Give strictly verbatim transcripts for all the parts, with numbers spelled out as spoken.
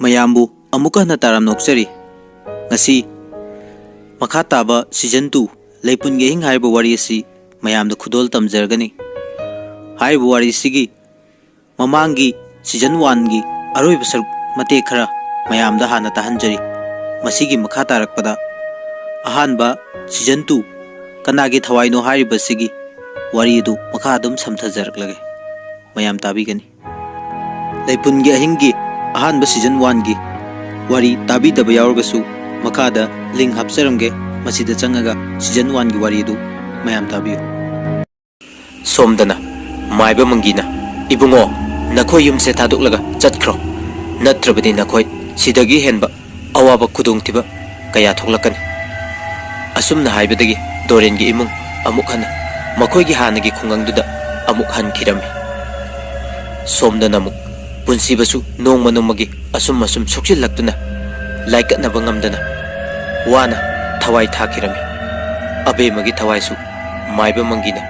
ꯃꯌꯥꯝꯕꯨ ꯑꯃꯨꯛꯀ ꯍꯟꯅ ꯇꯥꯔꯝꯅ ꯑꯣꯛꯆꯔꯤ꯫ ꯉꯁꯤ ꯃꯈꯥ ꯇꯥꯕ season two ꯂꯩꯄꯨꯟꯒꯤ ꯑꯍꯤꯡ ꯍꯥꯏꯔꯤꯕ ꯋꯥꯔꯤ ꯑꯁꯤ ꯃꯌꯥꯝꯗ ꯈꯨꯗꯣꯜ ꯇꯝꯖꯔꯒꯅꯤ꯫ ꯍꯥꯏꯔꯤꯕ ꯋꯥꯔꯤꯁꯤꯒꯤ ꯃꯃꯥꯡꯒꯤ season one ꯒꯤ ꯑꯔꯣꯏꯕ ꯁꯔꯨꯛ ꯃꯇꯦꯛ ꯈꯔ ꯃꯌꯥꯝꯗ ꯍꯥꯟꯅ ꯇꯥꯍꯟꯖꯔꯤ꯫ ꯃꯁꯤꯒꯤ ꯃꯈꯥ ꯇꯥꯔꯛꯄꯗ ꯑꯍꯥꯟꯕ season two ꯀꯅꯥꯒꯤ ꯊꯋꯥꯏꯅꯣ ꯍꯥꯏꯔꯤꯕꯁꯤꯒꯤ ꯋꯥꯔꯤ ꯑꯗꯨ ꯃꯈꯥ ꯑꯗꯨꯝ ꯁꯝꯊꯖꯔꯛꯂꯒꯦ꯫ ꯃꯌꯥꯝ ꯇꯥꯕꯤꯒꯅꯤ꯫ ꯂꯩꯄꯨꯟꯒꯤ ꯑꯍꯤꯡꯒꯤ ꯑꯍꯥꯟꯕ season one ꯒꯤ ꯋꯥꯔꯤ ꯇꯥꯕꯤꯗꯕ ꯌꯥꯎꯔꯒꯁꯨ ꯃꯈꯥꯗ link ꯍꯥꯞꯆꯔꯝꯒꯦ, ꯃꯁꯤꯗ ꯆꯪꯉꯒ season one ꯒꯤ ꯋꯥꯔꯤ ꯑꯗꯨ ꯃꯌꯥꯝ ꯇꯥꯕꯤꯌꯨ꯫ ꯁꯣꯝꯗꯅ ꯃꯥꯏꯕ ꯃꯪꯒꯤꯅ, "ꯏꯕꯨꯡꯉꯣ, ꯅꯈꯣꯏ ꯌꯨꯝꯁꯦ ꯊꯥꯗꯣꯛꯂꯒ ꯆꯠꯈ꯭ꯔꯣ, ꯅꯠꯇ꯭ꯔꯕꯗꯤ ꯅꯈꯣꯏ ꯁꯤꯗꯒꯤ ꯍꯦꯟꯕ ꯑꯋꯥꯕ ꯈꯨꯗꯣꯡꯊꯤꯕ ꯀꯌꯥ ꯊꯣꯛꯂꯛꯀꯅꯤ꯫" ꯑꯁꯨꯝꯅ ꯍꯥꯏꯕꯗꯒꯤ ꯗꯣꯔꯦꯟꯒꯤ ꯏꯃꯨꯡ ꯑꯃꯨꯛ ꯍꯟꯅ ꯃꯈꯣꯏꯒꯤ ꯍꯥꯟꯅꯒꯤ ꯈꯨꯡꯒꯪꯗꯨꯗ ꯑꯃꯨꯛ ꯍꯟꯈꯤꯔꯝꯃꯤ꯫ ꯁꯣꯝꯗꯅ ꯑꯃꯨꯛ ꯄꯨꯟꯁꯤꯕꯁꯨ ꯅꯣꯡꯃ ꯅꯣꯡꯃꯒꯤ ꯑꯁꯨꯝ ꯑꯁꯨꯝ ꯁꯣꯛꯆꯤꯜꯂꯛꯇꯨꯅ ꯂꯥꯏꯀꯠꯅꯕ ꯉꯝꯗꯅ ꯋꯥꯅ ꯊꯋꯥꯏ ꯊꯥꯈꯤꯔꯝꯃꯤ꯫ ꯑꯕꯦꯝꯃꯒꯤ ꯊꯋꯥꯏꯁꯨ ꯃꯥꯏꯕ ꯃꯪꯒꯤꯅ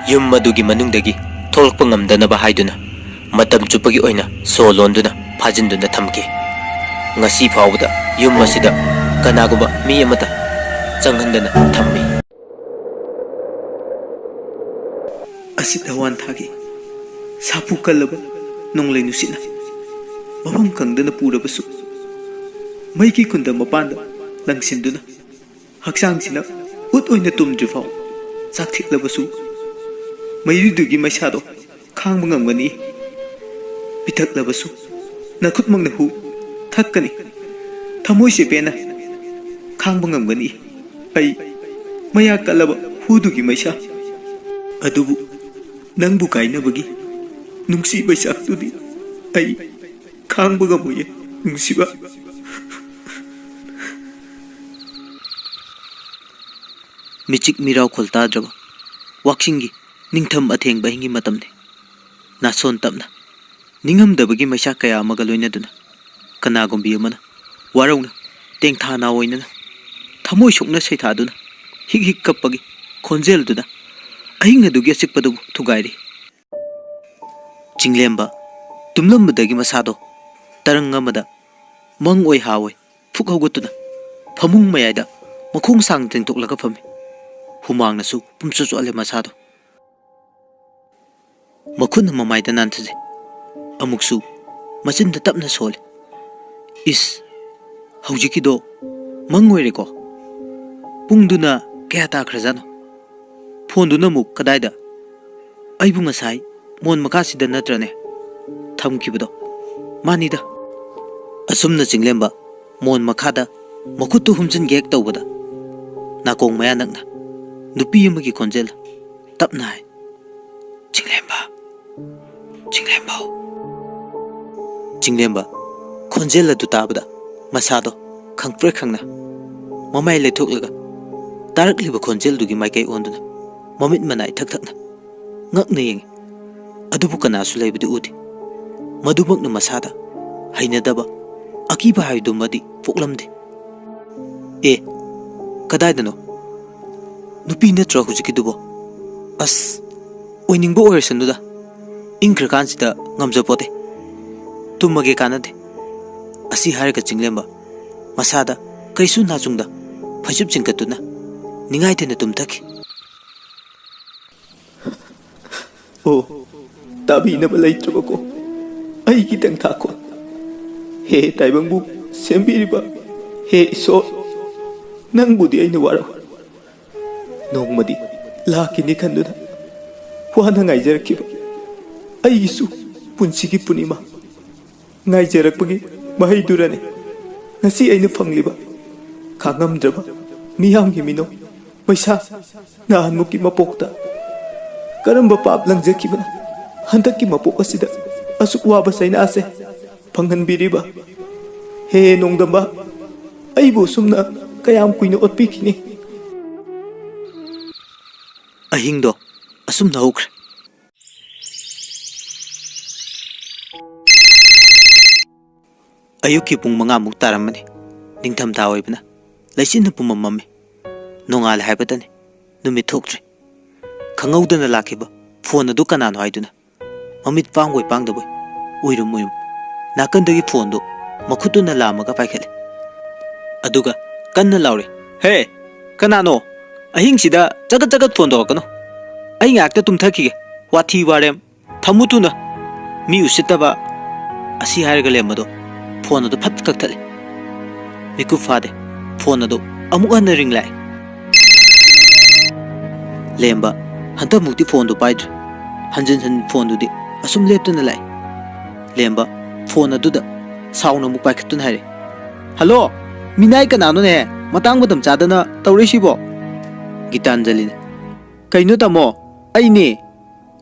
ꯌꯨꯝ ꯑꯗꯨꯒꯤ ꯃꯅꯨꯡꯗꯒꯤ ꯊꯣꯛꯂꯛꯄ ꯉꯝꯗꯅꯕ ꯍꯥꯏꯗꯨꯅ ꯃꯇꯝ ꯆꯨꯞꯄꯒꯤ ꯑꯣꯏꯅ ꯁꯣ ꯂꯣꯟꯗꯨꯅ ꯐꯥꯖꯤꯟꯗꯨꯅ ꯊꯝꯈꯤ꯫ ꯉꯁꯤ ꯐꯥꯎꯕꯗ ꯌꯨꯝ ꯑꯁꯤꯗ ꯀꯅꯥꯒꯨꯝꯕ ꯃꯤ ꯑꯃꯠꯇ ꯆꯪꯍꯟꯗꯅ ꯊꯝꯃꯤ꯫ ꯑꯁꯤꯠ ꯑꯋꯥꯟ ꯊꯥꯒꯤ ꯁꯥꯐꯨ ꯀꯜꯂꯕ ꯅꯣꯡꯂꯩ ꯅꯨꯡꯁꯤꯠꯅ ꯃꯐꯝ ꯈꯪꯗꯅ ꯄꯨꯔꯕꯁꯨ, ꯃꯩꯒꯤ ꯀꯨꯟꯗ ꯃꯄꯥꯟꯗ ꯂꯪꯁꯤꯟꯗꯨꯅ ꯍꯛꯆꯥꯡꯁꯤꯅ ꯎꯠ ꯑꯣꯏꯅ ꯇꯨꯝꯗ꯭ꯔꯤꯐꯥꯎ ꯆꯥꯛꯊꯤꯛꯂꯕꯁꯨ, ꯃꯩꯔꯨꯗꯨꯒꯤ ꯃꯩꯁꯥꯗꯣ ꯈꯥꯡꯕ ꯉꯝꯒꯅꯤ꯫ ꯄꯤꯊꯛꯂꯕꯁꯨ ꯅꯈꯨꯠꯃꯛꯅ ꯍꯨ ꯊꯛꯀꯅꯤ꯫ ꯊꯃꯣꯏꯁꯦ ꯄꯦꯟꯅ ꯈꯥꯡꯕ ꯉꯝꯒꯅꯤ꯫ ꯑꯩ ꯃꯌꯥ ꯀꯜꯂꯕ ꯍꯨꯗꯨꯒꯤ ꯃꯩꯁꯥ꯫ ꯑꯗꯨꯕꯨ ꯅꯪꯕꯨ ꯀꯥꯏꯅꯕꯒꯤ ꯅꯨꯡꯁꯤ ꯃꯩꯁꯥꯛꯇꯨꯗꯤ ꯑꯩ ꯈꯥꯡꯕ ꯉꯝꯃꯣꯏꯌꯦ, ꯅꯨꯡꯁꯤꯕ꯫ ꯃꯤꯆꯤꯛ ꯃꯤꯔꯥꯎ ꯈꯣꯜ ꯇꯥꯗ꯭ꯔꯕ ꯋꯥꯛꯆꯤꯡꯒꯤ ꯅꯤꯡꯊꯝ ꯑꯊꯦꯡꯕ ꯑꯍꯤꯡꯒꯤ ꯃꯇꯝꯅꯤ꯫ ꯅꯥꯁꯣꯟ ꯇꯞꯅ ꯅꯤꯡꯉꯝꯗꯕꯒꯤ ꯃꯩꯁꯥ ꯀꯌꯥ ꯑꯃꯒ ꯂꯣꯏꯅꯗꯨꯅ ꯀꯅꯥꯒꯨꯝꯕꯤ ꯑꯃꯅ ꯋꯥꯔꯧꯅ ꯇꯦꯡꯊꯥ ꯅꯥꯑꯣꯏꯅꯅ ꯊꯃꯣꯏ ꯁꯣꯛꯅ ꯁꯩꯊꯥꯗꯨꯅ ꯍꯤꯛ ꯍꯤꯛ ꯀꯞꯄꯒꯤ ꯈꯣꯟꯖꯦꯜꯗꯨꯅ ꯑꯍꯤꯡ ꯑꯗꯨꯒꯤ ꯑꯆꯤꯛꯄꯗꯨꯕꯨ ꯊꯨꯒꯥꯏꯔꯤ꯫ ꯆꯤꯡꯂꯦꯝꯕ ꯇꯨꯝꯂꯝꯕꯗꯒꯤ ꯃꯁꯥꯗꯣ ꯇꯔꯪ ꯑꯃꯗ ꯃꯪ ꯑꯣꯏ ꯍꯥ ꯑꯣꯏ ꯐꯨꯛ ꯍꯧꯒꯠꯇꯨꯅ ꯐꯃꯨꯡ ꯃꯌꯥꯏꯗ ꯃꯈꯣꯡ ꯁꯥꯡꯅ ꯇꯤꯡꯊꯣꯛꯂꯒ ꯐꯝꯃꯤ꯫ ꯍꯨꯃꯥꯡꯅꯁꯨ ꯄꯨꯝꯆꯣꯠ ꯆꯣꯠꯂꯦ ꯃꯁꯥꯗꯣ꯫ ꯃꯈꯨꯠꯅ ꯃꯃꯥꯏꯗ ꯅꯥꯟꯊꯖꯩ꯫ ꯑꯃꯨꯛꯁꯨ ꯃꯆꯤꯟꯗ ꯇꯞꯅ ꯁꯣꯜꯂꯤ꯫ "ꯏꯁ, ꯍꯧꯖꯤꯛꯀꯤꯗꯣ ꯃꯪ ꯑꯣꯏꯔꯦꯀꯣ? ꯄꯨꯡꯗꯨꯅ ꯀꯌꯥ ꯇꯥꯈ꯭ꯔꯖꯥꯠꯅꯣ? ꯐꯣꯟꯗꯨꯅ ꯑꯃꯨꯛ ꯀꯗꯥꯏꯗ? ꯑꯩꯕꯨ ꯉꯁꯥꯏ ꯃꯣꯟ ꯃꯈꯥꯁꯤꯗ ꯅꯠꯇ꯭ꯔꯅꯦ ꯊꯝꯈꯤꯕꯗꯣ? ꯃꯥꯅꯤꯗ꯫" ꯑꯁꯨꯝꯅ ꯆꯤꯡꯂꯦꯝꯕ ꯃꯣꯟ ꯃꯈꯥꯗ ꯃꯈꯨꯠꯇꯨ ꯍꯨꯝꯖꯤꯟꯒꯦ ꯍꯦꯛ ꯇꯧꯕꯗ, ꯅꯥꯀꯣꯡ ꯃꯌꯥ ꯅꯛꯅ ꯅꯨꯄꯤ ꯑꯃꯒꯤ ꯈꯣꯟꯖꯦꯜ ꯇꯞꯅ ꯍꯥꯏ, "ꯆꯤꯡꯂꯦꯝꯕ, ꯆꯤꯡꯂꯦꯝꯕꯧ꯫" ꯆꯤꯡꯂꯦꯝꯕ ꯈꯣꯟꯖꯦꯜ ꯑꯗꯨ ꯇꯥꯕꯗ ꯃꯁꯥꯗꯣ ꯈꯪꯄ꯭ꯔꯦꯛ ꯈꯪꯅ ꯃꯃꯥꯏ ꯂꯩꯊꯣꯛꯂꯒ ꯇꯥꯔꯛꯂꯤꯕ ꯈꯣꯟꯖꯦꯜꯗꯨꯒꯤ ꯃꯥꯏꯀꯩ ꯑꯣꯟꯗꯨꯅ ꯃꯃꯤꯠ ꯃꯅꯥ ꯏꯊꯛ ꯊꯛꯅ ꯉꯛꯅ ꯌꯦꯡꯉꯤ꯫ ꯑꯗꯨꯕꯨ ꯀꯅꯥꯁꯨ ꯂꯩꯕꯗꯤ ꯎꯗꯦ꯫ ꯃꯗꯨꯃꯛꯅ ꯃꯁꯥꯗ ꯍꯩꯅꯗꯕ, ꯑꯀꯤꯕ ꯍꯥꯏꯕꯗꯨꯃꯗꯤ ꯄꯣꯛꯂꯝꯗꯦ꯫ "ꯑꯦ, ꯀꯗꯥꯏꯗꯅꯣ? ꯅꯨꯄꯤ ꯅꯠꯇ꯭ꯔꯣ ꯍꯧꯖꯤꯛꯀꯤꯗꯨꯕꯣ? ꯑꯁ, ꯑꯣꯏꯅꯤꯡꯕ ꯑꯣꯏꯔꯁꯅꯨꯗ, ꯏꯪꯈ꯭ꯔꯀꯥꯟꯁꯤꯗ ꯉꯝꯖꯄꯣꯠꯇꯦ꯫ ꯇꯨꯝꯃꯒꯦ, ꯀꯥꯟꯅꯗꯦ꯫" ꯑꯁꯤ ꯍꯥꯏꯔꯒ ꯆꯤꯡꯂꯦꯝꯕ ꯃꯁꯥꯗ ꯀꯩꯁꯨ ꯅꯥꯆꯨꯡꯗ ꯐꯩꯖꯨꯞ ꯆꯤꯡꯈꯠꯇꯨꯅ ꯅꯤꯡꯉꯥꯏꯇꯅ ꯇꯨꯝꯊꯈꯤ꯫ ꯑꯣ, ꯇꯥꯕꯤꯅꯕ ꯂꯩꯇ꯭ꯔꯕꯀꯣ ꯑꯩꯒꯤ ꯇꯪꯊꯥꯈꯣꯟ꯫ ꯍꯦ ꯇꯥꯏꯕꯪꯕꯨ ꯁꯦꯝꯕꯤꯔꯤꯕ ꯍꯦ ꯏꯁꯣꯔ, ꯅꯪꯕꯨꯗꯤ ꯑꯩꯅ ꯋꯥꯔꯧ꯫ ꯅꯣꯡꯃꯗꯤ ꯂꯥꯛꯈꯤꯅꯤ ꯈꯟꯗꯨꯅ ꯋꯥꯅ ꯉꯥꯏꯖꯔꯛꯈꯤꯕ ꯑꯩꯒꯤꯁꯨ ꯄꯨꯟꯁꯤꯒꯤ ꯄꯨꯔꯅꯤꯃꯥ ꯉꯥꯏꯖꯔꯛꯄꯒꯤ ꯃꯍꯩꯗꯨꯔꯅꯤ ꯉꯁꯤ ꯑꯩꯅ ꯐꯪꯂꯤꯕ ꯈꯥꯡꯉꯝꯗ꯭ꯔꯕ ꯃꯤꯌꯥꯝꯒꯤ ꯃꯤꯅꯣꯛ ꯃꯩꯁꯥ꯫ ꯅꯍꯥꯟꯃꯨꯛꯀꯤ ꯃꯄꯣꯛꯇ ꯀꯔꯝꯕ ꯄꯥꯞ ꯂꯪꯖꯈꯤꯕꯅ ꯍꯟꯗꯛꯀꯤ ꯃꯄꯣꯛ ꯑꯁꯤꯗ ꯑꯁꯨꯛ ꯋꯥꯕ ꯆꯩꯅꯥꯁꯦ ꯐꯪꯍꯟꯕꯤꯔꯤꯕ? ꯍꯦ ꯅꯣꯡꯗꯝꯕ, ꯑꯩꯕꯨ ꯑꯁꯨꯝꯅ ꯀꯌꯥꯝ ꯀꯨꯏꯅ ꯑꯣꯠꯄꯤꯈꯤꯅꯤ? ꯑꯍꯤꯡꯗꯣ ꯑꯁꯨꯝꯅ ꯍꯧꯈ꯭ꯔꯦ꯫ ꯑꯌꯨꯛꯀꯤ ꯄꯨꯡ ꯃꯉꯥꯃꯨꯛ ꯇꯥꯔꯝꯃꯅꯤ꯫ ꯅꯤꯡꯊꯝꯊꯥ ꯑꯣꯏꯕꯅ ꯂꯩꯆꯤꯟꯅ ꯄꯨꯝꯃꯝ ꯃꯝꯃꯤ꯫ ꯅꯣꯡꯉꯥꯜꯂꯦ ꯍꯥꯏꯕꯇꯅꯤ, ꯅꯨꯃꯤꯠ ꯊꯣꯛꯇ꯭ꯔꯤ꯫ ꯈꯪꯍꯧꯗꯅ ꯂꯥꯛꯈꯤꯕ ꯐꯣꯟ ꯑꯗꯨ ꯀꯅꯥꯅꯣ ꯍꯥꯏꯗꯨꯅ ꯃꯃꯤꯠ ꯄꯥꯡꯕꯣꯏ ꯄꯥꯡꯗꯕꯣꯏ ꯎꯏꯔꯨꯝ ꯎꯏꯔꯨꯝ ꯅꯥꯀꯟꯗꯒꯤ ꯐꯣꯟꯗꯨ ꯃꯈꯨꯠꯇꯨꯅ ꯂꯥꯝꯃꯒ ꯄꯥꯏꯈꯠꯂꯦ꯫ ꯑꯗꯨꯒ ꯀꯟꯅ ꯂꯥꯎꯔꯦ, "ꯍꯦ, ꯀꯅꯥꯅꯣ? ꯑꯍꯤꯡꯁꯤꯗ ꯆꯒꯠ ꯆꯒꯠ ꯐꯣꯟ ꯇꯧꯔꯛꯀꯅꯨ꯫ ꯑꯩ ꯉꯥꯏꯍꯥꯛꯇ ꯇꯨꯝꯊꯈꯤꯒꯦ꯫ ꯋꯥꯊꯤ ꯋꯥꯔꯦꯝ꯫ ꯊꯝꯃꯨ ꯊꯨꯅ꯫ ꯃꯤ ꯎꯁꯤꯠꯇꯕ꯫" ꯑꯁꯤ ꯍꯥꯏꯔꯒ ꯂꯦꯝꯕꯗꯣ ꯐꯣꯟ ꯑꯗꯨ ꯐꯠ ꯀꯛꯊꯠꯂꯦ꯫ ꯃꯤꯀꯨꯞ ꯐꯥꯗꯦ, ꯐꯣꯟ ꯑꯗꯨ ꯑꯃꯨꯛ ꯍꯟꯅ ꯔꯤꯡ ꯂꯥꯛꯑꯦ꯫ ꯂꯦꯝꯕ ꯍꯟꯗꯛꯃꯨꯛꯇꯤ ꯐꯣꯟꯗꯨ ꯄꯥꯏꯗ꯭ꯔꯦ꯫ ꯍꯟꯖꯤꯟ ꯍꯟꯖꯤꯟ ꯐꯣꯟꯗꯨꯗꯤ ꯑꯁꯨꯝ ꯂꯦꯞꯇꯅ ꯂꯥꯛꯑꯦ꯫ ꯂꯦꯝꯕ ꯐꯣꯟ ꯑꯗꯨꯗ ꯁꯥꯎꯅ ꯑꯃꯨꯛ ꯄꯥꯏꯈꯠꯇꯨꯅ ꯍꯥꯏꯔꯦ, "ꯍꯜꯂꯣ, ꯃꯤꯅꯥꯏ ꯀꯅꯥꯅꯣꯅꯦ? ꯃꯇꯥꯡ ꯃꯇꯝ ꯆꯥꯗꯅ ꯇꯧꯔꯛꯏꯁꯤꯕꯣ?" ꯒꯤꯇꯥꯟꯖꯂꯤꯅ, "ꯀꯩꯅꯣ ꯇꯥꯃꯣ, ꯑꯩꯅꯦ꯫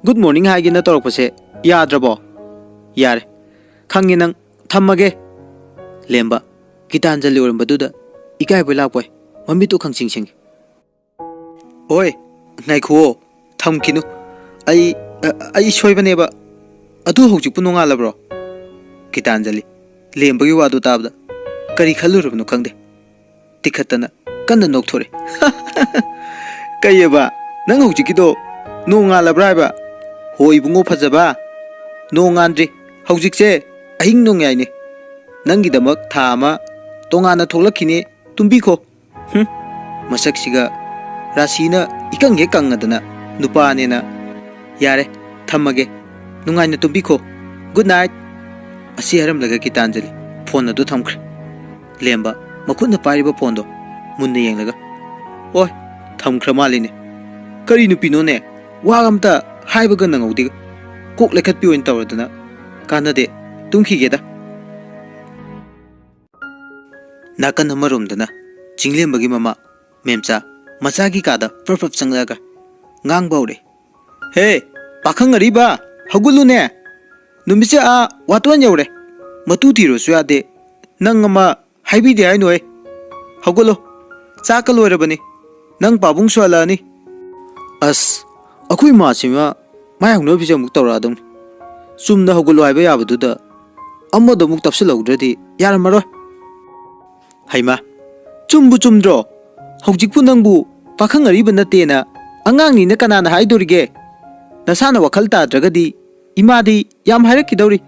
ꯒꯨꯗ ꯃꯣꯔꯅꯤꯡ ꯍꯥꯏꯒꯦꯅ ꯇꯧꯔꯛꯄꯁꯦ ꯌꯥꯗ꯭ꯔꯕꯣ? ꯌꯥꯔꯦ, ꯈꯪꯉꯦ ꯅꯪ, ꯊꯝꯃꯒꯦ꯫" ꯂꯦꯝꯕ ꯒꯤꯇꯥꯟꯖꯂꯤ ꯑꯣꯏꯔꯝꯕꯗꯨꯗ ꯏꯀꯥꯏꯕꯣꯏ ꯂꯥꯛꯄꯣꯏ ꯃꯃꯤꯠꯇꯨ ꯈꯪꯁꯤꯡ ꯁꯤꯡꯉꯤ꯫ "ꯑꯣꯏ, ꯉꯥꯏꯈꯨꯑꯣ, ꯊꯝꯈꯤꯅꯨ꯫ ꯑꯩ, ꯑ-, ꯑꯩ ꯁꯣꯏꯕꯅꯦꯕ꯫ ꯑꯗꯨ ꯍꯧꯖꯤꯛꯄꯨ ꯅꯣꯡꯉꯥꯜꯂꯕ꯭ꯔꯣ?" ꯒꯤꯇꯥꯟꯖꯂꯤ ꯂꯦꯝꯕꯒꯤ ꯋꯥꯗꯨ ꯇꯥꯕꯗ ꯀꯔꯤ ꯈꯜꯂꯨꯔꯕꯅꯣ ꯈꯪꯗꯦ꯫ ꯇꯤꯈꯠꯇꯅ ꯀꯟꯅ ꯅꯣꯛꯊꯣꯔꯛꯑꯦ꯫ "ꯀꯩꯑꯕ? ꯅꯪ ꯍꯧꯖꯤꯛꯀꯤꯗꯣ ꯅꯣꯡꯉꯥꯜꯂꯕ꯭ꯔꯥ ꯍꯥꯏꯕ? ꯍꯣ ꯏꯕꯨꯡꯉꯣ ꯐꯖꯕ, ꯅꯣꯡꯉꯥꯟꯗ꯭ꯔꯤ꯫ ꯍꯧꯖꯤꯛꯁꯦ ꯑꯍꯤꯡ ꯅꯣꯡꯌꯥꯏꯅꯦ꯫ ꯅꯪꯒꯤꯗꯃꯛ ꯊꯥ ꯑꯃ ꯇꯣꯉꯥꯟꯅ ꯊꯣꯛꯂꯛꯈꯤꯅꯦ꯫ ꯇꯨꯝꯕꯤꯈꯣ꯫" ꯍꯨꯝ, ꯃꯁꯛꯁꯤꯒ ꯔꯥꯁꯤꯅ ꯏꯀꯪ ꯍꯦꯛ ꯀꯪꯉꯗꯅ ꯅꯨꯄꯥꯅꯦꯅ꯫ "ꯌꯥꯔꯦ, ꯊꯝꯃꯒꯦ꯫ ꯅꯨꯡꯉꯥꯏꯅ ꯇꯨꯝꯕꯤꯈꯣ꯫ Good night." ꯑꯁꯤ ꯍꯥꯏꯔꯝꯂꯒ ꯒꯤꯇꯥꯟꯖꯂꯤ ꯐꯣꯟ ꯑꯗꯨ ꯊꯝꯈ꯭ꯔꯦ꯫ ꯂꯦꯝꯕ ꯃꯈꯨꯠꯅ ꯄꯥꯏꯔꯤꯕ ꯐꯣꯟꯗꯣ ꯃꯨꯟꯅ ꯌꯦꯡꯂꯒ, "ꯑꯣꯏ, ꯊꯝꯈ꯭ꯔ ꯃꯥꯜꯂꯤꯅꯦ꯫ ꯀꯔꯤ ꯅꯨꯄꯤꯅꯣꯅꯦ? ꯋꯥ ꯑꯝꯇ ꯍꯥꯏꯕꯒ ꯅꯪꯍꯧꯗꯦ꯫ ꯀꯣꯛ ꯂꯩꯈꯠꯄꯤ ꯑꯣꯏꯅ ꯇꯧꯔꯗꯅ꯫ ꯀꯥꯟꯅꯗꯦ, ꯇꯨꯝꯈꯤꯒꯦꯗ꯫" ꯅꯥꯀꯟ ꯑꯃꯔꯣꯝꯗꯅ ꯆꯤꯡꯂꯦꯝꯕꯒꯤ ꯃꯃꯥ ꯃꯦꯝꯆꯥ ꯃꯆꯥꯒꯤ ꯀꯥꯗ ꯄ꯭ꯔꯞ ꯄ꯭ꯔꯞ ꯆꯪꯂꯛꯑꯒ ꯉꯥꯡꯕ ꯍꯧꯔꯦ꯫ "ꯍꯦ, ꯄꯥꯈꯪ ꯑꯔꯤꯕ, ꯍꯧꯒꯠꯂꯨꯅꯦ꯫ ꯅꯨꯃꯤꯠꯁꯦ ꯑꯥ ꯋꯥꯇꯣꯟ ꯌꯧꯔꯦ꯫ ꯃꯇꯨ ꯊꯤꯔꯨꯁꯨ ꯌꯥꯗꯦ꯫ ꯅꯪ ꯑꯃ ꯍꯥꯏꯕꯤꯗꯦ ꯍꯥꯏꯅꯣꯍꯦ꯫ ꯍꯧꯒꯠꯂꯣ, ꯆꯥꯛꯀ ꯂꯣꯏꯔꯕꯅꯤ꯫ ꯅꯪ ꯄꯥꯕꯨꯡꯁꯨ ꯍꯜꯂꯛꯑꯅꯤ꯫" ꯑꯁ, ꯑꯩꯈꯣꯏ ꯃꯥꯁꯤꯃ ꯃꯥꯏ ꯍꯧꯅꯕꯤꯁꯦ ꯑꯃꯨꯛ ꯇꯧꯔꯛꯑꯗꯧꯅꯤ꯫ ꯆꯨꯝꯅ ꯍꯧꯒꯠꯂꯣ ꯍꯥꯏꯕ ꯌꯥꯕꯗꯨꯗ ꯑꯃꯗꯣ ꯑꯃꯨꯛ ꯇꯞꯁꯤꯜꯍꯧꯗ꯭ꯔꯗꯤ ꯌꯥꯔꯝꯃꯔꯣꯏ꯫ ꯍꯩꯃꯥ, ꯆꯨꯝꯕꯨ ꯆꯨꯝꯗ꯭ꯔꯣ? ꯍꯧꯖꯤꯛꯄꯨ ꯅꯪꯕꯨ ꯄꯥꯈꯪ ꯑꯔꯤꯕ ꯅꯠꯇꯦꯅ ꯑꯉꯥꯡꯅꯤꯅ ꯀꯅꯥꯅ ꯍꯥꯏꯗꯣꯔꯤꯒꯦ? ꯅꯁꯥꯅ ꯋꯥꯈꯜ ꯇꯥꯗ꯭ꯔꯒꯗꯤ ꯏꯃꯥꯗꯤ ꯌꯥꯝ ꯍꯥꯏꯔꯛꯈꯤꯗꯧꯔꯤ꯫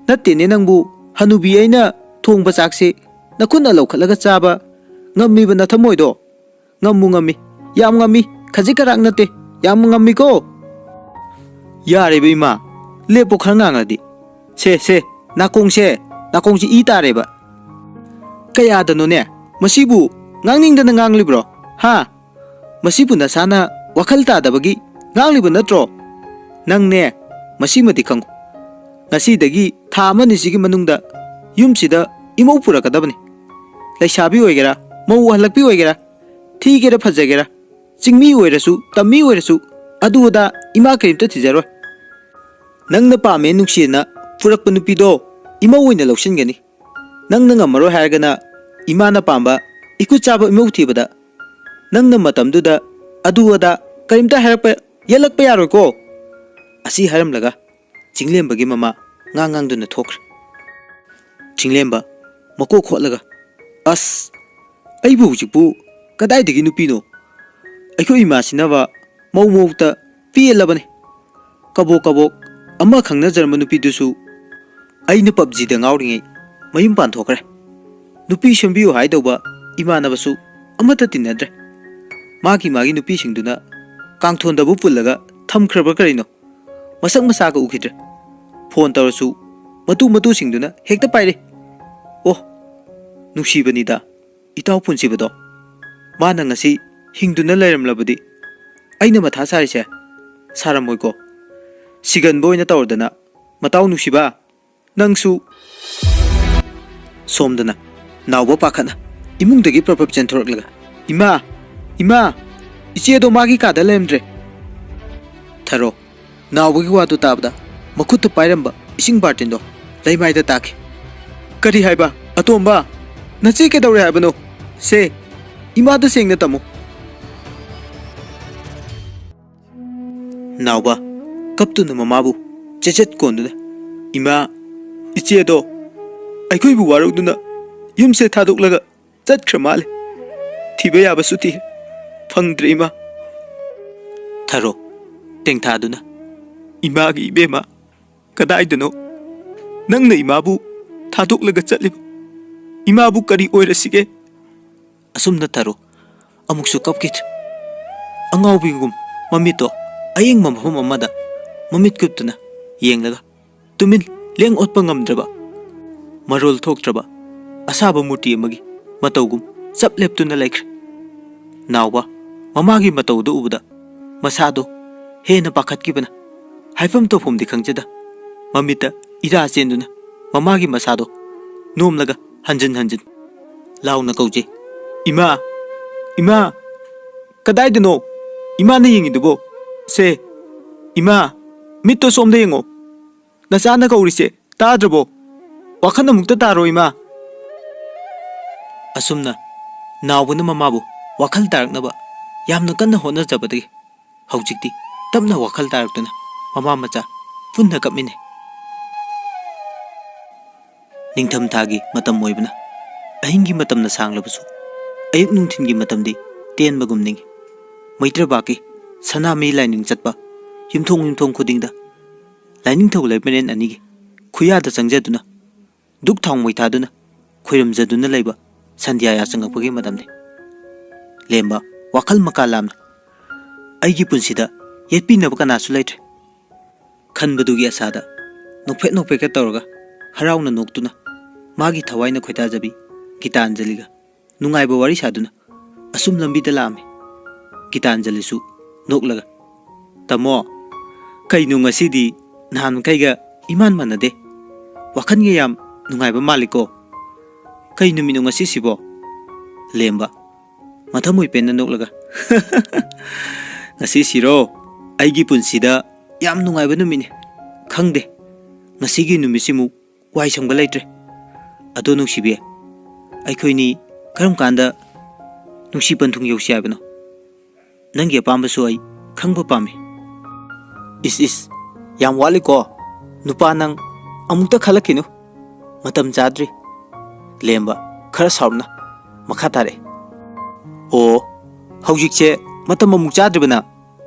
ꯅꯠꯇꯦꯅꯦ ꯅꯪꯕꯨ, ꯍꯅꯨꯕꯤ ꯑꯩꯅ ꯊꯣꯡꯕ ꯆꯥꯛꯁꯤ ꯅꯈꯨꯠꯅ ꯂꯧꯈꯠꯂꯒ ꯆꯥꯕ ꯉꯝꯃꯤꯕ ꯅꯊꯃꯣꯏꯗꯣ? ꯉꯝꯃꯨ ꯉꯝꯃꯤ, ꯌꯥꯝ ꯉꯝꯃꯤ, ꯈꯖꯤꯛ ꯈꯔꯥꯛ ꯅꯠꯇꯦ, ꯌꯥꯝ ꯉꯝꯃꯤꯀꯣ꯫ ꯌꯥꯔꯦꯕ ꯏꯃꯥ, ꯂꯦꯞꯄꯣ ꯈꯔ ꯉꯥꯡꯉꯗꯤ꯫ ꯁꯦ ꯁꯦ, ꯅꯥꯀꯣꯡꯁꯦ, ꯅꯥꯀꯣꯡꯁꯤ ꯏ ꯇꯥꯔꯦꯕ꯫ ꯀꯌꯥꯗꯅꯣꯅꯦ ꯃꯁꯤꯕꯨ ꯉꯥꯡꯅꯤꯡꯗꯅ ꯉꯥꯡꯂꯤꯕ꯭ꯔꯣ? ꯍꯥ? ꯃꯁꯤꯕꯨ ꯅꯁꯥꯅ ꯋꯥꯈꯜ ꯇꯥꯗꯕꯒꯤ ꯉꯥꯡꯂꯤꯕ ꯅꯠꯇ꯭ꯔꯣ? ꯅꯪꯅꯦ, ꯃꯁꯤꯃꯗꯤ ꯈꯪꯉꯨ, ꯉꯁꯤꯗꯒꯤ ꯊꯥ ꯑꯃꯅꯤꯁꯤꯒꯤ ꯃꯅꯨꯡꯗ ꯌꯨꯝꯁꯤꯗ ꯏꯃꯧ ꯄꯨꯔꯛꯀꯗꯕꯅꯤ꯫ ꯂꯩꯁꯥꯕꯤ ꯑꯣꯏꯒꯦꯔꯥ, ꯃꯧ ꯍꯜꯂꯛꯄꯤ ꯑꯣꯏꯒꯦꯔꯥ, ꯊꯤꯒꯦꯔꯥ ꯐꯖꯒꯦꯔꯥ, ꯆꯤꯡꯃꯤ ꯑꯣꯏꯔꯁꯨ ꯇꯝꯃꯤ ꯑꯣꯏꯔꯁꯨ, ꯑꯗꯨ ꯑꯗꯥ ꯏꯃꯥ ꯀꯔꯤꯝꯇ ꯊꯤꯖꯔꯣꯏ꯫ ꯅꯪꯅ ꯄꯥꯝꯃꯦ ꯅꯨꯡꯁꯤꯅ ꯄꯨꯔꯛꯄ ꯅꯨꯄꯤꯗꯣ ꯏꯃꯧ ꯑꯣꯏꯅ ꯂꯧꯁꯤꯟꯒꯅꯤ꯫ ꯅꯪꯅ ꯉꯝꯃꯔꯣꯏ ꯍꯥꯏꯔꯒꯅ ꯏꯃꯥꯅ ꯄꯥꯝꯕ ꯏꯀꯨ ꯆꯥꯕ ꯏꯃꯧ ꯊꯤꯕꯗ ꯅꯪꯅ ꯃꯇꯝꯗꯨꯗ ꯑꯗꯨ ꯑꯗꯥ ꯀꯔꯤꯝꯇ ꯍꯥꯏꯔꯛꯄ, ꯌꯦꯠꯂꯛꯄ ꯌꯥꯔꯣꯏꯀꯣ꯫ ꯑꯁꯤ ꯍꯥꯏꯔꯝꯂꯒ ꯆꯤꯡꯂꯦꯝꯕꯒꯤ ꯃꯃꯥ ꯉꯥꯡ ꯉꯥꯡꯗꯨꯅ ꯊꯣꯛꯈ꯭ꯔꯦ꯫ ꯆꯤꯡꯂꯦꯝꯕ ꯃꯀꯣꯛ ꯈꯣꯠꯂꯒ, "ꯑꯁ, ꯑꯩꯕꯨ ꯍꯧꯖꯤꯛꯄꯨ ꯀꯗꯥꯏꯗꯒꯤ ꯅꯨꯄꯤꯅꯣ? ꯑꯩꯈꯣꯏ ꯏꯃꯥꯁꯤꯅꯕ ꯃꯧ ꯃꯧꯇ ꯄꯦꯜꯂꯕꯅꯤ꯫ ꯀꯕꯣꯛ ꯀꯕꯣꯛ ꯑꯃ ꯈꯪꯅꯖꯔꯝꯕ ꯅꯨꯄꯤꯗꯨꯁꯨ ꯑꯩꯅ ꯄꯞꯖꯤꯗ ꯉꯥꯎꯔꯤꯉꯩ ꯃꯌꯨꯝ ꯄꯥꯟꯊꯣꯛꯈ꯭ꯔꯦ꯫ ꯅꯨꯄꯤ ꯁꯦꯝꯕꯤꯌꯨ ꯍꯥꯏꯗꯧꯕ ꯏꯃꯥꯟꯅꯕꯁꯨ ꯑꯃꯠꯇ ꯇꯤꯟꯅꯗ꯭ꯔꯦ꯫ ꯃꯥꯒꯤ ꯃꯥꯒꯤ ꯅꯨꯄꯤꯁꯤꯡꯗꯨꯅ ꯀꯥꯡꯊꯣꯟꯗꯕꯨ ꯄꯨꯜꯂꯒ ꯊꯝꯈ꯭ꯔꯕ ꯀꯔꯤꯅꯣ? ꯃꯁꯛ ꯃꯁꯥꯒ ꯎꯈꯤꯗ꯭ꯔꯦ꯫ ꯐꯣꯟ ꯇꯧꯔꯁꯨ ꯃꯇꯨ ꯃꯇꯨꯁꯤꯡꯗꯨꯅ ꯍꯦꯛꯇ ꯄꯥꯏꯔꯦ꯫ ꯑꯣ, ꯅꯨꯡꯁꯤꯕꯅꯤꯗ ꯏꯇꯥꯎ ꯄꯨꯟꯁꯤꯕꯗꯣ꯫ ꯃꯥꯅ ꯉꯁꯤ ꯍꯤꯡꯗꯨꯅ ꯂꯩꯔꯝꯂꯕꯗꯤ ꯑꯩꯅ ꯃꯊꯥ ꯁꯥꯔꯤꯁꯦ ꯁꯥꯔꯝꯃꯣꯏꯀꯣ꯫ ꯁꯤꯒꯟꯕ ꯑꯣꯏꯅ ꯇꯧꯔꯗꯅ, ꯃꯇꯥꯎ ꯅꯨꯡꯁꯤꯕ, ꯅꯪꯁꯨ꯫" ꯁꯣꯝꯗꯅ ꯅꯥꯎꯕ ꯄꯥꯈꯠꯅ ꯏꯃꯨꯡꯗꯒꯤ ꯄ꯭ꯔꯞ ꯄ꯭ꯔꯞ ꯆꯦꯟꯊꯣꯔꯛꯂꯒ, "ꯏꯃꯥ! ꯏꯃꯥ! ꯏꯆꯦꯗꯣ ꯃꯥꯒꯤ ꯀꯥꯗ ꯂꯩꯔꯝꯗ꯭ꯔꯦ!" ꯊꯔꯣ ꯅꯥꯎꯕꯒꯤ ꯋꯥꯗꯨ ꯇꯥꯕꯗ ꯃꯈꯨꯠꯇ ꯄꯥꯏꯔꯝꯕ ꯏꯁꯤꯡ ꯕꯥꯔꯇꯤꯟꯗꯣ ꯂꯩꯃꯥꯏꯗ ꯇꯥꯈꯤ꯫ "ꯀꯔꯤ ꯍꯥꯏꯕ? ꯑꯇꯣꯝꯕ, ꯅꯆꯦ ꯀꯩꯗꯧꯔꯦ ꯍꯥꯏꯕꯅꯣ? ꯁꯦ, ꯏꯃꯥꯗ ꯁꯦꯡꯅ ꯇꯝꯃꯨ꯫" ꯅꯥꯎꯕ ꯀꯞꯇꯨꯅ ꯃꯃꯥꯕꯨ ꯆꯦꯠꯆꯦꯠ ꯀꯣꯟꯗꯨꯅ, "ꯏꯃꯥ, ꯏꯆꯦꯗꯣ ꯑꯩꯈꯣꯏꯕꯨ ꯋꯥꯔꯧꯗꯨꯅ ꯌꯨꯝꯁꯦ ꯊꯥꯗꯣꯛꯂꯒ ꯆꯠꯈ꯭ꯔ ꯃꯥꯜꯂꯦ꯫ ꯊꯤꯕ ꯌꯥꯕꯁꯨ ꯊꯤ, ꯐꯪꯗ꯭ꯔꯦ ꯏꯃꯥ꯫" ꯊꯔꯣ ꯇꯦꯡꯊꯥꯗꯨꯅ, "ꯏꯃꯥꯒꯤ ꯏꯕꯦꯝꯃ, ꯀꯗꯥꯏꯗꯅꯣ ꯅꯪꯅ ꯏꯃꯥꯕꯨ ꯊꯥꯗꯣꯛꯂꯒ ꯆꯠꯂꯤꯕ?" ꯏꯃꯥꯕꯨ ꯀꯔꯤ ꯑꯣꯏꯔꯁꯤꯒꯦ? ꯑꯁꯨꯝꯅ ꯊꯔꯣ ꯑꯃꯨꯛꯁꯨ ꯀꯞꯈꯤꯗ꯭ꯔꯦ꯫ ꯑꯉꯥꯎꯕꯤꯒꯨꯝ ꯃꯃꯤꯠꯇꯣ ꯑꯌꯦꯡꯕ ꯃꯐꯝ ꯑꯃꯗ ꯃꯃꯤꯠ ꯀꯨꯞꯇꯨꯅ ꯌꯦꯡꯂꯒ ꯇꯨꯃꯤꯟ ꯂꯦꯡ ꯑꯣꯠꯄ ꯉꯝꯗ꯭ꯔꯕ, ꯃꯔꯣꯜ ꯊꯣꯛꯇ꯭ꯔꯕ ꯑꯁꯥꯕ ꯃꯨꯔꯇꯤ ꯑꯃꯒꯤ ꯃꯇꯧꯒꯨꯝ ꯆꯞ ꯂꯦꯞꯇꯨꯅ ꯂꯩꯈ꯭ꯔꯦ꯫ ꯅꯥꯎꯕ ꯃꯃꯥꯒꯤ ꯃꯇꯧꯗꯨ ꯎꯕꯗ ꯃꯁꯥꯗꯣ ꯍꯦꯟꯅ ꯄꯥꯈꯠꯈꯤꯕꯅ ꯍꯥꯏꯐꯝ ꯇꯧꯐꯝꯗꯤ ꯈꯪꯖꯗ ꯃꯃꯤꯠꯇ ꯏꯔꯥ ꯆꯦꯟꯗꯨꯅ ꯃꯃꯥꯒꯤ ꯃꯁꯥꯗꯣ ꯅꯣꯝꯂꯒ ꯍꯟꯖꯤꯟ ꯍꯟꯖꯤꯟ ꯂꯥꯎꯅ ꯀꯧꯖꯩ, "ꯏꯃꯥ! ꯏꯃꯥ! ꯀꯗꯥꯏꯗꯅꯣ ꯏꯃꯥꯅ ꯌꯦꯡꯉꯤꯗꯨꯕꯣ? ꯁꯦ, ꯏꯃꯥ! ꯃꯤꯠꯇꯣ ꯁꯣꯝꯗ ꯌꯦꯡꯉꯣ꯫ ꯅꯆꯥꯅ ꯀꯧꯔꯤꯁꯦ ꯇꯥꯗ꯭ꯔꯕꯣ? ꯋꯥꯈꯜ ꯑꯃꯨꯛꯇ ꯇꯥꯔꯣ, ꯏꯃꯥ!" ꯑꯁꯨꯝꯅ ꯅꯥꯎꯕꯅ ꯃꯃꯥꯕꯨ ꯋꯥꯈꯜ ꯇꯥꯔꯛꯅꯕ ꯌꯥꯝꯅ ꯀꯟꯅ ꯍꯣꯠꯅꯖꯕꯗꯒꯤ ꯍꯧꯖꯤꯛꯇꯤ ꯇꯞꯅ ꯋꯥꯈꯜ ꯇꯥꯔꯛꯇꯨꯅ ꯃꯃꯥ ꯃꯆꯥ ꯄꯨꯟꯅ ꯀꯞꯃꯤꯟꯅꯩ꯫ ꯅꯤꯡꯊꯝꯊꯥꯒꯤ ꯃꯇꯝ ꯑꯣꯏꯕꯅ ꯑꯍꯤꯡꯒꯤ ꯃꯇꯝꯅ ꯁꯥꯡꯂꯕꯁꯨ ꯑꯌꯨꯛ ꯅꯨꯡꯊꯤꯜꯒꯤ ꯃꯇꯝꯗꯤ ꯇꯦꯟꯕꯒꯨꯝ ꯅꯤꯡꯏ꯫ ꯃꯩꯇ꯭ꯔꯕꯥꯛꯀꯤ ꯁꯅꯥꯃꯍꯤ ꯂꯥꯏꯅꯤꯡ ꯆꯠꯄ ꯌꯨꯝꯊꯣꯡ ꯌꯨꯝꯊꯣꯡ ꯈꯨꯗꯤꯡꯗ ꯂꯥꯏꯅꯤꯡꯊꯧ ꯂꯩꯃꯔꯦꯟ ꯑꯅꯤꯒꯤ ꯈꯨꯌꯥꯗ ꯆꯪꯖꯗꯨꯅ ꯙꯨꯛ ꯊꯥꯎꯃꯩ ꯊꯥꯗꯨꯅ ꯈꯣꯏꯔꯝꯖꯗꯨꯅ ꯂꯩꯕ ꯁꯟꯙ꯭ꯌꯥ ꯌꯥꯆꯪꯉꯛꯄꯒꯤ ꯃꯇꯝꯅꯤ꯫ ꯂꯦꯝꯕ ꯋꯥꯈꯜ ꯃꯀꯥ ꯂꯥꯝꯅ ꯑꯩꯒꯤ ꯄꯨꯟꯁꯤꯗ ꯌꯦꯠꯄꯤꯅꯕ ꯀꯅꯥꯁꯨ ꯂꯩꯇ꯭ꯔꯦ ꯈꯟꯕꯗꯨꯒꯤ ꯑꯁꯥꯗ ꯅꯣꯛꯐꯦꯠ ꯅꯣꯛꯐꯦꯠꯀ ꯇꯧꯔꯒ ꯍꯔꯥꯎꯅ ꯅꯣꯛꯇꯨꯅ ꯃꯥꯒꯤ ꯊꯋꯥꯏꯅ ꯈꯣꯏꯗꯥꯖꯕꯤ ꯒꯤꯇꯥꯟꯖꯂꯤꯒ ꯅꯨꯡꯉꯥꯏꯕ ꯋꯥꯔꯤ ꯁꯥꯗꯨꯅ ꯑꯁꯨꯝ ꯂꯝꯕꯤꯗ ꯂꯥꯛꯑꯝꯃꯤ꯫ ꯒꯤꯇꯥꯟꯖꯂꯤꯁꯨ ꯅꯣꯛꯂꯒ, "ꯇꯥꯃꯣ, ꯀꯩꯅꯣ ꯉꯁꯤꯗꯤ ꯅꯍꯥꯟ ꯃꯈꯩꯒ ꯏꯃꯥꯟ ꯃꯥꯟꯅꯗꯦ꯫ ꯋꯥꯈꯜꯒ ꯌꯥꯝ ꯅꯨꯡꯉꯥꯏꯕ ꯃꯥꯜꯂꯤꯀꯣ꯫ ꯀꯩ ꯅꯨꯃꯤꯠꯅꯣ ꯉꯁꯤꯁꯤꯕꯣ?" ꯂꯦꯝꯕ ꯃꯊꯃꯣꯏ ꯄꯦꯟꯅ ꯅꯣꯛꯂꯒ, "ꯉꯁꯤꯁꯤꯔꯣ? ꯑꯩꯒꯤ ꯄꯨꯟꯁꯤꯗ ꯌꯥꯝ ꯅꯨꯡꯉꯥꯏꯕ ꯅꯨꯃꯤꯠꯅꯤ꯫ ꯈꯪꯗꯦ, ꯉꯁꯤꯒꯤ ꯅꯨꯃꯤꯠꯁꯤꯃꯨꯛ ꯋꯥꯏ ꯁꯪꯕ ꯂꯩꯇ꯭ꯔꯦ꯫ ꯑꯗꯣ ꯅꯨꯡꯁꯤꯕꯤ, ꯑꯩꯈꯣꯏꯅꯤ ꯀꯔꯝ ꯀꯥꯟꯗ ꯅꯨꯡꯁꯤ ꯄꯟꯊꯨꯡ ꯌꯧꯁꯤ ꯍꯥꯏꯕꯅꯣ? ꯅꯪꯒꯤ ꯑꯄꯥꯝꯕꯁꯨ ꯑꯩ ꯈꯪꯕ ꯄꯥꯝꯃꯤ꯫" "ꯏꯁ ꯏꯁ, ꯌꯥꯝ ꯋꯥꯠꯂꯤꯀꯣ꯫ ꯅꯨꯄꯥ ꯅꯪ ꯑꯃꯨꯛꯇ ꯈꯜꯂꯛꯈꯤꯅꯨ꯫ ꯃꯇꯝ ꯆꯥꯗ꯭ꯔꯤ꯫" ꯂꯦꯝꯕ ꯈꯔ ꯁꯥꯎꯔꯞꯅ ꯃꯈꯥ ꯇꯥꯔꯛꯏ, "ꯑꯣ, ꯍꯧꯖꯤꯛꯁꯦ ꯃꯇꯝ ꯑꯃꯨꯛ ꯆꯥꯗ꯭ꯔꯤꯕꯅ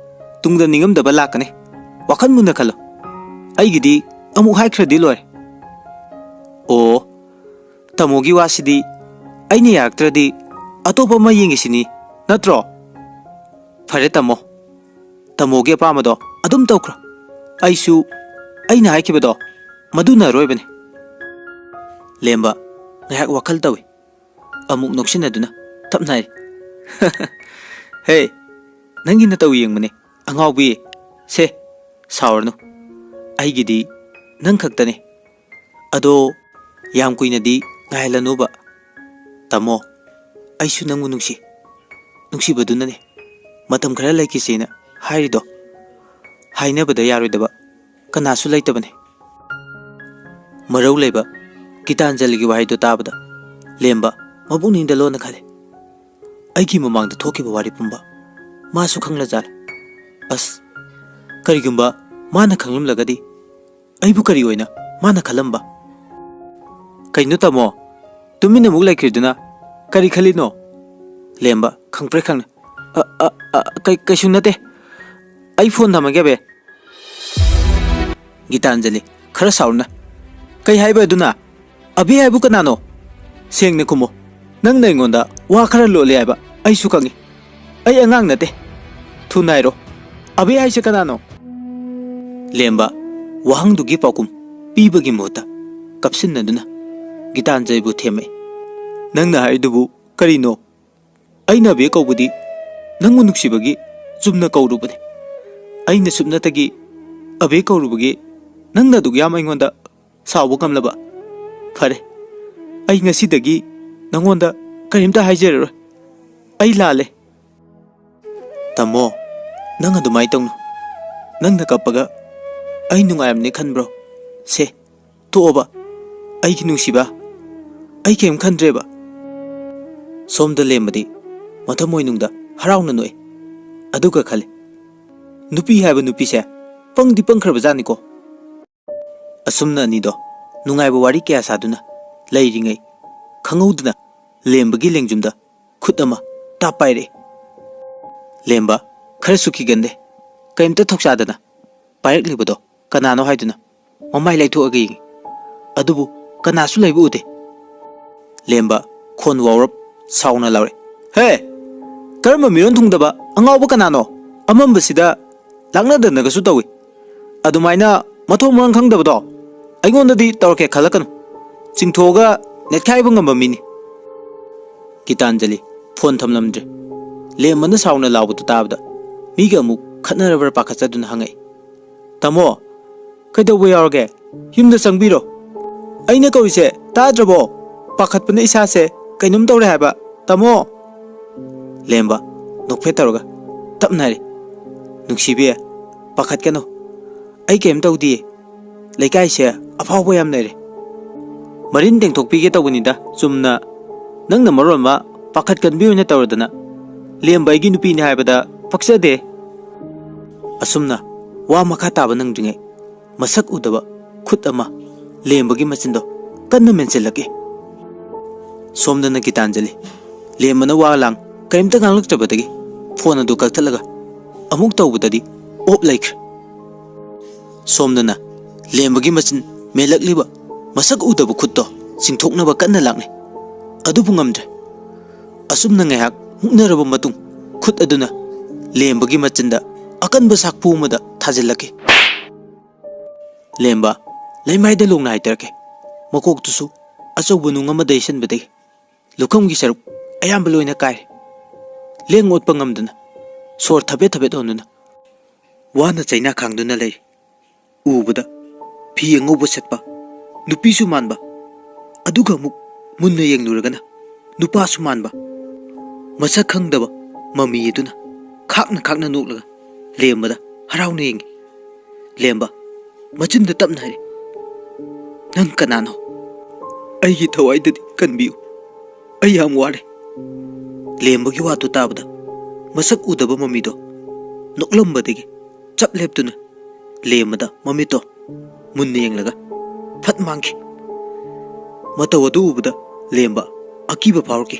ꯇꯨꯡꯗ ꯅꯤꯡꯉꯝꯗꯕ ꯂꯥꯛꯀꯅꯤ꯫ ꯋꯥꯈꯜ ꯃꯨꯟꯅ ꯈꯜꯂꯣ꯫ ꯑꯩꯒꯤꯗꯤ ꯑꯃꯨꯛ ꯍꯥꯏꯈ꯭ꯔꯗꯤ ꯂꯣꯏꯔꯦ꯫" "ꯑꯣ, ꯇꯥꯃꯣꯒꯤ ꯋꯥꯁꯤꯗꯤ ꯑꯩꯅ ꯌꯥꯔꯛꯇ꯭ꯔꯗꯤ ꯑꯇꯣꯞꯄ ꯑꯃ ꯌꯦꯡꯒꯦ ꯁꯤꯅꯤ, ꯅꯠꯇ꯭ꯔꯣ? ꯐꯔꯦ ꯇꯥꯃꯣ, ꯇꯥꯃꯣꯒꯤ ꯑꯄꯥꯝꯕꯗꯣ ꯑꯗꯨꯝ ꯇꯧꯈ꯭ꯔꯣ꯫ ꯑꯩꯁꯨ ꯑꯩꯅ ꯍꯥꯏꯈꯤꯕꯗꯣ ꯃꯗꯨꯅ ꯑꯔꯣꯏꯕꯅꯤ꯫ ꯂꯦꯝꯕ ꯉꯥꯏꯍꯥꯛ ꯋꯥꯈꯜ ꯇꯧꯏ꯫ ꯑꯃꯨꯛ ꯅꯣꯛꯁꯤꯟꯅꯗꯨꯅ ꯇꯞꯅ ꯍꯥꯏ, "ꯍꯦ, ꯅꯪꯒꯤ ꯅꯇꯧ ꯌꯦꯡꯕꯅꯦ, ꯑꯉꯥꯎꯕꯤ꯫ ꯁꯦ, ꯁꯥꯎꯔꯅꯨ꯫ ꯑꯩꯒꯤꯗꯤ ꯅꯪ ꯈꯛꯇꯅꯦ꯫ ꯑꯗꯣ ꯌꯥꯝ ꯀꯨꯏꯅꯗꯤ ꯉꯥꯏꯍꯜꯂꯅꯨꯕ꯫ ꯇꯥꯃꯣ, ꯑꯩꯁꯨ ꯅꯪꯕꯨ ꯅꯨꯡꯁꯤ꯫ ꯅꯨꯡꯁꯤꯕꯗꯨꯅꯅꯦ ꯃꯇꯝ ꯈꯔ ꯂꯩꯈꯤꯁꯦꯅ ꯍꯥꯏꯔꯤꯗꯣ꯫ ꯍꯥꯏꯅꯕꯗ ꯌꯥꯔꯣꯏꯗꯕ ꯀꯅꯥꯁꯨ ꯂꯩꯇꯕꯅꯦ꯫" ꯃꯔꯧ ꯂꯩꯕ ꯒꯤꯇꯥꯟꯖꯂꯤꯒꯤ ꯋꯥꯍꯩꯗꯣ ꯇꯥꯕꯗ ꯂꯦꯝꯕ ꯃꯄꯨꯛꯅꯤꯡꯗ ꯂꯣꯟꯅ ꯈꯜꯂꯦ꯫ ꯑꯩꯒꯤ ꯃꯃꯥꯡꯗ ꯊꯣꯛꯈꯤꯕ ꯋꯥꯔꯤ ꯄꯨꯝꯕ ꯃꯥꯁꯨ ꯈꯪꯂꯖꯥꯠꯂꯦ꯫ ꯑꯁ, ꯀꯔꯤꯒꯨꯝꯕ ꯃꯥꯅ ꯈꯪꯂꯝꯂꯒꯗꯤ ꯑꯩꯕꯨ ꯀꯔꯤ ꯑꯣꯏꯅ ꯃꯥꯅ ꯈꯜꯂꯝꯕ? "ꯀꯩꯅꯣ ꯇꯥꯃꯣ, ꯇꯨꯃꯤꯟꯅ ꯑꯃꯨꯛ ꯂꯩꯈ꯭ꯔꯤꯗꯨꯅ ꯀꯔꯤ ꯈꯜꯂꯤꯅꯣ?" ꯂꯦꯝꯕ ꯈꯪꯄ꯭ꯔꯦꯛ ꯈꯪꯅ, "ꯑ, ꯑ, ꯑ, ꯀꯩ-, ꯀꯩꯁꯨ ꯅꯠꯇꯦ꯫ ꯑꯩ ꯐꯣꯟ ꯊꯝꯃꯒꯦ, ꯑꯕꯦ꯫" ꯒꯤꯇꯥꯟꯖꯂꯤ ꯈꯔ ꯁꯥꯎꯔꯅ, "ꯀꯩ ꯍꯥꯏꯕ ꯑꯗꯨꯅ? ꯑꯕꯦ ꯍꯥꯏꯕꯨ ꯀꯅꯥꯅꯣ? ꯁꯦꯡꯅ ꯈꯨꯝꯃꯣ꯫ ꯅꯪꯅ ꯑꯩꯉꯣꯟꯗ ꯋꯥ ꯈꯔ ꯂꯣꯠꯂꯦ ꯍꯥꯏꯕ ꯑꯩꯁꯨ ꯈꯪꯉꯤ꯫ ꯑꯩ ꯑꯉꯥꯡ ꯅꯠꯇꯦ꯫ ꯊꯨꯅ ꯍꯥꯏꯔꯣ, ꯑꯕꯦ ꯍꯥꯏꯁꯦ ꯀꯅꯥꯅꯣ?" ꯂꯦꯝꯕ ꯋꯥꯍꯪꯗꯨꯒꯤ ꯄꯥꯎꯈꯨꯝ ꯄꯤꯕꯒꯤ ꯃꯍꯨꯠꯇ ꯀꯞꯁꯤꯟꯅꯗꯨꯅ ꯒꯤꯇꯥꯟꯖꯂꯤꯕꯨ ꯊꯦꯝꯃꯛꯏ꯫ "ꯅꯪꯅ ꯍꯥꯏꯔꯤꯗꯨꯕꯨ ꯀꯔꯤꯅꯣ? ꯑꯩꯅ ꯑꯕꯦ ꯀꯧꯕꯗꯤ ꯅꯪꯕꯨ ꯅꯨꯡꯁꯤꯕꯒꯤ ꯆꯨꯝꯅ ꯀꯧꯔꯨꯕꯅꯤ꯫ ꯑꯩꯅ ꯁꯨꯞꯅꯇꯒꯤ ꯑꯕꯦ ꯀꯧꯔꯨꯕꯒꯤ ꯅꯪꯅ ꯑꯗꯨꯛ ꯌꯥꯝ ꯑꯩꯉꯣꯟꯗ ꯁꯥꯎꯕ ꯉꯝꯂꯕ? ꯐꯔꯦ, ꯑꯩ ꯉꯁꯤꯗꯒꯤ ꯅꯪꯉꯣꯟꯗ ꯀꯔꯤꯝꯇ ꯍꯥꯏꯖꯔꯔꯣꯏ꯫ ꯑꯩ ꯂꯥꯜꯂꯦ꯫" "ꯇꯥꯃꯣ, ꯅꯪ ꯑꯗꯨꯃꯥꯏꯅ ꯇꯧꯅꯨ꯫ ꯅꯪꯅ ꯀꯞꯄꯒ ꯑꯩ ꯅꯨꯡꯉꯥꯏꯔꯝꯅꯤ ꯈꯟꯕ꯭ꯔꯣ? ꯁꯦ, ꯇꯣꯛꯑꯣꯕ, ꯑꯩꯒꯤ ꯅꯨꯡꯁꯤꯕ꯫ ꯑꯩ ꯀꯔꯤꯝ ꯈꯟꯗ꯭ꯔꯦꯕ꯫" ꯁꯣꯝꯗ ꯂꯦꯝꯕꯗꯤ ꯃꯊꯃꯣꯏꯅꯨꯡꯗ ꯍꯔꯥꯎꯅ ꯅꯣꯛꯏ꯫ ꯑꯗꯨꯒ ꯈꯜꯂꯤ, "ꯅꯨꯄꯤ ꯍꯥꯏꯕ ꯅꯨꯄꯤꯁꯦ ꯄꯪꯗꯤ ꯄꯪꯈ꯭ꯔꯕꯖꯥꯠꯅꯤꯀꯣ꯫" ꯑꯁꯨꯝꯅ ꯑꯅꯤꯗꯣ ꯅꯨꯡꯉꯥꯏꯕ ꯋꯥꯔꯤ ꯀꯌꯥ ꯁꯥꯗꯨꯅ ꯂꯩꯔꯤꯉꯩ, ꯈꯪꯍꯧꯗꯅ ꯂꯦꯝꯕꯒꯤ ꯂꯦꯡꯖꯨꯝꯗ ꯈꯨꯠ ꯑꯃ ꯇꯥꯞ ꯄꯥꯏꯔꯛꯏ꯫ ꯂꯦꯝꯕ ꯈꯔꯁꯨ ꯀꯤꯒꯟꯗꯦ꯫ ꯀꯔꯤꯝꯇ ꯊꯧꯁꯥꯗꯅ ꯄꯥꯏꯔꯛꯂꯤꯕꯗꯣ ꯀꯅꯥꯅꯣ ꯍꯥꯏꯗꯨꯅ ꯃꯃꯥꯏ ꯂꯩꯊꯣꯛꯑꯒ ꯌꯦꯡꯉꯤ꯫ ꯑꯗꯨꯕꯨ ꯀꯅꯥꯁꯨ ꯂꯩꯕ ꯎꯗꯦ꯫ ꯂꯦꯝꯕ ꯈꯣꯟ ꯋꯥꯎꯔꯞ ꯁꯥꯎꯅ ꯂꯥꯎꯔꯦ꯫ "ꯍꯦ! ꯀꯔꯝꯕ ꯃꯤꯔꯣꯟ ꯊꯨꯡꯗꯕ ꯑꯉꯥꯎꯕ ꯀꯅꯥꯅꯣ? ꯑꯃꯝꯕꯁꯤꯗ ꯂꯥꯛꯅꯗꯅꯒꯁꯨ ꯇꯧꯏ꯫ ꯑꯗꯨꯃꯥꯏꯅ ꯃꯊꯣꯡ ꯃꯔꯝ ꯈꯪꯗꯕꯗꯣ ꯑꯩꯉꯣꯟꯗꯗꯤ ꯇꯧꯔꯛꯀꯦ ꯈꯜꯂꯛꯀꯅꯨ꯫ ꯆꯤꯡꯊꯣꯛꯑꯒ ꯅꯦꯠꯈꯥꯏꯕ ꯉꯝꯕ ꯃꯤꯅꯤ꯫" ꯒꯤꯇꯥꯟꯖꯂꯤ ꯐꯣꯟ ꯊꯝꯂꯝꯗ꯭ꯔꯦ꯫ ꯂꯦꯝꯕꯅ ꯁꯥꯎꯅ ꯂꯥꯎꯕꯗꯨ ꯇꯥꯕꯗ ꯃꯤꯒ ꯑꯃꯨꯛ ꯈꯠꯅꯔꯕ꯭ꯔꯥ ꯄꯥꯈꯠꯆꯗꯨꯅ ꯍꯪꯉꯛꯏ꯫ "ꯇꯥꯃꯣ, ꯀꯩꯗꯧꯕ ꯌꯥꯎꯔꯒꯦ? ꯌꯨꯝꯗ ꯆꯪꯕꯤꯔꯣ꯫ ꯑꯩꯅ ꯀꯧꯔꯤꯁꯦ ꯇꯥꯗ꯭ꯔꯕꯣ? ꯄꯥꯈꯠꯄꯅ ꯏꯁꯥꯁꯦ ꯀꯩꯅꯣꯝ ꯇꯧꯔꯦ ꯍꯥꯏꯕ, ꯇꯥꯃꯣ!" ꯂꯦꯝꯕ ꯅꯣꯛꯐꯦꯠ ꯇꯧꯔꯒ ꯇꯞꯅ ꯍꯥꯏꯔꯤ꯫ "ꯅꯨꯡꯁꯤꯕꯤ, ꯄꯥꯈꯠꯀꯅꯨ꯫ ꯑꯩ ꯀꯩꯝ ꯇꯧꯗꯤꯌꯦ꯫ ꯂꯩꯀꯥꯏꯁꯦ ꯑꯐꯥꯎꯕ ꯌꯥꯝ ꯂꯩꯔꯦ꯫ ꯃꯔꯤꯟ ꯇꯦꯡꯊꯣꯛꯄꯤꯒꯦ ꯇꯧꯕꯅꯤꯗ, ꯆꯨꯝꯅ꯫ ꯅꯪꯅ ꯃꯔꯣꯟ ꯑꯃ ꯄꯥꯈꯠꯀꯟꯕꯤ ꯑꯣꯏꯅ ꯇꯧꯔꯗꯅ꯫ ꯂꯦꯝꯕ ꯑꯩꯒꯤ ꯅꯨꯄꯤꯅꯤ ꯍꯥꯏꯕꯗ ꯄꯛꯆꯗꯦ꯫" ꯑꯁꯨꯝꯅ ꯋꯥ ꯃꯈꯥ ꯇꯥꯕ ꯅꯪꯗ꯭ꯔꯤꯉꯩ ꯃꯁꯛ ꯎꯗꯕ ꯈꯨꯠ ꯑꯃ ꯂꯦꯝꯕꯒꯤ ꯃꯆꯤꯟꯗꯣ ꯀꯟꯅ ꯃꯦꯟꯁꯤꯜꯂꯛꯏ꯫ ꯁꯣꯝꯗꯅ ꯒꯤꯇꯥꯟꯖꯂꯤ ꯂꯦꯝꯕꯅ ꯋꯥ ꯂꯥꯡ ꯀꯔꯤꯝꯇ ꯉꯥꯡꯂꯛꯇꯕꯗꯒꯤ ꯐꯣꯟ ꯑꯗꯨ ꯀꯛꯊꯠꯂꯒ ꯑꯃꯨꯛ ꯇꯧꯕꯗꯗꯤ ꯑꯣꯞ ꯂꯩꯈ꯭ꯔꯦ꯫ ꯁꯣꯝꯗꯅ ꯂꯦꯝꯕꯒꯤ ꯃꯆꯤꯟ ꯃꯦꯜꯂꯛꯂꯤꯕ ꯃꯁꯛ ꯎꯗꯕ ꯈꯨꯠꯇꯣ ꯆꯤꯡꯊꯣꯛꯅꯕ ꯀꯟꯅ ꯂꯥꯛꯅꯩ꯫ ꯑꯗꯨꯕꯨ ꯉꯝꯗ꯭ꯔꯦ꯫ ꯑꯁꯨꯝꯅ ꯉꯥꯏꯍꯥꯛ ꯃꯨꯛꯅꯔꯕ ꯃꯇꯨꯡ ꯈꯨꯠ ꯑꯗꯨꯅ ꯂꯦꯝꯕꯒꯤ ꯃꯆꯤꯟꯗ ꯑꯀꯟꯕ ꯁꯥꯛꯄꯨ ꯑꯃꯗ ꯊꯥꯖꯤꯜꯂꯛꯈꯤ꯫ ꯂꯦꯝꯕ ꯂꯩꯃꯥꯏꯗ ꯂꯣꯡꯅ ꯍꯥꯏꯊꯔꯛꯈꯤ꯫ ꯃꯀꯣꯛꯇꯨꯁꯨ ꯑꯆꯧꯕ ꯅꯨꯡ ꯑꯃꯗ ꯌꯩꯁꯟꯕꯗꯒꯤ ꯂꯨꯈꯝꯒꯤ ꯁꯔꯨꯛ ꯑꯌꯥꯝꯕ ꯂꯣꯏꯅ ꯀꯥꯏꯔꯦ꯫ ꯂꯦꯡ ꯑꯣꯠꯄ ꯉꯝꯗꯅ ꯁꯣꯔ ꯊꯕꯦꯠ ꯊꯕꯦꯠ ꯍꯣꯟꯗꯨꯅ ꯋꯥꯅ ꯆꯩꯅꯥ ꯈꯥꯡꯗꯨꯅ ꯂꯩꯔꯤ꯫ ꯎꯕꯗ ꯐꯤ ꯑꯉꯧꯕ ꯁꯦꯠꯄ, ꯅꯨꯄꯤꯁꯨ ꯃꯥꯟꯕ, ꯑꯗꯨꯒ ꯑꯃꯨꯛ ꯃꯨꯟꯅ ꯌꯦꯡꯂꯨꯔꯒꯅ ꯅꯨꯄꯥꯁꯨ ꯃꯥꯟꯕ ꯃꯁꯛ ꯈꯪꯗꯕ ꯃꯃꯤ ꯑꯗꯨꯅ ꯈꯥꯛꯅ ꯈꯥꯛꯅ ꯅꯣꯛꯂꯒ ꯂꯦꯝꯕꯗ ꯍꯔꯥꯎꯅ ꯌꯦꯡꯉꯤ꯫ ꯂꯦꯝꯕ ꯃꯆꯤꯟꯗ ꯇꯞꯅ ꯍꯥꯏꯔꯤ, "ꯅꯪ ꯀꯅꯥꯅꯣ? ꯑꯩꯒꯤ ꯊꯋꯥꯏꯗꯗꯤ ꯀꯟꯕꯤꯌꯨ꯫ ꯑꯩ ꯌꯥꯝ ꯋꯥꯔꯦ꯫" ꯂꯦꯝꯕꯒꯤ ꯋꯥꯗꯨ ꯇꯥꯕꯗ ꯃꯁꯛ ꯎꯗꯕ ꯃꯃꯤꯗꯣ ꯅꯣꯛꯂꯝꯕꯗꯒꯤ ꯆꯞ ꯂꯦꯞꯇꯨꯅ ꯂꯦꯝꯕꯗ ꯃꯃꯤꯠꯇꯣ ꯃꯨꯟꯅ ꯌꯦꯡꯂꯒ ꯐꯠ ꯃꯥꯡꯈꯤ꯫ ꯃꯇꯧ ꯑꯗꯨ ꯎꯕꯗ ꯂꯦꯝꯕ ꯑꯀꯤꯕ ꯐꯥꯎꯔꯛꯈꯤ꯫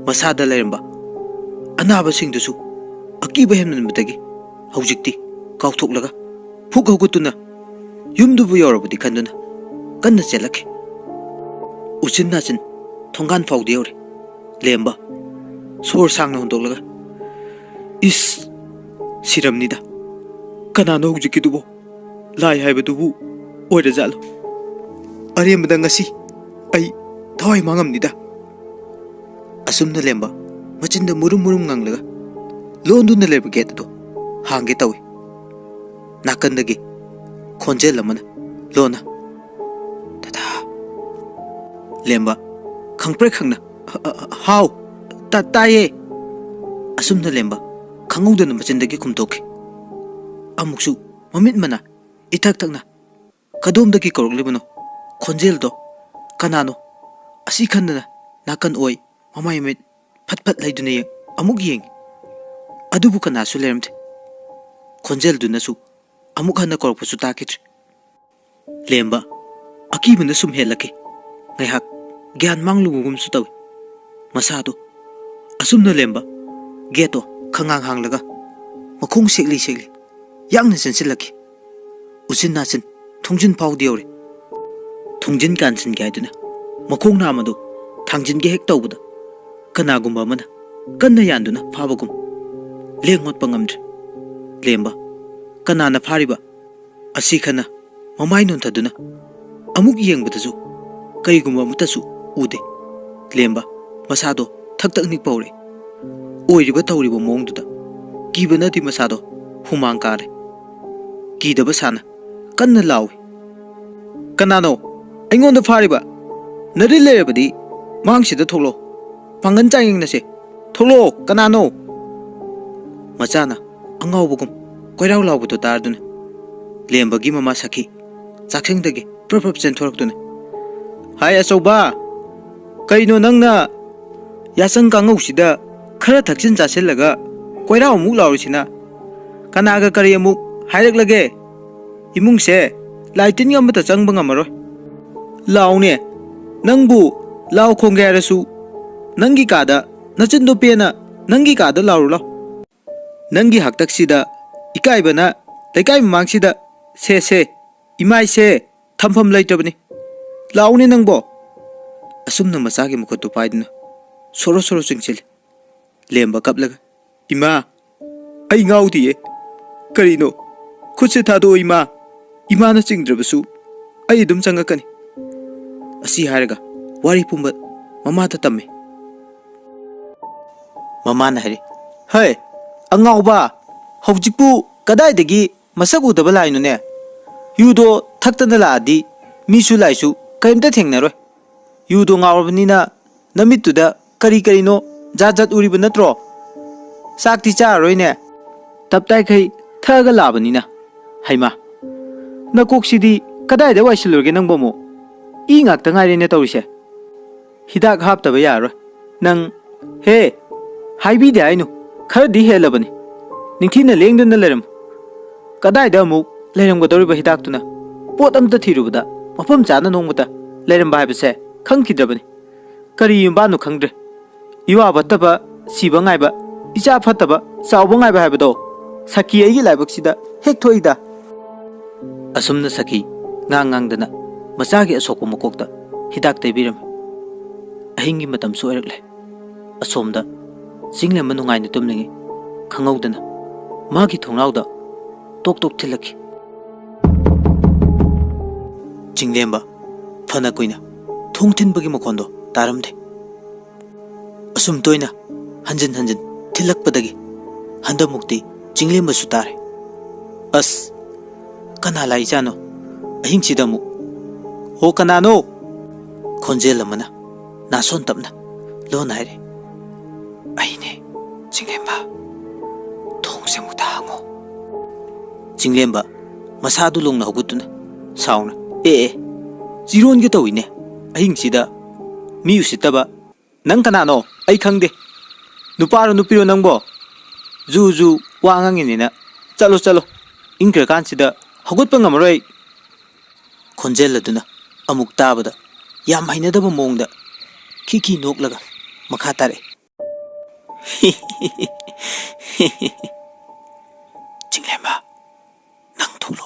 ꯃꯁꯥꯗ ꯂꯩꯔꯝꯕ ꯑꯅꯥꯕꯁꯤꯡꯗꯨꯁꯨ ꯑꯀꯤꯕ ꯍꯦꯟꯃꯟꯕꯗꯒꯤ ꯍꯧꯖꯤꯛꯇꯤ ꯀꯥꯎꯊꯣꯛꯂꯒ ꯐꯨꯛ ꯍꯧꯒꯠꯇꯨꯅ ꯌꯨꯝꯗꯨꯕꯨ ꯌꯧꯔꯕꯗꯤ ꯈꯟꯗꯨꯅ ꯀꯟꯅ ꯆꯦꯜꯂꯛꯈꯤ꯫ ꯎꯆꯤꯟ ꯅꯥꯆꯤꯟ ꯊꯣꯡꯒꯥꯟ ꯐꯥꯎꯗꯤ ꯌꯧꯔꯦ꯫ ꯂꯦꯝꯕ ꯁꯣꯔ ꯁꯥꯡꯅ ꯍꯣꯟꯗꯣꯛꯂꯒ, "ꯏꯁ, ꯁꯤꯔꯝꯅꯤꯗ꯫ ꯀꯅꯥꯅꯣ ꯍꯧꯖꯤꯛꯀꯤꯗꯨꯕꯣ? ꯂꯥꯏ ꯍꯥꯏꯕꯗꯨꯕꯨ ꯑꯣꯏꯔꯖꯥꯠꯂꯣ? ꯑꯔꯦꯝꯕꯗ ꯉꯁꯤ ꯑꯩ ꯊꯋꯥꯏ ꯃꯥꯡꯉꯝꯅꯤꯗ"꯫ ꯑꯁꯨꯝꯅ ꯂꯦꯝꯕ ꯃꯆꯤꯟꯗ ꯃꯨꯔꯨꯝ ꯃꯨꯔꯨꯝ ꯉꯪꯂꯒ ꯂꯣꯟꯗꯨꯅ ꯂꯩꯕ ꯒꯦꯠ ꯑꯗꯨ ꯍꯥꯡꯒꯦ ꯇꯧꯏ꯫ ꯅꯥꯀꯟꯗꯒꯤ ꯈꯣꯟꯖꯦꯜ ꯑꯃꯅ ꯂꯣꯟꯅ, "ꯗꯗꯥ!" ꯂꯦꯝꯕ ꯈꯪꯄ꯭ꯔꯦꯛ ꯈꯪꯅ, "ꯑ, ꯑ, ꯑ, ꯍꯥꯎ, ꯇꯥ-, ꯇꯥꯏꯌꯦ"꯫ ꯑꯁꯨꯝꯅ ꯂꯦꯝꯕ ꯈꯪꯍꯧꯗꯅ ꯃꯆꯤꯟꯗꯒꯤ ꯈꯨꯝꯗꯣꯛꯈꯤ꯫ ꯑꯃꯨꯛꯁꯨ ꯃꯃꯤꯠ ꯃꯅꯥ ꯏꯊꯛ ꯊꯛꯅ ꯀꯗꯣꯝꯗꯒꯤ ꯀꯧꯔꯛꯂꯤꯕꯅꯣ ꯈꯣꯟꯖꯦꯜꯗꯣ? ꯀꯅꯥꯅꯣ? ꯑꯁꯤ ꯈꯟꯗꯅ ꯅꯥꯀꯟ ꯑꯣꯏ ꯃꯃꯥꯏ ꯃꯃꯤꯠ ꯐꯠ ꯐꯠ ꯂꯩꯗꯨꯅ ꯌꯦꯡ-, ꯑꯃꯨꯛ ꯌꯦꯡꯉꯤ꯫ ꯑꯗꯨꯕꯨ ꯀꯅꯥꯁꯨ ꯂꯩꯔꯝꯗꯦ꯫ ꯈꯣꯟꯖꯦꯜꯗꯨꯅꯁꯨ ꯑꯃꯨꯛ ꯍꯟꯅ ꯀꯧꯔꯛꯄꯁꯨ ꯇꯥꯈꯤꯗ꯭ꯔꯦ꯫ ꯂꯦꯝꯕ ꯑꯀꯤꯕꯅ ꯁꯨꯝ ꯍꯦꯜꯂꯛꯈꯤ꯫ ꯉꯥꯏꯍꯥꯛ ꯒ꯭ꯌꯥꯟ ꯃꯥꯡꯂꯨꯕꯒꯨꯝꯁꯨ ꯇꯧꯏ꯫ ꯃꯁꯥꯗꯣ ꯑꯁꯨꯝꯅ ꯂꯦꯝꯕ ꯒꯦꯠꯇꯣ ꯈꯪꯍꯥꯡ ꯍꯥꯡꯂꯒ ꯃꯈꯣꯡ ꯁꯦꯛꯂꯤ ꯁꯦꯛꯂꯤ ꯌꯥꯡꯅ ꯆꯦꯟꯁꯤꯜꯂꯛꯈꯤ꯫ ꯎꯆꯤꯟ ꯅꯥꯆꯤꯟ ꯊꯣꯡꯖꯤꯟ ꯐꯥꯎꯗ ꯌꯧꯔꯦ꯫ ꯊꯣꯡꯖꯤꯟ ꯀꯥꯟꯁꯤꯟꯒꯦ ꯍꯥꯏꯗꯨꯅ ꯃꯈꯣꯡ ꯅꯥꯝ ꯑꯗꯨ ꯊꯥꯡꯖꯤꯟꯒꯦ ꯍꯦꯛ ꯇꯧꯕꯗ ꯀꯅꯥꯒꯨꯝꯕ ꯑꯃꯅ ꯀꯟꯅ ꯌꯥꯟꯗꯨꯅ ꯐꯥꯕꯒꯨꯝ ꯂꯦꯡ ꯑꯣꯠꯄ ꯉꯝꯗ꯭ꯔꯦ꯫ ꯂꯦꯝꯕ ꯀꯅꯥꯅ ꯐꯥꯔꯤꯕ? ꯑꯁꯤ ꯈꯟꯅ ꯃꯃꯥꯏ ꯅꯣꯟꯊꯗꯨꯅ ꯑꯃꯨꯛ ꯌꯦꯡꯕꯗꯁꯨ ꯀꯔꯤꯒꯨꯝꯕ ꯑꯃꯠꯇꯁꯨ ꯎꯗꯦ꯫ ꯂꯦꯝꯕ ꯃꯁꯥꯗꯣ ꯊꯛ ꯊꯛ ꯅꯤꯛꯄ ꯍꯧꯔꯛꯏ꯫ ꯑꯣꯏꯔꯤꯕ ꯇꯧꯔꯤꯕ ꯃꯑꯣꯡꯗꯨꯗ ꯀꯤꯕꯅꯗꯤ ꯃꯁꯥꯗꯣ ꯍꯨꯃꯥꯡ ꯀꯥꯔꯦ꯫ ꯀꯤꯗꯕ ꯁꯥꯅ ꯀꯟꯅ ꯂꯥꯎꯏ, "ꯀꯅꯥꯅꯣ ꯑꯩꯉꯣꯟꯗ ꯐꯥꯔꯤꯕ? ꯅꯔꯤꯜ ꯂꯩꯔꯕꯗꯤ ꯃꯥꯡꯁꯤꯗ ꯊꯣꯛꯂꯛꯑꯣ꯫ ꯄꯥꯡꯒꯜ ꯆꯥꯡꯌꯦꯡꯅꯁꯦ꯫ ꯊꯣꯛꯂꯛꯑꯣ, ꯀꯅꯥꯅꯣ?" ꯃꯆꯥꯅ ꯑꯉꯥꯎꯕꯒꯨꯝ ꯀꯣꯏꯔꯥꯎ ꯂꯥꯎꯕꯗꯨ ꯇꯥꯔꯗꯨꯅ ꯂꯦꯝꯕꯒꯤ ꯃꯃꯥ ꯁꯈꯤ ꯆꯥꯛꯁꯪꯗꯒꯤ ꯄ꯭ꯔꯞ ꯄ꯭ꯔꯞ ꯆꯦꯟꯊꯣꯔꯛꯇꯨꯅ, "ꯍꯥꯏ ꯑꯆꯧꯕ, ꯀꯩꯅꯣ ꯅꯪꯅ ꯌꯥꯆꯪ ꯀꯥꯡꯉꯧꯁꯤꯗ ꯈꯔ ꯊꯛꯆꯤꯟ ꯆꯥꯁꯤꯜꯂꯒ ꯀꯣꯏꯔꯥꯎ ꯑꯃꯨꯛ ꯂꯥꯎꯔꯤꯁꯤꯅ? ꯀꯅꯥꯒ ꯀꯔꯤ ꯑꯃꯨꯛ ꯍꯥꯏꯔꯛꯂꯒꯦ? ꯏꯃꯨꯡꯁꯦ ꯂꯥꯏ ꯇꯤꯟ ꯑꯃꯠꯇ ꯆꯪꯕ ꯉꯝꯃꯔꯣꯏ꯫ ꯂꯥꯎꯅꯦ, ꯅꯪꯕꯨ ꯂꯥꯎ ꯈꯣꯡꯒꯦ ꯍꯥꯏꯔꯁꯨ ꯅꯪꯒꯤ ꯀꯥꯗ, ꯅꯆꯤꯟꯗꯣ ꯄꯦꯟꯅ ꯅꯪꯒꯤ ꯀꯥꯗ ꯂꯥꯎꯔꯨ ꯂꯥꯎ꯫ ꯅꯪꯒꯤ ꯍꯥꯛꯇꯛꯁꯤꯗ ꯏꯀꯥꯏꯕꯅ ꯂꯩꯀꯥꯏ ꯃꯃꯥꯡꯁꯤꯗ ꯁꯦ ꯁꯦ, ꯏꯃꯥꯏꯁꯦ, ꯊꯝꯐꯝ ꯂꯩꯇ꯭ꯔꯕꯅꯤ꯫ ꯂꯥꯎꯅꯦ ꯅꯪꯕꯣ!" ꯑꯁꯨꯝꯅ ꯃꯆꯥꯒꯤ ꯃꯈꯨꯠꯇꯨ ꯄꯥꯏꯗꯨꯅ ꯁꯣꯔꯣ ꯁꯣꯔꯣ ꯆꯤꯡꯁꯤꯜꯂꯤ꯫ ꯂꯦꯝꯕ ꯀꯞꯂꯒ, "ꯏꯃꯥ, ꯑꯩ ꯉꯥꯎꯗꯤꯌꯦ꯫ ꯀꯔꯤꯅꯣ? ꯈꯨꯠꯁꯦ ꯊꯥꯗꯣꯛꯑꯣ, ꯏꯃꯥ꯫ ꯏꯃꯥꯅ ꯆꯤꯡꯗ꯭ꯔꯕꯁꯨ ꯑꯩ ꯑꯗꯨꯝ ꯆꯪꯉꯛꯀꯅꯤ"꯫ ꯑꯁꯤ ꯍꯥꯏꯔꯒ ꯋꯥꯔꯤ ꯄꯨꯝꯕ ꯃꯃꯥꯗ ꯇꯝꯃꯤ꯫ ꯃꯃꯥꯅ ꯍꯥꯏꯔꯤ, "ꯍꯩ, ꯑꯉꯥꯎꯕ, ꯍꯧꯖꯤꯛꯄꯨ ꯀꯗꯥꯏꯗꯒꯤ ꯃꯁꯛ ꯎꯗꯕ ꯂꯥꯏꯅꯣꯅꯦ? ꯌꯨꯗꯣ ꯊꯛꯇꯅ ꯂꯥꯛꯑꯗꯤ ꯃꯤꯁꯨ ꯂꯥꯏꯁꯨ ꯀꯔꯤꯝꯇ ꯊꯦꯡꯅꯔꯣꯏ꯫ ꯌꯨꯗꯣ ꯉꯥꯎꯔꯕꯅꯤꯅ ꯅꯃꯤꯠꯇꯨꯗ ꯀꯔꯤ ꯀꯔꯤꯅꯣ ꯖꯥꯠ ꯖꯥꯠ ꯎꯔꯤꯕ ꯅꯠꯇ꯭ꯔꯣ? ꯆꯥꯛꯇꯤ ꯆꯥꯔꯔꯣꯏꯅꯦ, ꯇꯞꯇꯥꯏꯈꯩ ꯊꯛꯑꯒ ꯂꯥꯛꯑꯕꯅꯤꯅ"꯫ ꯍꯩꯃꯥ, ꯅꯀꯣꯛꯁꯤꯗꯤ ꯀꯗꯥꯏꯗ ꯋꯥꯏꯁꯤꯜꯂꯨꯔꯒꯦ ꯅꯪꯕꯨ ꯑꯃꯨꯛ? ꯏ ꯉꯥꯛꯇ ꯉꯥꯏꯔꯦꯅꯦ ꯇꯧꯔꯤꯁꯦ꯫ ꯍꯤꯗꯥꯛ ꯍꯥꯞꯇꯕ ꯌꯥꯔꯔꯣꯏ꯫ ꯅꯪ, ꯍꯦ, ꯍꯥꯏꯕꯤꯗꯦ ꯍꯥꯏꯅꯨ, ꯈꯔꯗꯤ ꯍꯦꯜꯂꯕꯅꯤ꯫ ꯅꯤꯡꯊꯤꯅ ꯂꯦꯡꯗꯨꯅ ꯂꯩꯔꯝꯃꯨ꯫ ꯀꯗꯥꯏꯗ ꯑꯃꯨꯛ ꯂꯩꯔꯝꯒꯗꯧꯔꯤꯕ ꯍꯤꯗꯥꯛꯇꯨꯅ? ꯄꯣꯠ ꯑꯝꯇ ꯊꯤꯔꯨꯕꯗ ꯃꯐꯝ ꯆꯥꯅ ꯅꯣꯡꯃꯇ ꯂꯩꯔꯝꯕ ꯍꯥꯏꯕꯁꯦ ꯈꯪꯈꯤꯗ꯭ꯔꯕꯅꯤ꯫ ꯀꯔꯤ ꯌꯨꯝꯕꯥꯟꯅꯣ ꯈꯪꯗ꯭ꯔꯦ꯫ ꯏꯋꯥ ꯐꯠꯇꯕ ꯁꯤꯕ ꯉꯥꯏꯕ, ꯏꯆꯥ ꯐꯠꯇꯕ ꯆꯥꯎꯕ ꯉꯥꯏꯕ ꯍꯥꯏꯕꯗꯣ ꯁꯈꯤ ꯑꯩꯒꯤ ꯂꯥꯏꯕꯛꯁꯤꯗ ꯍꯦꯛ ꯊꯣꯛꯏꯗ꯫ ꯑꯁꯨꯝꯅ ꯁꯈꯤ ꯉꯥꯡ ꯉꯥꯡꯗꯅ ꯃꯆꯥꯒꯤ ꯑꯁꯣꯛꯄ ꯃꯀꯣꯛꯇ ꯍꯤꯗꯥꯛ ꯇꯩꯕꯤꯔꯝꯃꯤ꯫ ꯑꯍꯤꯡꯒꯤ ꯃꯇꯝꯁꯨ ꯑꯣꯏꯔꯛꯂꯦ꯫ ꯑꯁꯣꯝꯗ ꯆꯤꯡꯂꯦꯝꯕ ꯅꯨꯡꯉꯥꯏꯅ ꯇꯨꯝꯂꯤꯉꯩ ꯈꯪꯍꯧꯗꯅ ꯃꯥꯒꯤ ꯊꯣꯡꯅꯥꯎꯗ ꯇꯣꯛ ꯇꯣꯛ ꯊꯤꯜꯂꯛꯈꯤ꯫ ꯆꯤꯡꯂꯦꯝꯕ ꯐꯅ ꯀꯨꯏꯅ ꯊꯣꯡ ꯊꯤꯟꯕꯒꯤ ꯃꯈꯣꯟꯗꯣ ꯇꯥꯔꯝꯗꯦ꯫ ꯑꯁꯨꯝ ꯇꯣꯏꯅ ꯍꯟꯖꯤꯟ ꯍꯟꯖꯤꯟ ꯊꯤꯜꯂꯛꯄꯗꯒꯤ ꯍꯟꯗꯛꯃꯨꯛꯇꯤ ꯆꯤꯡꯂꯦꯝꯕꯁꯨ ꯇꯥꯔꯦ꯫ "ꯑꯁ, ꯀꯅꯥ ꯂꯥꯛꯏꯖꯥꯠꯅꯣ ꯑꯍꯤꯡꯁꯤꯗ ꯑꯃꯨꯛ? ꯍꯣ, ꯀꯅꯥꯅꯣ?" ꯈꯣꯟꯖꯦꯜ ꯑꯃꯅ ꯅꯥꯁꯣꯟ ꯇꯞꯅ ꯂꯣꯟ ꯍꯥꯏꯔꯦ, "ꯑꯩꯅꯦ, ꯆꯤꯡꯂꯦꯝꯕ꯫ ꯊꯣꯡꯁꯦ ꯑꯃꯨꯛꯇ ꯍꯥꯡꯉꯣ"꯫ ꯆꯤꯡꯂꯦꯝꯕ ꯃꯁꯥꯗꯨ ꯂꯣꯡꯅ ꯍꯧꯒꯠꯇꯨꯅ ꯁꯥꯎꯅ, "ꯑꯦ ꯑꯦ, ꯆꯤꯔꯣꯟꯒꯦ ꯇꯧꯏꯅꯦ꯫ ꯑꯍꯤꯡꯁꯤꯗ ꯃꯤ ꯎꯁꯤꯠꯇꯕ꯫ ꯅꯪ ꯀꯅꯥꯅꯣ? ꯑꯩ ꯈꯪꯗꯦ꯫ ꯅꯨꯄꯥꯔꯣ ꯅꯨꯄꯤꯔꯣ ꯅꯪꯕꯣ? ꯖꯨ ꯖꯨ ꯋꯥ ꯉꯥꯡꯉꯤꯅꯤꯅ꯫ ꯆꯠꯂꯣ, ꯆꯠꯂꯣ꯫ ꯏꯪꯈ꯭ꯔꯀꯥꯟꯁꯤꯗ ꯍꯧꯒꯠꯄ ꯉꯝꯃꯔꯣꯏ ꯑꯩ"꯫ ꯈꯣꯟꯖꯦꯜ ꯑꯗꯨꯅ ꯑꯃꯨꯛ ꯇꯥꯕꯗ ꯌꯥꯝ ꯍꯩꯅꯗꯕ ꯃꯑꯣꯡꯗ ꯈꯤꯈꯤ ꯅꯣꯛꯂꯒ ꯃꯈꯥ ꯇꯥꯔꯛꯏ꯫ "ꯆꯤꯡꯂꯦꯝꯕ, ꯅꯪ ꯊꯣꯛꯂꯣ꯫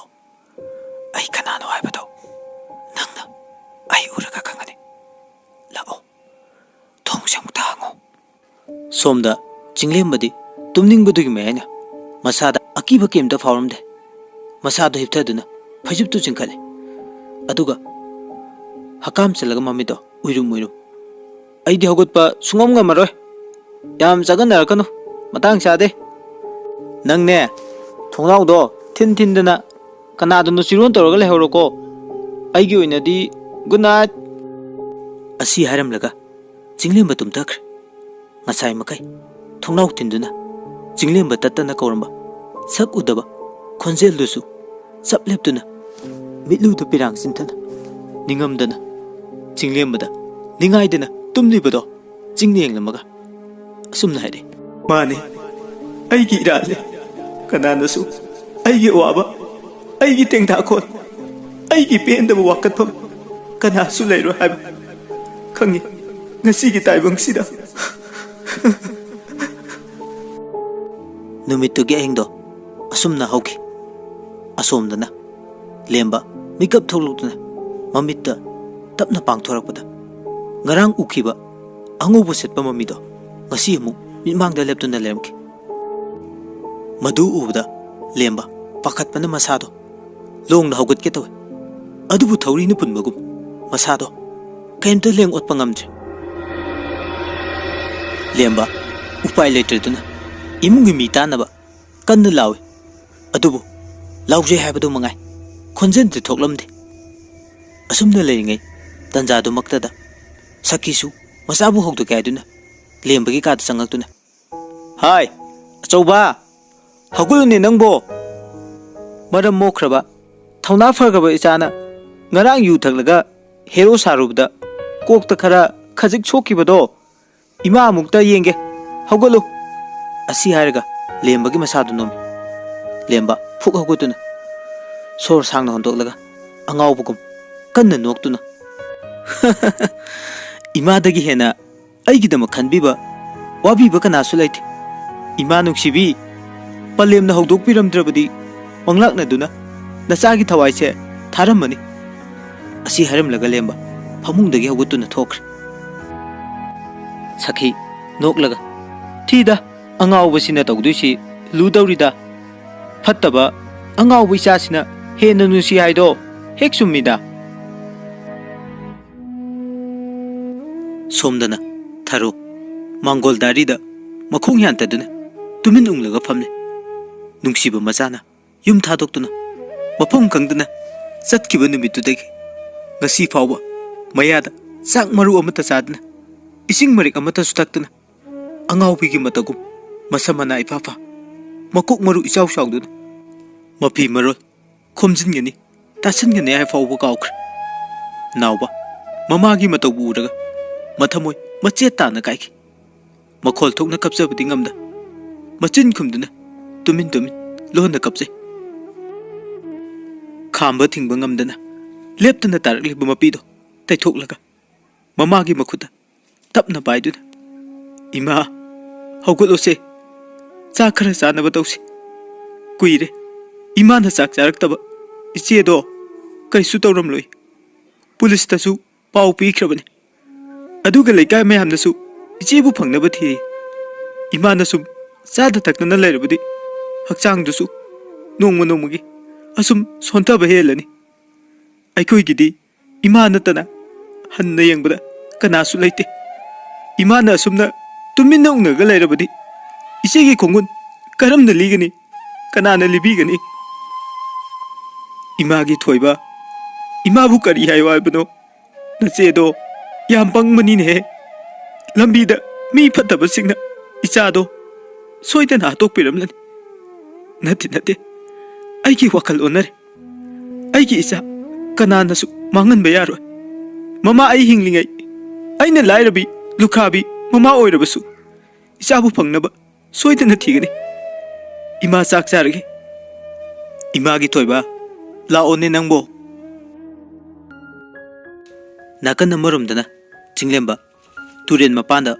ꯑꯩ ꯀꯅꯥꯅꯣ ꯍꯥꯏꯕꯗꯣ ꯅꯪꯅ ꯑꯩ ꯎꯔꯒ ꯈꯪꯒꯅꯤ"꯫ ꯁꯣꯝꯗ ꯆꯤꯡꯂꯦꯝꯕꯗꯤ ꯇꯨꯝꯅꯤꯡꯕꯗꯨꯒꯤ ꯃꯌꯥꯏꯅ ꯃꯁꯥꯗ ꯑꯀꯤꯕ ꯀꯔꯤꯝꯇ ꯐꯥꯎꯔꯝꯗꯦ꯫ ꯃꯁꯥꯗꯣ ꯍꯤꯞꯊꯗꯨꯅ ꯐꯩꯖꯨꯞꯇꯨ ꯆꯤꯡꯈꯠꯂꯦ꯫ ꯑꯗꯨꯒ ꯍꯀꯥꯝ ꯆꯜꯂꯒ ꯃꯃꯤꯠꯇꯣ ꯎꯏꯔꯨꯝ ꯎꯏꯔꯨꯝ, "ꯑꯩꯗꯤ ꯍꯧꯒꯠꯄ ꯁꯨꯡꯉꯝ ꯉꯝꯃꯔꯣꯏ꯫ ꯌꯥꯝ ꯆꯒꯟꯅꯔꯛꯀꯅꯨ꯫ ꯃꯇꯥꯡ ꯆꯥꯗꯦ꯫ ꯅꯪꯅꯦ, ꯊꯣꯡꯅꯥꯎꯗꯣ ꯊꯤꯟ ꯊꯤꯟꯗꯅ ꯀꯅꯥꯗꯅꯣ ꯆꯤꯔꯣꯟ ꯇꯧꯔꯒ ꯂꯩꯍꯧꯔꯣꯀꯣ꯫ ꯑꯩꯒꯤ ꯑꯣꯏꯅꯗꯤ good night꯫" ꯑꯁꯤ ꯍꯥꯏꯔꯝꯂꯒ ꯆꯤꯡꯂꯦꯝꯕ ꯇꯨꯝꯊꯈ꯭ꯔꯦ꯫ ꯉꯁꯥꯏ ꯃꯈꯩ ꯊꯣꯡꯅꯥꯎ ꯊꯤꯟꯗꯨꯅ ꯆꯤꯡꯂꯦꯝꯕ ꯇꯠꯇꯅ ꯀꯧꯔꯝꯕ ꯁꯛ ꯎꯗꯕ ꯈꯣꯟꯖꯦꯜꯗꯨꯁꯨ ꯆꯞ ꯂꯦꯞꯇꯨꯅ ꯃꯤꯠꯂꯨꯗ ꯄꯤꯔꯥꯡ ꯆꯤꯟꯊꯅ ꯅꯤꯡꯉꯝꯗꯅ ꯆꯤꯡꯂꯦꯝꯕꯗ ꯅꯤꯡꯉꯥꯏꯗꯅ ꯇꯨꯝꯂꯤꯕꯗꯣ ꯆꯤꯡꯅ ꯌꯦꯡꯂꯝꯃꯒ ꯑꯁꯨꯝꯅ ꯍꯥꯏꯔꯛꯏ, "ꯃꯥꯅꯤ, ꯑꯩꯒꯤ ꯏꯔꯥꯜꯅꯤ꯫ ꯀꯅꯥꯅꯁꯨ ꯑꯩꯒꯤ ꯑꯋꯥꯕ, ꯑꯩꯒꯤ ꯇꯦꯡꯊꯥꯈꯣꯜ, ꯑꯩꯒꯤ ꯄꯦꯟꯗꯕ ꯋꯥꯀꯠꯐꯝ ꯀꯅꯥꯁꯨ ꯂꯩꯔꯣꯏ ꯍꯥꯏꯕ ꯈꯪꯉꯤ꯫ ꯉꯁꯤꯒꯤ ꯇꯥꯏꯕꯪꯁꯤꯗ" ꯅꯨꯃꯤꯠꯇꯨꯒꯤ ꯑꯍꯤꯡꯗꯣ ꯑꯁꯨꯝꯅ ꯍꯧꯈꯤ꯫ ꯑꯁꯣꯝꯗꯅ ꯂꯦꯝꯕ ꯃꯤꯀꯞ ꯊꯣꯛꯂꯛꯇꯨꯅ ꯃꯃꯤꯠꯇ ꯇꯞꯅ ꯄꯥꯡꯊꯣꯔꯛꯄꯗ ꯉꯔꯥꯡ ꯎꯈꯤꯕ ꯑꯉꯧꯕ ꯁꯦꯠꯄ ꯃꯃꯤꯗꯣ ꯉꯁꯤ ꯑꯃꯨꯛ ꯃꯤꯠꯃꯥꯡꯗ ꯂꯦꯞꯇꯨꯅ ꯂꯩꯔꯝꯈꯤ꯫ ꯃꯗꯨ ꯎꯕꯗ ꯂꯦꯝꯕ ꯄꯥꯈꯠꯄꯅ ꯃꯁꯥꯗꯣ ꯂꯣꯡꯅ ꯍꯧꯒꯠꯀꯦ ꯇꯧꯏ꯫ ꯑꯗꯨꯕꯨ ꯊꯧꯔꯤꯅ ꯄꯨꯟꯕꯒꯨꯝ ꯃꯁꯥꯗꯣ ꯀꯔꯤꯝꯇ ꯂꯦꯡ ꯑꯣꯠꯄ ꯉꯝꯗ꯭ꯔꯦ꯫ ꯂꯦꯝꯕ ꯎꯄꯥꯏ ꯂꯩꯇ꯭ꯔꯗꯨꯅ ꯏꯃꯨꯡꯒꯤ ꯃꯤ ꯇꯥꯅꯕ ꯀꯟꯅ ꯂꯥꯎꯏ꯫ ꯑꯗꯨꯕꯨ ꯂꯥꯎꯖꯩ ꯍꯥꯏꯕꯗꯨ ꯃꯉꯥꯏ, ꯈꯣꯟꯖꯦꯜꯗꯤ ꯊꯣꯛꯂꯝꯗꯦ꯫ ꯑꯁꯨꯝꯅ ꯂꯩꯔꯤꯉꯩ ꯇꯟꯖꯥꯗꯨꯃꯛꯇꯗ ꯁꯈꯤꯁꯨ ꯃꯆꯥꯕꯨ ꯍꯧꯗꯣꯛꯀꯦ ꯍꯥꯏꯗꯨꯅ ꯂꯦꯝꯕꯒꯤ ꯀꯥꯗ ꯆꯪꯉꯛꯇꯨꯅ, "ꯍꯥꯏ, ꯑꯆꯧꯕ, ꯍꯧꯒꯠꯂꯨꯅꯦ ꯅꯪꯕꯣ!" ꯃꯔꯝ ꯃꯣꯛꯈ꯭ꯔꯕ, ꯊꯧꯅꯥ ꯐꯈ꯭ꯔꯕ ꯏꯆꯥꯅ ꯉꯔꯥꯡ ꯌꯨ ꯊꯛꯂꯒ ꯍꯦꯔꯣ ꯁꯥꯔꯨꯕꯗ ꯀꯣꯛꯇ ꯈꯔ ꯈꯖꯤꯛ ꯁꯣꯛꯈꯤꯕꯗꯣ, ꯏꯃꯥ ꯑꯃꯨꯛꯇ ꯌꯦꯡꯒꯦ, ꯍꯧꯒꯠꯂꯨ꯫ ꯑꯁꯤ ꯍꯥꯏꯔꯒ ꯂꯦꯝꯕꯒꯤ ꯃꯁꯥꯗꯨ ꯅꯣꯝꯃꯤ꯫ ꯂꯦꯝꯕ ꯐꯨꯛ ꯍꯧꯒꯠꯇꯨꯅ ꯁꯣꯔ ꯁꯥꯡꯅ ꯍꯣꯟꯗꯣꯛꯂꯒ ꯑꯉꯥꯎꯕꯒꯨꯝ ꯀꯟꯅ ꯅꯣꯛꯇꯨꯅ, "ꯏꯃꯥꯗꯒꯤ ꯍꯦꯟꯅ ꯑꯩꯒꯤꯗꯃꯛ ꯈꯟꯕꯤꯕ, ꯋꯥꯕꯤꯕ ꯀꯅꯥꯁꯨ ꯂꯩꯇꯦ꯫ ꯏꯃꯥ ꯅꯨꯡꯁꯤꯕꯤ, ꯄꯂꯦꯝꯅ ꯍꯧꯗꯣꯛꯄꯤꯔꯝꯗ꯭ꯔꯕꯗꯤ ꯃꯪꯂꯥꯛꯅꯗꯨꯅ ꯅꯆꯥꯒꯤ ꯊꯋꯥꯏꯁꯦ ꯊꯥꯔꯝꯃꯅꯤ꯫" ꯑꯁꯤ ꯍꯥꯏꯔꯝꯂꯒ ꯂꯦꯝꯕ ꯐꯃꯨꯡꯗꯒꯤ ꯍꯧꯒꯠꯇꯨꯅ ꯊꯣꯛꯈ꯭ꯔꯦ꯫ ꯁꯈꯤ ꯅꯣꯛꯂꯒ, ꯇꯤꯗ, ꯑꯉꯥꯎꯕꯁꯤꯅ ꯇꯧꯗꯣꯏꯁꯤ ꯂꯨꯗꯧꯔꯤꯗ꯫ ꯐꯠꯇꯕ ꯑꯉꯥꯎꯕ ꯏꯆꯥꯁꯤꯅ ꯍꯦꯟꯅ ꯅꯨꯡꯁꯤ ꯍꯥꯏꯗꯣ ꯍꯦꯛ ꯆꯨꯝꯃꯤꯗ꯫ ꯁꯣꯝꯗꯅ ꯊꯔꯣ ꯃꯥꯡꯒꯣꯜ ꯗꯥꯔꯤꯗ ꯃꯈꯣꯡ ꯌꯥꯟꯊꯗꯨꯅ ꯇꯨꯃꯤꯟ ꯎꯪꯂꯒ ꯐꯝꯂꯤ꯫ ꯅꯨꯡꯁꯤꯕ ꯃꯆꯥꯅ ꯌꯨꯝ ꯊꯥꯗꯣꯛꯇꯨꯅ ꯃꯐꯝ ꯈꯪꯗꯅ ꯆꯠꯈꯤꯕ ꯅꯨꯃꯤꯠꯇꯨꯗꯒꯤ ꯉꯁꯤ ꯐꯥꯎꯕ ꯃꯌꯥꯗ ꯆꯥꯛ ꯃꯔꯨ ꯑꯃꯠꯇ ꯆꯥꯗꯅ, ꯏꯁꯤꯡ ꯃꯔꯤꯛ ꯑꯃꯠꯇꯁꯨ ꯊꯛꯇꯅ, ꯑꯉꯥꯎꯕꯤꯒꯤ ꯃꯇꯧꯒꯨꯝ ꯃꯁꯝ ꯃꯅꯥ ꯏꯐꯥ ꯐꯥ, ꯃꯀꯣꯛ ꯃꯔꯨ ꯏꯆꯥꯎ ꯆꯥꯎꯗꯨꯅ ꯃꯐꯤ ꯃꯔꯣꯜ ꯈꯣꯝꯖꯤꯟꯒꯅꯤ, ꯇꯥꯁꯤꯟꯒꯅꯤ ꯍꯥꯏ ꯐꯥꯎꯕ ꯀꯥꯎꯈ꯭ꯔꯦ꯫ ꯅꯥꯎꯕ ꯃꯃꯥꯒꯤ ꯃꯇꯧꯕꯨ ꯎꯔꯒ ꯃꯊꯃꯣꯏ ꯃꯆꯦꯠ ꯇꯥꯅ ꯀꯥꯏꯈꯤ꯫ ꯃꯈꯣꯜ ꯊꯣꯛꯅ ꯀꯞꯆꯕꯗꯤ ꯉꯝꯗ, ꯃꯆꯤꯟ ꯈꯨꯝꯗꯨꯅ ꯇꯨꯃꯤꯟ ꯇꯨꯃꯤꯟ ꯂꯣꯟꯅ ꯀꯞꯆꯩ꯫ ꯈꯥꯝꯕ ꯊꯤꯡꯕ ꯉꯝꯗꯅ ꯂꯦꯞꯇꯅ ꯇꯥꯔꯛꯂꯤꯕ ꯃꯄꯤꯗꯣ ꯇꯩꯊꯣꯛꯂꯒ ꯃꯃꯥꯒꯤ ꯃꯈꯨꯠꯇ ꯇꯞꯅ ꯄꯥꯏꯗꯨꯅ, "ꯏꯃꯥ, ꯍꯧꯒꯠꯂꯣꯁꯦ, ꯆꯥꯛ ꯈꯔ ꯆꯥꯅꯕ ꯇꯧꯁꯤ꯫ ꯀꯨꯏꯔꯦ ꯏꯃꯥꯅ ꯆꯥꯛ ꯆꯥꯔꯛꯇꯕ꯫ ꯏꯆꯦꯗꯣ ꯀꯩꯁꯨ ꯇꯧꯔꯝꯂꯣꯏ꯫ ꯄꯨꯂꯤꯁꯇꯁꯨ ꯄꯥꯎ ꯄꯤꯈ꯭ꯔꯕꯅꯤ꯫ ꯑꯗꯨꯒ ꯂꯩꯀꯥꯏ ꯃꯌꯥꯝꯅꯁꯨ ꯏꯆꯦꯕꯨ ꯐꯪꯅꯕ ꯊꯤꯔꯤ꯫ ꯏꯃꯥꯅ ꯁꯨꯝ ꯆꯥꯗ ꯊꯛꯇꯅ ꯂꯩꯔꯕꯗꯤ ꯍꯛꯆꯥꯡꯗꯨꯁꯨ ꯅꯣꯡꯃ ꯅꯣꯡꯃꯒꯤ ꯑꯁꯨꯝ ꯁꯣꯟꯊꯕ ꯍꯦꯜꯂꯅꯤ꯫ ꯑꯩꯈꯣꯏꯒꯤꯗꯤ ꯏꯃꯥ ꯅꯠꯇꯅ ꯍꯟꯅ ꯌꯦꯡꯕꯗ ꯀꯅꯥꯁꯨ ꯂꯩꯇꯦ꯫ ꯏꯃꯥꯅ ꯑꯁꯨꯝꯅ ꯇꯨꯃꯤꯟꯅ ꯎꯪꯉꯒ ꯂꯩꯔꯕꯗꯤ ꯏꯆꯦꯒꯤ ꯈꯣꯡꯒꯨꯟ ꯀꯔꯝꯅ ꯂꯤꯒꯅꯤ? ꯀꯅꯥꯅ ꯂꯤꯕꯤꯒꯅꯤ?" "ꯏꯃꯥꯒꯤ ꯊꯣꯏꯕ, ꯏꯃꯥꯕꯨ ꯀꯔꯤ ꯍꯥꯏꯌꯣ ꯍꯥꯏꯕꯅꯣ? ꯅꯆꯦꯗꯣ ꯌꯥꯝ ꯄꯪꯕꯅꯤꯅꯦꯍꯦ꯫ ꯂꯝꯕꯤꯗ ꯃꯤ ꯐꯠꯇꯕꯁꯤꯡꯅ ꯏꯆꯥꯗꯣ ꯁꯣꯏꯗꯅ ꯍꯥꯠꯇꯣꯛꯄꯤꯔꯝꯂꯅꯤ꯫ ꯅꯠꯇꯦ, ꯅꯠꯇꯦ, ꯑꯩꯒꯤ ꯋꯥꯈꯜ ꯑꯣꯟꯅꯔꯦ꯫ ꯑꯩꯒꯤ ꯏꯆꯥ ꯀꯅꯥꯅꯁꯨ ꯃꯥꯡꯍꯟꯕ ꯌꯥꯔꯣꯏ꯫ ꯃꯃꯥ ꯑꯩ ꯍꯤꯡꯂꯤꯉꯩ ꯑꯩꯅ ꯂꯥꯏꯔꯕꯤ, ꯂꯨꯈ꯭ꯔꯥꯕꯤ ꯃꯃꯥ ꯑꯣꯏꯔꯕꯁꯨ ꯏꯆꯥꯕꯨ ꯐꯪꯅꯕ ꯁꯣꯏꯗꯅ ꯊꯤꯒꯅꯤ꯫ ꯏꯃꯥ ꯆꯥꯛ ꯆꯥꯔꯒꯦ꯫ ꯏꯃꯥꯒꯤ ꯊꯣꯏꯕ, ꯂꯥꯛꯑꯣꯅꯦ ꯅꯪꯕꯣ꯫" ꯅꯥꯀꯟ ꯑꯃꯔꯣꯝꯗꯅ ꯆꯤꯡꯂꯦꯝꯕ ꯇꯨꯔꯦꯜ ꯃꯄꯥꯟꯗ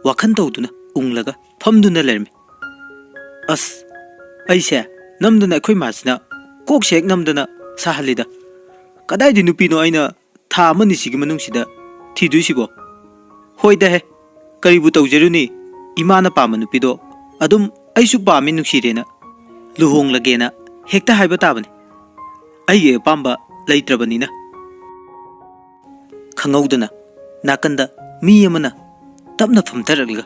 ꯋꯥꯈꯜ ꯇꯧꯗꯨꯅ ꯎꯪꯂꯒ ꯐꯝꯗꯨꯅ ꯂꯩꯔꯝꯃꯤ꯫ "ꯑꯁ, ꯑꯩꯁꯦ ꯅꯝꯗꯅ ꯑꯩꯈꯣꯏ ꯃꯥꯁꯤꯅ ꯀꯣꯛꯁꯦ ꯍꯦꯛ ꯅꯝꯗꯅ ꯁꯥꯍꯜꯂꯤꯗ꯫ ꯀꯗꯥꯏꯗꯤ ꯅꯨꯄꯤꯅꯣ ꯑꯩꯅ ꯊꯥ ꯑꯃꯅꯤꯁꯤꯒꯤ ꯃꯅꯨꯡꯁꯤꯗ ꯊꯤꯗꯣꯏꯁꯤꯕꯣ? ꯍꯣꯏꯗ ꯍꯦ, ꯀꯔꯤꯕꯨ ꯇꯧꯖꯔꯨꯅꯤ? ꯏꯃꯥꯅ ꯄꯥꯝꯕ ꯅꯨꯄꯤꯗꯣ ꯑꯗꯨꯝ ꯑꯩꯁꯨ ꯄꯥꯝꯃꯤ, ꯅꯨꯡꯁꯤꯔꯦꯅ ꯂꯨꯍꯣꯡꯂꯒꯦꯅ ꯍꯦꯛꯇ ꯍꯥꯏꯕ ꯇꯥꯕꯅꯤ, ꯑꯩꯒꯤ ꯑꯄꯥꯝꯕ ꯂꯩꯇ꯭ꯔꯕꯅꯤꯅ꯫ ꯈꯪꯍꯧꯗꯅ ꯅꯥꯀꯟꯗ ꯃꯤ ꯑꯃꯅ ꯇꯞꯅ ꯐꯝꯊꯔꯛꯂꯒ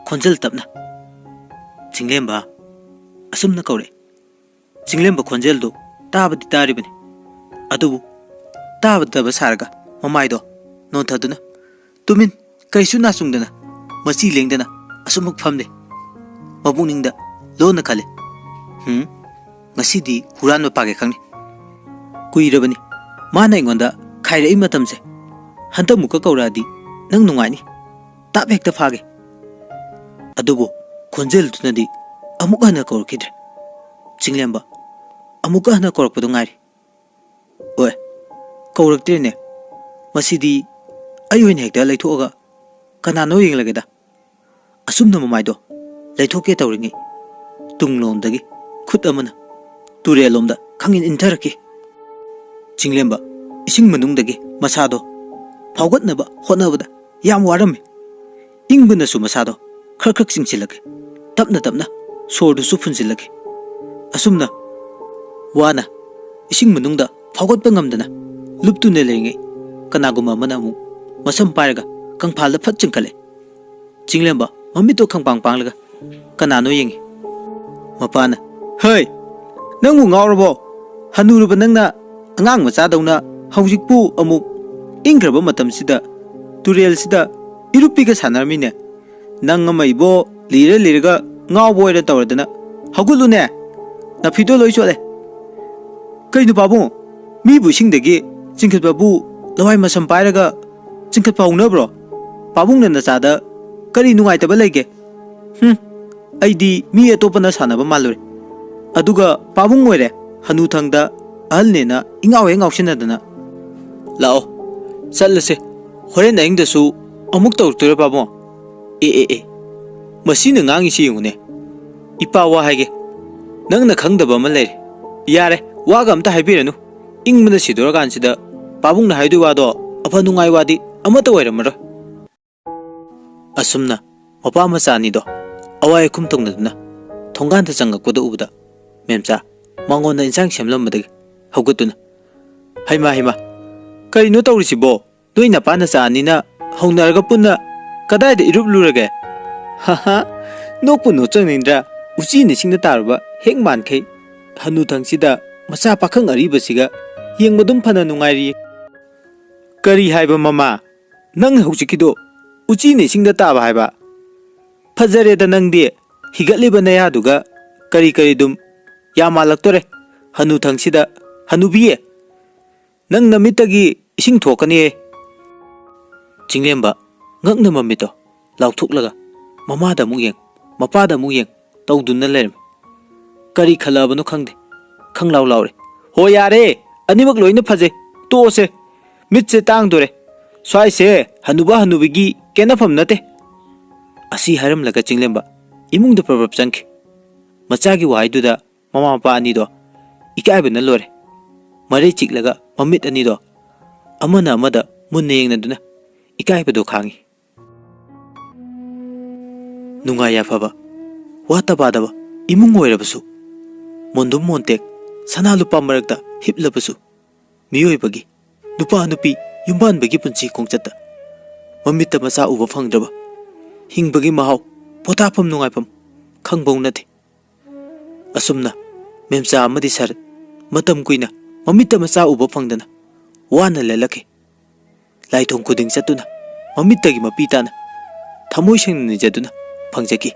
ꯈꯣꯟꯖꯦꯜ ꯇꯞꯅ, "ꯆꯤꯡꯂꯦꯝꯕ?" ꯑꯁꯨꯝꯅ ꯀꯧꯔꯛꯏ꯫ ꯆꯤꯡꯂꯦꯝꯕ ꯈꯣꯟꯖꯦꯜꯗꯨ ꯇꯥꯕꯗꯤ ꯇꯥꯔꯤꯕꯅꯤ, ꯑꯗꯨꯕꯨ ꯇꯥꯗꯕ ꯁꯥꯔꯒ ꯃꯃꯥꯏꯗꯣ ꯅꯣꯟꯊꯗꯨꯅ, ꯇꯨꯃꯤꯟ, ꯀꯩꯁꯨ ꯅꯥꯆꯨꯡꯗꯅ, ꯃꯆꯤ ꯂꯦꯡꯗꯅ ꯑꯁꯨꯝꯃꯛ ꯐꯝꯂꯤ꯫ ꯃꯄꯨꯛꯅꯤꯡꯗ ꯂꯣꯟꯅ ꯈꯜꯂꯤ, "ꯍꯨꯝ, ꯉꯁꯤꯗꯤ ꯍꯨꯔꯥꯟꯕ ꯐꯥꯒꯦ ꯈꯪꯅꯤ꯫ ꯀꯨꯏꯔꯕꯅꯤ ꯃꯥꯅ ꯑꯩꯉꯣꯟꯗ ꯈꯥꯏꯔꯛꯏ ꯃꯇꯝꯁꯦ꯫ ꯍꯟꯗꯛꯃꯨꯛꯀ ꯀꯧꯔꯛꯑꯗꯤ ꯅꯪ ꯅꯨꯡꯉꯥꯏꯅꯤ꯫ ꯇꯥꯞ ꯍꯦꯛꯇ ꯐꯥꯒꯦ"꯫ ꯑꯗꯨꯕꯨ ꯈꯣꯟꯖꯦꯜꯗꯨꯅꯗꯤ ꯑꯃꯨꯛ ꯍꯟꯅ ꯀꯧꯔꯛꯈꯤꯗ꯭ꯔꯦ꯫ ꯆꯤꯡꯂꯦꯝꯕ ꯑꯃꯨꯛꯀ ꯍꯟꯅ ꯀꯧꯔꯛꯄꯗꯨ ꯉꯥꯏꯔꯤ꯫ ꯑꯣꯏ, ꯀꯧꯔꯛꯇ꯭ꯔꯦꯅꯦ꯫ ꯃꯁꯤꯗꯤ ꯑꯩ ꯑꯣꯏꯅ ꯍꯦꯛꯇ ꯂꯩꯊꯣꯛꯑꯒ ꯀꯅꯥꯅꯣ ꯌꯦꯡꯂꯒꯦꯗ꯫ ꯑꯁꯨꯝꯅ ꯃꯃꯥꯏꯗꯣ ꯂꯩꯊꯣꯛꯀꯦ ꯇꯧꯔꯤꯉꯩ, ꯇꯨꯡꯂꯣꯝꯗꯒꯤ ꯈꯨꯠ ꯑꯃꯅ ꯇꯨꯔꯦꯜꯂꯣꯝꯗ ꯈꯪꯏꯟ ꯏꯟꯊꯔꯛꯈꯤ꯫ ꯆꯤꯡꯂꯦꯝꯕ ꯏꯁꯤꯡ ꯃꯅꯨꯡꯗꯒꯤ ꯃꯁꯥꯗꯣ ꯐꯥꯎꯒꯠꯅꯕ ꯍꯣꯠꯅꯕꯗ ꯌꯥꯝ ꯋꯥꯔꯝꯃꯤ꯫ ꯏꯪꯕꯅꯁꯨ ꯃꯁꯥꯗꯣ ꯈꯔ ꯈꯔ ꯆꯤꯡꯁꯤꯜꯂꯛꯈꯤ꯫ ꯇꯞꯅ ꯇꯞꯅ ꯁꯣꯔꯗꯨꯁꯨ ꯐꯨꯟꯖꯤꯜꯂꯛꯈꯤ꯫ ꯑꯁꯨꯝꯅ ꯋꯥꯅ ꯏꯁꯤꯡ ꯃꯅꯨꯡꯗ ꯐꯥꯎꯒꯠꯄ ꯉꯝꯗꯅ ꯂꯨꯞꯇꯨꯅ ꯂꯩꯔꯤꯉꯩ, ꯀꯅꯥꯒꯨꯝꯕ ꯑꯃꯅ ꯑꯃꯨꯛ ꯃꯁꯝ ꯄꯥꯏꯔꯒ ꯀꯪꯐꯥꯜꯗ ꯐꯠ ꯆꯤꯡꯈꯠꯂꯦ꯫ ꯆꯤꯡꯂꯦꯝꯕ ꯃꯃꯤꯠꯇꯣ ꯈꯪꯄꯥꯡ ꯄꯥꯡꯂꯒ ꯀꯅꯥꯅꯣ ꯌꯦꯡꯉꯤ꯫ ꯃꯄꯥꯅ, "ꯍꯩ, ꯅꯪꯕꯨ ꯉꯥꯎꯔꯕꯣ? ꯍꯅꯨꯔꯕ ꯅꯪꯅ ꯑꯉꯥꯡ ꯃꯆꯥꯗꯧꯅ ꯍꯧꯖꯤꯛꯄꯨ ꯑꯃꯨꯛ ꯏꯪꯈ꯭ꯔꯕ ꯃꯇꯝꯁꯤꯗ ꯇꯨꯔꯦꯜꯁꯤꯗ ꯏꯔꯨꯞꯄꯤꯒ ꯁꯥꯟꯅꯔꯝꯃꯤꯅꯦ꯫ ꯅꯪ ꯑꯃ ꯏꯕꯣ, ꯂꯤꯔ ꯂꯤꯔꯒ ꯉꯥꯎꯕ ꯑꯣꯏꯅ ꯇꯧꯔꯗꯅ꯫ ꯍꯧꯒꯠꯂꯨꯅꯦ, ꯅꯐꯤꯗꯣ ꯂꯣꯏ ꯆꯣꯠꯂꯦ꯫ ꯀꯩꯅꯣ ꯄꯥꯕꯨꯡ, ꯃꯤꯕꯨ ꯏꯁꯤꯡꯗꯒꯤ ꯆꯤꯡꯈꯠꯄꯕꯨ ꯂꯋꯥꯏ ꯃꯁꯝ ꯄꯥꯏꯔꯒ ꯆꯤꯡꯈꯠꯄ ꯍꯧꯅꯕ꯭ꯔꯣ? ꯄꯥꯕꯨꯡꯅ ꯅꯆꯥꯗ ꯀꯔꯤ ꯅꯨꯡꯉꯥꯏꯇꯕ ꯂꯩꯒꯦ?" ꯍꯨꯝ, ꯑꯩꯗꯤ ꯃꯤ ꯑꯇꯣꯞꯄꯅ ꯁꯥꯟꯅꯕ ꯃꯥꯜꯂꯨꯔꯦ꯫ ꯑꯗꯨꯒ ꯄꯥꯕꯨꯡ ꯑꯣꯏꯔꯦ, ꯍꯅꯨꯊꯪꯗ ꯑꯍꯜꯅꯦꯅ ꯏꯉꯥꯎ ꯍꯦꯛ ꯉꯥꯎꯁꯤꯟꯅꯗꯅ꯫ ꯂꯥꯛꯑꯣ, ꯆꯠꯂꯁꯦ꯫ ꯍꯣꯔꯦꯟ ꯑꯍꯤꯡꯗꯁꯨ ꯑꯃꯨꯛ ꯇꯧꯔꯛꯇꯣꯏꯔꯣ ꯄꯥꯕꯨꯡ? ꯑꯦ, ꯑꯦ, ꯑꯦ, ꯃꯁꯤꯅ ꯉꯥꯡꯉꯤꯁꯤ ꯌꯦꯡꯉꯨꯅꯦ꯫ ꯏꯄꯥ ꯋꯥ ꯍꯥꯏꯒꯦ, ꯅꯪꯅ ꯈꯪꯗꯕ ꯑꯃ ꯂꯩꯔꯦ꯫ ꯌꯥꯔꯦ, ꯋꯥꯒ ꯑꯝꯇ ꯍꯥꯏꯕꯤꯔꯅꯨ꯫ ꯏꯪꯕꯅ ꯁꯤꯗꯣꯔꯀꯥꯟꯁꯤꯗ ꯄꯥꯕꯨꯡꯅ ꯍꯥꯏꯗꯣꯏ ꯋꯥꯗꯣ ꯑꯐ ꯅꯨꯡꯉꯥꯏ ꯋꯥꯗꯤ ꯑꯃꯠꯇ ꯑꯣꯏꯔꯝꯃꯔꯣꯏ꯫ ꯑꯁꯨꯝꯅ ꯃꯄꯥ ꯃꯆꯥ ꯑꯅꯤꯗꯣ ꯑꯋꯥꯏ ꯑꯈꯨꯝ ꯇꯧꯅꯗꯨꯅ ꯊꯣꯡꯒꯥꯟꯗ ꯆꯪꯉꯛꯄꯗ ꯎꯕꯗ ꯃꯦꯝꯆꯥ ꯃꯉꯣꯟꯗ ꯏꯟꯁꯥꯡ ꯁꯦꯝꯂꯝꯕꯗꯒꯤ ꯍꯧꯒꯠꯇꯨꯅ, "ꯍꯩꯃꯥ, ꯍꯩꯃꯥ, ꯀꯔꯤꯅꯣ ꯇꯧꯔꯤꯁꯤꯕꯣ? ꯅꯣꯏ ꯅꯄꯥ ꯅꯆꯥ ꯑꯅꯤꯅ ꯍꯧꯅꯔꯒ ꯄꯨꯟꯅ ꯀꯗꯥꯏꯗ ꯏꯔꯨꯞꯂꯨꯔꯒꯦ?" ꯍꯥ ꯍꯥ, ꯅꯣꯛꯄꯨ ꯅꯣꯛꯆꯅꯤꯡꯗ꯭ꯔꯥ? ꯎꯆꯤꯅ ꯏꯁꯤꯡꯗ ꯇꯥꯔꯨꯕ ꯍꯦꯛ ꯃꯥꯟꯈꯩ ꯍꯅꯨꯊꯪꯁꯤꯗ ꯃꯆꯥ ꯄꯥꯈꯪ ꯑꯔꯤꯕꯁꯤꯒ ꯌꯦꯡꯕꯗꯨꯝ ꯐꯅ ꯅꯨꯡꯉꯥꯏꯔꯤ꯫ "ꯀꯔꯤ ꯍꯥꯏꯕ ꯃꯃꯥ? ꯅꯪ ꯍꯧꯖꯤꯛꯀꯤꯗꯣ ꯎꯆꯤꯅ ꯏꯁꯤꯡꯗ ꯇꯥꯕ ꯍꯥꯏꯕ? ꯐꯖꯔꯦꯗ ꯅꯪꯗꯤ, ꯍꯤꯒꯠꯂꯤꯕ ꯅꯌꯥꯗꯨꯒ ꯀꯔꯤ ꯀꯔꯤꯗꯨꯝ ꯌꯥꯝ ꯃꯥꯜꯂꯛꯇꯣꯔꯦ꯫ ꯍꯅꯨꯊꯪꯁꯤꯗ, ꯍꯅꯨꯕꯤꯌꯦ, ꯅꯪ ꯅꯃꯤꯠꯇꯒꯤ ꯏꯁꯤꯡ ꯊꯣꯛꯀꯅꯤꯍꯦ!" ꯆꯤꯡꯂꯦꯝꯕ ꯉꯛꯅ ꯃꯃꯤꯠꯇꯣ ꯂꯥꯎꯊꯣꯛꯂꯒ ꯃꯃꯥꯗ ꯑꯃꯨꯛ ꯌꯦꯡ, ꯃꯄꯥꯗ ꯑꯃꯨꯛ ꯌꯦꯡ ꯇꯧꯗꯨꯅ ꯂꯩꯔꯝꯃꯤ꯫ ꯀꯔꯤ ꯈꯜꯂꯛꯑꯕꯅꯣ ꯈꯪꯗꯦ, ꯈꯪꯂꯥꯎ ꯂꯥꯎꯔꯦ꯫ "ꯍꯣ ꯌꯥꯔꯦ, ꯑꯅꯤꯃꯛ ꯂꯣꯏꯅ ꯐꯖꯩ, ꯇꯣꯛꯑꯁꯦ꯫ ꯃꯤꯠꯁꯦ ꯇꯥꯡꯗꯣꯔꯦ꯫ ꯁ꯭ꯋꯥꯏꯁꯦ ꯍꯅꯨꯕ ꯍꯅꯨꯕꯤꯒꯤ ꯀꯦꯅꯐꯝ ꯅꯠꯇꯦ꯫" ꯑꯁꯤ ꯍꯥꯏꯔꯝꯂꯒ ꯆꯤꯡꯂꯦꯝꯕ ꯏꯃꯨꯡꯗ ꯄ꯭ꯔꯞ ꯄ꯭ꯔꯞ ꯆꯪꯈꯤ꯫ ꯃꯆꯥꯒꯤ ꯋꯥꯍꯩꯗꯨꯗ ꯃꯃꯥ ꯃꯄꯥ ꯑꯅꯤꯗꯣ ꯏꯀꯥꯏꯕꯅ ꯂꯣꯏꯔꯦ꯫ ꯃꯔꯩ ꯆꯤꯛꯂꯒ ꯃꯃꯤꯠ ꯑꯅꯤꯗꯣ ꯑꯃꯅ ꯑꯃꯗ ꯃꯨꯟꯅ ꯌꯦꯡꯅꯗꯨꯅ ꯏꯀꯥꯏꯕꯗꯣ ꯈꯥꯡꯉꯤ꯫ ꯅꯨꯡꯉꯥꯏ ꯌꯥꯏꯐꯕ, ꯋꯥꯠꯇ ꯄꯥꯗꯕ ꯏꯃꯨꯡ ꯑꯣꯏꯔꯕꯁꯨ, ꯃꯣꯟꯗꯨꯝ ꯃꯣꯟꯇꯦꯛ ꯁꯅꯥ ꯂꯨꯄꯥ ꯃꯔꯛꯇ ꯍꯤꯞꯂꯕꯁꯨ, ꯃꯤꯑꯣꯏꯕꯒꯤ, ꯅꯨꯄꯥ ꯅꯨꯄꯤ, ꯌꯨꯝꯕꯥꯟꯕꯒꯤ ꯄꯨꯟꯁꯤ ꯈꯣꯡꯆꯠꯇ ꯃꯃꯤꯠꯇ ꯃꯆꯥ ꯎꯕ ꯐꯪꯗ꯭ꯔꯕ, ꯍꯤꯡꯕꯒꯤ ꯃꯍꯥꯎ, ꯄꯣꯊꯥꯐꯝ ꯅꯨꯡꯉꯥꯏꯐꯝ ꯈꯪꯕꯧ ꯅꯠꯇꯦ꯫ ꯑꯁꯨꯝꯅ ꯃꯦꯝꯆꯥ ꯑꯃꯗꯤ ꯁꯔꯠ ꯃꯇꯝ ꯀꯨꯏꯅ ꯃꯃꯤꯠꯇ ꯃꯆꯥ ꯎꯕ ꯐꯪꯗꯅ ꯋꯥꯅ ꯂꯦꯜꯂꯛꯈꯤ꯫ ꯂꯥꯏꯊꯣꯡ ꯈꯨꯗꯤꯡ ꯆꯠꯇꯨꯅ ꯃꯃꯤꯠꯇꯒꯤ ꯃꯄꯤ ꯇꯥꯅ ꯊꯃꯣꯏ ꯁꯦꯡꯅ ꯅꯤꯖꯗꯨꯅ ꯐꯪꯖꯈꯤ꯫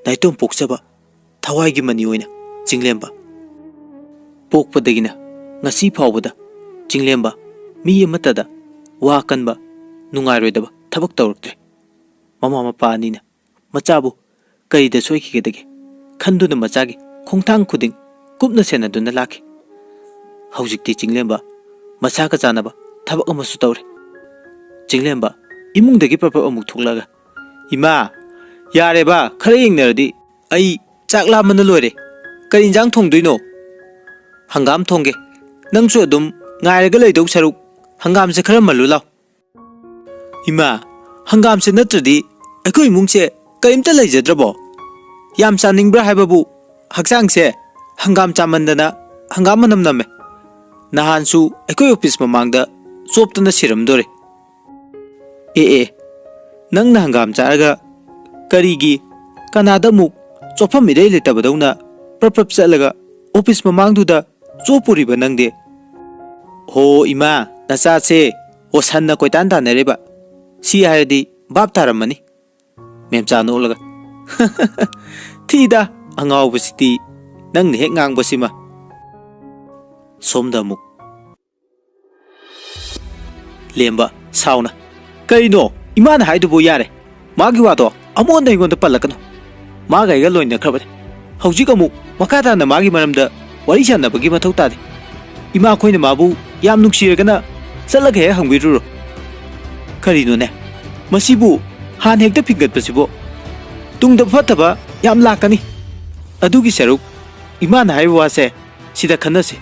ꯅꯥꯏꯇꯣꯝ ꯄꯣꯛꯆꯕ ꯊꯋꯥꯏꯒꯤ ꯃꯅꯤ ꯑꯣꯏꯅ ꯆꯤꯡꯂꯦꯝꯕ꯫ ꯄꯣꯛꯄꯗꯒꯤꯅ ꯉꯁꯤ ꯐꯥꯎꯕꯗ ꯆꯤꯡꯂꯦꯝꯕ ꯃꯤ ꯑꯃꯠꯇꯗ ꯋꯥ ꯀꯟꯕ, ꯅꯨꯡꯉꯥꯏꯔꯣꯏꯗꯕ ꯊꯕꯛ ꯇꯧꯔꯛꯇ꯭ꯔꯦ꯫ ꯃꯃꯥ ꯃꯄꯥ ꯑꯅꯤꯅ ꯃꯆꯥꯕꯨ ꯀꯔꯤꯗ ꯁꯣꯏꯈꯤꯒꯗꯒꯦ ꯈꯟꯗꯨꯅ ꯃꯆꯥꯒꯤ ꯈꯣꯡꯊꯥꯡ ꯈꯨꯗꯤꯡ ꯀꯨꯞꯅ ꯁꯦꯟꯅꯗꯨꯅ ꯂꯥꯛꯈꯤ꯫ ꯍꯧꯖꯤꯛꯇꯤ ꯆꯤꯡꯂꯦꯝꯕ ꯃꯁꯥꯒ ꯆꯥꯟꯅꯕ ꯊꯕꯛ ꯑꯃꯁꯨ ꯇꯧꯔꯦ꯫ ꯆꯤꯡꯂꯦꯝꯕ ꯏꯃꯨꯡꯗꯒꯤ ꯄ꯭ꯔꯞ ꯄ꯭ꯔꯞ ꯑꯃꯨꯛ ꯊꯣꯛꯂꯛꯑꯒ, "ꯏꯃꯥ, ꯌꯥꯔꯦꯕ, ꯈꯔ ꯌꯦꯡꯅꯔꯗꯤ꯫ ꯑꯩ ꯆꯥꯛ ꯂꯥꯝꯕꯅ ꯂꯣꯏꯔꯦ꯫ ꯀꯔꯤ ꯏꯟꯖꯥꯡ ꯊꯣꯡꯗꯣꯏꯅꯣ?" "ꯍꯪꯒꯥꯝ ꯊꯣꯡꯒꯦ꯫ ꯅꯪꯁꯨ ꯑꯗꯨꯝ ꯉꯥꯏꯔꯒ ꯂꯩꯗꯧ ꯁꯔꯨꯛ ꯍꯪꯒꯥꯝꯁꯦ ꯈꯔ ꯃꯜꯂꯨ ꯂꯥꯎ꯫" "ꯏꯃꯥ, ꯍꯪꯒꯥꯝꯁꯦ ꯅꯠꯇ꯭ꯔꯗꯤ ꯑꯩꯈꯣꯏ ꯏꯃꯨꯡꯁꯦ ꯀꯔꯤꯝꯇ ꯂꯩꯖꯗ꯭ꯔꯕꯣ? ꯌꯥꯝ ꯆꯥꯅꯤꯡꯕ꯭ꯔꯥ ꯍꯥꯏꯕꯕꯨ, ꯍꯛꯆꯥꯡꯁꯦ ꯍꯪꯒꯥꯝ ꯆꯥꯃꯟꯗꯅ ꯍꯪꯒꯥꯝ ꯃꯅꯝ ꯅꯝꯃꯦ꯫ ꯅꯍꯥꯟꯁꯨ ꯑꯩꯈꯣꯏ ꯑꯣꯐꯤꯁ ꯃꯃꯥꯡꯗ ꯆꯣꯞꯇꯅ ꯁꯤꯔꯝꯗꯣꯔꯦ꯫ ꯑꯦ ꯑꯦ, ꯅꯪꯅ ꯍꯪꯒꯥꯝ ꯆꯥꯔꯒ ꯀꯔꯤꯒꯤ ꯀꯅꯥꯗ ꯑꯃꯨꯛ ꯆꯣꯞꯐꯝ ꯏꯔꯩ ꯂꯩꯇꯕꯗꯧꯅ ꯄ꯭ꯔꯞ ꯄ꯭ꯔꯞ ꯆꯠꯂꯒ ꯑꯣꯐꯤꯁ ꯃꯃꯥꯡꯗꯨꯗ ꯆꯣꯞꯄꯨꯔꯤꯕ ꯅꯪꯗꯤ? ꯍꯣ ꯏꯃꯥ, ꯅꯆꯥꯁꯦ ꯍꯣꯁꯟꯅ ꯀꯣꯏꯇꯥꯟ ꯇꯥꯟꯅꯔꯤꯕ꯫ ꯁꯤ ꯍꯥꯏꯔꯗꯤ ꯚꯥꯞ ꯇꯥꯔꯝꯃꯅꯤ꯫ ꯃꯦꯝꯆꯥ ꯅꯣꯛꯂꯒ, "ꯊꯤꯗ, ꯑꯉꯥꯎꯕꯁꯤꯗꯤ ꯅꯪꯅ ꯍꯦꯛ ꯉꯥꯡꯕꯁꯤꯃ"꯫ ꯁꯣꯝꯗ ꯑꯃꯨꯛ ꯂꯦꯝꯕ ꯁꯥꯎꯅ, "ꯀꯩꯅꯣ? ꯏꯃꯥꯅ ꯍꯥꯏꯗꯨꯕꯨ ꯌꯥꯔꯦ꯫ ꯃꯥꯒꯤ ꯋꯥꯗꯣ ꯑꯃꯨꯛ ꯍꯟꯅ ꯑꯩꯉꯣꯟꯗ ꯄꯜꯂꯛꯀꯅꯨ꯫ ꯃꯥꯒ ꯑꯩꯒ ꯂꯣꯏꯅꯈ꯭ꯔꯕꯅꯤ꯫ ꯍꯧꯖꯤꯛ ꯑꯃꯨꯛ ꯃꯈꯥ ꯇꯥꯅ ꯃꯥꯒꯤ ꯃꯔꯝꯗ ꯋꯥꯔꯤ ꯁꯥꯟꯅꯕꯒꯤ ꯃꯊꯧ ꯇꯥꯗꯦ꯫ ꯏꯃꯥ ꯑꯩꯈꯣꯏꯅ ꯃꯥꯕꯨ ꯌꯥꯝ ꯅꯨꯡꯁꯤꯔꯒꯅ ꯆꯠꯂꯒ ꯍꯦꯛ ꯍꯪꯕꯤꯔꯨꯔꯣ꯫ ꯀꯔꯤꯅꯣꯅꯦ? ꯃꯁꯤꯕꯨ ꯍꯥꯟꯅ ꯍꯦꯛꯇ ꯐꯤꯡꯒꯠꯄꯁꯤꯕꯨ? ꯇꯨꯡꯗ ꯐꯠꯇꯕ ꯌꯥꯝ ꯂꯥꯛꯀꯅꯤ꯫ ꯑꯗꯨꯒꯤ ꯁꯔꯨꯛ ꯏꯃꯥꯅ ꯍꯥꯏꯕ ꯋꯥꯁꯦ ꯁꯤꯗ ꯈꯟꯅꯁꯤ"꯫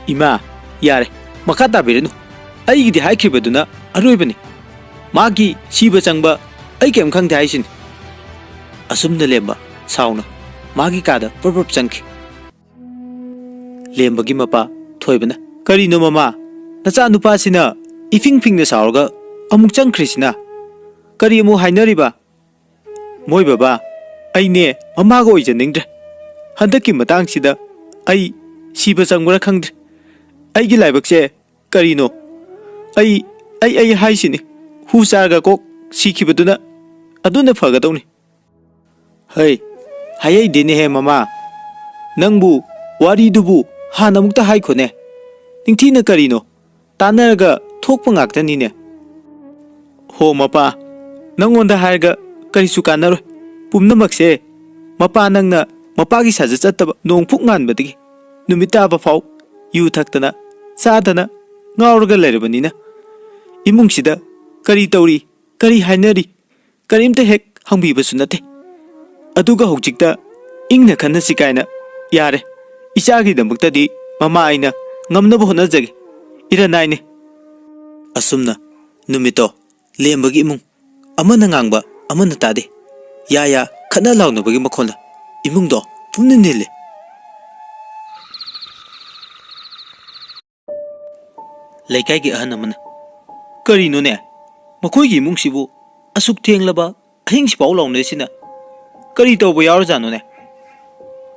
"ꯏꯃꯥ, ꯌꯥꯔꯦ, ꯃꯈꯥ ꯇꯥꯕꯤꯔꯅꯨ꯫ ꯑꯩꯒꯤꯗꯤ ꯍꯥꯏꯈ꯭ꯔꯤꯕꯗꯨꯅ ꯑꯔꯣꯏꯕꯅꯤ꯫ ꯃꯥꯒꯤ ꯁꯤꯕ ꯆꯪꯕ ꯑꯩ ꯀꯩꯝ ꯈꯪꯗꯦ ꯍꯥꯏꯁꯤꯅꯤ"꯫ ꯑꯁꯨꯝꯅ ꯂꯦꯝꯕ ꯁꯥꯎꯅ ꯃꯥꯒꯤ ꯀꯥꯗ ꯄ꯭ꯔꯞ ꯄ꯭ꯔꯞ ꯆꯪꯈꯤ꯫ ꯂꯦꯝꯕꯒꯤ ꯃꯄꯥ ꯊꯣꯏꯕꯅ, "ꯀꯔꯤꯅꯣ ꯃꯃꯥ? ꯅꯆꯥꯅꯨꯄꯥꯁꯤꯅ ꯏꯐꯤꯡ ꯐꯤꯡꯅ ꯁꯥꯎꯔꯒ ꯑꯃꯨꯛ ꯆꯪꯈ꯭ꯔꯤꯁꯤꯅ? ꯀꯔꯤ ꯑꯃꯨꯛ ꯍꯥꯏꯅꯔꯤꯕ?" "ꯃꯣꯏ ꯕꯕꯥ, ꯑꯩꯅꯦ ꯃꯃꯥꯒ ꯑꯣꯏꯖꯅꯤꯡꯗ꯭ꯔꯦ꯫ ꯍꯟꯗꯛꯀꯤ ꯃꯇꯥꯡꯁꯤꯗ ꯑꯩ ꯁꯤꯕ ꯆꯪꯕ꯭ꯔꯥ ꯈꯪꯗ꯭ꯔꯦ꯫ ꯑꯩꯒꯤ ꯂꯥꯏꯕꯛꯁꯦ ꯀꯔꯤꯅꯣ? ꯑꯩ, ꯑꯩ, ꯑꯩ ꯍꯥꯏꯁꯤꯅꯤ, ꯍꯨ ꯆꯥꯔꯒ ꯀꯣꯛ ꯁꯤꯈꯤꯕꯗꯨꯅ ꯑꯗꯨꯅ ꯐꯒꯗꯧꯅꯤ"꯫ "ꯍꯩ, ꯍꯥꯏꯍꯩꯗꯦꯅꯦꯍꯦ ꯃꯃꯥ꯫ ꯅꯪꯕꯨ ꯋꯥꯔꯤꯗꯨꯕꯨ ꯍꯥꯟꯅ ꯑꯃꯨꯛꯇ ꯍꯥꯏꯈꯣꯅꯦ꯫ ꯅꯤꯡꯊꯤꯅ ꯀꯔꯤꯅꯣ? ꯇꯥꯟꯅꯔꯒ ꯊꯣꯛꯄ ꯉꯥꯛꯇꯅꯤꯅꯦ"꯫ "ꯍꯣ ꯃꯄꯥ, ꯅꯪꯉꯣꯟꯗ ꯍꯥꯏꯔꯒ ꯀꯔꯤꯁꯨ ꯀꯥꯟꯅꯔꯣꯏ꯫ ꯄꯨꯝꯅꯃꯛꯁꯦ ꯃꯄꯥ ꯅꯪꯅ ꯃꯄꯥꯒꯤ ꯁꯥꯖꯠ ꯆꯠꯇꯕ ꯅꯣꯡ ꯐꯨꯛ ꯉꯥꯟꯕꯗꯒꯤ ꯅꯨꯃꯤꯠ ꯇꯥꯕ ꯐꯥꯎ ꯌꯨ ꯊꯛꯇꯅ ꯆꯥꯗꯅ ꯉꯥꯎꯔꯒ ꯂꯩꯔꯕꯅꯤꯅ ꯏꯃꯨꯡꯁꯤꯗ ꯀꯔꯤ ꯇꯧꯔꯤ, ꯀꯔꯤ ꯍꯥꯏꯅꯔꯤ, ꯀꯔꯤꯝꯇ ꯍꯦꯛ ꯍꯪꯕꯤꯕꯁꯨ ꯅꯠꯇꯦ꯫ ꯑꯗꯨꯒ ꯍꯧꯖꯤꯛꯇ ꯏꯪꯅ ꯈꯟꯅꯁꯤ ꯀꯥꯏꯅ꯫ ꯌꯥꯔꯦ, ꯏꯆꯥꯒꯤꯗꯃꯛꯇꯗꯤ ꯃꯃꯥ ꯑꯩꯅ ꯉꯝꯅꯕ ꯍꯣꯠꯅꯖꯒꯦ꯫ ꯏꯔꯟꯅꯥꯏꯅꯦ"꯫ ꯑꯁꯨꯝꯅ ꯅꯨꯃꯤꯠꯇꯣ ꯂꯦꯝꯕꯒꯤ ꯏꯃꯨꯡ ꯑꯃꯅ ꯉꯥꯡꯕ ꯑꯃꯅ ꯇꯥꯗꯦ꯫ ꯌꯥ ꯌꯥ ꯈꯠꯅ ꯂꯥꯎꯅꯕꯒꯤ ꯃꯈꯣꯜꯅ ꯏꯃꯨꯡꯗꯣ ꯄꯨꯝꯅꯤꯜ ꯅꯤꯜꯂꯦ꯫ ꯂꯩꯀꯥꯏꯒꯤ ꯑꯍꯟ ꯑꯃꯅ, "ꯀꯔꯤꯅꯣꯅꯦ, ꯃꯈꯣꯏꯒꯤ ꯏꯃꯨꯡꯁꯤꯕꯨ ꯑꯁꯨꯛ ꯊꯦꯡꯂꯕ ꯑꯍꯤꯡꯁꯤꯐꯥꯎ ꯂꯥꯎꯅꯔꯤꯁꯤꯅ? ꯀꯔꯤ ꯇꯧꯕ ꯌꯥꯎꯔꯖꯥꯠꯅꯣꯅꯦ?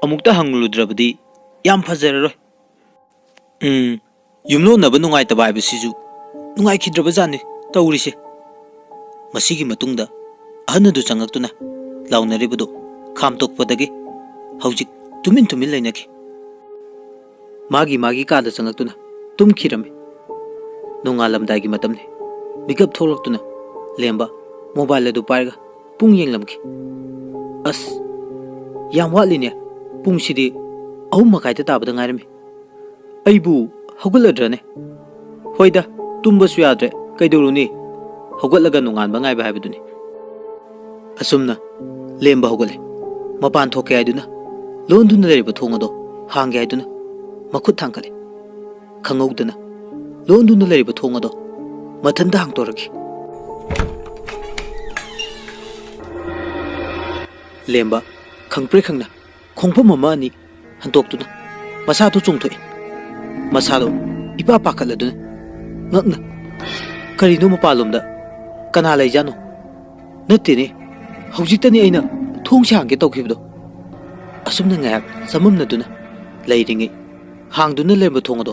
ꯑꯃꯨꯛꯇ ꯍꯪꯂꯨꯗ꯭ꯔꯕꯗꯤ ꯌꯥꯝ ꯐꯖꯔꯔꯣꯏ꯫" ꯎꯝ, ꯌꯨꯝꯂꯣꯟꯅꯕ ꯅꯨꯡꯉꯥꯏꯇꯕ ꯍꯥꯏꯕꯁꯤꯁꯨ ꯅꯨꯡꯉꯥꯏꯈꯤꯗ꯭ꯔꯕ ꯖꯥꯠꯅꯤ ꯇꯧꯔꯤꯁꯦ꯫ ꯃꯁꯤꯒꯤ ꯃꯇꯨꯡꯗ ꯑꯍꯟ ꯑꯗꯨ ꯆꯪꯂꯛꯇꯨꯅ ꯂꯥꯎꯅꯔꯤꯕꯗꯨ ꯈꯥꯝꯇꯣꯛꯄꯗꯒꯤ ꯍꯧꯖꯤꯛ ꯇꯨꯃꯤꯟ ꯇꯨꯃꯤꯟ ꯂꯩꯅꯈꯤ꯫ ꯃꯥꯒꯤ ꯃꯥꯒꯤ ꯀꯥꯗ ꯆꯪꯂꯛꯇꯨꯅ ꯇꯨꯝꯈꯤꯔꯝꯃꯤ꯫ ꯅꯣꯡꯉꯥꯜꯂꯝꯗꯥꯏꯒꯤ ꯃꯇꯝꯅꯤ꯫ ꯃꯤꯀꯞ ꯊꯣꯛꯂꯛꯇꯨꯅ ꯂꯦꯝꯕ ꯃꯣꯕꯥꯏꯜ ꯑꯗꯨ ꯄꯥꯏꯔꯒ ꯄꯨꯡ ꯌꯦꯡꯂꯝꯈꯤ꯫ "ꯑꯁ, ꯌꯥꯝ ꯋꯥꯠꯂꯤꯅꯦ꯫ ꯄꯨꯡꯁꯤꯗꯤ ꯑꯍꯨꯝ ꯃꯈꯥꯏꯗ ꯇꯥꯕꯗ ꯉꯥꯏꯔꯝꯃꯤ꯫ ꯑꯩꯕꯨ ꯍꯧꯒꯠꯂꯗ꯭ꯔꯅꯦ? ꯍꯣꯏꯗ, ꯇꯨꯝꯕꯁꯨ ꯌꯥꯗ꯭ꯔꯦ, ꯀꯩꯗꯧꯔꯨꯅꯤ? ꯍꯧꯒꯠꯂꯒ ꯅꯣꯡꯉꯥꯟꯕ ꯉꯥꯏꯕ ꯍꯥꯏꯕꯗꯨꯅꯤ꯫" ꯑꯁꯨꯝꯅ ꯂꯦꯝꯕ ꯍꯧꯒꯠꯂꯦ꯫ ꯃꯄꯥꯟ ꯊꯣꯛꯀꯦ ꯍꯥꯏꯗꯨꯅ ꯂꯣꯟꯗꯨꯅ ꯂꯩꯔꯤꯕ ꯊꯣꯡ ꯑꯗꯣ ꯍꯥꯡꯒꯦ ꯍꯥꯏꯗꯨꯅ ꯃꯈꯨꯠ ꯊꯥꯡꯒꯠꯂꯦ꯫ ꯈꯪꯍꯧꯗꯅ ꯂꯣꯟꯗꯨꯅ ꯂꯩꯔꯤꯕ ꯊꯣꯡ ꯑꯗꯣ ꯃꯊꯟꯇ ꯍꯥꯡꯗꯣꯔꯛꯈꯤ꯫ ꯂꯦꯝꯕ ꯈꯪꯄ꯭ꯔꯦꯛ ꯈꯪꯅ ꯈꯣꯡꯐꯝ ꯑꯃ ꯑꯅꯤ ꯍꯟꯗꯣꯛꯇꯨꯅ ꯃꯁꯥꯗꯨ ꯆꯣꯡꯊꯣꯛꯏ꯫ ꯃꯁꯥꯗꯣ ꯏꯄꯥ ꯄꯥꯈꯠꯂꯗꯨꯅ ꯉꯛꯅ, "ꯀꯔꯤꯅꯣ ꯃꯄꯥꯟꯂꯣꯝꯗ? ꯀꯅꯥ ꯂꯩꯖꯥꯠꯅꯣ? ꯅꯠꯇꯦꯅꯦ, ꯍꯧꯖꯤꯛꯇꯅꯤ ꯑꯩꯅ ꯊꯣꯡꯁꯦ ꯍꯥꯡꯒꯦ ꯇꯧꯈꯤꯕꯗꯣ꯫" ꯑꯁꯨꯝꯅ ꯉꯥꯏꯍꯥꯛ ꯆꯃꯝꯅꯗꯨꯅ ꯂꯩꯔꯤꯉꯩ, ꯍꯥꯡꯗꯨꯅ ꯂꯩꯔꯝꯕ ꯊꯣꯡ ꯑꯗꯣ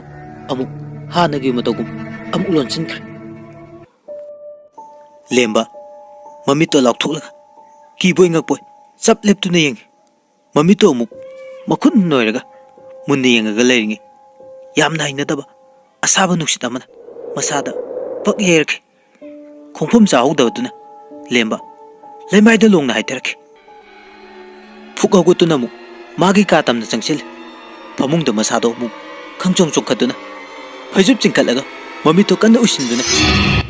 ꯑꯃꯨꯛ ꯍꯥꯟꯅꯒꯤ ꯃꯇꯧꯒꯨꯝ ꯑꯃꯨꯛ ꯂꯣꯟꯁꯤꯟꯈ꯭ꯔꯦ꯫ ꯂꯦꯝꯕ ꯃꯃꯤꯠꯇꯣ ꯂꯥꯎꯊꯣꯛꯂꯒ ꯀꯤꯕꯣꯏ ꯉꯛꯄꯣꯏ ꯆꯞ ꯂꯦꯞꯇꯨꯅ ꯌꯦꯡꯉꯤ꯫ ꯃꯃꯤꯠꯇꯣ ꯑꯃꯨꯛ ꯃꯈꯨꯠ ꯅꯣꯏꯔꯒ ꯃꯨꯟꯅ ꯌꯦꯡꯉꯒ ꯂꯩꯔꯤꯉꯩ, ꯌꯥꯝꯅ ꯍꯩꯅꯗꯕ ꯑꯁꯥꯕ ꯅꯨꯡꯁꯤꯠ ꯑꯃꯅ ꯃꯁꯥꯗ ꯄꯛ ꯌꯩꯔꯛꯈꯤ꯫ ꯈꯣꯡꯐꯝ ꯆꯥꯍꯧꯗꯕꯗꯨꯅ ꯂꯦꯝꯕ ꯂꯩꯃꯥꯏꯗ ꯂꯣꯡꯅ ꯍꯥꯏꯊꯔꯛꯈꯤ꯫ ꯐꯨꯛ ꯍꯧꯒꯠꯇꯨꯅ ꯑꯃꯨꯛ ꯃꯥꯒꯤ ꯀꯥ ꯇꯝꯅ ꯆꯪꯁꯤꯜꯂꯤ꯫ ꯐꯃꯨꯡꯗ ꯃꯁꯥꯗꯣ ꯑꯃꯨꯛ ꯈꯪꯆꯣꯡ ꯆꯣꯡꯈꯠꯇꯨꯅ ꯐꯩꯖꯨꯞ ꯆꯤꯡꯈꯠꯂꯒ ꯃꯃꯤꯠꯇꯣ ꯀꯟꯅ ꯎꯏꯁꯤꯟꯗꯨꯅ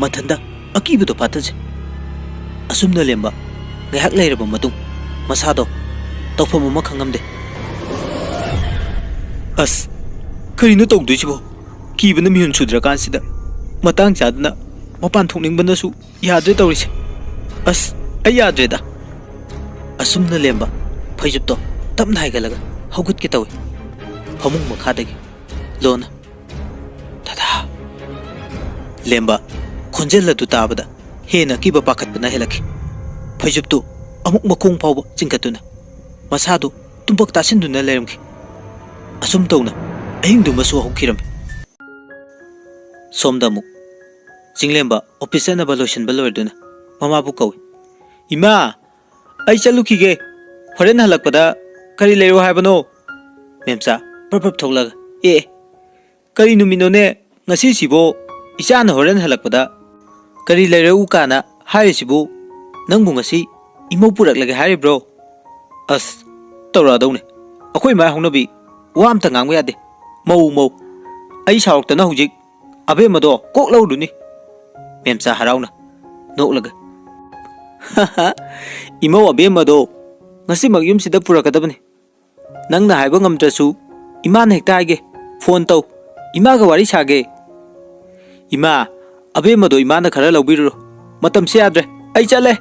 ꯃꯊꯟꯇ ꯑꯀꯤꯕꯗꯣ ꯐꯥꯊꯖꯩ꯫ ꯑꯁꯨꯝꯅ ꯂꯦꯝꯕ ꯉꯥꯏꯍꯥꯛ ꯂꯩꯔꯕ ꯃꯇꯨꯡ ꯃꯁꯥꯗꯣ ꯇꯧꯐꯝ ꯑꯃ ꯈꯪꯉꯝꯗꯦ꯫ "ꯑꯁ, ꯀꯔꯤꯅꯣ ꯇꯧꯗꯣꯏꯁꯤꯕꯣ? ꯀꯤꯕꯅ ꯃꯤꯍꯨꯟ ꯁꯨꯗ꯭ꯔꯀꯥꯟꯁꯤꯗ ꯃꯇꯥꯡ ꯆꯥꯗꯅ ꯃꯄꯥꯟ ꯊꯣꯛꯅꯤꯡꯕꯅꯁꯨ ꯌꯥꯗ꯭ꯔꯦ ꯇꯧꯔꯤꯁꯦ꯫ ꯑꯁ, ꯑꯩ ꯌꯥꯗ꯭ꯔꯦꯗ꯫ ꯑꯁꯨꯝꯅ ꯂꯦꯝꯕ ꯐꯩꯖꯨꯞꯇꯣ ꯇꯞꯅ ꯍꯥꯏꯒꯠꯂꯒ ꯍꯧꯒꯠꯀꯦ ꯇꯧꯏ꯫ ꯐꯃꯨꯡ ꯃꯈꯥꯗꯒꯤ ꯂꯣꯟꯅ, "ꯗꯥꯗꯥ!" ꯂꯦꯝꯕ ꯈꯣꯟꯖꯦꯜ ꯑꯗꯨ ꯇꯥꯕꯗ ꯍꯦꯟꯅ ꯑꯀꯤꯕ ꯄꯥꯈꯠꯄꯅ ꯍꯦꯜꯂꯛꯈꯤ꯫ ꯐꯩꯖꯨꯞꯇꯨ ꯑꯃꯨꯛ ꯃꯈꯣꯡ ꯐꯥꯎꯕ ꯆꯤꯡꯈꯠꯇꯨꯅ ꯃꯁꯥꯗꯨ ꯇꯨꯝꯄꯛ ꯇꯥꯁꯤꯟꯗꯨꯅ ꯂꯩꯔꯝꯈꯤ꯫ ꯑꯁꯨꯝ ꯇꯧꯅ ꯑꯍꯤꯡꯗꯨꯃꯁꯨ ꯍꯧꯈꯤꯔꯝꯃꯤ꯫ ꯁꯣꯝꯗ ꯑꯃꯨꯛ ꯆꯤꯡꯂꯦꯝꯕ ꯑꯣꯐꯤꯁ ꯆꯠꯅꯕ ꯂꯣꯏꯁꯤꯟꯕ ꯂꯣꯏꯔꯗꯨꯅ ꯃꯃꯥꯕꯨ ꯀꯧꯏ꯫ "ꯏꯃꯥ, ꯑꯩ ꯆꯠꯂꯨꯈꯤꯒꯦ꯫ ꯍꯣꯔꯦꯟ ꯍꯜꯂꯛꯄꯗ ꯀꯔꯤ ꯂꯩꯔꯣ ꯍꯥꯏꯕꯅꯣ?" ꯃꯦꯝꯆꯥ ꯄ꯭ꯔꯞ ꯄ꯭ꯔꯞ ꯊꯣꯛꯂꯒ, "ꯑꯦ, ꯀꯔꯤ ꯅꯨꯃꯤꯠꯅꯣꯅꯦ ꯉꯁꯤꯁꯤꯕꯣ? ꯏꯆꯥꯅ ꯍꯣꯔꯦꯟ ꯍꯜꯂꯛꯄꯗ ꯀꯔꯤ ꯂꯩꯔꯛꯎ ꯀꯥꯏꯅ ꯍꯥꯏꯔꯤꯁꯤꯕꯨ? ꯅꯪꯕꯨ ꯉꯁꯤ ꯏꯃꯧ ꯄꯨꯔꯛꯂꯒꯦ ꯍꯥꯏꯔꯤꯕ꯭ꯔꯣ?" ꯑꯁ, ꯇꯧꯔꯛꯑꯗꯧꯅꯦ꯫ ꯑꯩꯈꯣꯏ ꯏꯃꯥ ꯍꯧꯅꯕꯤ ꯋꯥ ꯑꯝꯇ ꯉꯥꯡꯕ ꯌꯥꯗꯦ꯫ ꯃꯧ, ꯃꯧ꯫ ꯑꯩ ꯁꯥꯎꯔꯛꯇꯅ ꯍꯧꯖꯤꯛ ꯑꯕꯦꯝꯃꯗꯣ ꯀꯣꯛ ꯂꯧꯔꯨꯅꯤ꯫ ꯃꯦꯝꯆꯥ ꯍꯔꯥꯎꯅ ꯅꯣꯛꯂꯒ, "ꯏꯃꯧ ꯑꯕꯦꯝꯃꯗꯣ ꯉꯁꯤꯃꯛ ꯌꯨꯝꯁꯤꯗ ꯄꯨꯔꯛꯀꯗꯕꯅꯤ꯫ ꯅꯪꯅ ꯍꯥꯏꯕ ꯉꯝꯗ꯭ꯔꯁꯨ ꯏꯃꯥꯅ ꯍꯦꯛꯇ ꯍꯥꯏꯒꯦ꯫ ꯐꯣꯟ ꯇꯧ, ꯏꯃꯥꯒ ꯋꯥꯔꯤ ꯁꯥꯒꯦ꯫" "ꯏꯃꯥ, ꯑꯕꯦꯝꯃꯗꯣ ꯏꯃꯥꯅ ꯈꯔ ꯂꯧꯕꯤꯔꯨꯔꯣ꯫ ꯃꯇꯝꯁꯦ ꯌꯥꯗ꯭ꯔꯦ, ꯑꯩ ꯆꯠꯂꯦ꯫"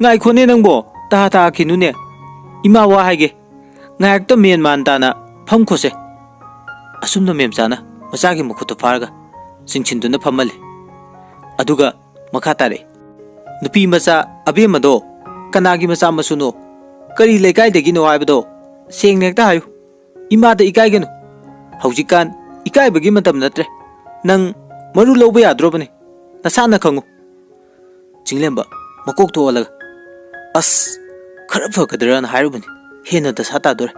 "ꯉꯥꯏꯈꯣꯅꯦ ꯅꯪꯕꯣ, ꯇꯍꯥ ꯇꯍꯥ ꯈꯤꯅꯨꯅꯦ꯫ ꯏꯃꯥ ꯋꯥ ꯍꯥꯏꯒꯦ꯫ ꯉꯥꯏꯍꯥꯛꯇ ꯃꯦꯟ ꯃꯥꯟ ꯇꯥꯅ ꯐꯝꯈꯣꯁꯦ꯫" ꯑꯁꯨꯝꯅ ꯃꯦꯝꯆꯥꯅ ꯃꯆꯥꯒꯤ ꯃꯈꯨꯠꯇꯨ ꯐꯥꯔꯒ ꯆꯤꯡꯁꯤꯟꯗꯨꯅ ꯐꯝꯍꯜꯂꯤ꯫ ꯑꯗꯨꯒ ꯃꯈꯥ ꯇꯥꯔꯛꯏ꯫ "ꯅꯨꯄꯤ ꯃꯆꯥ ꯑꯕꯦꯝꯃꯗꯣ ꯀꯅꯥꯒꯤ ꯃꯆꯥ ꯃꯁꯨꯅꯣ, ꯀꯔꯤ ꯂꯩꯀꯥꯏꯗꯒꯤꯅꯣ ꯍꯥꯏꯕꯗꯣ ꯁꯦꯡꯅ ꯍꯦꯛꯇ ꯍꯥꯏꯌꯨ꯫ ꯏꯃꯥꯗ ꯏꯀꯥꯏꯒꯅꯨ꯫ ꯍꯧꯖꯤꯛꯀꯥꯟ ꯏꯀꯥꯏꯕꯒꯤ ꯃꯇꯝ ꯅꯠꯇ꯭ꯔꯦ꯫ ꯅꯪ ꯃꯔꯨ ꯂꯧꯕ ꯌꯥꯗ꯭ꯔꯣꯕꯅꯦ? ꯅꯁꯥꯅ ꯈꯪꯉꯨ꯫" ꯆꯤꯡꯂꯦꯝꯕ ꯃꯀꯣꯛꯇꯣ ꯑꯣꯜꯂꯒ, "ꯑꯁ, ꯈꯔ ꯐꯒꯗ꯭ꯔꯅ ꯍꯥꯏꯔꯨꯕꯅꯤ, ꯍꯦꯟꯅ ꯗꯁꯥ ꯇꯥꯗꯣꯔꯦ꯫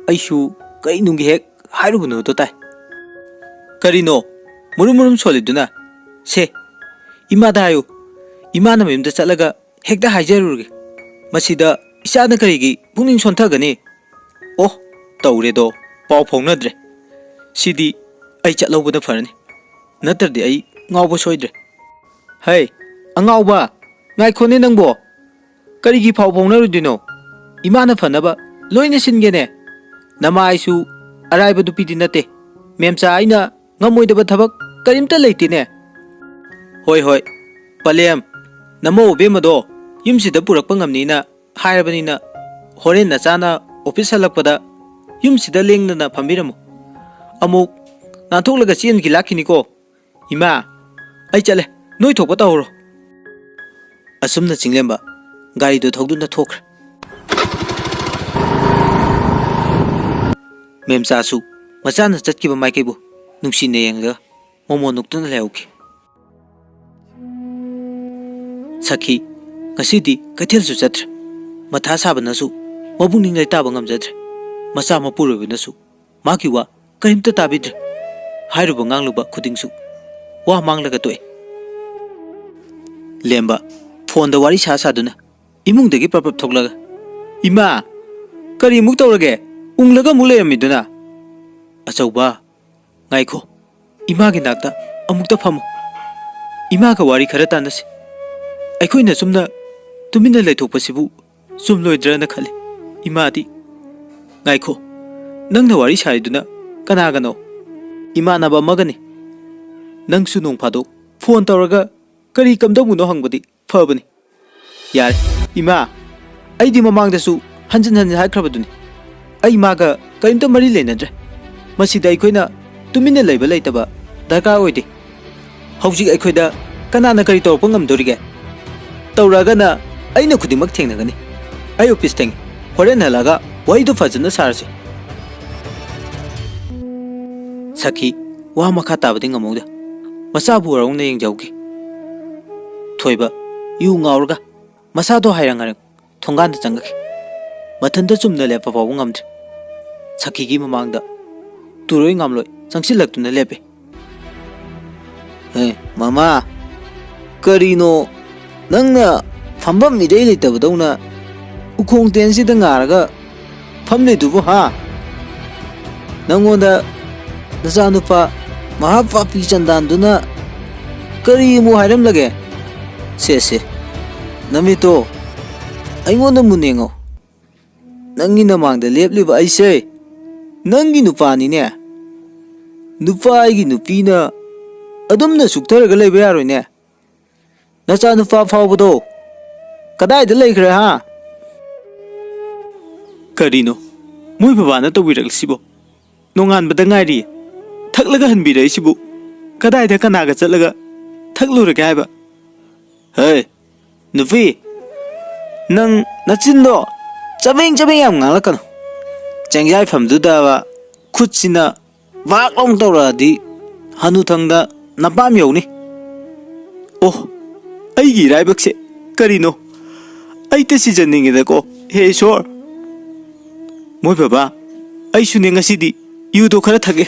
ꯑꯩꯁꯨ ꯀꯩ ꯅꯨꯡꯒꯤ ꯍꯦꯛ ꯍꯥꯏꯔꯨꯕꯅꯣꯗꯣ ꯇꯥꯏ꯫ ꯀꯔꯤꯅꯣ ꯃꯨꯔꯨꯝ ꯃꯨꯔꯨꯝ ꯁꯣꯜꯂꯤꯗꯨꯅ? ꯁꯦ, ꯏꯃꯥꯗ ꯍꯥꯏꯌꯨ, ꯏꯃꯥꯅ ꯃꯌꯨꯝꯗ ꯆꯠꯂꯒ ꯍꯦꯛꯇ ꯍꯥꯏꯖꯔꯨꯔꯒꯦ꯫ ꯃꯁꯤꯗ ꯏꯆꯥꯅ ꯀꯔꯤꯒꯤ ꯄꯨꯛꯅꯤꯡ ꯁꯣꯟꯊꯒꯅꯤ? ꯑꯣ, ꯇꯧꯔꯦꯗꯣ, ꯄꯥꯎ ꯐꯥꯎꯅꯗ꯭ꯔꯦ꯫ ꯁꯤꯗꯤ ꯑꯩ ꯆꯠꯍꯧꯕꯅ ꯐꯔꯅꯤ, ꯅꯠꯇ꯭ꯔꯗꯤ ꯑꯩ ꯉꯥꯎꯕ ꯁꯣꯏꯗ꯭ꯔꯦ꯫" "ꯍꯩ, ꯑꯉꯥꯎꯕ, ꯉꯥꯏꯈꯣꯅꯦ ꯅꯪꯕꯣ꯫ ꯀꯔꯤꯒꯤ ꯐꯥꯎ ꯐꯥꯎꯅꯔꯨꯗꯣꯏꯅꯣ? ꯏꯃꯥꯅ ꯐꯅꯕ ꯂꯣꯏꯅ ꯁꯤꯟꯒꯦꯅꯦ꯫ ꯅꯃꯥꯏꯁꯨ ꯑꯔꯥꯏꯕ ꯅꯨꯄꯤꯗꯤ ꯅꯠꯇꯦ꯫ ꯃꯦꯝꯆꯥ ꯑꯩꯅ ꯉꯝꯃꯣꯏꯗꯕ ꯊꯕꯛ ꯀꯔꯤꯝꯇ ꯂꯩꯇꯦꯅꯦ꯫" "ꯍꯣꯏ, ꯍꯣꯏ, ꯄꯂꯦꯝ, ꯅꯃꯧ ꯑꯕꯦꯝꯃꯗꯣ ꯌꯨꯝꯁꯤꯗ ꯄꯨꯔꯛꯄ ꯉꯝꯅꯤꯅ ꯍꯥꯏꯔꯕꯅꯤꯅ, ꯍꯣꯔꯦꯟ ꯅꯆꯥꯅ ꯑꯣꯐꯤꯁ ꯍꯜꯂꯛꯄꯗ ꯌꯨꯝꯁꯤꯗ ꯂꯦꯡꯗꯅ ꯐꯝꯕꯤꯔꯝꯃꯨ꯫ ꯑꯃꯨꯛ ꯅꯥꯟꯊꯣꯛꯂꯒ ꯆꯦꯟꯈꯤ ꯂꯥꯛꯈꯤꯅꯤꯀꯣ꯫ ꯏꯃꯥ, ꯑꯩ ꯆꯠꯂꯦ, ꯅꯣꯏ ꯊꯣꯛꯄ ꯇꯧꯍꯧꯔꯣ꯫ ꯑꯁꯨꯝꯅ ꯆꯤꯡꯂꯦꯝꯕ ꯒꯥꯔꯤꯗꯨ ꯊꯧꯗꯨꯅ ꯊꯣꯛꯈ꯭ꯔꯦ꯫ ꯃꯦꯝꯆꯥꯁꯨ ꯃꯆꯥꯅ ꯆꯠꯈꯤꯕ ꯃꯥꯏꯀꯩꯕꯨ ꯅꯨꯡꯁꯤꯅ ꯌꯦꯡꯂꯒ ꯃꯣꯃꯣꯟ ꯅꯣꯛꯇꯨꯅ ꯂꯩꯍꯧꯈꯤ꯫ ꯁꯈꯤ ꯉꯁꯤꯗꯤ ꯀꯩꯊꯦꯜꯁꯨ ꯆꯠꯇ꯭ꯔꯦ꯫ ꯃꯊꯥ ꯁꯥꯕꯅꯁꯨ ꯃꯄꯨꯛꯅꯤꯡ ꯂꯩꯇꯥꯕ ꯉꯝꯖꯗ꯭ꯔꯦ꯫ ꯃꯆꯥ ꯃꯄꯨꯔꯣꯏꯕꯅꯁꯨ ꯃꯥꯒꯤ ꯋꯥ ꯀꯔꯤꯝꯇ ꯇꯥꯕꯤꯗ꯭ꯔꯦ꯫ ꯍꯥꯏꯔꯨꯕ ꯉꯥꯡꯂꯨꯕ ꯈꯨꯗꯤꯡꯁꯨ ꯋꯥ ꯃꯥꯡꯂꯒ ꯇꯣꯛꯑꯦ꯫ ꯂꯦꯝꯕ ꯐꯣꯟꯗ ꯋꯥꯔꯤ ꯁꯥ ꯁꯥꯗꯨꯅ ꯏꯃꯨꯡꯗꯒꯤ ꯄ꯭ꯔꯞ ꯄ꯭ꯔꯞ ꯊꯣꯛꯂꯒ, "ꯏꯃꯥ, ꯀꯔꯤꯃꯨꯛ ꯇꯧꯔꯒꯦ? ꯎꯪꯂꯒ ꯑꯃꯨꯛ ꯂꯩꯔꯝꯃꯤꯗꯨꯅ?" "ꯑꯆꯧꯕ, ꯉꯥꯏꯈꯣ, ꯏꯃꯥꯒꯤ ꯅꯥꯛꯇ ꯑꯃꯨꯛꯇ ꯐꯝꯃꯨ꯫ ꯏꯃꯥꯒ ꯋꯥꯔꯤ ꯈꯔ ꯇꯥꯟꯅꯁꯤ꯫ ꯑꯩꯈꯣꯏꯅ ꯁꯨꯝꯅ ꯇꯨꯃꯤꯟꯅ ꯂꯩꯊꯣꯛꯄꯁꯤꯕꯨ ꯆꯨꯝꯂꯣꯏꯗ꯭ꯔꯅ ꯈꯜꯂꯤ꯫ ꯏꯃꯥꯗꯤ"꯫ "ꯉꯥꯏꯈꯣ, ꯅꯪꯅ ꯋꯥꯔꯤ ꯁꯥꯔꯤꯗꯨꯅ ꯀꯅꯥꯒꯅꯣ?" "ꯏꯃꯥꯟꯅꯕ ꯑꯃꯒꯅꯤ꯫ ꯅꯪꯁꯨ ꯅꯣꯡ ꯐꯥꯗꯣꯛ ꯐꯣꯟ ꯇꯧꯔꯒ ꯀꯔꯤ ꯀꯝꯗꯧꯕꯅꯣ ꯍꯪꯕꯗꯤ ꯐꯕꯅꯤ"꯫ "ꯌꯥꯔꯦ, ꯏꯃꯥ, ꯑꯩꯗꯤ ꯃꯃꯥꯡꯗꯁꯨ ꯍꯟꯖꯤꯟ ꯍꯟꯖꯤꯟ ꯍꯥꯏꯈ꯭ꯔꯕꯗꯨꯅꯤ꯫ ꯑꯩ ꯃꯥꯒ ꯀꯔꯤꯝꯇ ꯃꯔꯤ ꯂꯩꯅꯗ꯭ꯔꯦ꯫ ꯃꯁꯤꯗ ꯑꯩꯈꯣꯏꯅ ꯇꯨꯃꯤꯟꯅ ꯂꯩꯕ ꯂꯩꯇꯕ ꯗꯔꯀꯥꯔ ꯑꯣꯏꯗꯦ꯫ ꯍꯧꯖꯤꯛ ꯑꯩꯈꯣꯏꯗ ꯀꯅꯥꯅ ꯀꯔꯤ ꯇꯧꯔꯛꯄ ꯉꯝꯗꯣꯔꯤꯒꯦ? ꯇꯧꯔꯛꯑꯒꯅ ꯑꯩꯅ ꯈꯨꯗꯤꯡꯃꯛ ꯊꯦꯡꯅꯒꯅꯤ꯫ ꯑꯩ ꯑꯣꯐꯤꯁ ꯊꯦꯡꯉꯤ꯫ ꯍꯣꯔꯦꯟ ꯍꯜꯂꯛꯑꯒ ꯋꯥꯔꯤꯗꯣ ꯐꯖꯅ ꯁꯥꯔꯁꯤ"꯫ ꯁꯈꯤ ꯋꯥ ꯃꯈꯥ ꯇꯥꯕꯗꯤ ꯉꯝꯍꯧꯗꯦ꯫ ꯃꯆꯥꯕꯨ ꯋꯥꯔꯧꯅ ꯌꯦꯡꯖꯍꯧꯈꯤ꯫ ꯊꯣꯏꯕ ꯌꯨ ꯉꯥꯎꯔꯒ ꯃꯁꯥꯗꯣ ꯍꯥꯏꯔꯪ ꯍꯥꯏꯔꯪ ꯊꯣꯡꯒꯥꯟꯗ ꯆꯪꯉꯛꯈꯤ꯫ ꯃꯊꯟꯇ ꯆꯨꯝꯅ ꯂꯦꯞꯄ ꯐꯥꯎꯕ ꯉꯝꯗ꯭ꯔꯦ꯫ ꯁꯈꯤꯒꯤ ꯃꯃꯥꯡꯗ ꯇꯨꯔꯣꯏ ꯉꯥꯝꯂꯣꯏ ꯆꯪꯁꯤꯜꯂꯛꯇꯨꯅ ꯂꯦꯞꯄꯦ꯫ "ꯑꯦ, ꯃꯃꯥ, ꯀꯔꯤꯅꯣ? ꯅꯪꯅ ꯐꯝꯐꯝ ꯏꯔꯩ ꯂꯩꯇꯕꯗꯧꯅ ꯎꯈꯣꯡ ꯇꯦꯟꯁꯤꯗ ꯉꯥꯔꯒ ꯐꯝꯂꯤꯗꯨꯕꯨ, ꯍꯥ? ꯅꯪꯉꯣꯟꯗ ꯅꯆꯥꯅꯨꯄꯥ ꯃꯍꯥꯄꯥꯄꯤ ꯆꯟꯗꯥꯟꯗꯨꯅ ꯀꯔꯤ ꯑꯃꯨꯛ ꯍꯥꯏꯔꯝꯂꯒꯦ? ꯁꯦ, ꯁꯦ, ꯅꯃꯤꯠꯇꯣ ꯑꯩꯉꯣꯟꯗ ꯃꯨꯟꯅ ꯌꯦꯡꯉꯣ꯫ ꯅꯪꯒꯤ ꯅꯃꯥꯡꯗ ꯂꯦꯞꯂꯤꯕ ꯑꯩꯁꯦ ꯅꯪꯒꯤ ꯅꯨꯄꯥꯅꯤꯅꯦ꯫ ꯅꯨꯄꯥ ꯑꯩꯒꯤ ꯅꯨꯄꯤꯅ ꯑꯗꯨꯝꯅ ꯁꯨꯛꯊꯔꯒ ꯂꯩꯕ ꯌꯥꯔꯣꯏꯅꯦ꯫ ꯅꯆꯥꯅꯨꯄꯥ ꯐꯥꯎꯕꯗꯣ ꯀꯗꯥꯏꯗ ꯂꯩꯈ꯭ꯔꯦ, ꯍꯥ? ꯀꯔꯤꯅꯣ ꯃꯣꯏ ꯕꯕꯥꯅ ꯇꯧꯕꯤꯔꯛꯂꯤꯁꯤꯕꯣ? ꯅꯣꯡꯉꯥꯟꯕꯗ ꯉꯥꯏꯔꯤ꯫ ꯊꯛꯂꯒ ꯍꯟꯕꯤꯔꯛꯏꯁꯤꯕꯨ? ꯀꯗꯥꯏꯗ ꯀꯅꯥꯒ ꯆꯠꯂꯒ ꯊꯛꯂꯨꯔꯒꯦ ꯍꯥꯏꯕ? ꯍꯦ, ꯅꯨꯄꯤ, ꯅꯪ ꯅꯆꯤꯟꯗꯣ ꯆꯕꯦꯡ ꯆꯕꯦꯡ ꯌꯥꯝ ꯉꯥꯡꯂꯛꯀꯅꯨ꯫ ꯆꯦꯡꯖꯥꯏꯐꯝꯗꯨꯗꯕ ꯈꯨꯠꯁꯤꯅ ꯚꯥꯛ ꯂꯥꯎ ꯇꯧꯔꯛꯑꯗꯤ ꯍꯅꯨꯊꯪꯗ ꯅꯄꯥꯝ ꯌꯧꯅꯤ꯫ ꯑꯣ, ꯑꯩꯒꯤ ꯏꯔꯥꯏꯕꯛꯁꯦ ꯀꯔꯤꯅꯣ? ꯑꯩꯇ ꯁꯤꯖꯅꯤꯡꯉꯦꯗꯀꯣ, ꯍꯦ ꯏꯁꯣꯔ꯫ ꯃꯣꯏ ꯕꯕꯥ, ꯑꯩꯁꯨꯅꯦ ꯉꯁꯤꯗꯤ ꯌꯨꯗꯣ ꯈꯔ ꯊꯛꯀꯦ꯫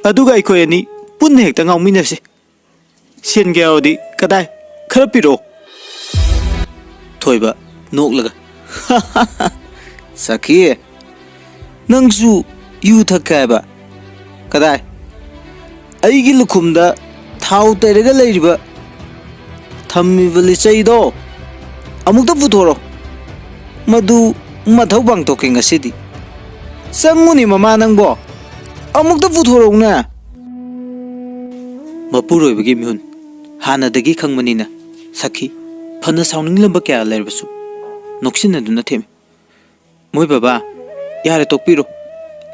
ꯑꯗꯨꯒ ꯑꯩꯈꯣꯏ ꯑꯅꯤ ꯄꯨꯟꯅ ꯍꯦꯛꯇ ꯉꯥꯎꯃꯤꯟꯅꯁꯤ꯫ ꯁꯦꯟꯒ ꯌꯥꯎꯔꯗꯤ ꯀꯗꯥꯏ? ꯈꯔ ꯄꯤꯔꯛꯑꯣ꯫ ꯊꯣꯏꯕ, ꯅꯣꯛꯂꯒ, ꯁꯈꯤ, ꯅꯪꯁꯨ ꯌꯨ ꯊꯛꯀꯦ ꯍꯥꯏꯕ? ꯀꯗꯥꯏ? ꯑꯩꯒꯤ ꯂꯨꯈꯨꯝꯗ ꯊꯥꯎ ꯇꯩꯔꯒ ꯂꯩꯔꯤꯕ, ꯊꯝꯃꯤꯕ ꯂꯤꯆꯩꯗꯣ ꯑꯃꯨꯛꯇ ꯄꯨꯊꯣꯔꯛꯑꯣ꯫ ꯃꯗꯨ ꯃꯊꯧ ꯄꯥꯡꯊꯣꯛꯀꯦ ꯉꯁꯤꯗꯤ꯫ ꯆꯪꯉꯨꯅꯦ ꯃꯃꯥ ꯅꯪꯕꯣ, ꯑꯃꯨꯛꯇ ꯄꯨꯊꯣꯔꯛꯎꯅꯦ꯫ ꯃꯄꯨꯔꯣꯏꯕꯒꯤ ꯃꯤꯍꯨꯟ ꯍꯥꯟꯅꯗꯒꯤ ꯈꯪꯕꯅꯤꯅ ꯁꯈꯤ ꯐꯅ ꯁꯥꯎꯅꯤꯡꯂꯝꯕ ꯀꯌꯥ ꯂꯩꯔꯕꯁꯨ ꯅꯣꯛꯁꯤꯟꯅꯗꯨꯅ ꯊꯦꯝꯃꯤ꯫ ꯃꯣꯏ ꯕꯕꯥ, ꯌꯥꯔꯦ, ꯇꯣꯛꯄꯤꯔꯣ꯫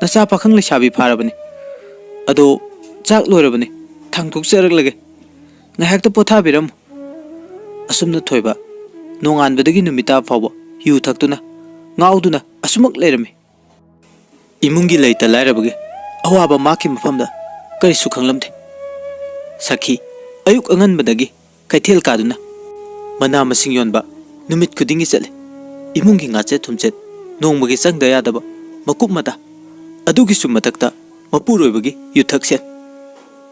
ꯅꯆꯥ ꯄꯥꯈꯪ ꯂꯩꯁꯥꯕꯤ ꯐꯥꯔꯕꯅꯤ꯫ ꯑꯗꯣ ꯆꯥꯛ ꯂꯣꯏꯔꯕꯅꯤ, ꯊꯥꯡꯗꯣꯛꯆꯔꯛꯂꯒꯦ꯫ ꯉꯥꯏꯍꯥꯛꯇ ꯄꯣꯊꯥꯕꯤꯔꯝꯃꯨ꯫ ꯑꯁꯨꯝꯅ ꯊꯣꯏꯕ ꯅꯣꯡꯉꯥꯟꯕꯗꯒꯤ ꯅꯨꯃꯤꯠ ꯇꯥꯕ ꯐꯥꯎꯕ ꯌꯨ ꯊꯛꯇꯨꯅ, ꯉꯥꯎꯗꯨꯅ ꯑꯁꯨꯃꯛ ꯂꯩꯔꯝꯃꯤ꯫ ꯏꯃꯨꯡꯒꯤ ꯂꯩꯇ ꯂꯥꯏꯔꯕꯒꯤ ꯑꯋꯥꯕ ꯃꯥꯒꯤ ꯃꯐꯝꯗ ꯀꯔꯤꯁꯨ ꯈꯪꯂꯝꯗꯦ꯫ ꯁꯈꯤ ꯑꯌꯨꯛ ꯑꯉꯟꯕꯗꯒꯤ ꯀꯩꯊꯦꯜ ꯀꯥꯗꯨꯅ ꯃꯅꯥ ꯃꯁꯤꯡ ꯌꯣꯟꯕ ꯅꯨꯃꯤꯠ ꯈꯨꯗꯤꯡꯒꯤ ꯆꯠꯂꯤ꯫ ꯏꯃꯨꯡꯒꯤ ꯉꯥꯆꯦꯠ ꯊꯨꯝꯆꯦꯠ ꯅꯣꯡꯃꯒꯤ ꯆꯪꯗ ꯌꯥꯗꯕ ꯃꯀꯨꯞ ꯃꯇꯥ, ꯑꯗꯨꯒꯤꯁꯨ ꯃꯊꯛꯇ ꯃꯄꯨꯔꯣꯏꯕꯒꯤ ꯌꯨꯊꯛꯁꯦꯜ꯫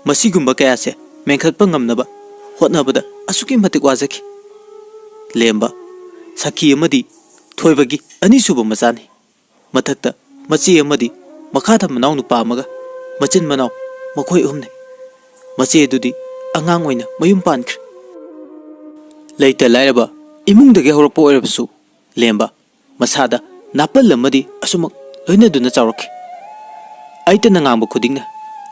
ꯃꯁꯤꯒꯨꯝꯕ ꯀꯌꯥꯁꯦ ꯃꯦꯟꯈꯠꯄ ꯉꯝꯅꯕ ꯍꯣꯠꯅꯕꯗ ꯑꯁꯨꯛꯀꯤ ꯃꯇꯤꯛ ꯋꯥꯖꯈꯤ꯫ ꯂꯦꯝꯕ, ꯁꯈꯤ ꯑꯃꯗꯤ ꯊꯣꯏꯕꯒꯤ ꯑꯅꯤꯁꯨꯕ ꯃꯆꯥꯅꯤ꯫ ꯃꯊꯛꯇ ꯃꯆꯦ ꯑꯃꯗꯤ ꯃꯈꯥꯗ ꯃꯅꯥꯎ ꯅꯨꯄꯥ ꯑꯃꯒ ꯃꯆꯤꯟ ꯃꯅꯥꯎ ꯃꯈꯣꯏ ꯑꯍꯨꯝꯅꯤ꯫ ꯃꯆꯦ ꯑꯗꯨꯗꯤ ꯑꯉꯥꯡ ꯑꯣꯏꯅ ꯃꯌꯨꯝ ꯄꯥꯟꯈ꯭ꯔꯦ꯫ ꯂꯩꯇ ꯂꯥꯏꯔꯕ ꯏꯃꯨꯡꯗꯒꯤ ꯍꯧꯔꯛꯄ ꯑꯣꯏꯔꯕꯁꯨ ꯂꯦꯝꯕ ꯃꯁꯥꯗ ꯅꯥꯄꯜ ꯑꯃꯗꯤ ꯑꯁꯨꯃꯛ ꯂꯣꯏꯅꯗꯨꯅ ꯆꯥꯎꯔꯛꯈꯤ꯫ ꯑꯩꯇꯅ ꯉꯥꯡꯕ ꯈꯨꯗꯤꯡꯅ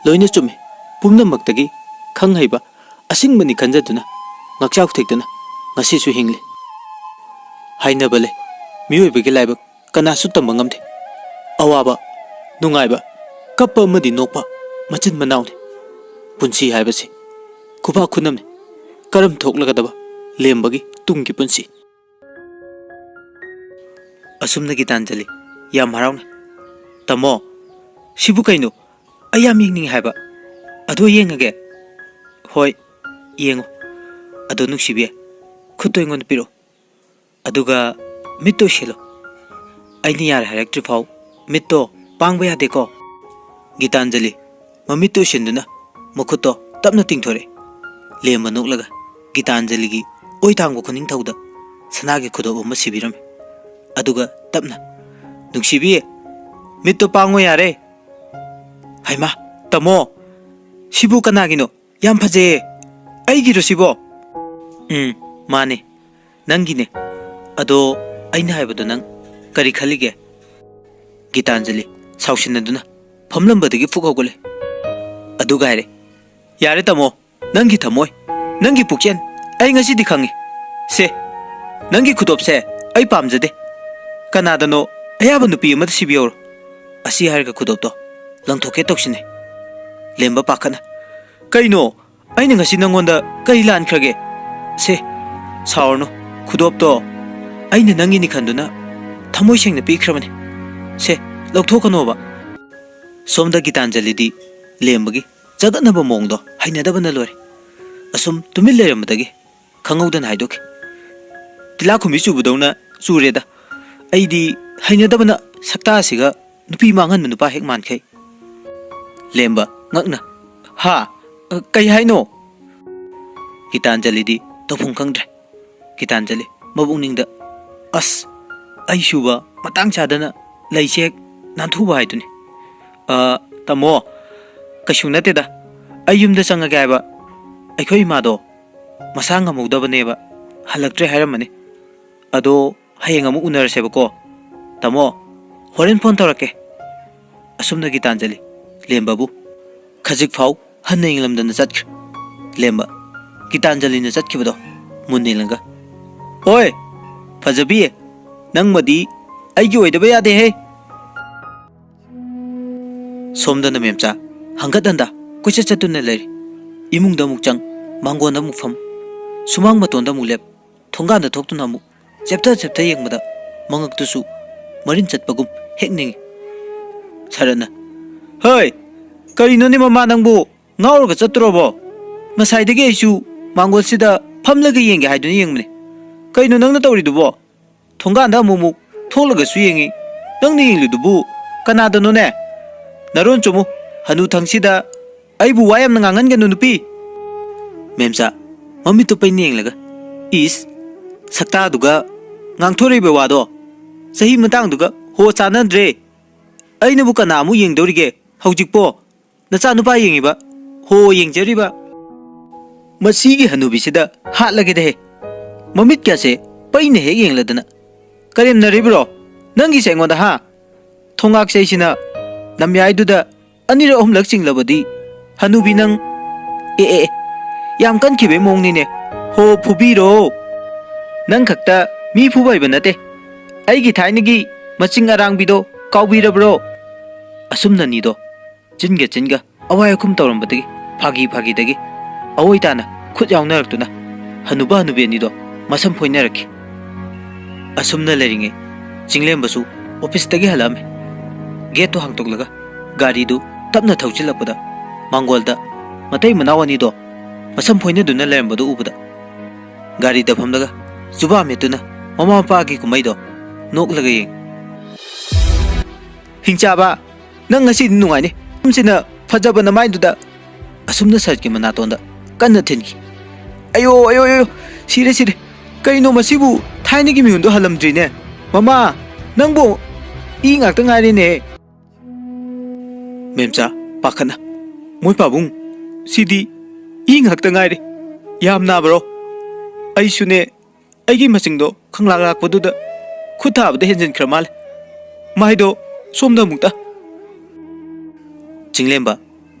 ꯂꯣꯏꯅ ꯆꯨꯝꯃꯤ꯫ ꯄꯨꯝꯅꯃꯛꯇꯒꯤ ꯈꯪ ꯍꯩꯕ ꯑꯁꯤꯡꯕꯅꯤ ꯈꯟꯖꯗꯨꯅ ꯉꯛꯆꯥꯎ ꯊꯦꯛꯇꯨꯅ ꯉꯁꯤꯁꯨ ꯍꯤꯡꯂꯤ꯫ ꯍꯥꯏꯅꯕ ꯂꯩ, ꯃꯤꯑꯣꯏꯕꯒꯤ ꯂꯥꯏꯕꯛ ꯀꯅꯥꯁꯨ ꯇꯝꯕ ꯉꯝꯗꯦ꯫ ꯑꯋꯥꯕ, ꯅꯨꯡꯉꯥꯏꯕ, ꯀꯞꯄ ꯑꯃꯗꯤ ꯅꯣꯛꯄ ꯃꯆꯤꯟ ꯃꯅꯥꯎꯅꯤ꯫ ꯄꯨꯟꯁꯤ ꯍꯥꯏꯕꯁꯤ ꯈꯨꯕꯥꯛ ꯈꯨꯅꯝꯅꯤ꯫ ꯀꯔꯝ ꯊꯣꯛꯂꯒꯗꯕ ꯂꯦꯝꯕꯒꯤ ꯇꯨꯡꯒꯤ ꯄꯨꯟꯁꯤ? ꯑꯁꯨꯝꯅ ꯒꯤꯇꯥꯟꯖꯂꯤ ꯌꯥꯝ ꯍꯔꯥꯎꯅ, "ꯇꯥꯃꯣ, ꯁꯤꯕꯨ ꯀꯩꯅꯣ? ꯑꯩ ꯌꯥꯝ ꯌꯦꯡꯅꯤꯡꯉꯦ ꯍꯥꯏꯕ꯫ ꯑꯗꯣ ꯌꯦꯡꯉꯒꯦ꯫" "ꯍꯣꯏ, ꯌꯦꯡꯉꯣ꯫ ꯑꯗꯣ ꯅꯨꯡꯁꯤꯕꯤ, ꯈꯨꯠꯇꯣ ꯑꯩꯉꯣꯟꯗ ꯄꯤꯔꯛꯑꯣ꯫ ꯑꯗꯨꯒ ꯃꯤꯠꯇꯣ ꯎꯏꯁꯤꯜꯂꯣ꯫ ꯑꯩꯅ ꯌꯥꯔꯦ ꯍꯥꯏꯔꯛꯇ꯭ꯔꯤ ꯐꯥꯎ ꯃꯤꯠꯇꯣ ꯄꯥꯡꯕ ꯌꯥꯗꯦꯀꯣ꯫" ꯒꯤꯇꯥꯟꯖꯂꯤ ꯃꯃꯤꯠꯇꯨ ꯎꯏꯁꯤꯟꯗꯨꯅ ꯃꯈꯨꯠꯇꯣ ꯇꯞꯅ ꯇꯤꯡꯊꯣꯔꯛꯏ꯫ ꯂꯦꯝꯕ ꯅꯣꯛꯂꯒ ꯒꯤꯇꯥꯟꯖꯂꯤꯒꯤ ꯑꯣꯏ ꯊꯥꯡꯕ ꯈꯨꯅꯤꯡꯊꯧꯗ ꯁꯅꯥꯒꯤ ꯈꯨꯗꯣꯞ ꯑꯃ ꯁꯤꯕꯤꯔꯝꯃꯤ꯫ ꯑꯗꯨꯒ ꯇꯞꯅ, "ꯅꯨꯡꯁꯤꯕꯤ, ꯃꯤꯠꯇꯣ ꯄꯥꯡꯉꯣ ꯌꯥꯔꯦ꯫" "ꯍꯩꯃꯥ, ꯇꯥꯃꯣ, ꯁꯤꯕꯨ ꯀꯅꯥꯒꯤꯅꯣ? ꯌꯥꯝ ꯐꯖꯩꯌꯦ꯫ ꯑꯩꯒꯤꯔꯣ ꯁꯤꯕꯣ?" "ꯎꯝ, ꯃꯥꯅꯦ, ꯅꯪꯒꯤꯅꯦ꯫ ꯑꯗꯣ ꯑꯩꯅ ꯍꯥꯏꯕꯗꯣ ꯅꯪ ꯀꯔꯤ ꯈꯜꯂꯤꯒꯦ?" ꯒꯤꯇꯥꯟꯖꯂꯤ ꯁꯥꯎꯁꯤꯟꯅꯗꯨꯅ ꯐꯝꯂꯝꯕꯗꯒꯤ ꯐꯨꯛ ꯍꯧꯒꯠꯂꯦ꯫ ꯑꯗꯨꯒ ꯍꯥꯏꯔꯦ, "ꯌꯥꯔꯦ ꯇꯥꯃꯣ, ꯅꯪꯒꯤ ꯊꯃꯣꯏ, ꯅꯪꯒꯤ ꯄꯨꯛꯆꯦꯜ ꯑꯩ ꯉꯁꯤꯗꯤ ꯈꯪꯉꯤ꯫ ꯁꯦ, ꯅꯪꯒꯤ ꯈꯨꯗꯣꯞꯁꯦ ꯑꯩ ꯄꯥꯝꯖꯗꯦ꯫ ꯀꯅꯥꯗꯅꯣ ꯑꯌꯥꯕ ꯅꯨꯄꯤ ꯑꯃꯗ ꯁꯤꯕꯤꯍꯧꯔꯣ꯫" ꯑꯁꯤ ꯍꯥꯏꯔꯒ ꯈꯨꯗꯣꯞꯇꯣ ꯂꯪꯊꯣꯛꯀꯦ ꯇꯧꯁꯤꯟꯅꯩ꯫ ꯂꯦꯝꯕ ꯄꯥꯈꯠꯅ, "ꯀꯩꯅꯣ? ꯑꯩꯅ ꯉꯁꯤ ꯅꯪꯉꯣꯟꯗ ꯀꯔꯤ ꯂꯥꯟꯈ꯭ꯔꯒꯦ? ꯁꯦ, ꯁꯥꯎꯔꯅꯨ꯫ ꯈꯨꯗꯣꯞꯇꯣ ꯑꯩꯅ ꯅꯪꯒꯤꯅꯤ ꯈꯟꯗꯨꯅ ꯊꯃꯣꯏ ꯁꯦꯡꯅ ꯄꯤꯈ꯭ꯔꯕꯅꯤ꯫ ꯁꯦ, ꯂꯧꯊꯣꯛꯀꯅꯣꯕ꯫" ꯁꯣꯝꯗ ꯒꯤꯇꯥꯟꯖꯂꯤꯗꯤ ꯂꯦꯝꯕꯒꯤ ꯆꯒꯠꯅꯕ ꯃꯑꯣꯡꯗꯣ ꯍꯩꯅꯗꯕꯅ ꯂꯣꯏꯔꯦ꯫ ꯑꯁꯨꯝ ꯇꯨꯃꯤꯟ ꯂꯩꯔꯝꯕꯗꯒꯤ ꯈꯪꯍꯧꯗꯅ ꯍꯥꯏꯗꯣꯛꯈꯤ, "ꯇꯤꯜꯂꯥꯈꯨꯝꯕꯤ ꯆꯨꯕꯗꯧꯅ ꯆꯨꯔꯦꯗ꯫ ꯑꯩꯗꯤ ꯍꯩꯅꯗꯕꯅ ꯁꯛꯇꯥꯁꯤꯒ ꯅꯨꯄꯤ ꯃꯥꯡꯍꯟꯕ ꯅꯨꯄꯥ ꯍꯦꯛ ꯃꯥꯟꯈꯩ꯫" ꯂꯦꯝꯕ ꯉꯛꯅ, "ꯍꯥ? ꯑ, ꯀꯩ ꯍꯥꯏꯅꯣ?" ꯒꯤꯇꯥꯟꯖꯂꯤꯗꯤ ꯇꯧꯐꯝ ꯈꯪꯗ꯭ꯔꯦ꯫ ꯒꯤꯇꯥꯟꯖꯂꯤ ꯃꯄꯨꯛꯅꯤꯡꯗ, "ꯑꯁ, ꯑꯩ ꯁꯨꯕ ꯃꯇꯥꯡ ꯆꯥꯗꯅ ꯂꯩꯁꯦ ꯍꯦꯛ ꯅꯥꯟꯊꯨꯕ ꯍꯥꯏꯗꯨꯅꯤ꯫ ꯑ, ꯇꯥꯃꯣ, ꯀꯩꯁꯨ ꯅꯠꯇꯦꯗ꯫ ꯑꯩ ꯌꯨꯝꯗ ꯆꯪꯉꯒꯦ ꯍꯥꯏꯕ꯫ ꯑꯩꯈꯣꯏ ꯏꯃꯥꯗꯣ ꯃꯁꯥ ꯉꯝꯍꯧꯗꯕꯅꯦꯕ, ꯍꯜꯂꯛꯇ꯭ꯔꯦ ꯍꯥꯏꯔꯝꯃꯅꯤ꯫ ꯑꯗꯣ ꯍꯌꯦꯡ ꯑꯃꯨꯛ ꯎꯅꯔꯁꯦꯕꯀꯣ꯫ ꯇꯥꯃꯣ, ꯍꯣꯔꯦꯟ ꯐꯣꯟ ꯇꯧꯔꯛꯀꯦ꯫" ꯑꯁꯨꯝꯅ ꯒꯤꯇꯥꯟꯖꯂꯤ ꯂꯦꯝꯕꯕꯨ ꯈꯖꯤꯛ ꯐꯥꯎ ꯍꯟꯅ ꯌꯦꯡꯂꯝꯗꯅ ꯆꯠꯈ꯭ꯔꯦ꯫ ꯂꯦꯝꯕ ꯒꯤꯇꯥꯟꯖꯂꯤꯅ ꯆꯠꯈꯤꯕꯗꯣ ꯃꯨꯟꯅ ꯌꯦꯡꯂꯒ, "ꯑꯣꯏ, ꯐꯖꯕꯤ, ꯅꯪꯃꯗꯤ ꯑꯩꯒꯤ ꯑꯣꯏꯗꯕ ꯌꯥꯗꯦꯍꯦ!" ꯁꯣꯝꯗꯅ ꯃꯦꯝꯆꯥ ꯍꯪꯒꯠ ꯍꯟꯗ ꯀꯣꯏꯆꯠ ꯆꯠꯇꯨꯅ ꯂꯩꯔꯤ꯫ ꯏꯃꯨꯡꯗ ꯑꯃꯨꯛ ꯆꯪ, ꯃꯥꯡꯒꯣꯟꯗ ꯑꯃꯨꯛ ꯐꯝ, ꯁꯨꯃꯥꯡ ꯃꯇꯣꯟꯗ ꯑꯃꯨꯛ ꯂꯦꯞ, ꯊꯣꯡꯒꯥꯟꯗ ꯊꯣꯛꯇꯨꯅ ꯑꯃꯨꯛ ꯆꯦꯞꯊ ꯆꯦꯞꯊ ꯌꯦꯡꯕꯗ ꯃꯉꯛꯇꯨꯁꯨ ꯃꯔꯤꯟ ꯆꯠꯄꯒꯨꯝ ꯍꯦꯛ ꯅꯤꯡꯏ꯫ ꯁꯔꯠꯅ, "ꯍꯩ, ꯀꯔꯤꯅꯣꯅꯦ ꯃꯃꯥ ꯅꯪꯕꯨ? ꯉꯥꯎꯔꯒ ꯆꯠꯇ꯭ꯔꯣꯕꯣ? ꯉꯁꯥꯏꯗꯒꯤ ꯑꯩꯁꯨ ꯃꯥꯡꯒꯣꯜꯁꯤꯗ ꯐꯝꯂꯒ ꯌꯦꯡꯒꯦ ꯍꯥꯏꯗꯨꯅ ꯌꯦꯡꯕꯅꯦ꯫ ꯀꯩꯅꯣ ꯅꯪꯅ ꯇꯧꯔꯤꯗꯨꯕꯣ? ꯊꯣꯡꯒꯥꯟꯗ ꯑꯃꯨꯛ ꯑꯃꯨꯛ ꯊꯣꯛꯂꯒꯁꯨ ꯌꯦꯡꯉꯤ꯫ ꯅꯪꯅ ꯌꯦꯡꯂꯤꯗꯨꯕꯨ ꯀꯅꯥꯗꯅꯣꯅꯦ? ꯅꯔꯣꯟ ꯆꯨꯝꯃꯨ, ꯍꯅꯨꯊꯪꯁꯤꯗ ꯑꯩꯕꯨ ꯋꯥ ꯌꯥꯝꯅ ꯉꯥꯡꯍꯟꯒꯅꯨ ꯅꯨꯄꯤ!" ꯃꯦꯝꯆꯥ ꯃꯃꯤꯠꯇꯨ ꯄꯩꯅ ꯌꯦꯡꯂꯒ, "ꯏꯁ, ꯁꯛꯇꯥꯗꯨꯒ ꯉꯥꯡꯊꯣꯔꯛꯏꯕ ꯋꯥꯗꯣ, ꯆꯍꯤ ꯃꯇꯥꯡꯗꯨꯒ ꯍꯣ ꯆꯥꯟꯅꯗ꯭ꯔꯦ꯫ ꯑꯩꯅꯕꯨ ꯀꯅꯥ ꯑꯃꯨꯛ ꯌꯦꯡꯗꯧꯔꯤꯒꯦ ꯍꯧꯖꯤꯛꯄꯣ? ꯅꯆꯥꯅꯨꯄꯥ ꯌꯦꯡꯉꯤꯕ, ꯍꯣ ꯌꯦꯡꯖꯔꯤꯕ꯫ ꯃꯁꯤꯒꯤ ꯍꯅꯨꯕꯤꯁꯤꯗ ꯍꯥꯠꯂꯒꯦꯗꯍꯦ꯫ ꯃꯃꯤꯠꯀꯁꯦ ꯄꯩꯅ ꯍꯦꯛ ꯌꯦꯡꯂꯗꯅ꯫ ꯀꯔꯦꯝꯅꯔꯤꯕ꯭ꯔꯣ ꯅꯪꯒꯤꯁꯦ ꯑꯩꯉꯣꯟꯗ, ꯍꯥ?" ꯊꯣꯡꯉꯥꯛ ꯆꯩꯁꯤꯅ ꯅꯝꯌꯥꯏꯗꯨꯗ ꯑꯅꯤꯔꯛ ꯑꯍꯨꯝꯂꯛ ꯆꯤꯡꯂꯕꯗꯤ, ꯍꯅꯨꯕꯤ ꯅꯪ, ꯑꯦ, ꯑꯦ, ꯑꯦ, ꯌꯥꯝ ꯀꯟꯈꯤꯕꯩ ꯃꯑꯣꯡꯅꯤꯅꯦ꯫ ꯍꯣ, ꯐꯨꯕꯤꯔꯣ꯫ ꯅꯪ ꯈꯛꯇ ꯃꯤ ꯐꯨꯕ ꯍꯩꯕ ꯅꯠꯇꯦ, ꯑꯩꯒꯤ ꯊꯥꯏꯅꯒꯤ ꯃꯆꯤꯡ ꯑꯔꯥꯡꯕꯤꯗꯣ ꯀꯥꯎꯕꯤꯔꯕ꯭ꯔꯣ? ꯑꯁꯨꯝꯅꯅꯤꯗꯣ ꯆꯤꯟꯒ ꯆꯤꯟꯒ ꯑꯋꯥꯏ ꯑꯈꯨꯝ ꯇꯧꯔꯝꯕꯗꯒꯤ, ꯐꯥꯒꯤ ꯐꯥꯒꯤꯗꯒꯤ ꯑꯑꯣꯏ ꯇꯥꯅ ꯈꯨꯠ ꯌꯥꯎꯅꯔꯛꯇꯨꯅ ꯍꯅꯨꯕ ꯍꯅꯨꯕꯤ ꯑꯅꯤꯗꯣ ꯃꯁꯝ ꯐꯣꯏꯅꯔꯛꯈꯤ꯫ ꯑꯁꯨꯝꯅ ꯂꯩꯔꯤꯉꯩ ꯆꯤꯡꯂꯦꯝꯕꯁꯨ ꯑꯣꯐꯤꯁꯇꯒꯤ ꯍꯜꯂꯛꯑꯝꯃꯤ꯫ ꯒꯦꯠꯇꯨ ꯍꯥꯡꯇꯣꯛꯂꯒ ꯒꯥꯔꯤꯗꯨ ꯇꯞꯅ ꯊꯧꯖꯤꯜꯂꯛꯄꯗ, ꯃꯥꯡꯒꯣꯜꯗ ꯃꯇꯩ ꯃꯅꯥꯎ ꯑꯅꯤꯗꯣ ꯃꯁꯝ ꯐꯣꯏꯅꯗꯨꯅ ꯂꯩꯔꯝꯕꯗꯨ ꯎꯕꯗ, ꯒꯥꯔꯤꯗ ꯐꯝꯂꯒ ꯖꯨꯕꯥ ꯃꯦꯠꯇꯨꯅ ꯃꯃꯥ ꯃꯄꯥꯒꯤ ꯀꯨꯝꯍꯩꯗꯣ ꯅꯣꯛꯂꯒ ꯌꯦꯡꯉꯤ꯫ "ꯍꯤꯡꯆꯥꯕ, ꯅꯪ ꯉꯁꯤꯗꯤ ꯅꯨꯡꯉꯥꯏꯅꯤ꯫ ꯁꯝꯁꯤꯅ ꯐꯖꯕ ꯅꯃꯥꯏꯗꯨꯗ!" ꯑꯁꯨꯝꯅ ꯁꯔꯠꯀꯤ ꯃꯅꯥꯇꯣꯟꯗ ꯀꯟꯅ ꯊꯤꯟꯈꯤ꯫ "ꯑꯌꯣ, ꯑꯌꯣ, ꯑꯌꯣ, ꯁꯤꯔꯦ, ꯁꯤꯔꯦ꯫ ꯀꯩꯅꯣ ꯃꯁꯤꯕꯨ ꯊꯥꯏꯅꯒꯤ ꯃꯤꯍꯨꯟꯗꯣ ꯍꯜꯂꯝꯗ꯭ꯔꯤꯅꯦ꯫ ꯃꯃꯥ, ꯅꯪꯕꯨ ꯏ ꯉꯥꯛꯇ ꯉꯥꯏꯔꯦꯅꯦ꯫" ꯃꯦꯝꯆꯥ ꯄꯥꯈꯠꯅ, "ꯃꯣꯏ ꯄꯥꯕꯨꯡ, ꯁꯤꯗꯤ ꯏ ꯉꯥꯛꯇ ꯉꯥꯏꯔꯦ꯫ ꯌꯥꯝ ꯅꯥꯕ꯭ꯔꯣ? ꯑꯩꯁꯨꯅꯦ, ꯑꯩꯒꯤ ꯃꯆꯤꯡꯗꯣ ꯈꯪꯂꯥꯛ ꯂꯥꯛꯄꯗꯨꯗ ꯈꯨꯠ ꯊꯥꯕꯗ ꯍꯦꯟꯖꯤꯟꯈ꯭ꯔ ꯃꯥꯜꯂꯦ꯫ ꯃꯥꯏꯗꯣ ꯁꯣꯝꯗ ꯑꯃꯨꯛꯇ꯫" ꯆꯤꯡꯂꯦꯝꯕ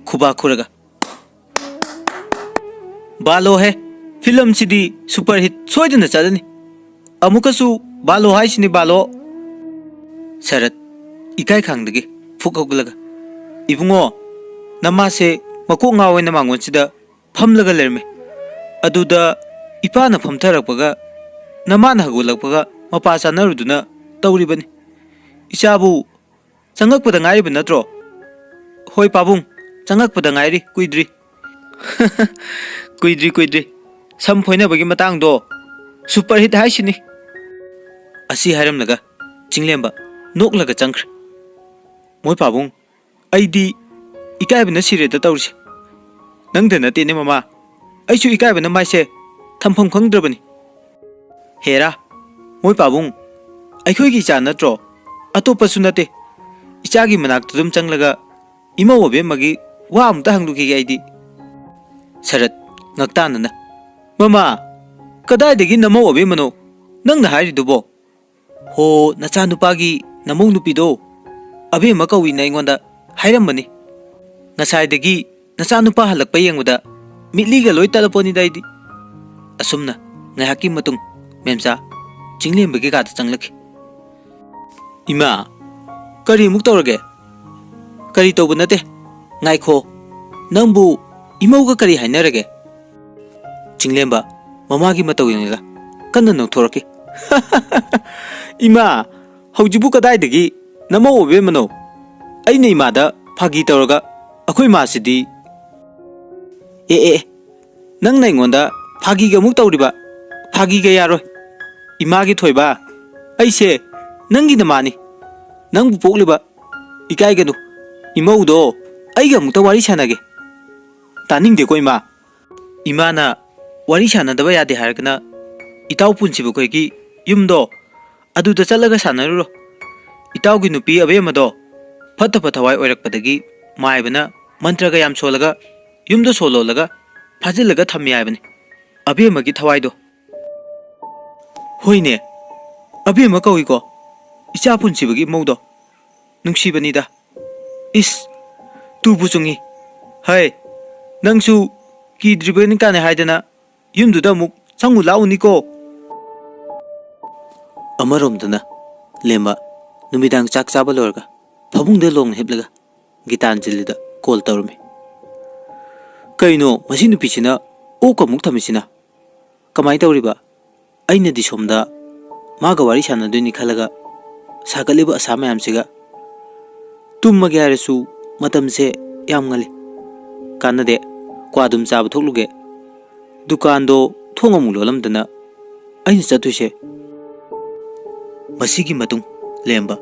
ꯈꯨꯕꯥꯛ ꯈꯨꯔꯒ, ꯕꯥꯂꯣꯍꯦ, ꯐꯤꯂꯝꯁꯤꯗꯤ ꯁꯨꯄꯔ ꯍꯤꯠ ꯁꯣꯏꯗꯅ ꯆꯠꯂꯅꯤ꯫ ꯑꯃꯨꯛꯀꯁꯨ ꯕꯥꯂꯣ ꯍꯥꯏꯁꯤꯅꯤ, ꯕꯥꯂꯣ꯫ ꯁꯔꯠ ꯏꯀꯥꯏ ꯈꯥꯡꯗꯒꯤ ꯐꯨꯛ ꯍꯧꯒꯠꯂꯒ, "ꯏꯕꯨꯡꯉꯣ, ꯅꯃꯥꯁꯦ ꯃꯀꯣꯛ ꯉꯥꯎꯋꯦꯅ ꯃꯥꯡꯒꯣꯟꯁꯤꯗ ꯐꯝꯂꯒ ꯂꯩꯔꯝꯃꯤ꯫ ꯑꯗꯨꯗ ꯏꯄꯥꯅ ꯐꯝꯊꯔꯛꯄꯒ ꯅꯃꯥꯅ ꯍꯧꯒꯠꯂꯛꯄꯒ ꯃꯄꯥ ꯆꯥꯅꯔꯨꯗꯨꯅ ꯇꯧꯔꯤꯕꯅꯤ꯫ ꯏꯆꯥꯕꯨ ꯆꯪꯉꯛꯄꯗ ꯉꯥꯏꯔꯤꯕ ꯅꯠꯇ꯭ꯔꯣ?" "ꯍꯣꯏ ꯄꯥꯕꯨꯡ, ꯆꯪꯉꯛꯄꯗ ꯉꯥꯏꯔꯤ, ꯀꯨꯏꯗ꯭ꯔꯤ꯫" "ꯀꯨꯏꯗ꯭ꯔꯤ, ꯀꯨꯏꯗ꯭ꯔꯤ꯫ ꯁꯝ ꯐꯣꯏꯅꯕꯒꯤ ꯃꯇꯥꯡꯗꯣ ꯁꯨꯄꯔ ꯍꯤꯠ ꯍꯥꯏꯁꯤꯅꯤ꯫" ꯑꯁꯤ ꯍꯥꯏꯔꯝꯂꯒ ꯆꯤꯡꯂꯦꯝꯕ ꯅꯣꯛꯂꯒ ꯆꯪꯈ꯭ꯔꯦ꯫ "ꯃꯣꯏ ꯄꯥꯕꯨꯡ, ꯑꯩꯗꯤ ꯏꯀꯥꯏꯕꯅ ꯁꯤꯔꯦꯗ ꯇꯧꯔꯤꯁꯦ꯫ ꯅꯪꯗ ꯅꯠꯇꯦꯅꯦ ꯃꯃꯥ, ꯑꯩꯁꯨ ꯏꯀꯥꯏꯕꯅ ꯃꯥꯏꯁꯦ ꯊꯝꯐꯝ ꯈꯪꯗ꯭ꯔꯕꯅꯤ꯫" "ꯍꯦꯔꯥ, ꯃꯣꯏ ꯄꯥꯕꯨꯡ, ꯑꯩꯈꯣꯏꯒꯤ ꯏꯆꯥ ꯅꯠꯇ꯭ꯔꯣ? ꯑꯇꯣꯞꯄꯁꯨ ꯅꯠꯇꯦ꯫ ꯏꯆꯥꯒꯤ ꯃꯅꯥꯛꯇ ꯑꯗꯨꯝ ꯆꯪꯂꯒ ꯏꯃꯧ ꯑꯕꯦꯝꯃꯒꯤ ꯋꯥ ꯑꯃꯨꯛꯇ ꯍꯪꯂꯨꯈꯤꯒꯦ ꯑꯩꯗꯤ꯫" ꯁꯔꯠ ꯉꯛꯇꯥꯟꯅꯅ, "ꯃꯃꯥ, ꯀꯗꯥꯏꯗꯒꯤ ꯅꯃꯧ ꯑꯕꯦꯝꯃꯅꯣ ꯅꯪꯅ ꯍꯥꯏꯔꯤꯗꯨꯕꯣ?" "ꯍꯣ, ꯅꯆꯥꯅꯨꯄꯥꯒꯤ ꯅꯃꯧ ꯅꯨꯄꯤꯗꯣ ꯑꯕꯦꯝꯃ ꯀꯧꯏꯅ ꯑꯩꯉꯣꯟꯗ ꯍꯥꯏꯔꯝꯕꯅꯤ꯫ ꯉꯁꯥꯏꯗꯒꯤ ꯅꯆꯥꯅꯨꯄꯥ ꯍꯜꯂꯛꯄ ꯌꯦꯡꯕꯗ ꯃꯤꯠꯂꯤꯒ ꯂꯣꯏ ꯇꯠꯂꯄꯣꯠꯅꯤꯗ ꯑꯩꯗꯤ꯫" ꯑꯁꯨꯝꯅ ꯉꯥꯏꯍꯥꯛꯀꯤ ꯃꯇꯨꯡ ꯃꯦꯝꯆꯥ ꯆꯤꯡꯂꯦꯝꯕꯒꯤ ꯀꯥꯗ ꯆꯪꯂꯛꯈꯤ꯫ "ꯏꯃꯥ, ꯀꯔꯤꯃꯨꯛ ꯇꯧꯔꯒꯦ?" "ꯀꯔꯤ ꯇꯧꯕ ꯅꯠꯇꯦ꯫ ꯉꯥꯏꯈꯣ, ꯅꯪꯕꯨ ꯏꯃꯧꯒ ꯀꯔꯤ ꯍꯥꯏꯅꯔꯒꯦ?" ꯆꯤꯡꯂꯦꯝꯕ ꯃꯃꯥꯒꯤ ꯃꯇꯧ ꯌꯦꯡꯂꯒ ꯀꯟꯅ ꯅꯣꯛꯊꯣꯔꯛꯈꯤ꯫ "ꯏꯃꯥ, ꯍꯧꯖꯤꯛꯄꯨ ꯀꯗꯥꯏꯗꯒꯤ ꯅꯃꯧ ꯑꯣꯏꯕꯤꯔꯝꯕꯅꯣ? ꯑꯩꯅ ꯏꯃꯥꯗ ꯐꯥꯒꯤ ꯇꯧꯔꯒ ꯑꯩꯈꯣꯏ ꯏꯃꯥꯁꯤꯗꯤ꯫" "ꯑꯦ, ꯑꯦ, ꯑꯦ, ꯅꯪꯅ ꯑꯩꯉꯣꯟꯗ ꯐꯥꯒꯤꯒ ꯑꯃꯨꯛ ꯇꯧꯔꯤꯕ? ꯐꯥꯒꯤꯒ ꯌꯥꯔꯣꯏ꯫ ꯏꯃꯥꯒꯤ ꯊꯣꯏꯕ, ꯑꯩꯁꯦ ꯅꯪꯒꯤ ꯅꯃꯥꯅꯤ꯫ ꯅꯪꯕꯨ ꯄꯣꯛꯂꯤꯕ ꯏꯀꯥꯏꯒꯅꯨ꯫ ꯏꯃꯧꯗꯣ ꯑꯩꯒ ꯑꯃꯨꯛꯇ ꯋꯥꯔꯤ ꯁꯥꯟꯅꯒꯦ꯫" "ꯇꯥꯅꯤꯡꯗꯦꯀꯣ ꯏꯃꯥ꯫ ꯏꯃꯥꯅ ꯋꯥꯔꯤ ꯁꯥꯟꯅꯗꯕ ꯌꯥꯗꯦ ꯍꯥꯏꯔꯒꯅ ꯏꯇꯥꯎ ꯄꯨꯟꯁꯤꯕ ꯈꯣꯏꯒꯤ ꯌꯨꯝꯗꯣ ꯑꯗꯨꯗ ꯆꯠꯂꯒ ꯁꯥꯟꯅꯔꯨꯔꯣ꯫ ꯏꯇꯥꯎꯒꯤ ꯅꯨꯄꯤ ꯑꯕꯦꯝꯃꯗꯣ ꯐꯠꯇꯕ ꯊꯋꯥꯏ ꯑꯣꯏꯔꯛꯄꯗꯒꯤ ꯃꯥꯏꯕꯅ ꯃꯟꯇ꯭ꯔꯒ ꯌꯥꯝ ꯁꯣꯜꯂꯒ ꯌꯨꯝꯗ ꯁꯣꯜꯂꯣꯜꯂꯒ ꯐꯥꯖꯤꯜꯂꯒ ꯊꯝꯃꯤ ꯍꯥꯏꯕꯅꯤ ꯑꯕꯦꯝꯃꯒꯤ ꯊꯋꯥꯏꯗꯣ꯫" "ꯍꯣꯏꯅꯦ, ꯑꯕꯦꯝꯃ ꯀꯧꯏꯀꯣ, ꯏꯆꯥ ꯄꯨꯟꯁꯤꯕꯒꯤ ꯃꯧꯗꯣ꯫ ꯅꯨꯡꯁꯤꯕꯅꯤꯗ꯫ ꯏꯁ, ꯇꯨꯕꯨ ꯆꯨꯡꯉꯤ꯫ ꯍꯩ, ꯅꯪꯁꯨ ꯀꯤꯗ꯭ꯔꯤꯕꯅꯤ ꯀꯥꯟꯅ ꯍꯥꯏꯗꯅ ꯌꯨꯝꯗꯨꯗ ꯑꯃꯨꯛ ꯆꯪꯉꯨ ꯂꯥꯛꯎꯅꯤꯀꯣ꯫ ꯑꯃꯔꯣꯝꯗꯅ ꯂꯦꯝꯕ ꯅꯨꯃꯤꯗꯥꯡ ꯆꯥꯛ ꯆꯥꯕ ꯂꯣꯏꯔꯒ ꯐꯃꯨꯡꯗ ꯂꯣꯡꯅ ꯍꯤꯞꯂꯒ ꯒꯤꯇꯥꯟꯖꯂꯤꯗ ꯀꯣꯜ ꯇꯧꯔꯝꯃꯤ꯫ "ꯀꯩꯅꯣ ꯃꯁꯤ ꯅꯨꯄꯤꯁꯤꯅ ꯑꯣꯛ ꯑꯃꯨꯛ ꯊꯝꯃꯤꯁꯤꯅ? ꯀꯃꯥꯏꯅ ꯇꯧꯔꯤꯕ?" ꯑꯩꯅꯗꯤ ꯁꯣꯝꯗ ꯃꯥꯒ ꯋꯥꯔꯤ ꯁꯥꯟꯅꯗꯣꯏꯅꯤ ꯈꯜꯂꯒ ꯁꯥꯒꯠꯂꯤꯕ ꯑꯁꯥ ꯃꯌꯥꯝꯁꯤꯒ꯫ "ꯇꯨꯝꯃꯒꯦ ꯍꯥꯏꯔꯁꯨ ꯃꯇꯝꯁꯦ ꯌꯥꯝ ꯉꯜꯂꯤ, ꯀꯥꯟꯅꯗꯦ꯫ ꯀ꯭ꯋꯥ ꯑꯗꯨꯝ ꯆꯥꯕ ꯊꯣꯛꯂꯨꯒꯦ꯫ ꯗꯨꯀꯥꯟꯗꯣ ꯊꯣꯡ ꯑꯃꯨꯛ ꯂꯣꯜꯂꯝꯗꯅ ꯑꯩꯅ ꯆꯠꯇꯣꯏꯁꯦ꯫ ꯃꯁꯤꯒꯤ ꯃꯇꯨꯡ ꯂꯦꯝꯕ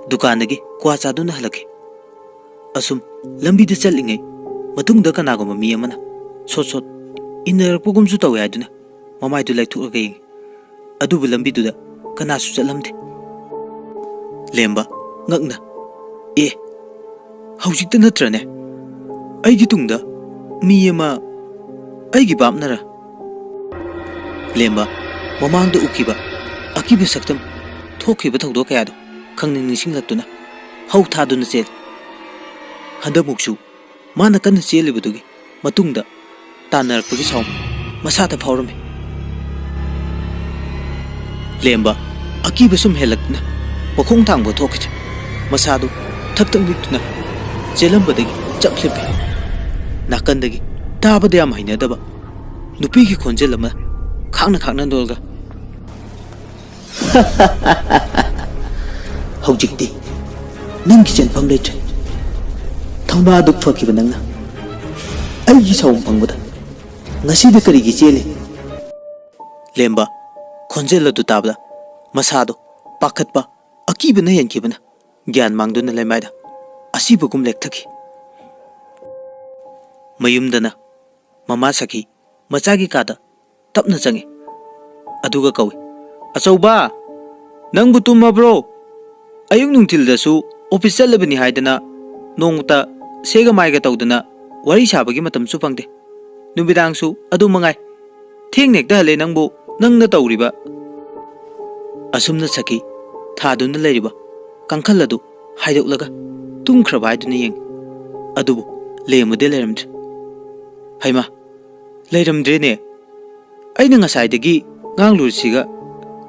ꯗꯨꯀꯥꯟꯗꯒꯤ ꯀ꯭ꯋꯥ ꯆꯥꯗꯨꯅ ꯍꯜꯂꯛꯈꯤ꯫ ꯑꯁꯨꯝ ꯂꯝꯕꯤꯗ ꯆꯠꯂꯤꯉꯩ ꯃꯇꯨꯡꯗ ꯀꯅꯥꯒꯨꯝꯕ ꯃꯤ ꯑꯃꯅ ꯁꯣꯠ ꯁꯣꯠ ꯏꯟꯅꯔꯛꯄꯒꯨꯝꯁꯨ ꯇꯧꯋꯦ ꯍꯥꯏꯗꯨꯅ ꯃꯃꯥꯏꯗꯨ ꯂꯩꯊꯣꯛꯂꯒ ꯌꯦꯡꯉꯤ꯫ ꯑꯗꯨꯕꯨ ꯂꯝꯕꯤꯗꯨꯗ ꯀꯅꯥꯁꯨ ꯆꯠꯂꯝꯗꯦ꯫ ꯂꯦꯝꯕ ꯉꯛꯅ, "ꯑꯦ, ꯍꯧꯖꯤꯛꯇ ꯅꯠꯇ꯭ꯔꯅꯦ ꯑꯩꯒꯤ ꯇꯨꯡꯗ ꯃꯤ ꯑꯃ ꯑꯩꯒꯤ ꯕꯥꯞꯅꯔ?" ꯂꯦꯝꯕ ꯃꯃꯥꯡꯗ ꯎꯈꯤꯕ ꯑꯀꯤꯕ ꯁꯛꯇꯝ ꯊꯣꯛꯈꯤꯕ ꯊꯧꯗꯣꯛ ꯀꯌꯥꯗꯣ ꯈꯪꯅꯤꯡ ꯅꯤꯡꯁꯤꯡꯂꯛꯇꯨꯅ ꯍꯧ ꯊꯥꯗꯨꯅ ꯆꯦꯜꯂꯤ꯫ ꯍꯟꯗꯛꯃꯨꯛꯁꯨ ꯃꯥꯅ ꯀꯟꯅ ꯆꯦꯜꯂꯤꯕꯗꯨꯒꯤ ꯃꯇꯨꯡꯗ ꯇꯥꯟꯅꯔꯛꯄꯒꯤ ꯁꯥꯎꯟ ꯃꯁꯥꯗ ꯐꯥꯎꯔꯝꯃꯤ꯫ ꯂꯦꯝꯕ ꯑꯀꯤꯕ ꯁꯨꯝ ꯍꯦꯜꯂꯛꯇꯨꯅ ꯃꯈꯣꯡ ꯊꯥꯡꯕ ꯊꯣꯛꯈꯤꯗ꯭ꯔꯦ꯫ ꯃꯁꯥꯗꯨ ꯊꯛ ꯊꯛ ꯅꯤꯛꯇꯨꯅ ꯆꯦꯜꯂꯝꯕꯗꯒꯤ ꯆꯞ ꯂꯦꯞꯄꯤ꯫ ꯅꯥꯀꯟꯗꯒꯤ ꯇꯥꯕꯗ ꯌꯥꯝ ꯍꯩꯅꯗꯕ ꯅꯨꯄꯤꯒꯤ ꯈꯣꯟꯖꯦꯜ ꯑꯃ ꯈꯥꯡꯅ ꯈꯥꯡꯅ ꯅꯣꯛꯂꯒ, "ꯍꯧꯖꯤꯛꯇꯤ ꯅꯪꯒꯤ ꯆꯦꯟꯐꯝ ꯂꯩꯇ꯭ꯔꯦ꯫ ꯊꯧꯅꯥ ꯑꯗꯨꯛ ꯐꯈꯤꯕ ꯅꯪꯅ ꯑꯩꯒꯤ ꯁꯥꯎꯟ ꯐꯪꯕꯗ ꯉꯁꯤꯗ ꯀꯔꯤꯒꯤ ꯆꯦꯜꯂꯤ?" ꯂꯦꯝꯕ ꯈꯣꯟꯖꯦꯜ ꯑꯗꯨ ꯇꯥꯕꯗ ꯃꯁꯥꯗꯣ ꯄꯥꯈꯠꯄ, ꯑꯀꯤꯕꯅ ꯍꯦꯟꯈꯤꯕꯅ ꯒ꯭ꯌꯥꯟ ꯃꯥꯡꯗꯨꯅ ꯂꯩꯃꯥꯏꯗ ꯑꯁꯤꯕꯒꯨꯝ ꯂꯦꯛꯊꯈꯤ꯫ ꯃꯌꯨꯝꯗꯅ ꯃꯃꯥ ꯁꯈꯤ ꯃꯆꯥꯒꯤ ꯀꯥꯗ ꯇꯞꯅ ꯆꯪꯉꯤ꯫ ꯑꯗꯨꯒ ꯀꯧꯏ, "ꯑꯆꯧꯕ, ꯅꯪꯕꯨ ꯇꯨꯝꯃꯕ꯭ꯔꯣ? ꯑꯌꯨꯛ ꯅꯨꯡꯊꯤꯜꯗꯁꯨ ꯑꯣꯐꯤꯁ ꯆꯠꯂꯕꯅꯤ ꯍꯥꯏꯗꯅ ꯅꯣꯡꯃꯇ ꯁꯦꯒ ꯃꯥꯏꯒ ꯇꯧꯗꯅ ꯋꯥꯔꯤ ꯁꯥꯕꯒꯤ ꯃꯇꯝꯁꯨ ꯐꯪꯗꯦ꯫ ꯅꯨꯃꯤꯗꯥꯡꯁꯨ ꯑꯗꯨ ꯃꯉꯥꯏ꯫ ꯊꯦꯡꯅ ꯍꯦꯛꯇ ꯍꯜꯂꯦ ꯅꯪꯕꯨ, ꯅꯪꯅ ꯇꯧꯔꯤꯕ?" ꯑꯁꯨꯝꯅ ꯁꯈꯤ ꯊꯥꯗꯨꯅ ꯂꯩꯔꯤꯕ ꯀꯥꯡꯈꯜ ꯑꯗꯨ ꯍꯥꯏꯗꯣꯛꯂꯒ ꯇꯨꯝꯈ꯭ꯔꯕ ꯍꯥꯏꯗꯨꯅ ꯌꯦꯡꯉꯤ꯫ ꯑꯗꯨꯕꯨ ꯂꯦꯝꯕꯗꯤ ꯂꯩꯔꯝꯗ꯭ꯔꯦ꯫ "ꯍꯩꯃꯥ, ꯂꯩꯔꯝꯗ꯭ꯔꯦꯅꯦ꯫ ꯑꯩꯅ ꯉꯁꯥꯏꯗꯒꯤ ꯉꯥꯡꯂꯨꯔꯤꯁꯤꯒ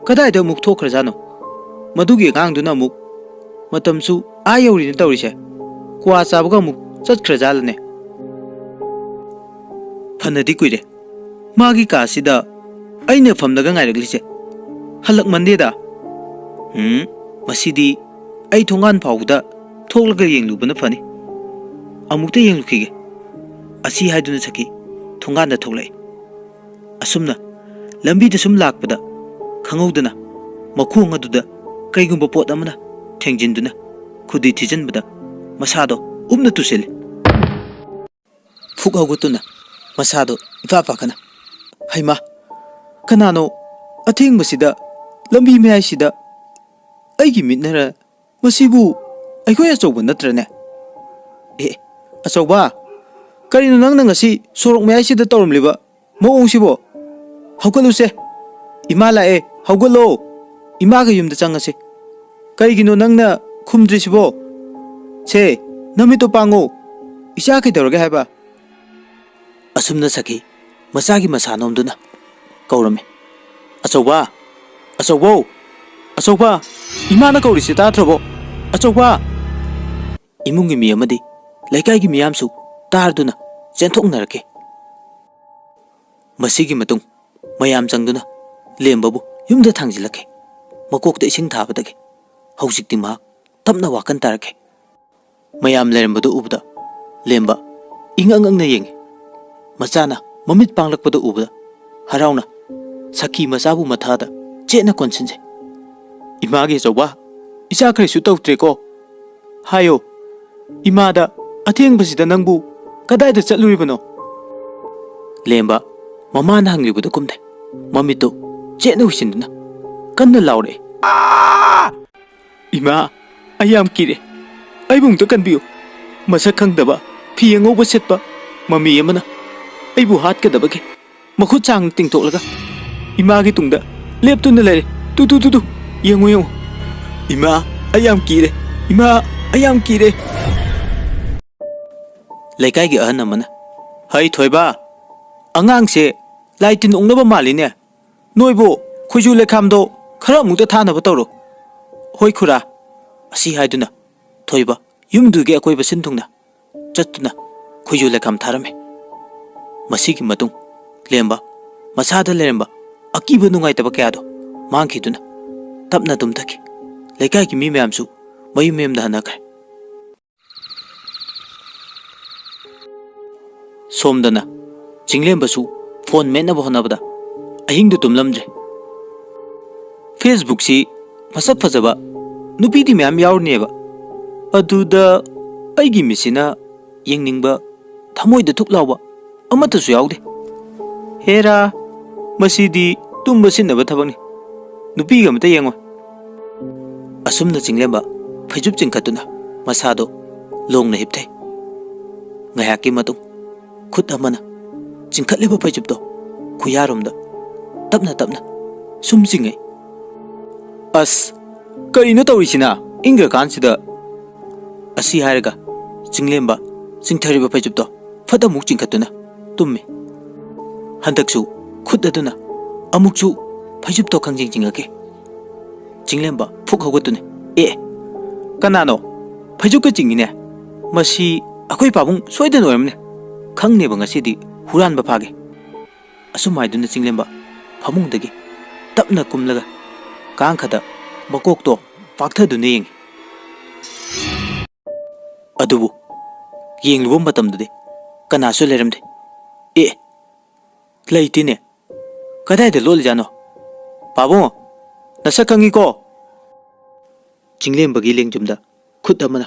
ꯀꯗꯥꯏꯗ ꯑꯃꯨꯛ ꯊꯣꯛꯈ꯭ꯔꯖꯥꯠꯅꯣ? ꯃꯗꯨꯒꯤ ꯑꯉꯥꯡꯗꯨꯅ ꯑꯃꯨꯛ ꯃꯇꯝꯁꯨ ꯑꯥ ꯌꯧꯔꯤꯅ ꯇꯧꯔꯤꯁꯦ꯫ ꯀ꯭ꯋꯥ ꯆꯥꯕꯒ ꯑꯃꯨꯛ ꯆꯠꯈ꯭ꯔꯖꯥꯠꯂꯅꯦ? ꯐꯅꯗꯤ ꯀꯨꯏꯔꯦ ꯃꯥꯒꯤ ꯀꯥꯁꯤꯗ ꯑꯩꯅ ꯐꯝꯂꯒ ꯉꯥꯏꯔꯛꯂꯤꯁꯦ꯫ ꯍꯜꯂꯛꯃꯟꯗꯦꯗ꯫ ꯎꯝ, ꯃꯁꯤꯗꯤ ꯑꯩ ꯊꯣꯡꯒꯥꯟ ꯐꯥꯎꯕꯗ ꯊꯣꯛꯂꯒ ꯌꯦꯡꯂꯨꯕꯅ ꯐꯅꯤ꯫ ꯑꯃꯨꯛꯇ ꯌꯦꯡꯂꯨꯈꯤꯒꯦ꯫ ꯑꯁꯤ ꯍꯥꯏꯗꯨꯅ ꯁꯈꯤ ꯊꯣꯡꯒꯥꯟꯗ ꯊꯣꯛꯂꯛꯏ꯫ ꯑꯁꯨꯝꯅ ꯂꯝꯕꯤꯗ ꯁꯨꯝ ꯂꯥꯛꯄꯗ ꯈꯪꯍꯧꯗꯅ ꯃꯈꯣꯡ ꯑꯗꯨꯗ ꯀꯩꯒꯨꯝꯕ ꯄꯣꯠ ꯑꯃꯅ ꯊꯦꯡꯖꯤꯟꯗꯨꯅ ꯈꯨꯗꯤ ꯊꯤꯖꯤꯟꯕꯗ ꯃꯁꯥꯗꯣ ꯎꯞꯅ ꯇꯨꯁꯤꯜꯂꯤ꯫ ꯐꯨꯛ ꯍꯧꯒꯠꯇꯨꯅ ꯃꯁꯥꯗꯣ ꯏꯐꯥ ꯐꯥꯈꯅ, "ꯍꯩꯃꯥ, ꯀꯅꯥꯅꯣ ꯑꯊꯦꯡꯕꯁꯤꯗ ꯂꯝꯕꯤ ꯃꯌꯥꯏꯁꯤꯗ? ꯑꯩꯒꯤ ꯃꯤꯠꯅꯔ? ꯃꯁꯤꯕꯨ ꯑꯩꯈꯣꯏ ꯑꯆꯧꯕ ꯅꯠꯇ꯭ꯔꯅꯦ? ꯑꯦ, ꯑꯆꯧꯕ, ꯀꯔꯤꯅꯣ ꯅꯪꯅ ꯉꯁꯤ ꯁꯣꯔꯣꯛ ꯃꯌꯥꯏꯁꯤꯗ ꯇꯧꯔꯝꯂꯤꯕ ꯃꯑꯣꯡꯁꯤꯕꯣ? ꯍꯧꯒꯠꯂꯨꯁꯦ꯫ ꯏꯃꯥ ꯂꯥꯛꯑꯦ, ꯍꯧꯒꯠꯂꯣ꯫ ꯏꯃꯥꯒ ꯌꯨꯝꯗ ꯆꯪꯉꯁꯦ꯫ ꯀꯩꯒꯤꯅꯣ ꯅꯪꯅ ꯈꯨꯝꯗ꯭ꯔꯤꯁꯤꯕꯣ? ꯁꯦ, ꯅꯃꯤꯠꯇꯣ ꯄꯥꯡꯉꯣ꯫ ꯏꯆꯥ ꯀꯩꯗꯧꯔꯒꯦ ꯍꯥꯏꯕ?" ꯑꯁꯨꯝꯅ ꯁꯈꯤ ꯃꯆꯥꯒꯤ ꯃꯁꯥ ꯅꯣꯝꯗꯨꯅ ꯀꯧꯔꯝꯃꯤ, "ꯑꯆꯧꯕ! ꯑꯆꯧꯕꯧ! ꯑꯆꯧꯕ! ꯏꯃꯥꯅ ꯀꯧꯔꯤꯁꯤ ꯇꯥꯗ꯭ꯔꯕꯣ? ꯑꯆꯧꯕ!" ꯏꯃꯨꯡꯒꯤ ꯃꯤ ꯑꯃꯗꯤ ꯂꯩꯀꯥꯏꯒꯤ ꯃꯤꯌꯥꯝꯁꯨ ꯇꯥꯔꯗꯨꯅ ꯆꯦꯟꯊꯣꯛꯅꯔꯛꯈꯤ꯫ ꯃꯁꯤꯒꯤ ꯃꯇꯨꯡ ꯃꯌꯥꯝ ꯆꯪꯗꯨꯅ ꯂꯦꯝꯕꯕꯨ ꯌꯨꯝꯗ ꯊꯥꯡꯖꯤꯜꯂꯛꯈꯤ꯫ ꯃꯀꯣꯛꯇ ꯏꯁꯤꯡ ꯊꯥꯕꯗꯒꯤ ꯍꯧꯖꯤꯛꯇꯤ ꯃꯍꯥꯛ ꯇꯞꯅ ꯋꯥꯀꯟ ꯇꯥꯔꯛꯈꯤ꯫ ꯃꯌꯥꯝ ꯂꯩꯔꯝꯕꯗꯨ ꯎꯕꯗ ꯂꯦꯝꯕ ꯏꯉꯛ ꯉꯛꯅ ꯌꯦꯡꯉꯤ꯫ ꯃꯆꯥꯅ ꯃꯃꯤꯠ ꯄꯥꯡꯂꯛꯄꯗ ꯎꯕꯗ ꯍꯔꯥꯎꯅ ꯁꯈꯤ ꯃꯆꯥꯕꯨ ꯃꯊꯥꯗ ꯆꯦꯠꯅ ꯀꯣꯟꯁꯤꯟꯖꯩ꯫ "ꯏꯃꯥꯒꯤ ꯑꯆꯧꯕ, ꯏꯆꯥ ꯀꯔꯤꯁꯨ ꯇꯧꯗ꯭ꯔꯦꯀꯣ? ꯍꯥꯏꯌꯣ, ꯏꯃꯥꯗ ꯑꯊꯦꯡꯕꯁꯤꯗ ꯅꯪꯕꯨ ꯀꯗꯥꯏꯗ ꯆꯠꯂꯨꯔꯤꯕꯅꯣ?" ꯂꯦꯝꯕ ꯃꯃꯥꯅ ꯍꯪꯂꯤꯕꯗꯨ ꯀꯨꯝꯗꯦ꯫ ꯃꯃꯤꯠꯇꯨ ꯆꯦꯠꯅ ꯎꯏꯁꯤꯟꯗꯨꯅ ꯀꯟꯅ ꯂꯥꯎꯔꯛꯏ, "ꯑꯥ!" "ꯏꯃꯥ, ꯑꯩ ꯌꯥꯝ ꯀꯤꯔꯦ꯫ ꯑꯩꯕꯨ ꯑꯃꯨꯛꯇ ꯀꯟꯕꯤꯌꯨ꯫ ꯃꯁꯛ ꯈꯪꯗꯕ, ꯐꯤ ꯑꯉꯧꯕ ꯁꯦꯠꯄ ꯃꯃꯤ ꯑꯃꯅ ꯑꯩꯕꯨ ꯍꯥꯠꯀꯗꯕꯒꯤ ꯃꯈꯨꯠ ꯁꯥꯡꯅ ꯇꯤꯡꯊꯣꯛꯂꯒ ꯏꯃꯥꯒꯤ ꯇꯨꯡꯗ ꯂꯦꯞꯇꯨꯅ ꯂꯩꯔꯦ꯫ ꯇꯨ, ꯇꯨ, ꯇꯨ, ꯇꯨ, ꯌꯦꯡꯉꯨ, ꯌꯦꯡꯉꯨ꯫ ꯏꯃꯥ, ꯑꯩ ꯌꯥꯝ ꯀꯤꯔꯦ꯫ ꯏꯃꯥ, ꯑꯩ ꯌꯥꯝ ꯀꯤꯔꯦ꯫" ꯂꯩꯀꯥꯏꯒꯤ ꯑꯍꯟ ꯑꯃꯅ, "ꯍꯩ ꯊꯣꯏꯕ, "ꯑꯉꯥꯡꯁꯦ ꯂꯥꯏ ꯇꯤꯟ ꯑꯣꯛꯅꯕ ꯃꯥꯜꯂꯤꯅꯦ꯫ ꯅꯣꯏꯕꯨ ꯈꯣꯏꯖꯨ ꯂꯩꯈꯥꯝꯗꯣ ꯈꯔ ꯑꯃꯨꯛꯇ ꯊꯥꯅꯕ ꯇꯧꯔꯣ꯫" "ꯍꯣꯏ ꯈꯨꯔꯥ꯫" ꯑꯁꯤ ꯍꯥꯏꯗꯨꯅ ꯊꯣꯏꯕ ꯌꯨꯝꯗꯨꯒꯤ ꯑꯀꯣꯏꯕ ꯁꯤꯟ ꯊꯨꯡꯅ ꯆꯠꯇꯨꯅ ꯈꯣꯏꯖꯨ ꯂꯩꯈꯥꯝ ꯊꯥꯔꯝꯃꯤ꯫ ꯃꯁꯤꯒꯤ ꯃꯇꯨꯡ ꯂꯦꯝꯕ ꯃꯁꯥꯗ ꯂꯩꯔꯝꯕ ꯑꯀꯤꯕ ꯅꯨꯡꯉꯥꯏꯇꯕ ꯀꯌꯥꯗꯣ ꯃꯥꯡꯈꯤꯗꯨꯅ ꯇꯞꯅ ꯇꯨꯝꯊꯈꯤ꯫ ꯂꯩꯀꯥꯏꯒꯤ ꯃꯤ ꯃꯌꯥꯝꯁꯨ ꯃꯌꯨꯝ ꯃꯌꯨꯝꯗ ꯍꯟꯅꯈ꯭ꯔꯦ꯫ ꯁꯣꯝꯗꯅ ꯆꯤꯡꯂꯦꯝꯕꯁꯨ ꯐꯣꯟ ꯃꯦꯠꯅꯕ ꯍꯣꯠꯅꯕꯗ ꯑꯍꯤꯡꯗꯨ ꯇꯨꯝꯂꯝꯗ꯭ꯔꯦ꯫ ꯐꯦꯁꯕꯨꯛꯁꯤ ꯃꯁꯛ ꯐꯖꯕ ꯅꯨꯄꯤꯗꯤ ꯃꯌꯥꯝ ꯌꯥꯎꯔꯤꯅꯦꯕ, ꯑꯗꯨꯗ ꯑꯩꯒꯤ ꯃꯤꯠꯁꯤꯅ ꯌꯦꯡꯅꯤꯡꯕ, ꯊꯃꯣꯏꯗ ꯊꯨꯛ ꯂꯥꯎꯕ ꯑꯃꯠꯇꯁꯨ ꯌꯥꯎꯗꯦ꯫ ꯍꯦꯔꯥ, ꯃꯁꯤꯗꯤ ꯇꯨꯝꯕ ꯁꯤꯟꯅꯕ ꯊꯕꯛꯅꯤ, ꯅꯨꯄꯤꯒ ꯑꯃꯇ ꯌꯦꯡꯉꯣꯏ꯫ ꯑꯁꯨꯝꯅ ꯆꯤꯡꯂꯦꯝꯕ ꯐꯩꯖꯨꯞ ꯆꯤꯡꯈꯠꯇꯨꯅ ꯃꯁꯥꯗꯣ ꯂꯣꯡꯅ ꯍꯤꯞꯊꯩ꯫ ꯉꯥꯏꯍꯥꯛꯀꯤ ꯃꯇꯨꯡ ꯈꯨꯠ ꯑꯃꯅ ꯆꯤꯡꯈꯠꯂꯤꯕ ꯐꯩꯖꯨꯞꯇꯣ ꯈꯨꯌꯥꯔꯣꯝꯗ ꯇꯞꯅ ꯇꯞꯅ ꯁꯨꯝ ꯆꯤꯡꯉꯦ꯫ "ꯑꯁ, ꯀꯔꯤꯅꯣ ꯇꯧꯔꯤꯁꯤꯅ? ꯏꯪꯈ꯭ꯔꯀꯥꯟꯁꯤꯗ!" ꯑꯁꯤ ꯍꯥꯏꯔꯒ ꯆꯤꯡꯂꯦꯝꯕ ꯆꯤꯡꯊꯔꯤꯕ ꯐꯩꯖꯨꯞꯇꯣ ꯐꯠ ꯑꯃꯨꯛ ꯆꯤꯡꯈꯠꯇꯨꯅ ꯇꯨꯝꯃꯤ꯫ ꯍꯟꯗꯛꯁꯨ ꯈꯨꯠ ꯑꯗꯨꯅ ꯑꯃꯨꯛꯁꯨ ꯐꯩꯖꯨꯞꯇꯣ ꯈꯪꯆꯤꯡ ꯆꯤꯡꯉꯛꯈꯤ꯫ ꯆꯤꯡꯂꯦꯝꯕ ꯐꯨꯛ ꯍꯧꯒꯠꯇꯨꯅ, "ꯑꯦ, ꯀꯅꯥꯅꯣ? ꯐꯩꯖꯨꯞꯀ ꯆꯤꯡꯉꯤꯅꯦ꯫ ꯃꯁꯤ ꯑꯩꯈꯣꯏ ꯄꯥꯕꯨꯡ ꯁꯣꯏꯗꯅ ꯑꯣꯏꯔꯝꯅꯤ꯫ ꯈꯪꯅꯦꯕ ꯉꯁꯤꯗꯤ ꯍꯨꯔꯥꯟꯕ ꯐꯥꯒꯦ꯫" ꯑꯁꯨꯝ ꯍꯥꯏꯗꯨꯅ ꯆꯤꯡꯂꯦꯝꯕ ꯐꯃꯨꯡꯗꯒꯤ ꯇꯞꯅ ꯀꯨꯝꯂꯒ ꯀꯥꯡꯈꯗ ꯃꯀꯣꯛꯇꯣ ꯄꯥꯛꯊꯗꯨꯅ ꯌꯦꯡꯉꯤ꯫ ꯑꯗꯨꯕꯨ ꯌꯦꯡꯂꯨꯕ ꯃꯇꯝꯗꯗꯤ ꯀꯅꯥꯁꯨ ꯂꯩꯔꯝꯗꯦ꯫ "ꯑꯦ, ꯂꯩꯇꯦꯅꯦ꯫ ꯀꯗꯥꯏꯗ ꯂꯣꯠꯂꯤꯖꯥꯠꯅꯣ? ꯄꯥꯕꯨꯡ, ꯅꯁꯛ ꯈꯪꯉꯤꯀꯣ?" ꯆꯤꯡꯂꯦꯝꯕꯒꯤ ꯂꯦꯡꯖꯨꯝꯗ ꯈꯨꯠ ꯑꯃꯅ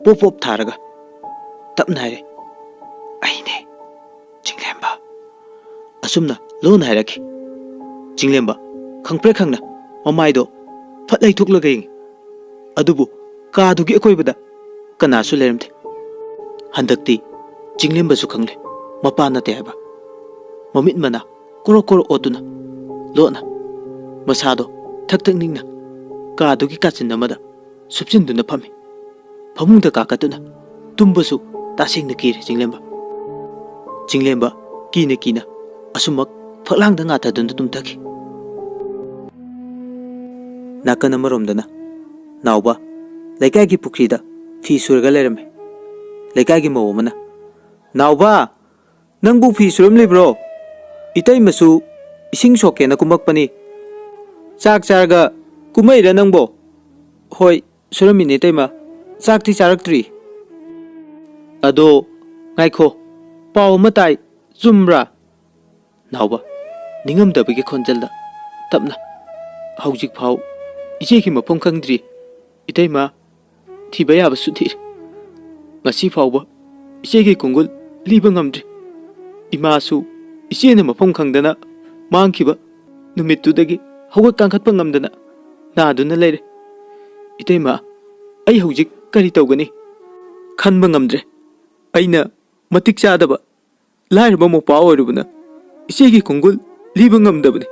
ꯄꯣꯞ ꯄꯣꯞ ꯊꯥꯔꯒ ꯇꯞꯅ ꯍꯥꯏꯔꯦ, "ꯑꯩꯅꯦ, ꯆꯤꯡꯂꯦꯝꯕ꯫" ꯑꯁꯨꯝꯅ ꯂꯣꯟꯅ ꯍꯥꯏꯔꯛꯈꯤ꯫ ꯆꯤꯡꯂꯦꯝꯕ ꯈꯪꯄ꯭ꯔꯦꯛ ꯈꯪꯅ ꯃꯃꯥꯏꯗꯣ ꯐꯠ ꯂꯩꯊꯣꯛꯂꯒ ꯌꯦꯡꯉꯤ꯫ ꯑꯗꯨꯕꯨ ꯀꯥꯗꯨꯒꯤ ꯑꯀꯣꯏꯕꯗ ꯀꯅꯥꯁꯨ ꯂꯩꯔꯝꯗꯦ꯫ ꯍꯟꯗꯛꯇꯤ ꯆꯤꯡꯂꯦꯝꯕꯁꯨ ꯈꯪꯂꯦ ꯃꯄꯥ ꯅꯠꯇꯦ ꯍꯥꯏꯕ꯫ ꯃꯃꯤꯠ ꯃꯅꯥ ꯀꯣꯔꯣꯛ ꯀꯣꯔꯣꯛ ꯑꯣꯠꯇꯨꯅ ꯂꯣꯠꯅ ꯃꯁꯥꯗꯣ ꯊꯛ ꯊꯛ ꯅꯤꯛꯅ ꯀꯥꯗꯨꯒꯤ ꯀꯥꯆꯤꯟ ꯑꯃꯗ ꯁꯨꯞꯆꯤꯟꯗꯨꯅ ꯐꯝꯃꯤ꯫ ꯐꯃꯨꯡꯗ ꯀꯥꯈꯠꯇꯨꯅ ꯇꯨꯝꯕꯁꯨ ꯇꯁꯦꯡꯅ ꯀꯤꯔꯦ ꯆꯤꯡꯂꯦꯝꯕ꯫ ꯆꯤꯡꯂꯦꯝꯕ ꯀꯤꯅ ꯀꯤꯅ ꯑꯁꯨꯃꯛ ꯐꯛꯂꯥꯡꯗ ꯉꯥꯊꯗꯨꯅ ꯇꯨꯝꯊꯈꯤ꯫ ꯅꯥꯀꯟ ꯑꯃꯔꯣꯝꯗꯅ ꯅꯥꯎꯕ ꯂꯩꯀꯥꯏꯒꯤ ꯄꯨꯈ꯭ꯔꯤꯗ ꯐꯤ ꯁꯨꯔꯒ ꯂꯩꯔꯝꯃꯤ꯫ ꯂꯩꯀꯥꯏꯒꯤ ꯃꯧ ꯑꯃꯅ, "ꯅꯥꯎꯕ, ꯅꯪꯕꯨ ꯐꯤ ꯁꯨꯔꯝꯂꯤꯕ꯭ꯔꯣ? ꯏꯇꯩꯃꯁꯨ ꯏꯁꯤꯡ ꯁꯣꯛꯀꯦꯅ ꯀꯨꯝꯃꯛꯄꯅꯤ꯫ ꯆꯥꯛ ꯆꯥꯔꯒ ꯀꯨꯝꯃꯛꯏꯔꯥ ꯅꯪꯕꯣ?" "ꯍꯣꯏ, ꯁꯨꯔꯝꯃꯤꯅꯦ ꯏꯇꯩꯃ꯫ ꯆꯥꯛꯇꯤ ꯆꯥꯔꯛꯇ꯭ꯔꯤ꯫" "ꯑꯗꯣ ꯉꯥꯏꯈꯣ, ꯄꯥꯎ ꯑꯃ ꯇꯥꯏ, ꯆꯨꯝꯕ꯭ꯔꯥ?" ꯅꯥꯎꯕ ꯅꯤꯡꯉꯝꯗꯕꯒꯤ ꯈꯣꯟꯖꯦꯜꯗ ꯇꯞꯅ, "ꯍꯧꯖꯤꯛꯐꯥꯎ ꯏꯆꯦꯒꯤ ꯃꯐꯝ ꯈꯪꯗ꯭ꯔꯤ ꯏꯇꯩꯃ꯫ ꯊꯤꯕ ꯌꯥꯕꯁꯨ ꯊꯤꯔꯦ꯫ ꯉꯁꯤ ꯐꯥꯎꯕ ꯏꯆꯦꯒꯤ ꯈꯣꯡꯒꯨꯜ ꯂꯤꯕ ꯉꯝꯗ꯭ꯔꯤ꯫ ꯏꯃꯥꯁꯨ ꯏꯆꯦꯅ ꯃꯐꯝ ꯈꯪꯗꯅ ꯃꯥꯡꯈꯤꯕ ꯅꯨꯃꯤꯠꯇꯨꯗꯒꯤ ꯍꯧꯒꯠ ꯀꯥꯡꯈꯠꯄ ꯉꯝꯗꯅ ꯅꯥꯗꯨꯅ ꯂꯩꯔꯦ꯫ ꯏꯇꯩꯃ, ꯑꯩ ꯍꯧꯖꯤꯛ ꯀꯔꯤ ꯇꯧꯒꯅꯤ? ꯈꯟꯕ ꯉꯝꯗ꯭ꯔꯦ꯫ ꯑꯩꯅ ꯃꯇꯤꯛ ꯆꯥꯗꯕ ꯂꯥꯏꯔꯕ ꯃꯧꯄꯥ ꯑꯣꯏꯔꯨꯕꯅ ꯏꯆꯦꯒꯤ ꯈꯣꯡꯒꯨꯜ ꯂꯤꯕ ꯉꯝꯗꯕꯅꯤ꯫"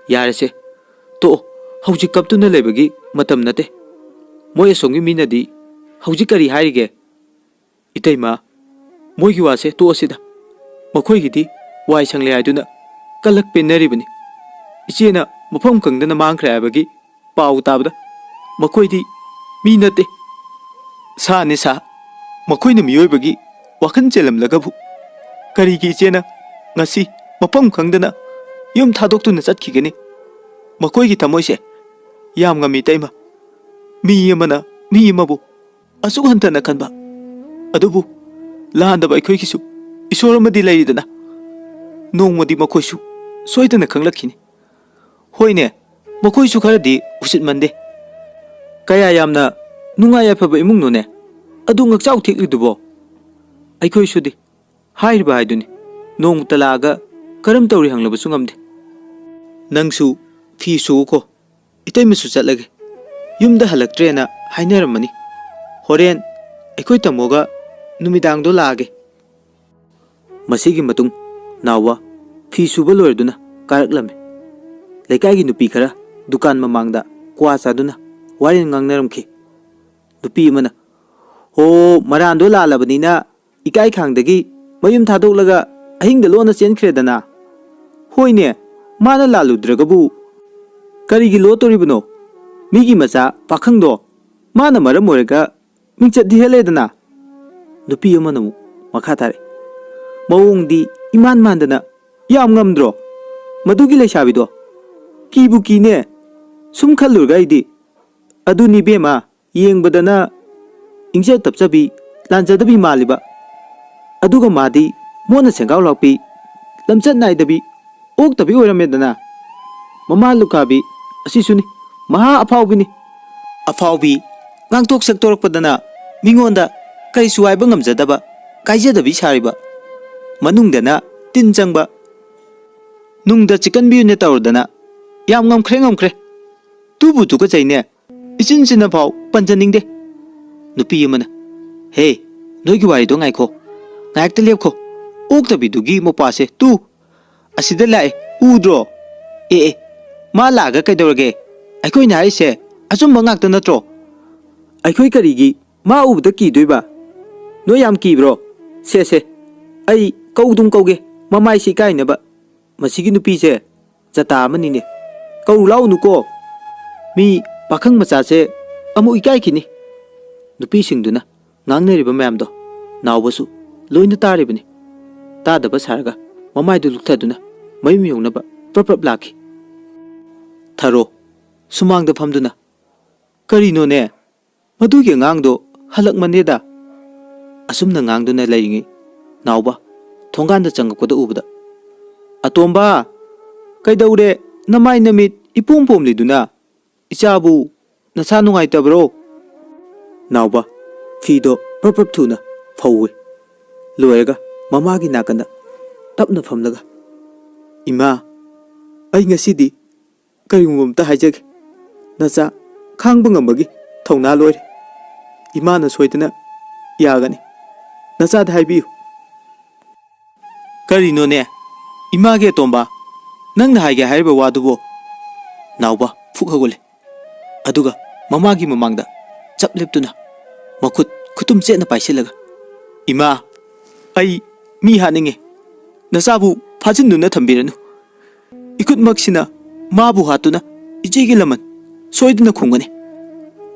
"ꯌꯥꯔꯦꯁꯦ, ꯇꯣꯛꯑꯣ꯫ ꯍꯧꯖꯤꯛ ꯀꯞꯇꯨꯅ ꯂꯩꯕꯒꯤ ꯃꯇꯝ ꯅꯠꯇꯦ꯫ ꯃꯣꯏ ꯑꯁꯣꯝꯒꯤ ꯃꯤꯅꯗꯤ ꯍꯧꯖꯤꯛ ꯀꯔꯤ ꯍꯥꯏꯔꯤꯒꯦ?" "ꯏꯇꯩꯃ, ꯃꯣꯏꯒꯤ ꯋꯥꯁꯦ ꯇꯣꯛꯑꯁꯤꯗ꯫ ꯃꯈꯣꯏꯒꯤꯗꯤ ꯋꯥꯏ ꯁꯪꯂꯦ ꯍꯥꯏꯗꯨꯅ ꯀꯂꯛ ꯄꯦꯟꯅꯔꯤꯕꯅꯤ꯫ ꯏꯆꯦꯅ ꯃꯐꯝ ꯈꯪꯗꯅ ꯃꯥꯡꯈ꯭ꯔꯦ ꯍꯥꯏꯕꯒꯤ ꯄꯥꯎ ꯇꯥꯕꯗ ꯃꯈꯣꯏꯗꯤ ꯃꯤ ꯅꯠꯇꯦ, ꯁꯥꯅꯤ ꯁꯥ꯫ ꯃꯈꯣꯏꯅ ꯃꯤꯑꯣꯏꯕꯒꯤ ꯋꯥꯈꯜ ꯆꯦꯜꯂꯝꯂꯒꯕꯨ ꯀꯔꯤꯒꯤ ꯏꯆꯦꯅ ꯉꯁꯤ ꯃꯐꯝ ꯈꯪꯗꯅ ꯌꯨꯝ ꯊꯥꯗꯣꯛꯇꯨꯅ ꯆꯠꯈꯤꯒꯅꯤ? ꯃꯈꯣꯏꯒꯤ ꯊꯃꯣꯏꯁꯦ ꯌꯥꯝ ꯉꯝꯃꯤ ꯏꯇꯩꯃ꯫ ꯃꯤ ꯑꯃꯅ ꯃꯤ ꯑꯃꯕꯨ ꯑꯁꯨꯛ ꯍꯟꯊꯅ ꯈꯟꯕ꯫ ꯑꯗꯨꯕꯨ ꯂꯥꯟꯗꯕ ꯑꯩꯈꯣꯏꯒꯤꯁꯨ ꯏꯁꯣꯔ ꯑꯃꯗꯤ ꯂꯩꯔꯤꯗꯅ꯫ ꯅꯣꯡꯃꯗꯤ ꯃꯈꯣꯏꯁꯨ ꯁꯣꯏꯗꯅ ꯈꯪꯂꯛꯈꯤꯅꯤ꯫ ꯍꯣꯏꯅꯦ, ꯃꯈꯣꯏꯁꯨ ꯈꯔꯗꯤ ꯎꯁꯤꯠꯃꯟꯗꯦ꯫ ꯀꯌꯥ ꯌꯥꯝꯅ ꯅꯨꯡꯉꯥꯏ ꯌꯥꯏꯐꯕ ꯏꯃꯨꯡꯅꯣꯅꯦ, ꯑꯗꯨ ꯉꯛꯆꯥꯎ ꯊꯦꯛꯂꯤꯗꯨꯕꯣ?" ꯑꯩꯈꯣꯏꯁꯨꯗꯤ ꯍꯥꯏꯔꯤꯕ ꯍꯥꯏꯗꯨꯅꯤ, ꯅꯣꯡꯃꯇ ꯂꯥꯛꯑꯒ ꯀꯔꯝ ꯇꯧꯔꯤ ꯍꯪꯂꯕꯁꯨ ꯉꯝꯗꯦ꯫ "ꯅꯪꯁꯨ ꯐꯤ ꯁꯨꯎꯀꯣ, ꯏꯇꯩꯃꯁꯨ ꯆꯠꯂꯒꯦ, ꯌꯨꯝꯗ ꯍꯜꯂꯛꯇ꯭ꯔꯦꯅ ꯍꯥꯏꯅꯔꯝꯃꯅꯤ꯫ ꯍꯣꯔꯦꯟ ꯑꯩꯈꯣꯏ ꯇꯥꯃꯣꯒ ꯅꯨꯃꯤꯗꯥꯡꯗꯣ ꯂꯥꯛꯑꯒꯦ꯫" ꯃꯁꯤꯒꯤ ꯃꯇꯨꯡ ꯅꯥꯎꯕ ꯐꯤ ꯁꯨꯕ ꯂꯣꯏꯔꯗꯨꯅ ꯀꯥꯔꯛꯂꯝꯃꯤ꯫ ꯂꯩꯀꯥꯏꯒꯤ ꯅꯨꯄꯤ ꯈꯔ ꯗꯨꯀꯥꯟ ꯃꯃꯥꯡꯗ ꯀ꯭ꯋꯥ ꯆꯥꯗꯨꯅ ꯋꯥꯔꯦꯟ ꯉꯥꯡꯅꯔꯝꯈꯤ꯫ ꯅꯨꯄꯤ ꯑꯃꯅ, "ꯍꯣ, ꯃꯔꯥꯟꯗꯣ ꯂꯥꯜꯂꯕꯅꯤꯅ ꯏꯀꯥꯏ ꯈꯥꯡꯗꯒꯤ ꯃꯌꯨꯝ ꯊꯥꯗꯣꯛꯂꯒ ꯑꯍꯤꯡꯗ ꯂꯣꯟꯅ ꯆꯦꯟꯈ꯭ꯔꯦꯗꯅ꯫ ꯍꯣꯏꯅꯦ, ꯃꯥꯅ ꯂꯥꯜꯂꯨꯗ꯭ꯔꯒꯕꯨ ꯀꯔꯤꯒꯤ ꯂꯣꯠꯇꯣꯔꯤꯕꯅꯣ? ꯃꯤꯒꯤ ꯃꯆꯥ ꯄꯥꯈꯪꯗꯣ ꯃꯥꯅ ꯃꯔꯝ ꯑꯣꯏꯔꯒ ꯃꯤꯡꯆꯠ ꯊꯤꯍꯜꯂꯦꯗꯅ꯫ ꯅꯨꯄꯤ ꯑꯃꯅ ꯑꯃꯨꯛ ꯃꯈꯥ ꯇꯥꯔꯛꯏ, ꯃꯑꯣꯡꯗꯤ ꯏꯃꯥꯟ ꯃꯥꯟꯗꯅ, "ꯌꯥꯝ ꯉꯝꯗ꯭ꯔꯣ ꯃꯗꯨꯒꯤ ꯂꯩꯁꯥꯕꯤꯗꯣ? ꯀꯤꯕꯨ ꯀꯤꯅꯦ꯫ ꯁꯨꯝ ꯈꯜꯂꯨꯔꯒ ꯑꯩꯗꯤ, ꯑꯗꯨꯅꯤ ꯏꯕꯦꯝꯃ, ꯌꯦꯡꯕꯗꯅ ꯏꯪꯖ ꯇꯞꯆꯕꯤ, ꯂꯥꯟꯖꯗꯕꯤ ꯃꯥꯜꯂꯤꯕ꯫ ꯑꯗꯨꯒ ꯃꯥꯗꯤ ꯃꯣꯠꯅ ꯁꯦꯡꯒꯥꯎ ꯂꯥꯛꯄꯤ, ꯂꯝꯆꯠ ꯅꯥꯏꯗꯕꯤ, ꯑꯣꯛꯇꯕꯤ ꯑꯣꯏꯔꯝꯃꯦꯗꯅ꯫ ꯃꯃꯥ ꯂꯨꯈꯥꯕꯤ ꯑꯁꯤꯁꯨꯅꯤ, ꯃꯍꯥ ꯑꯐꯥꯎꯕꯤꯅꯤ꯫ ꯑꯐꯥꯎꯕꯤ ꯉꯥꯡꯊꯣꯛ ꯁꯛꯇꯣꯔꯛꯄꯗꯅ ꯃꯤꯉꯣꯟꯗ ꯀꯔꯤꯁꯨ ꯍꯥꯏꯕ ꯉꯝꯖꯗꯕ, ꯀꯥꯏꯖꯗꯕꯤ ꯁꯥꯔꯤꯕ꯫ ꯃꯅꯨꯡꯗꯅ ꯇꯤꯟ ꯆꯪꯕ, ꯅꯨꯡꯗ ꯆꯤꯛꯀꯟꯕꯤꯌꯨꯅꯦ ꯇꯧꯔꯗꯅ꯫ ꯌꯥꯝ ꯉꯝꯈ꯭ꯔꯦ, ꯉꯝꯈ꯭ꯔꯦ꯫ ꯇꯨꯕꯨ ꯇꯨꯀꯠꯆꯩꯅꯦ꯫ ꯏꯆꯤꯟ ꯆꯤꯟꯅꯐꯥꯎ ꯄꯟꯖꯅꯤꯡꯗꯦ"꯫ ꯅꯨꯄꯤ ꯑꯃꯅ, "ꯍꯦ, ꯅꯣꯏꯒꯤ ꯋꯥꯔꯤꯗꯣ ꯉꯥꯏꯈꯣ, ꯉꯥꯏꯍꯥꯛꯇ ꯂꯦꯞꯈꯣ꯫ ꯑꯣꯛꯇꯕꯤꯗꯨꯒꯤ ꯃꯄꯥꯁꯦ ꯇꯨ, ꯑꯁꯤꯗ ꯂꯥꯛꯑꯦ, ꯎꯗ꯭ꯔꯣ? ꯑꯦ, ꯑꯦ, ꯃꯥ ꯂꯥꯛꯑꯒ ꯀꯩꯗꯧꯔꯒꯦ? ꯑꯩꯈꯣꯏꯅ ꯍꯥꯏꯔꯤꯁꯦ ꯑꯆꯨꯝꯕ ꯉꯥꯛꯇ ꯅꯠꯇ꯭ꯔꯣ? ꯑꯩꯈꯣꯏ ꯀꯔꯤꯒꯤ ꯃꯥ ꯎꯕꯗ ꯀꯤꯗꯣꯏꯕ? ꯅꯣꯏ ꯌꯥꯝ ꯀꯤꯕ꯭ꯔꯣ? ꯁꯦ, ꯁꯦ, ꯑꯩ ꯀꯧꯗꯨꯝ ꯀꯧꯒꯦ, ꯃꯃꯥꯏꯁꯤ ꯏꯀꯥꯏꯅꯕ꯫ ꯃꯁꯤꯒꯤ ꯅꯨꯄꯤꯁꯦ ꯖꯇꯥ ꯑꯃꯅꯤꯅꯦ꯫ ꯀꯧꯔꯨ ꯂꯥꯎꯅꯨꯀꯣ꯫ ꯃꯤ ꯄꯥꯈꯪ ꯃꯆꯥꯁꯦ ꯑꯃꯨꯛ ꯏꯀꯥꯏꯈꯤꯅꯤ"꯫ ꯅꯨꯄꯤꯁꯤꯡꯗꯨꯅ ꯉꯥꯡꯅꯔꯤꯕ ꯃꯌꯥꯝꯗꯣ ꯅꯥꯎꯕꯁꯨ ꯂꯣꯏꯅ ꯇꯥꯔꯤꯕꯅꯤ꯫ ꯇꯥꯗꯕ ꯁꯥꯔꯒ ꯃꯃꯥꯏꯗꯨ ꯂꯨꯛꯊꯗꯨꯅ ꯃꯌꯨꯝ ꯌꯧꯅꯕ ꯄ꯭ꯔꯞ ꯄ꯭ꯔꯞ ꯂꯥꯛꯈꯤ꯫ ꯊꯔꯣ ꯁꯨꯃꯥꯡꯗ ꯐꯝꯗꯨꯅ, "ꯀꯔꯤꯅꯣꯅꯦ? ꯃꯗꯨꯒꯤ ꯑꯉꯥꯡꯗꯣ ꯍꯜꯂꯛꯃꯟꯗꯦꯗ"꯫ ꯑꯁꯨꯝꯅ ꯉꯥꯡꯗꯨꯅ ꯂꯩꯔꯤꯉꯩ ꯅꯥꯎꯕ ꯊꯣꯡꯒꯥꯟꯗ ꯆꯪꯉꯛꯄꯗ ꯎꯕꯗ, "ꯑꯇꯣꯝꯕ, ꯀꯩꯗꯧꯔꯦ? ꯅꯃꯥꯏ ꯅꯃꯤꯠ ꯏꯄꯣꯝ ꯄꯣꯝꯂꯤꯗꯨꯅ? ꯏꯆꯥꯕꯨ ꯅꯁꯥ ꯅꯨꯡꯉꯥꯏꯇꯕ꯭ꯔꯣ?" ꯅꯥꯎꯕ ꯐꯤꯗꯣ ꯄ꯭ꯔꯞ ꯄ꯭ꯔꯞ ꯊꯨꯅ ꯐꯧꯋꯦ꯫ ꯂꯣꯏꯔꯒ ꯃꯃꯥꯒꯤ ꯅꯥꯀꯟꯗ ꯇꯞꯅ ꯐꯝꯂꯒ, "ꯏꯃꯥ, ꯑꯩ ꯉꯁꯤꯗꯤ ꯀꯔꯤꯒꯨꯝꯕ ꯑꯝꯇ ꯍꯥꯏꯖꯒꯦ꯫ ꯅꯆꯥ ꯈꯥꯡꯕ ꯉꯝꯕꯒꯤ ꯊꯧꯅꯥ ꯂꯣꯏꯔꯦ꯫ ꯏꯃꯥꯅ ꯁꯣꯏꯗꯅ ꯌꯥꯒꯅꯤ꯫ ꯅꯆꯥꯗ ꯍꯥꯏꯕꯤꯌꯨ"꯫ "ꯀꯔꯤꯅꯣꯅꯦ, ꯏꯃꯥꯒꯤ ꯑꯇꯣꯝꯕ, ꯅꯪꯅ ꯍꯥꯏꯒꯦ ꯍꯥꯏꯔꯤꯕ ꯋꯥꯗꯨꯕꯣ?" ꯅꯥꯎꯕ ꯐꯨꯛ ꯍꯧꯒꯠꯂꯦ꯫ ꯑꯗꯨꯒ ꯃꯃꯥꯒꯤ ꯃꯃꯥꯡꯗ ꯆꯞ ꯂꯦꯞꯇꯨꯅ ꯃꯈꯨꯠ ꯈꯨꯇꯨꯝ ꯆꯦꯠꯅ ꯄꯥꯏꯁꯤꯜꯂꯒ, "ꯏꯃꯥ, ꯑꯩ ꯃꯤ ꯍꯥꯠꯅꯤꯡꯉꯦ꯫ ꯅꯆꯥꯕꯨ ꯐꯥꯖꯤꯟꯗꯨꯅ ꯊꯝꯕꯤꯔꯅꯨ꯫ ꯏꯈꯨꯠꯃꯛꯁꯤꯅ ꯃꯥꯕꯨ ꯍꯥꯠꯇꯨꯅ ꯏꯆꯦꯒꯤ ꯂꯃꯟ ꯁꯣꯏꯗꯅ ꯈꯨꯝꯒꯅꯤ꯫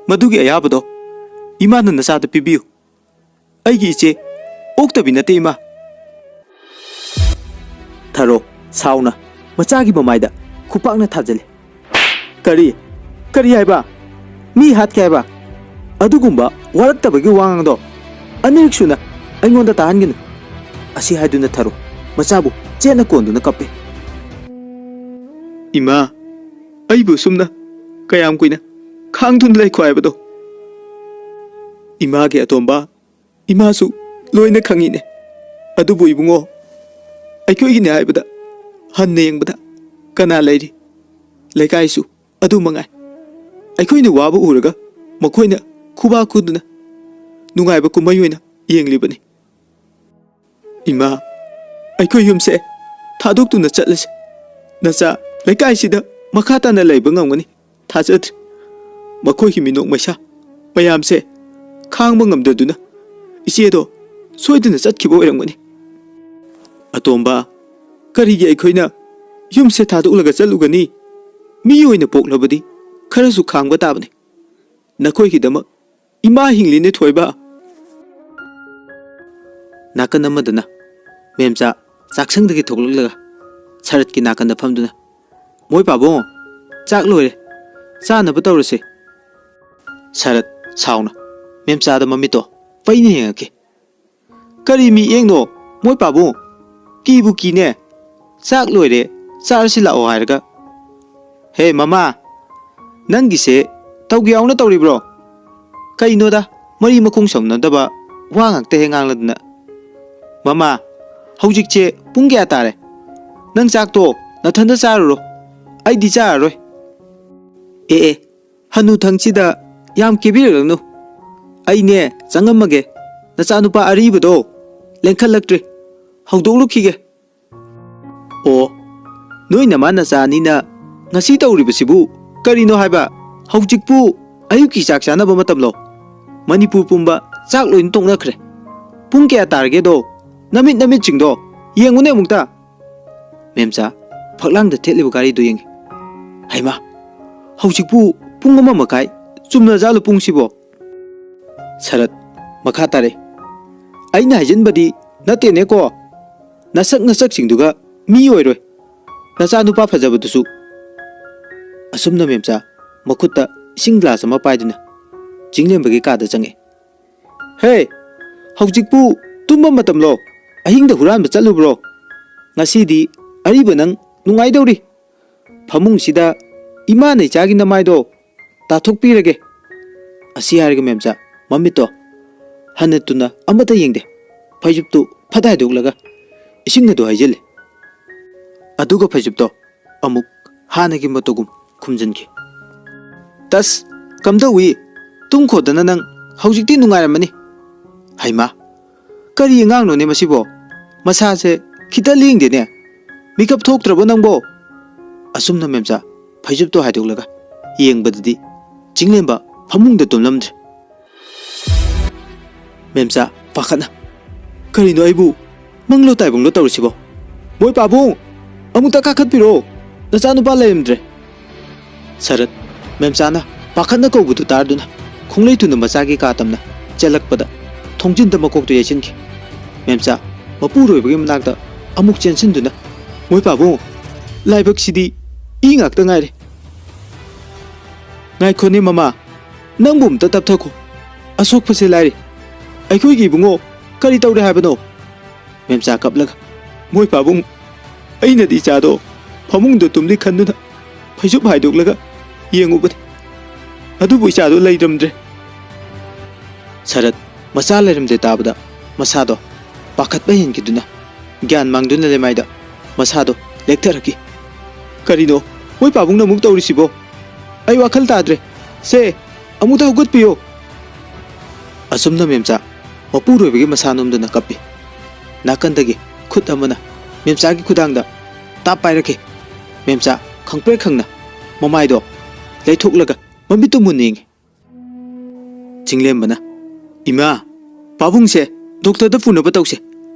ꯃꯗꯨꯒꯤ ꯑꯌꯥꯕꯗꯣ ꯏꯃꯥꯅ ꯅꯆꯥꯗ ꯄꯤꯕꯤꯌꯨ꯫ ꯑꯩꯒꯤ ꯏꯆꯦ ꯑꯣꯛꯇꯕꯤ ꯅꯠꯇꯦ, ꯏꯃꯥ꯫ ꯊꯔꯣ ꯁꯥꯎꯅ ꯃꯆꯥꯒꯤ ꯃꯃꯥꯏꯗ ꯈꯨꯄꯥꯛꯅ ꯊꯥꯖꯤꯜꯂꯤ꯫ "ꯀꯔꯤ? ꯀꯔꯤ ꯍꯥꯏꯕ? ꯃꯤ ꯍꯥꯠꯀꯦ ꯍꯥꯏꯕ? ꯑꯗꯨꯒꯨꯝꯕ ꯋꯥꯔꯛꯇꯕꯒꯤ ꯋꯥꯉꯥꯡꯗꯣ ꯑꯅꯤꯔꯛ ꯁꯨꯅ ꯑꯩꯉꯣꯟꯗ ꯇꯥꯍꯟꯒꯅꯨ!" ꯑꯁꯤ ꯍꯥꯏꯗꯨꯅ ꯊꯔꯣ ꯃꯆꯥꯕꯨ ꯆꯦꯠꯅ ꯀꯣꯟꯗꯨꯅ ꯀꯞꯄꯤ꯫ "ꯏꯃꯥ, ꯑꯩꯕꯨ ꯁꯨꯝꯅ ꯀꯌꯥꯝ ꯀꯨꯏꯅ ꯈꯥꯡꯗꯨꯅ ꯂꯩꯈꯣ ꯍꯥꯏꯕꯗꯣ?" ꯏꯃꯥꯒꯤ ꯑꯇꯣꯝꯕ, ꯏꯃꯥꯁꯨ ꯂꯣꯏꯅ ꯈꯪꯉꯤꯅꯦ꯫ ꯑꯗꯨꯕꯨ ꯏꯕꯨꯡꯉꯣ, ꯑꯩꯈꯣꯏꯒꯤꯅꯦ ꯍꯥꯏꯕꯗ ꯍꯟꯅ ꯌꯦꯡꯕꯗ ꯀꯅꯥ ꯂꯩꯔꯤ? ꯂꯩꯀꯥꯏꯁꯨ ꯑꯗꯨ ꯃꯉꯥꯏ꯫ ꯑꯩꯈꯣꯏꯅ ꯋꯥꯕ ꯎꯔꯒ ꯃꯈꯣꯏꯅ ꯈꯨꯕꯥꯛ ꯈꯨꯗꯨꯅ ꯅꯨꯡꯉꯥꯏꯕ ꯀꯨꯝꯍꯩ ꯑꯣꯏꯅ ꯌꯦꯡꯂꯤꯕꯅꯤ꯫ ꯏꯃꯥ, ꯑꯩꯈꯣꯏ ꯌꯨꯝꯁꯦ ꯊꯥꯗꯣꯛꯇꯨꯅ ꯆꯠꯂꯁꯤ꯫ ꯅꯆꯥ ꯂꯩꯀꯥꯏꯁꯤꯗ ꯃꯈꯥ ꯇꯥꯅ ꯂꯩꯕ ꯉꯝꯒꯅꯤ ꯊꯥꯖꯗ꯭ꯔꯦ꯫ ꯃꯈꯣꯏꯒꯤ ꯃꯤꯅꯣꯛ ꯃꯩꯁꯥ ꯃꯌꯥꯝꯁꯦ ꯈꯥꯡꯕ ꯉꯝꯗꯗꯨꯅ ꯏꯆꯦꯗꯣ ꯁꯣꯏꯗꯅ ꯆꯠꯈꯤꯕ ꯑꯣꯏꯔꯝꯒꯅꯤ꯫ ꯑꯇꯣꯝꯕ, ꯀꯔꯤꯒꯤ ꯑꯩꯈꯣꯏꯅ ꯌꯨꯝꯁꯦ ꯊꯥꯗꯣꯛꯂꯒ ꯆꯠꯂꯨꯒꯅꯤ? ꯃꯤ ꯑꯣꯏꯅ ꯄꯣꯛꯂꯕꯗꯤ ꯈꯔꯁꯨ ꯈꯥꯡꯕ ꯇꯥꯕꯅꯤ꯫ ꯅꯈꯣꯏꯒꯤꯗꯃꯛ ꯏꯃꯥ ꯍꯤꯡꯂꯤꯅꯦ ꯊꯣꯏꯕ꯫ ꯅꯥꯀꯟ ꯑꯃꯗꯅ ꯃꯦꯝꯆꯥ ꯆꯥꯛꯁꯪꯗꯒꯤ ꯊꯣꯛꯂꯛꯂꯒ ꯁꯔꯠꯀꯤ ꯅꯥꯀꯟꯗ ꯐꯝꯗꯨꯅ, "ꯃꯣꯏ ꯄꯥꯕꯨꯡ, ꯆꯥꯛ ꯂꯣꯏꯔꯦ, ꯆꯥꯅꯕ ꯇꯧꯔꯁꯦ꯫" ꯁꯔꯠ ꯁꯥꯎꯅ ꯃꯦꯝꯆꯥꯗ ꯃꯃꯤꯠꯇꯣ ꯄꯩꯅ ꯌꯦꯡꯉꯛꯈꯤ꯫ "ꯀꯔꯤ ꯃꯤꯠꯌꯦꯡꯅꯣ, ꯃꯣꯏ ꯄꯥꯕꯨꯡ? ꯀꯤꯕꯨ ꯀꯤꯅꯦ꯫ ꯆꯥꯛ ꯂꯣꯏꯔꯦ, ꯆꯥꯔꯁꯤ ꯂꯥꯛꯑꯣ ꯍꯥꯏꯔꯒ꯫" "ꯍꯦ ꯃꯃꯥ, ꯅꯪꯒꯤꯁꯦ ꯇꯧꯒꯦ ꯌꯥꯎꯅ ꯇꯧꯔꯤꯕ꯭ꯔꯣ? ꯀꯩꯅꯣꯗ, ꯃꯔꯤ ꯃꯈꯣꯡ ꯁꯝꯅꯗꯕ ꯋꯥ ꯉꯥꯛꯇ ꯍꯦꯛ ꯉꯥꯡꯂꯗꯅ꯫" "ꯃꯃꯥ, ꯍꯧꯖꯤꯛꯁꯦ ꯄꯨꯡ ꯀꯌꯥ ꯇꯥꯔꯦ? ꯅꯪ ꯆꯥꯛꯇꯣ ꯅꯊꯟꯗ ꯆꯥꯔꯨꯔꯣ, ꯑꯩꯗꯤ ꯆꯥꯔꯔꯣꯏ꯫" "ꯑꯦ ꯑꯦ, ꯍꯅꯨꯊꯪꯁꯤꯗ ꯌꯥꯝ ꯀꯦꯕꯤꯔꯛꯂꯅꯨ꯫ ꯑꯩꯅꯦ ꯆꯪꯉꯝꯃꯒꯦ, ꯅꯆꯥꯅꯨꯄꯥ ꯑꯔꯤꯕꯗꯣ ꯂꯦꯡꯈꯠꯂꯛꯇ꯭ꯔꯤ, ꯍꯧꯗꯣꯛꯂꯨꯈꯤꯒꯦ꯫" "ꯑꯣ, ꯅꯣꯏ ꯅꯃꯥ ꯅꯆꯥ ꯑꯅꯤꯅ ꯉꯁꯤ ꯇꯧꯔꯤꯕꯁꯤꯕꯨ ꯀꯔꯤꯅꯣ ꯍꯥꯏꯕ? ꯍꯧꯖꯤꯛꯄꯨ ꯑꯌꯨꯛꯀꯤ ꯆꯥꯛ ꯆꯥꯅꯕ ꯃꯇꯝꯂꯣ? ꯃꯅꯤꯄꯨꯔ ꯄꯨꯝꯕ ꯆꯥꯛ ꯂꯣꯏꯅ ꯇꯣꯛꯅꯈ꯭ꯔꯦ꯫ ꯄꯨꯡ ꯀꯌꯥ ꯇꯥꯔꯒꯦꯗꯣ? ꯅꯃꯤꯠ ꯅꯃꯤꯠꯁꯤꯡꯗꯣ ꯌꯦꯡꯉꯨꯅꯦ ꯑꯃꯨꯛꯇ꯫ ꯃꯦꯝꯆꯥ ꯐꯛꯂꯥꯡꯗ ꯊꯦꯠꯂꯤꯕ ꯘꯥꯔꯤꯗꯨ ꯌꯦꯡꯉꯤ꯫ ꯍꯩꯃꯥ, ꯍꯧꯖꯤꯛꯄꯨ ꯄꯨꯡ ꯑꯃ ꯃꯈꯥꯏ ꯆꯨꯝꯅꯖꯥꯠꯂꯣ ꯄꯨꯡꯁꯤꯕꯣ? ꯁꯔꯠ ꯃꯈꯥ ꯇꯥꯔꯛꯏ꯫ ꯑꯩꯅ ꯍꯥꯏꯖꯤꯟꯕꯗꯤ ꯅꯠꯇꯦꯅꯦꯀꯣ꯫ ꯅꯁꯛ ꯅꯁꯛꯁꯤꯡꯗꯨꯒ ꯃꯤ ꯑꯣꯏꯔꯣꯏ꯫ ꯅꯆꯥꯅꯨꯄꯥ ꯐꯖꯕꯗꯨꯁꯨ꯫ ꯑꯁꯨꯝꯅ ꯃꯦꯝꯆꯥ ꯃꯈꯨꯠꯇ ꯏꯁꯤꯡ ꯒ꯭ꯂꯥꯁ ꯑꯃ ꯄꯥꯏꯗꯨꯅ ꯆꯤꯡꯂꯦꯝꯕꯒꯤ ꯀꯥꯗ ꯆꯪꯉꯛꯏ꯫ ꯍꯦ, ꯍꯧꯖꯤꯛꯄꯨ ꯇꯨꯝꯕ ꯃꯇꯝꯂꯣ? ꯑꯍꯤꯡꯗ ꯍꯨꯔꯥꯟꯕ ꯆꯠꯂꯨꯕ꯭ꯔꯣ? ꯉꯁꯤꯗꯤ ꯑꯔꯤꯕ ꯅꯪ ꯅꯨꯡꯉꯥꯏꯗꯧꯔꯤ꯫ ꯐꯃꯨꯡꯁꯤꯗ ꯏꯃꯥꯅ ꯏꯆꯥꯒꯤ ꯅꯃꯥꯏꯗꯣ ꯇꯥꯊꯣꯛꯄꯤꯔꯒꯦ꯫ ꯑꯁꯤ ꯍꯥꯏꯔꯒ ꯃꯦꯝꯆꯥ ꯃꯃꯤꯠꯇꯣ ꯍꯟꯅ ꯇꯨꯅ ꯑꯃꯠꯇ ꯌꯦꯡꯗꯦ꯫ ꯐꯩꯖꯨꯞꯇꯨ ꯐꯠ ꯍꯥꯏꯗꯣꯛꯂꯒ ꯏꯁꯤꯡ ꯑꯗꯨ ꯍꯩꯖꯤꯜꯂꯤ꯫ ꯑꯗꯨꯒ ꯐꯩꯖꯨꯞꯇꯣ ꯑꯃꯨꯛ ꯍꯥꯟꯅꯒꯤ ꯃꯇꯧꯒꯨꯝ ꯈꯨꯝꯖꯤꯟꯈꯤ꯫ ꯇꯁ, ꯀꯝꯗꯧꯏ? ꯇꯨꯝꯈꯣꯗꯅ ꯅꯪ ꯍꯧꯖꯤꯛꯇꯤ ꯅꯨꯡꯉꯥꯏꯔꯝꯃꯅꯤ꯫ ꯍꯩꯃꯥ, ꯀꯔꯤ ꯑꯉꯥꯡꯅꯣꯅꯦ ꯃꯁꯤꯕꯣ? ꯃꯁꯥꯁꯦ ꯈꯤꯇ ꯂꯦꯡꯗꯦꯅꯦ꯫ ꯃꯤꯀꯞ ꯊꯣꯛꯇ꯭ꯔꯕꯣ ꯅꯪꯕꯣ? ꯑꯁꯨꯝꯅ ꯃꯦꯝꯆꯥ ꯐꯩꯖꯨꯞꯇꯣ ꯍꯥꯏꯗꯣꯛꯂꯒ ꯌꯦꯡꯕꯗꯗꯤ ꯆꯤꯡꯂꯦꯝꯕ ꯐꯃꯨꯡꯗ ꯇꯨꯝꯂꯝꯗ꯭ꯔꯦ꯫ ꯃꯦꯝꯆꯥ ꯄꯥꯈꯠꯅ, "ꯀꯔꯤꯅꯣ ꯑꯩꯕꯨ ꯃꯪꯂꯣ ꯇꯥꯏꯕꯪꯂꯣ ꯇꯧꯔꯤꯁꯤꯕꯣ? ꯃꯣꯏ ꯄꯥꯕꯨꯡ, ꯑꯃꯨꯛꯇ ꯀꯥꯈꯠꯄꯤꯔꯣ, ꯅꯆꯥꯅꯨꯄꯥ ꯂꯩꯔꯝꯗ꯭ꯔꯦ"꯫ ꯁꯔꯠ ꯃꯦꯝꯆꯥꯅ ꯄꯥꯈꯠꯅ ꯀꯧꯕꯗꯨ ꯇꯥꯗꯨꯅ ꯈꯣꯡꯂꯩ ꯊꯨꯅ ꯃꯆꯥꯒꯤ ꯀꯥ ꯇꯝꯅ ꯆꯦꯜꯂꯛꯄꯗ ꯊꯣꯡꯖꯤꯟꯗ ꯃꯀꯣꯛꯇꯨ ꯌꯩꯁꯤꯟꯈꯤ꯫ ꯃꯦꯝꯆꯥ ꯃꯄꯨꯔꯣꯏꯕꯒꯤ ꯃꯅꯥꯛꯇ ꯑꯃꯨꯛ ꯆꯦꯟꯁꯤꯟꯗꯨꯅ, "ꯃꯣꯏ ꯄꯥꯕꯨꯡ, ꯂꯥꯏꯕꯛꯁꯤꯗꯤ ꯏ ꯉꯥꯛꯇ ꯉꯥꯏꯔꯦ"꯫ "ꯉꯥꯏꯈꯣꯅꯦ ꯃꯃꯥ, ꯅꯪꯕꯨ ꯑꯝꯇ ꯇꯞꯊꯈꯣ꯫ ꯑꯁꯣꯛꯄꯁꯦ ꯂꯥꯏꯔꯤ꯫ ꯑꯩꯈꯣꯏꯒꯤ ꯏꯕꯨꯡꯉꯣ ꯀꯔꯤ ꯇꯧꯔꯦ ꯍꯥꯏꯕꯅꯣ?" ꯃꯦꯝꯆꯥ ꯀꯞꯂꯒ, "ꯃꯣꯏ ꯄꯥꯕꯨꯡ, ꯑꯩꯅꯗꯤ ꯏꯆꯥꯗꯣ ꯐꯃꯨꯡꯗ ꯇꯨꯝꯂꯤ ꯈꯟꯗꯨꯅ ꯐꯩꯖꯨꯞ ꯍꯥꯏꯗꯣꯛꯂꯒ ꯌꯦꯡꯉꯨꯕꯅꯤ꯫ ꯑꯗꯨꯕꯨ ꯏꯆꯥꯗꯣ ꯂꯩꯔꯝꯗ꯭ꯔꯦ"꯫ ꯁꯔꯠ ꯃꯆꯥ ꯂꯩꯔꯝꯗꯦ ꯇꯥꯕꯗ ꯃꯁꯥꯗꯣ ꯄꯥꯈꯠꯄ ꯍꯦꯟꯈꯤꯗꯨꯅ ꯒ꯭ꯌꯥꯟ ꯃꯥꯡꯗꯨꯅ ꯂꯩꯃꯥꯏꯗ ꯃꯁꯥꯗꯣ ꯂꯦꯛꯊꯔꯛꯈꯤ꯫ "ꯀꯔꯤꯅꯣ ꯃꯣꯏ ꯄꯥꯕꯨꯡꯅ ꯑꯃꯨꯛ ꯇꯧꯔꯤꯁꯤꯕꯣ? ꯑꯩ ꯋꯥꯈꯜ ꯇꯥꯗ꯭ꯔꯦ꯫ ꯁꯦ, ꯑꯃꯨꯛꯇ ꯍꯧꯒꯠꯄꯤꯌꯣ"꯫ ꯑꯁꯨꯝꯅ ꯃꯦꯝꯆꯥ ꯃꯄꯨꯔꯣꯏꯕꯒꯤ ꯃꯁꯥ ꯅꯣꯝꯗꯨꯅ ꯀꯞꯄꯤ꯫ ꯅꯥꯀꯟꯗꯒꯤ ꯈꯨꯠ ꯑꯃꯅ ꯃꯦꯝꯆꯥꯒꯤ ꯈꯨꯗꯥꯡꯗ ꯇꯥꯞ ꯄꯥꯏꯔꯛꯈꯤ꯫ ꯃꯦꯝꯆꯥ ꯈꯪꯄ꯭ꯔꯦꯛ ꯈꯪꯅ ꯃꯃꯥꯏꯗꯣ ꯂꯩꯊꯣꯛꯂꯒ ꯃꯃꯤꯠꯇꯨ ꯃꯨꯟꯅ ꯌꯦꯡꯉꯤ꯫ ꯆꯤꯡꯂꯦꯝꯕꯅ, "ꯏꯃꯥ, ꯄꯥꯕꯨꯡꯁꯦ ꯗꯣꯛꯇꯔꯗ ꯄꯨꯅꯕ ꯇꯧꯁꯦ꯫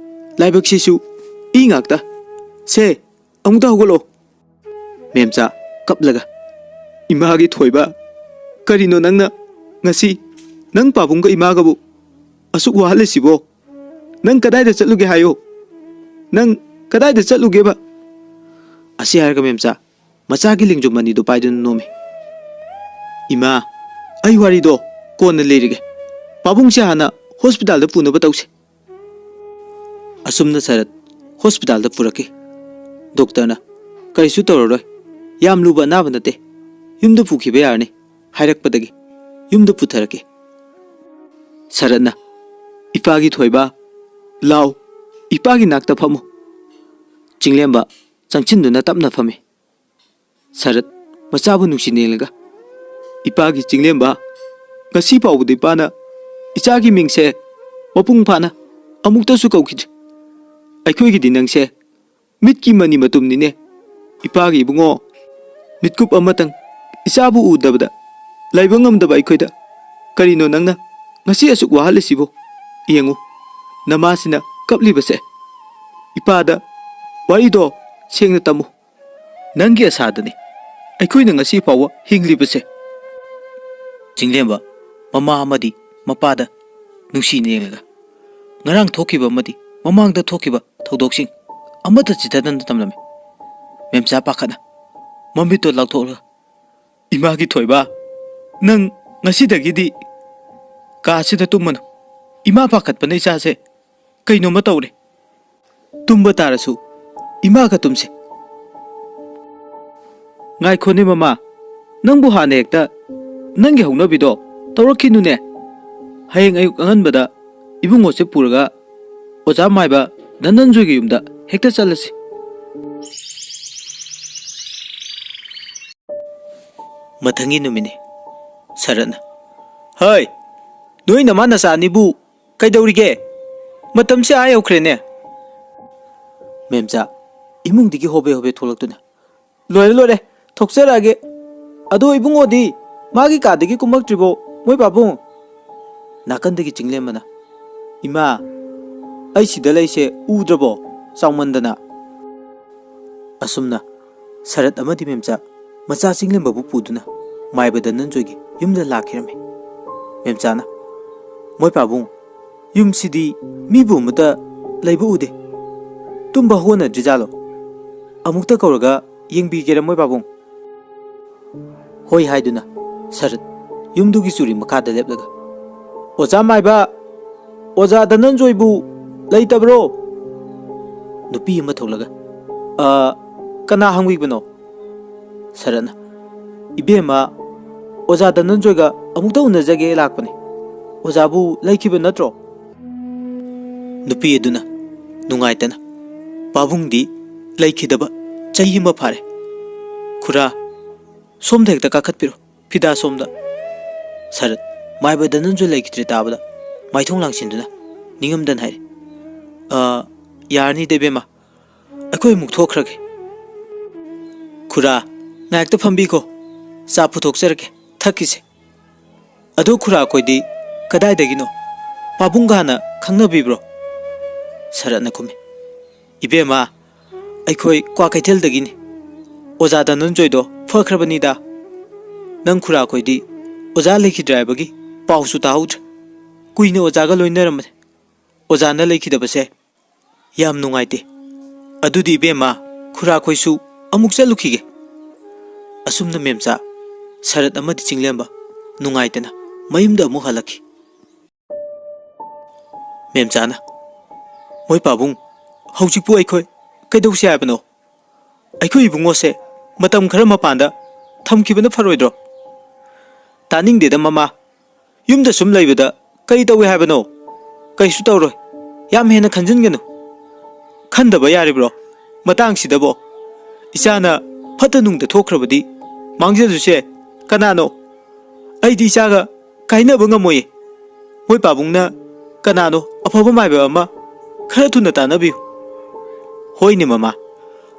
ꯂꯥꯏꯕꯛꯁꯤꯁꯨ ꯏ ꯉꯥꯛꯇ꯫ ꯁꯦ, ꯑꯃꯨꯛꯇ ꯍꯧꯒꯠꯂꯣ꯫ ꯃꯦꯝꯆꯥ, ꯀꯞꯂꯒ, "ꯏꯃꯥꯒꯤ ꯊꯣꯏꯕ, ꯀꯔꯤꯅꯣ ꯅꯪꯅ ꯉꯁꯤ ꯅꯪ ꯄꯥꯕꯨꯡꯒ ꯏꯃꯥꯒꯕꯨ ꯑꯁꯨꯛ ꯋꯥꯍꯜꯂꯤꯁꯤꯕꯣ? ꯅꯪ ꯀꯗꯥꯏꯗ ꯆꯠꯂꯨꯒꯦ ꯍꯥꯏꯌꯣ? ꯅꯪ ꯀꯗꯥꯏꯗ ꯆꯠꯂꯨꯒꯦꯕ?" ꯑꯁꯤ ꯍꯥꯏꯔꯒ ꯃꯦꯝꯆꯥ ꯃꯆꯥꯒꯤ ꯂꯦꯡꯖꯨꯝ ꯑꯅꯤꯗꯨ ꯄꯥꯏꯗꯨꯅ ꯅꯣꯝꯃꯤ꯫ "ꯏꯃꯥ, ꯑꯩ ꯋꯥꯔꯤꯗꯣ ꯀꯣꯟꯅ ꯂꯤꯔꯒꯦ꯫ ꯄꯥꯕꯨꯡꯁꯦ ꯍꯥꯟꯅ ꯍꯣꯁꯄꯤꯇꯥꯜꯗ ꯄꯨꯅꯕ ꯇꯧꯁꯦ꯫" ꯑꯁꯨꯝꯅ ꯁꯔꯠ ꯍꯣꯁꯄꯤꯇꯥꯜꯗ ꯄꯨꯔꯛꯈꯤ꯫ ꯗꯣꯛꯇꯔꯅ, "ꯀꯔꯤꯁꯨ ꯇꯧꯔꯔꯣꯏ, ꯌꯥꯝ ꯂꯨꯕ ꯑꯅꯥꯕ ꯅꯠꯇꯦ, ꯌꯨꯝꯗ ꯄꯨꯈꯤꯕ ꯌꯥꯔꯅꯤ" ꯍꯥꯏꯔꯛꯄꯗꯒꯤ ꯌꯨꯝꯗ ꯄꯨꯊꯔꯛꯈꯤ꯫ ꯁꯔꯠꯅ, "ꯏꯄꯥꯒꯤ ꯊꯣꯏꯕ, ꯂꯥꯎ, ꯏꯄꯥꯒꯤ ꯅꯥꯛꯇ ꯐꯝꯃꯨ꯫" ꯆꯤꯡꯂꯦꯝꯕ ꯆꯪꯁꯤꯟꯗꯨꯅ ꯇꯞꯅ ꯐꯝꯃꯤ꯫ ꯁꯔꯠ ꯃꯆꯥꯕꯨ ꯅꯨꯡꯁꯤꯅ ꯌꯦꯡꯂꯒ, "ꯏꯄꯥꯒꯤ ꯆꯤꯡꯂꯦꯝꯕ, ꯉꯁꯤ ꯐꯥꯎꯕꯗ ꯏꯄꯥꯅ ꯏꯆꯥꯒꯤ ꯃꯤꯡꯁꯦ ꯃꯄꯨꯡ ꯐꯥꯅ ꯑꯃꯨꯛꯇꯁꯨ ꯀꯧꯈꯤꯗ꯭ꯔꯤ꯫ ꯑꯩꯈꯣꯏꯒꯤꯗꯤ ꯅꯪꯁꯦ ꯃꯤꯠꯀꯤ ꯃꯅꯤ ꯃꯇꯨꯝꯅꯤꯅꯦ꯫ ꯏꯄꯥꯒꯤ ꯏꯕꯨꯡꯉꯣ, ꯃꯤꯠꯀꯨꯞ ꯑꯃꯇꯪ ꯏꯆꯥꯕꯨ ꯎꯗꯕꯗ ꯂꯩꯕ ꯉꯝꯗꯕ ꯑꯩꯈꯣꯏꯗ ꯀꯔꯤꯅꯣ ꯅꯪꯅ ꯉꯁꯤ ꯑꯁꯨꯛ ꯋꯥꯍꯜꯂꯤꯁꯤꯕꯨ? ꯌꯦꯡꯉꯨ, ꯅꯃꯥꯁꯤꯅ ꯀꯞꯂꯤꯕꯁꯦ꯫ ꯏꯄꯥꯗ ꯋꯥꯔꯤꯗꯣ ꯁꯦꯡꯅ ꯇꯝꯃꯨ꯫ ꯅꯪꯒꯤ ꯑꯁꯥꯗꯅꯤ ꯑꯩꯈꯣꯏꯅ ꯉꯁꯤ ꯐꯥꯎꯕ ꯍꯤꯡꯂꯤꯕꯁꯦ꯫" ꯆꯤꯡꯂꯦꯝꯕ ꯃꯃꯥ ꯑꯃꯗꯤ ꯃꯄꯥꯗ ꯅꯨꯡꯁꯤꯅ ꯌꯦꯡꯂꯒ, ꯉꯔꯥꯡ ꯊꯣꯛꯈꯤꯕ ꯑꯃꯗꯤ ꯃꯃꯥꯡꯗ ꯊꯣꯛꯈꯤꯕ ꯊꯧꯗꯣꯛꯁꯤꯡ ꯑꯃꯠꯇ ꯆꯤꯊꯗꯅ ꯇꯝꯂꯝꯃꯤ꯫ ꯃꯦꯝꯆꯥ ꯄꯥꯈꯠꯅ ꯃꯃꯤꯠꯇꯣ ꯂꯥꯎꯊꯣꯛꯂꯒ, "ꯏꯃꯥꯒꯤ ꯊꯣꯏꯕ, ꯅꯪ ꯉꯁꯤꯗꯒꯤꯗꯤ ꯀꯥꯁꯤꯗ ꯇꯨꯝꯃꯅꯨ꯫ ꯏꯃꯥ ꯄꯥꯈꯠꯄꯅ ꯏꯆꯥꯁꯦ ꯀꯩꯅꯣꯝꯃ ꯇꯧꯔꯦ꯫ ꯇꯨꯝꯕ ꯇꯥꯔꯁꯨ ꯏꯃꯥꯒ ꯇꯨꯝꯁꯦ꯫" "ꯉꯥꯏꯈꯣꯅꯦ ꯃꯃꯥ, ꯅꯪꯕꯨ ꯍꯥꯟꯅ ꯍꯦꯛꯇ ꯅꯪꯒꯤ ꯍꯧꯅꯕꯤꯗꯣ ꯇꯧꯔꯛꯈꯤꯅꯨꯅꯦ꯫ ꯍꯌꯦꯡ ꯑꯌꯨꯛ ꯑꯉꯟꯕꯗ ꯏꯕꯨꯡꯉꯣꯁꯦ ꯄꯨꯔꯒ ꯑꯣꯖꯥ ꯃꯥꯏꯕ ꯙꯅꯟꯖꯣꯏꯒꯤ ꯌꯨꯝꯗ ꯍꯦꯛꯇ ꯆꯠꯂꯁꯤ꯫" ꯃꯊꯪꯒꯤ ꯅꯨꯃꯤꯠꯅꯤ꯫ ꯁꯔꯠꯅ, "ꯍꯩ, ꯅꯣꯏ ꯅꯃꯥ ꯅꯆꯥ ꯑꯅꯤꯕꯨ ꯀꯩꯗꯧꯔꯤꯒꯦ? ꯃꯇꯝꯁꯦ ꯑꯥ ꯌꯧꯈ꯭ꯔꯦꯅꯦ꯫" ꯃꯦꯝꯆꯥ ꯏꯃꯨꯡꯗꯒꯤ ꯍꯣꯕꯦ ꯍꯣꯕꯦ ꯊꯣꯛꯂꯛꯇꯨꯅ, "ꯂꯣꯏꯔꯦ, ꯂꯣꯏꯔꯦ, ꯊꯣꯛꯆꯔꯛꯑꯒꯦ꯫ ꯑꯗꯣ ꯏꯕꯨꯡꯉꯣꯗꯤ ꯃꯥꯒꯤ ꯀꯥꯗꯒꯤ ꯀꯨꯝꯃꯛꯇ꯭ꯔꯤꯕꯣ, ꯃꯣꯏ ꯄꯥꯕꯨꯡ?" ꯅꯥꯀꯟꯗꯒꯤ ꯆꯤꯡꯂꯦꯝꯕꯅ, "ꯏꯃꯥ, ꯑꯩ ꯁꯤꯗ ꯂꯩꯁꯦ ꯎꯗ꯭ꯔꯕꯣ? ꯆꯥꯎꯃꯟꯗꯅ꯫ ꯑꯁꯨꯝꯅ ꯁꯔꯠ ꯑꯃꯗꯤ ꯃꯦꯝꯆꯥ ꯃꯆꯥ ꯆꯤꯡꯂꯦꯝꯕꯕꯨ ꯄꯨꯗꯨꯅ ꯃꯥꯏꯕ ꯙꯅꯟꯖꯣꯏꯒꯤ ꯌꯨꯝꯗ ꯂꯥꯛꯈꯤꯔꯝꯃꯤ꯫ ꯃꯦꯝꯆꯥꯅ, "ꯃꯣꯏ ꯄꯥꯕꯨꯡ, ꯌꯨꯝꯁꯤꯗꯤ ꯃꯤꯕꯨ ꯑꯃꯠꯇ ꯂꯩꯕ ꯎꯗꯦ꯫ ꯇꯨꯝꯕ ꯍꯧꯒꯠꯅꯗ꯭ꯔꯤꯖꯥꯠꯂꯣ? ꯑꯃꯨꯛꯇ ꯀꯧꯔꯒ ꯌꯦꯡꯕꯤꯒꯦꯔꯥ, ꯃꯣꯏ ꯄꯥꯕꯨꯡ?" "ꯍꯣꯏ" ꯍꯥꯏꯗꯨꯅ ꯁꯔꯠ ꯌꯨꯝꯗꯨꯒꯤ ꯆꯨꯔꯤ ꯃꯈꯥꯗ ꯂꯦꯞꯂꯒ, "ꯑꯣꯖꯥ ꯃꯥꯏꯕ, ꯑꯣꯖꯥ ꯙꯅꯟꯖꯣꯏꯕꯨ ꯂꯩꯇꯕ꯭ꯔꯣ?" ꯅꯨꯄꯤ ꯑꯃ ꯊꯣꯛꯂꯒ, "ꯑ, ꯀꯅꯥ ꯍꯪꯕꯤꯕꯅꯣ?" ꯁꯔꯠꯅ, "ꯏꯕꯦꯝꯃ, ꯑꯣꯖꯥ ꯙꯅꯟꯖꯣꯏꯒ ꯑꯃꯨꯛꯇ ꯎꯅꯖꯒꯦ ꯂꯥꯛꯄꯅꯤ꯫ ꯑꯣꯖꯥꯕꯨ ꯂꯩꯈꯤꯕ ꯅꯠꯇ꯭ꯔꯣ?" ꯅꯨꯄꯤ ꯑꯗꯨꯅ ꯅꯨꯡꯉꯥꯏꯇꯅ, "ꯄꯥꯕꯨꯡꯗꯤ ꯂꯩꯈꯤꯗꯕ ꯆꯍꯤ ꯑꯃ ꯐꯥꯔꯦ꯫ ꯈꯨꯔꯥ, ꯁꯣꯝꯗ ꯍꯦꯛꯇ ꯀꯥꯈꯠꯄꯤꯔꯣ, ꯐꯤꯗꯥ ꯁꯣꯝꯗ꯫" ꯁꯔꯠ ꯃꯥꯏꯕ ꯙꯅꯟꯖꯣꯏ ꯂꯩꯈꯤꯗ꯭ꯔꯦ ꯇꯥꯕꯗ ꯃꯥꯏꯊꯣꯡ ꯂꯥꯡꯁꯤꯟꯗꯨꯅ ꯅꯤꯡꯉꯝꯗꯅ ꯍꯥꯏꯔꯦ, "ꯑ, ꯌꯥꯔꯅꯤꯗ ꯏꯕꯦꯝꯃ, ꯑꯩꯈꯣꯏ ꯑꯃꯨꯛ ꯊꯣꯛꯈ꯭ꯔꯒꯦ꯫ ꯈꯨꯔꯥ, ꯉꯥꯏꯍꯥꯛꯇ ꯐꯝꯕꯤꯈꯣ, ꯆꯥ ꯄꯨꯊꯣꯛꯆꯔꯛꯀꯦ, ꯊꯛꯈꯤꯁꯦ꯫ ꯑꯗꯣ ꯈꯨꯔꯥ ꯈꯣꯏꯗꯤ ꯀꯗꯥꯏꯗꯒꯤꯅꯣ? ꯄꯥꯕꯨꯡꯒ ꯍꯥꯟꯅ ꯈꯪꯅꯕꯤꯕ꯭ꯔꯣ?" ꯁꯔꯠꯅ ꯈꯨꯝꯃꯤ, "ꯏꯕꯦꯝꯃ, ꯑꯩꯈꯣꯏ ꯀ꯭ꯋꯥꯀꯩꯊꯦꯜꯗꯒꯤꯅꯤ꯫ ꯑꯣꯖꯥ ꯙꯅꯟꯖꯣꯏꯗꯣ ꯐꯈ꯭ꯔꯕꯅꯤꯗ꯫ ꯅꯪ ꯈꯨꯔꯥ ꯈꯣꯏꯗꯤ ꯑꯣꯖꯥ ꯂꯩꯈꯤꯗ꯭ꯔꯦ ꯍꯥꯏꯕꯒꯤ ꯄꯥꯎꯁꯨ ꯇꯥꯍꯧꯗ꯭ꯔꯦ꯫ ꯀꯨꯏꯅ ꯑꯣꯖꯥꯒ ꯂꯣꯏꯅꯔꯝꯕꯅꯤ꯫ ꯑꯣꯖꯥꯅ ꯂꯩꯈꯤꯗꯕꯁꯦ ꯌꯥꯝ ꯅꯨꯡꯉꯥꯏꯇꯦ꯫ ꯑꯗꯨꯗꯤ ꯏꯕꯦꯝꯃ, ꯈꯨꯔꯥꯈꯣꯏꯁꯨ ꯑꯃꯨꯛ ꯆꯠꯂꯨꯈꯤꯒꯦ꯫" ꯑꯁꯨꯝꯅ ꯃꯦꯝꯆꯥ, ꯁꯔꯠ ꯑꯃꯗꯤ ꯆꯤꯡꯂꯦꯝꯕ ꯅꯨꯡꯉꯥꯏꯇꯅ ꯃꯌꯨꯝꯗ ꯑꯃꯨꯛ ꯍꯜꯂꯛꯈꯤ꯫ ꯃꯦꯝꯆꯥꯅ, "ꯃꯣꯏ ꯄꯥꯕꯨꯡ, ꯍꯧꯖꯤꯛꯄꯨ ꯑꯩꯈꯣꯏ ꯀꯩꯗꯧꯁꯤ ꯍꯥꯏꯕꯅꯣ? ꯑꯩꯈꯣꯏ ꯏꯕꯨꯡꯉꯣꯁꯦ ꯃꯇꯝ ꯈꯔ ꯃꯄꯥꯟꯗ ꯊꯝꯈꯤꯕꯅ ꯐꯔꯣꯏꯗ꯭ꯔꯣ?" "ꯇꯥꯅꯤꯡꯗꯦꯗ ꯃꯃꯥ, ꯌꯨꯝꯗ ꯁꯨꯝ ꯂꯩꯕꯗ ꯀꯔꯤ ꯇꯧꯏ ꯍꯥꯏꯕꯅꯣ? ꯀꯩꯁꯨ ꯇꯧꯔꯣꯏ, ꯌꯥꯝ ꯍꯦꯟꯅ ꯈꯟꯖꯤꯟꯒꯅꯨ꯫ ꯈꯟꯗꯕ ꯌꯥꯔꯤꯕ꯭ꯔꯣ ꯃꯇꯥꯡꯁꯤꯗꯕꯣ? ꯏꯆꯥꯅ ꯐꯠꯇ ꯅꯨꯡꯗ ꯊꯣꯛꯈ꯭ꯔꯕꯗꯤ ꯃꯥꯡꯖꯗꯣꯏꯁꯦ ꯀꯅꯥꯅꯣ? ꯑꯩꯗꯤ ꯏꯆꯥꯒ ꯀꯥꯏꯅꯕ ꯉꯝꯃꯣꯏꯌꯦ꯫ ꯃꯣꯏ ꯄꯥꯕꯨꯡꯅ ꯀꯅꯥꯅꯣ ꯑꯐꯕ ꯃꯥꯏꯕ ꯑꯃ ꯈꯔ ꯊꯨꯅ ꯇꯥꯟꯅꯕꯤꯌꯨ꯫" "ꯍꯣꯏꯅꯦ ꯃꯃꯥ,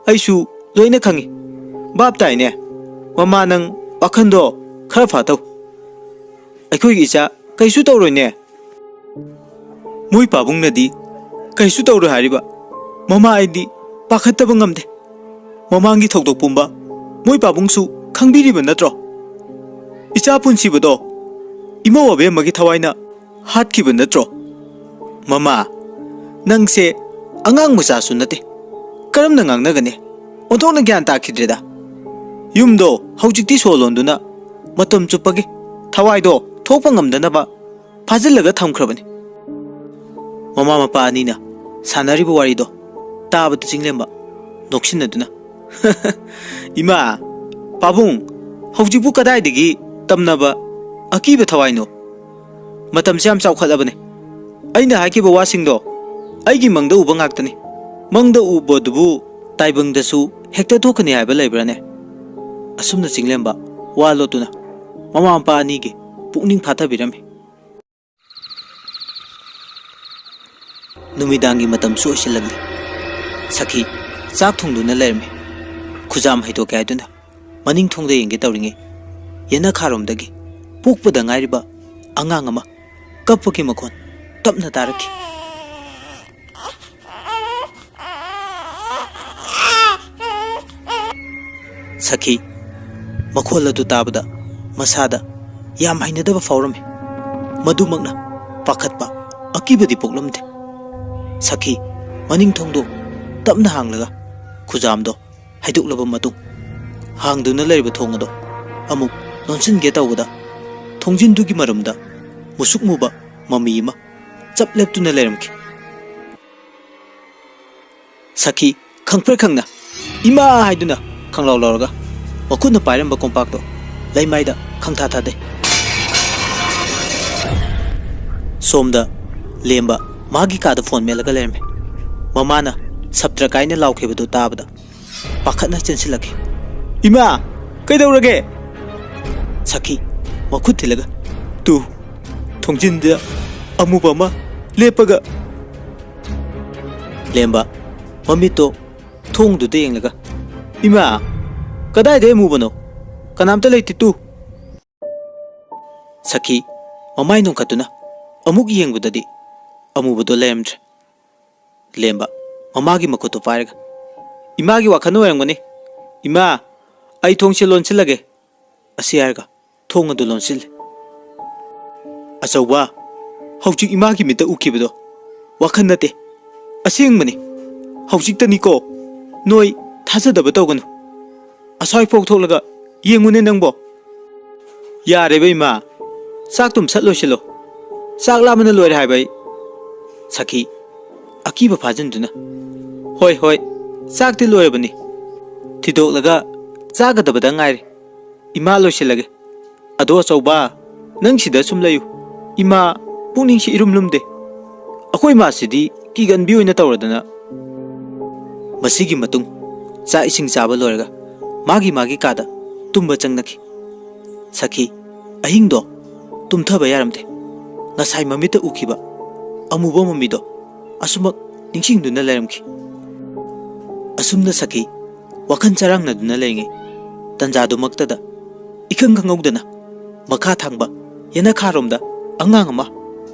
ꯑꯩꯁꯨ ꯂꯣꯏꯅ ꯈꯪꯉꯤ꯫ ꯚꯥꯞ ꯇꯥꯏꯅꯦ꯫ ꯃꯃꯥ, ꯅꯪ ꯋꯥꯈꯟꯗꯣ ꯈꯔ ꯐꯥꯊꯧ꯫ ꯑꯩꯈꯣꯏꯒꯤ ꯏꯆꯥ ꯀꯩꯁꯨ ꯇꯧꯔꯣꯏꯅꯦ꯫" "ꯃꯣꯏ ꯄꯥꯕꯨꯡꯅꯗꯤ ꯀꯩꯁꯨ ꯇꯧꯔꯣꯏ ꯍꯥꯏꯔꯤꯕ?" ꯃꯃꯥ, ꯑꯩꯗꯤ ꯄꯥꯈꯠꯇꯕ ꯉꯝꯗꯦ꯫ ꯃꯃꯥꯡꯒꯤ ꯊꯧꯗꯣꯛ ꯄꯨꯝꯕ ꯃꯣꯏ ꯄꯥꯕꯨꯡꯁꯨ ꯈꯪꯕꯤꯔꯤꯕ ꯅꯠꯇ꯭ꯔꯣ? ꯏꯆꯥ ꯄꯨꯟꯁꯤꯕꯗꯣ ꯏꯃꯧ ꯑꯕꯦꯝꯃꯒꯤ ꯊꯋꯥꯏꯅ ꯍꯥꯠꯈꯤꯕ ꯅꯠꯇ꯭ꯔꯣ? ꯃꯃꯥ, ꯅꯪꯁꯦ ꯑꯉꯥꯡ ꯃꯆꯥꯁꯨ ꯅꯠꯇꯦ꯫ ꯀꯔꯝꯅ ꯉꯥꯡꯅꯒꯅꯤ? ꯑꯣꯟꯊꯣꯛꯅ ꯒ꯭ꯌꯥꯟ ꯇꯥꯈꯤꯗ꯭ꯔꯦꯗ꯫ ꯌꯨꯝꯗꯣ ꯍꯧꯖꯤꯛꯇꯤ ꯁꯣ ꯂꯣꯟꯗꯨꯅ ꯃꯇꯝ ꯆꯨꯞꯄꯒꯤ ꯊꯋꯥꯏꯗꯣ ꯊꯣꯛꯄ ꯉꯝꯗꯅꯕ ꯐꯥꯖꯤꯜꯂꯒ ꯊꯝꯈ꯭ꯔꯕꯅꯤ꯫ ꯃꯃꯥ ꯃꯄꯥ ꯑꯅꯤꯅ ꯁꯥꯟꯅꯔꯤꯕ ꯋꯥꯔꯤꯗꯣ ꯇꯥꯕꯗ ꯆꯤꯡꯂꯦꯝꯕ ꯅꯣꯛꯁꯤꯟꯅꯗꯨꯅ, "ꯏꯃꯥ, ꯄꯥꯕꯨꯡ, ꯍꯧꯖꯤꯛꯄꯨ ꯀꯗꯥꯏꯗꯒꯤ ꯇꯝꯅꯕ ꯑꯀꯤꯕ ꯊꯋꯥꯏꯅꯣ? ꯃꯇꯝꯁꯦ ꯌꯥꯝ ꯆꯥꯎꯈꯠꯂꯕꯅꯦ꯫ ꯑꯩꯅ ꯍꯥꯏꯈꯤꯕ ꯋꯥꯁꯤꯡꯗꯣ ꯑꯩꯒꯤ ꯃꯪꯗ ꯎꯕ ꯉꯥꯛꯇꯅꯤ꯫ ꯃꯪꯗ ꯎꯕꯗꯨꯕꯨ ꯇꯥꯏꯕꯪꯗꯁꯨ ꯍꯦꯛꯇ ꯊꯣꯛꯀꯅꯤ ꯍꯥꯏꯕ ꯂꯩꯕ꯭ꯔꯥꯅꯦ?" ꯑꯁꯨꯝꯅ ꯆꯤꯡꯂꯦꯝꯕ ꯋꯥ ꯂꯣꯠꯇꯨꯅ ꯃꯃꯥ ꯃꯄꯥ ꯑꯅꯤꯒꯤ ꯄꯨꯛꯅꯤꯡ ꯐꯥꯊꯕꯤꯔꯝꯃꯤ꯫ ꯅꯨꯃꯤꯗꯥꯡꯒꯤ ꯃꯇꯝꯁꯨ ꯑꯣꯏꯁꯤꯜꯂꯛꯂꯦ꯫ ꯁꯈꯤ ꯆꯥꯛ ꯊꯣꯡꯗꯨꯅ ꯂꯩꯔꯝꯃꯤ꯫ ꯈꯨꯖꯥꯝ ꯍꯩꯗꯣꯛꯀꯦ ꯍꯥꯏꯗꯨꯅ ꯃꯅꯤꯡ ꯊꯣꯡꯗ ꯌꯦꯡꯒꯦ ꯇꯧꯔꯤꯉꯩ, ꯌꯦꯅꯈꯥꯔꯣꯝꯗꯒꯤ ꯄꯣꯛꯄꯗ ꯉꯥꯏꯔꯤꯕ ꯑꯉꯥꯡ ꯑꯃ ꯀꯞꯄꯒꯤ ꯃꯈꯣꯟ ꯇꯞꯅ ꯇꯥꯔꯛꯈꯤ꯫ ꯁꯈꯤ ꯃꯈꯣꯜ ꯑꯗꯨ ꯇꯥꯕꯗ ꯃꯁꯥꯗ ꯌꯥꯝ ꯍꯩꯅꯗꯕ ꯐꯥꯎꯔꯝꯃꯤ꯫ ꯃꯗꯨꯃꯛꯅ ꯄꯥꯈꯠꯄ, ꯑꯀꯤꯕꯗꯤ ꯄꯣꯛꯂꯝꯗꯦ꯫ ꯁꯈꯤ ꯃꯅꯤꯡ ꯊꯣꯡꯗꯣ ꯇꯞꯅ ꯍꯥꯡꯂꯒ ꯈꯨꯖꯥꯝꯗꯣ ꯍꯩꯗꯣꯛꯂꯕ ꯃꯇꯨꯡ, ꯍꯥꯡꯗꯨꯅ ꯂꯩꯔꯤꯕ ꯊꯣꯡ ꯑꯗꯣ ꯑꯃꯨꯛ ꯂꯣꯟꯁꯤꯟꯒꯦ ꯇꯧꯕꯗ, ꯊꯣꯡꯖꯤꯟꯗꯨꯒꯤ ꯃꯔꯨꯝꯗ ꯃꯨꯁꯨꯛ ꯃꯨꯕ ꯃꯃꯤ ꯑꯃ ꯆꯞ ꯂꯦꯞꯇꯨꯅ ꯂꯩꯔꯝꯈꯤ꯫ ꯁꯈꯤ ꯈꯪꯄ꯭ꯔꯦꯛ ꯈꯪꯅ "ꯏꯃꯥ" ꯍꯥꯏꯗꯨꯅ ꯈꯪꯂꯥꯎ ꯂꯥꯎꯔꯒ ꯃꯈꯨꯠꯅ ꯄꯥꯏꯔꯝꯕ ꯀꯣꯝꯄꯥꯛꯇꯣ ꯂꯩꯃꯥꯏꯗ ꯈꯪꯊꯥ ꯊꯥꯗꯩ꯫ ꯁꯣꯝꯗ ꯂꯦꯝꯕ ꯃꯥꯒꯤ ꯀꯥꯗ ꯐꯣꯟ ꯃꯦꯠꯂꯒ ꯂꯩꯔꯝꯃꯤ꯫ ꯃꯃꯥꯅ ꯁꯞꯇ꯭ꯔ ꯀꯥꯏꯅ ꯂꯥꯎꯈꯤꯕꯗꯨ ꯇꯥꯕꯗ ꯄꯥꯈꯠꯅ ꯆꯦꯟꯁꯤꯜꯂꯛꯈꯤ꯫ "ꯏꯃꯥ, ꯀꯩꯗꯧꯔꯒꯦ?" ꯁꯈꯤ ꯃꯈꯨꯠ ꯊꯤꯜꯂꯒ, "ꯇꯨ, ꯊꯣꯡꯖꯤꯟꯗ ꯑꯃꯨꯕ ꯑꯃ ꯂꯦꯞꯄꯒ"꯫ ꯂꯦꯝꯕ ꯃꯃꯤꯠꯇꯣ ꯊꯣꯡꯗꯨꯗ ꯌꯦꯡꯂꯒ, "ꯏꯃꯥ, ꯀꯗꯥꯏꯗ ꯑꯃꯨꯕꯅꯣ? ꯀꯅꯥꯝꯇ ꯂꯩꯇꯦ ꯇꯨ"꯫ ꯁꯈꯤ ꯃꯃꯥꯏ ꯅꯣꯡꯈꯠꯇꯨꯅ ꯑꯃꯨꯛ ꯌꯦꯡꯕꯗꯗꯤ ꯑꯃꯨꯕꯗꯣ ꯂꯩꯔꯝꯗ꯭ꯔꯦ꯫ ꯂꯦꯝꯕ ꯃꯃꯥꯒꯤ ꯃꯈꯨꯠꯇꯨ ꯄꯥꯏꯔꯒ, "ꯏꯃꯥꯒꯤ ꯋꯥꯈꯜ ꯑꯣꯏꯔꯝꯒꯅꯤ꯫ ꯏꯃꯥ, ꯑꯩ ꯊꯣꯡꯁꯦ ꯂꯣꯟꯁꯤꯜꯂꯒꯦ," ꯑꯁꯤ ꯍꯥꯏꯔꯒ ꯊꯣꯡ ꯑꯗꯨ ꯂꯣꯟꯁꯤꯜꯂꯤ꯫ "ꯑꯆꯧꯕ, ꯍꯧꯖꯤꯛ ꯏꯃꯥꯒꯤ ꯃꯤꯠꯇ ꯎꯈꯤꯕꯗꯣ ꯋꯥꯈꯜ ꯅꯠꯇꯦ, ꯑꯁꯦꯡꯕꯅꯤ꯫ ꯍꯧꯖꯤꯛꯇꯅꯤꯀꯣ꯫ ꯅꯣꯏ ꯊꯥꯖꯗꯕ ꯇꯧꯒꯅꯨ꯫ ꯑꯁ꯭ꯋꯥꯏ ꯐꯥꯎ ꯊꯣꯛꯂꯒ ꯌꯦꯡꯉꯨꯅꯦ ꯅꯪꯕꯣ꯫" "ꯌꯥꯔꯦꯕ ꯏꯃꯥ, ꯆꯥꯛꯇꯨꯝ ꯁꯠ ꯂꯣꯏꯁꯤꯜꯂꯣ꯫ ꯆꯥꯛ ꯂꯥꯝꯕꯅ ꯂꯣꯏꯔꯦ ꯍꯥꯏꯕ ꯑꯩ꯫" ꯁꯈꯤ, ꯑꯀꯤꯕ ꯐꯥꯖꯤꯟꯗꯨꯅ, "ꯍꯣꯏ, ꯍꯣꯏ, ꯆꯥꯛꯇꯤ ꯂꯣꯏꯔꯕꯅꯤ꯫ ꯊꯤꯗꯣꯛꯂꯒ ꯆꯥꯒꯗꯕꯗ ꯉꯥꯏꯔꯦ꯫ ꯏꯃꯥ, ꯂꯣꯏꯁꯤꯜꯂꯒꯦ꯫ ꯑꯗꯣ ꯑꯆꯧꯕ, ꯅꯪ ꯁꯤꯗ ꯁꯨꯝ ꯂꯩꯌꯨ꯫ ꯏꯃꯥ, ꯄꯨꯛꯅꯤꯡꯁꯤ ꯏꯔꯨꯝ ꯂꯨꯝꯗꯦ꯫ ꯑꯩꯈꯣꯏ ꯃꯥꯁꯤꯗꯤ ꯀꯤꯒꯟꯕꯤ ꯑꯣꯏꯅ ꯇꯧꯔꯗꯅ꯫" ꯃꯁꯤꯒꯤ ꯃꯇꯨꯡ ꯆꯥꯛ ꯏꯁꯤꯡ ꯆꯥꯕ ꯂꯣꯏꯔꯒ ꯃꯥꯒꯤ ꯃꯥꯒꯤ ꯀꯥꯗ ꯇꯨꯝꯕ ꯆꯪꯅꯈꯤ꯫ ꯁꯈꯤ, ꯑꯍꯤꯡꯗꯣ ꯇꯨꯝꯊꯕ ꯌꯥꯔꯝꯗꯦ꯫ ꯉꯁꯥꯏ ꯃꯃꯤꯠꯇ ꯎꯈꯤꯕ ꯑꯃꯨꯕ ꯃꯃꯤꯗꯣ ꯑꯁꯨꯃꯛ ꯅꯤꯡꯁꯤꯡꯗꯨꯅ ꯂꯩꯔꯝꯈꯤ꯫ ꯑꯁꯨꯝꯅ ꯁꯈꯤ ꯋꯥꯈꯜ ꯆꯔꯥꯡꯅꯗꯨꯅ ꯂꯩꯔꯤꯉꯩ ꯇꯟꯖꯥꯗꯨꯃꯛꯇꯗ, ꯏꯈꯪ ꯈꯪꯍꯧꯗꯅ ꯃꯈꯥ ꯊꯪꯕ ꯌꯦꯅꯈꯥꯔꯣꯝꯗ ꯑꯉꯥꯡ ꯑꯃ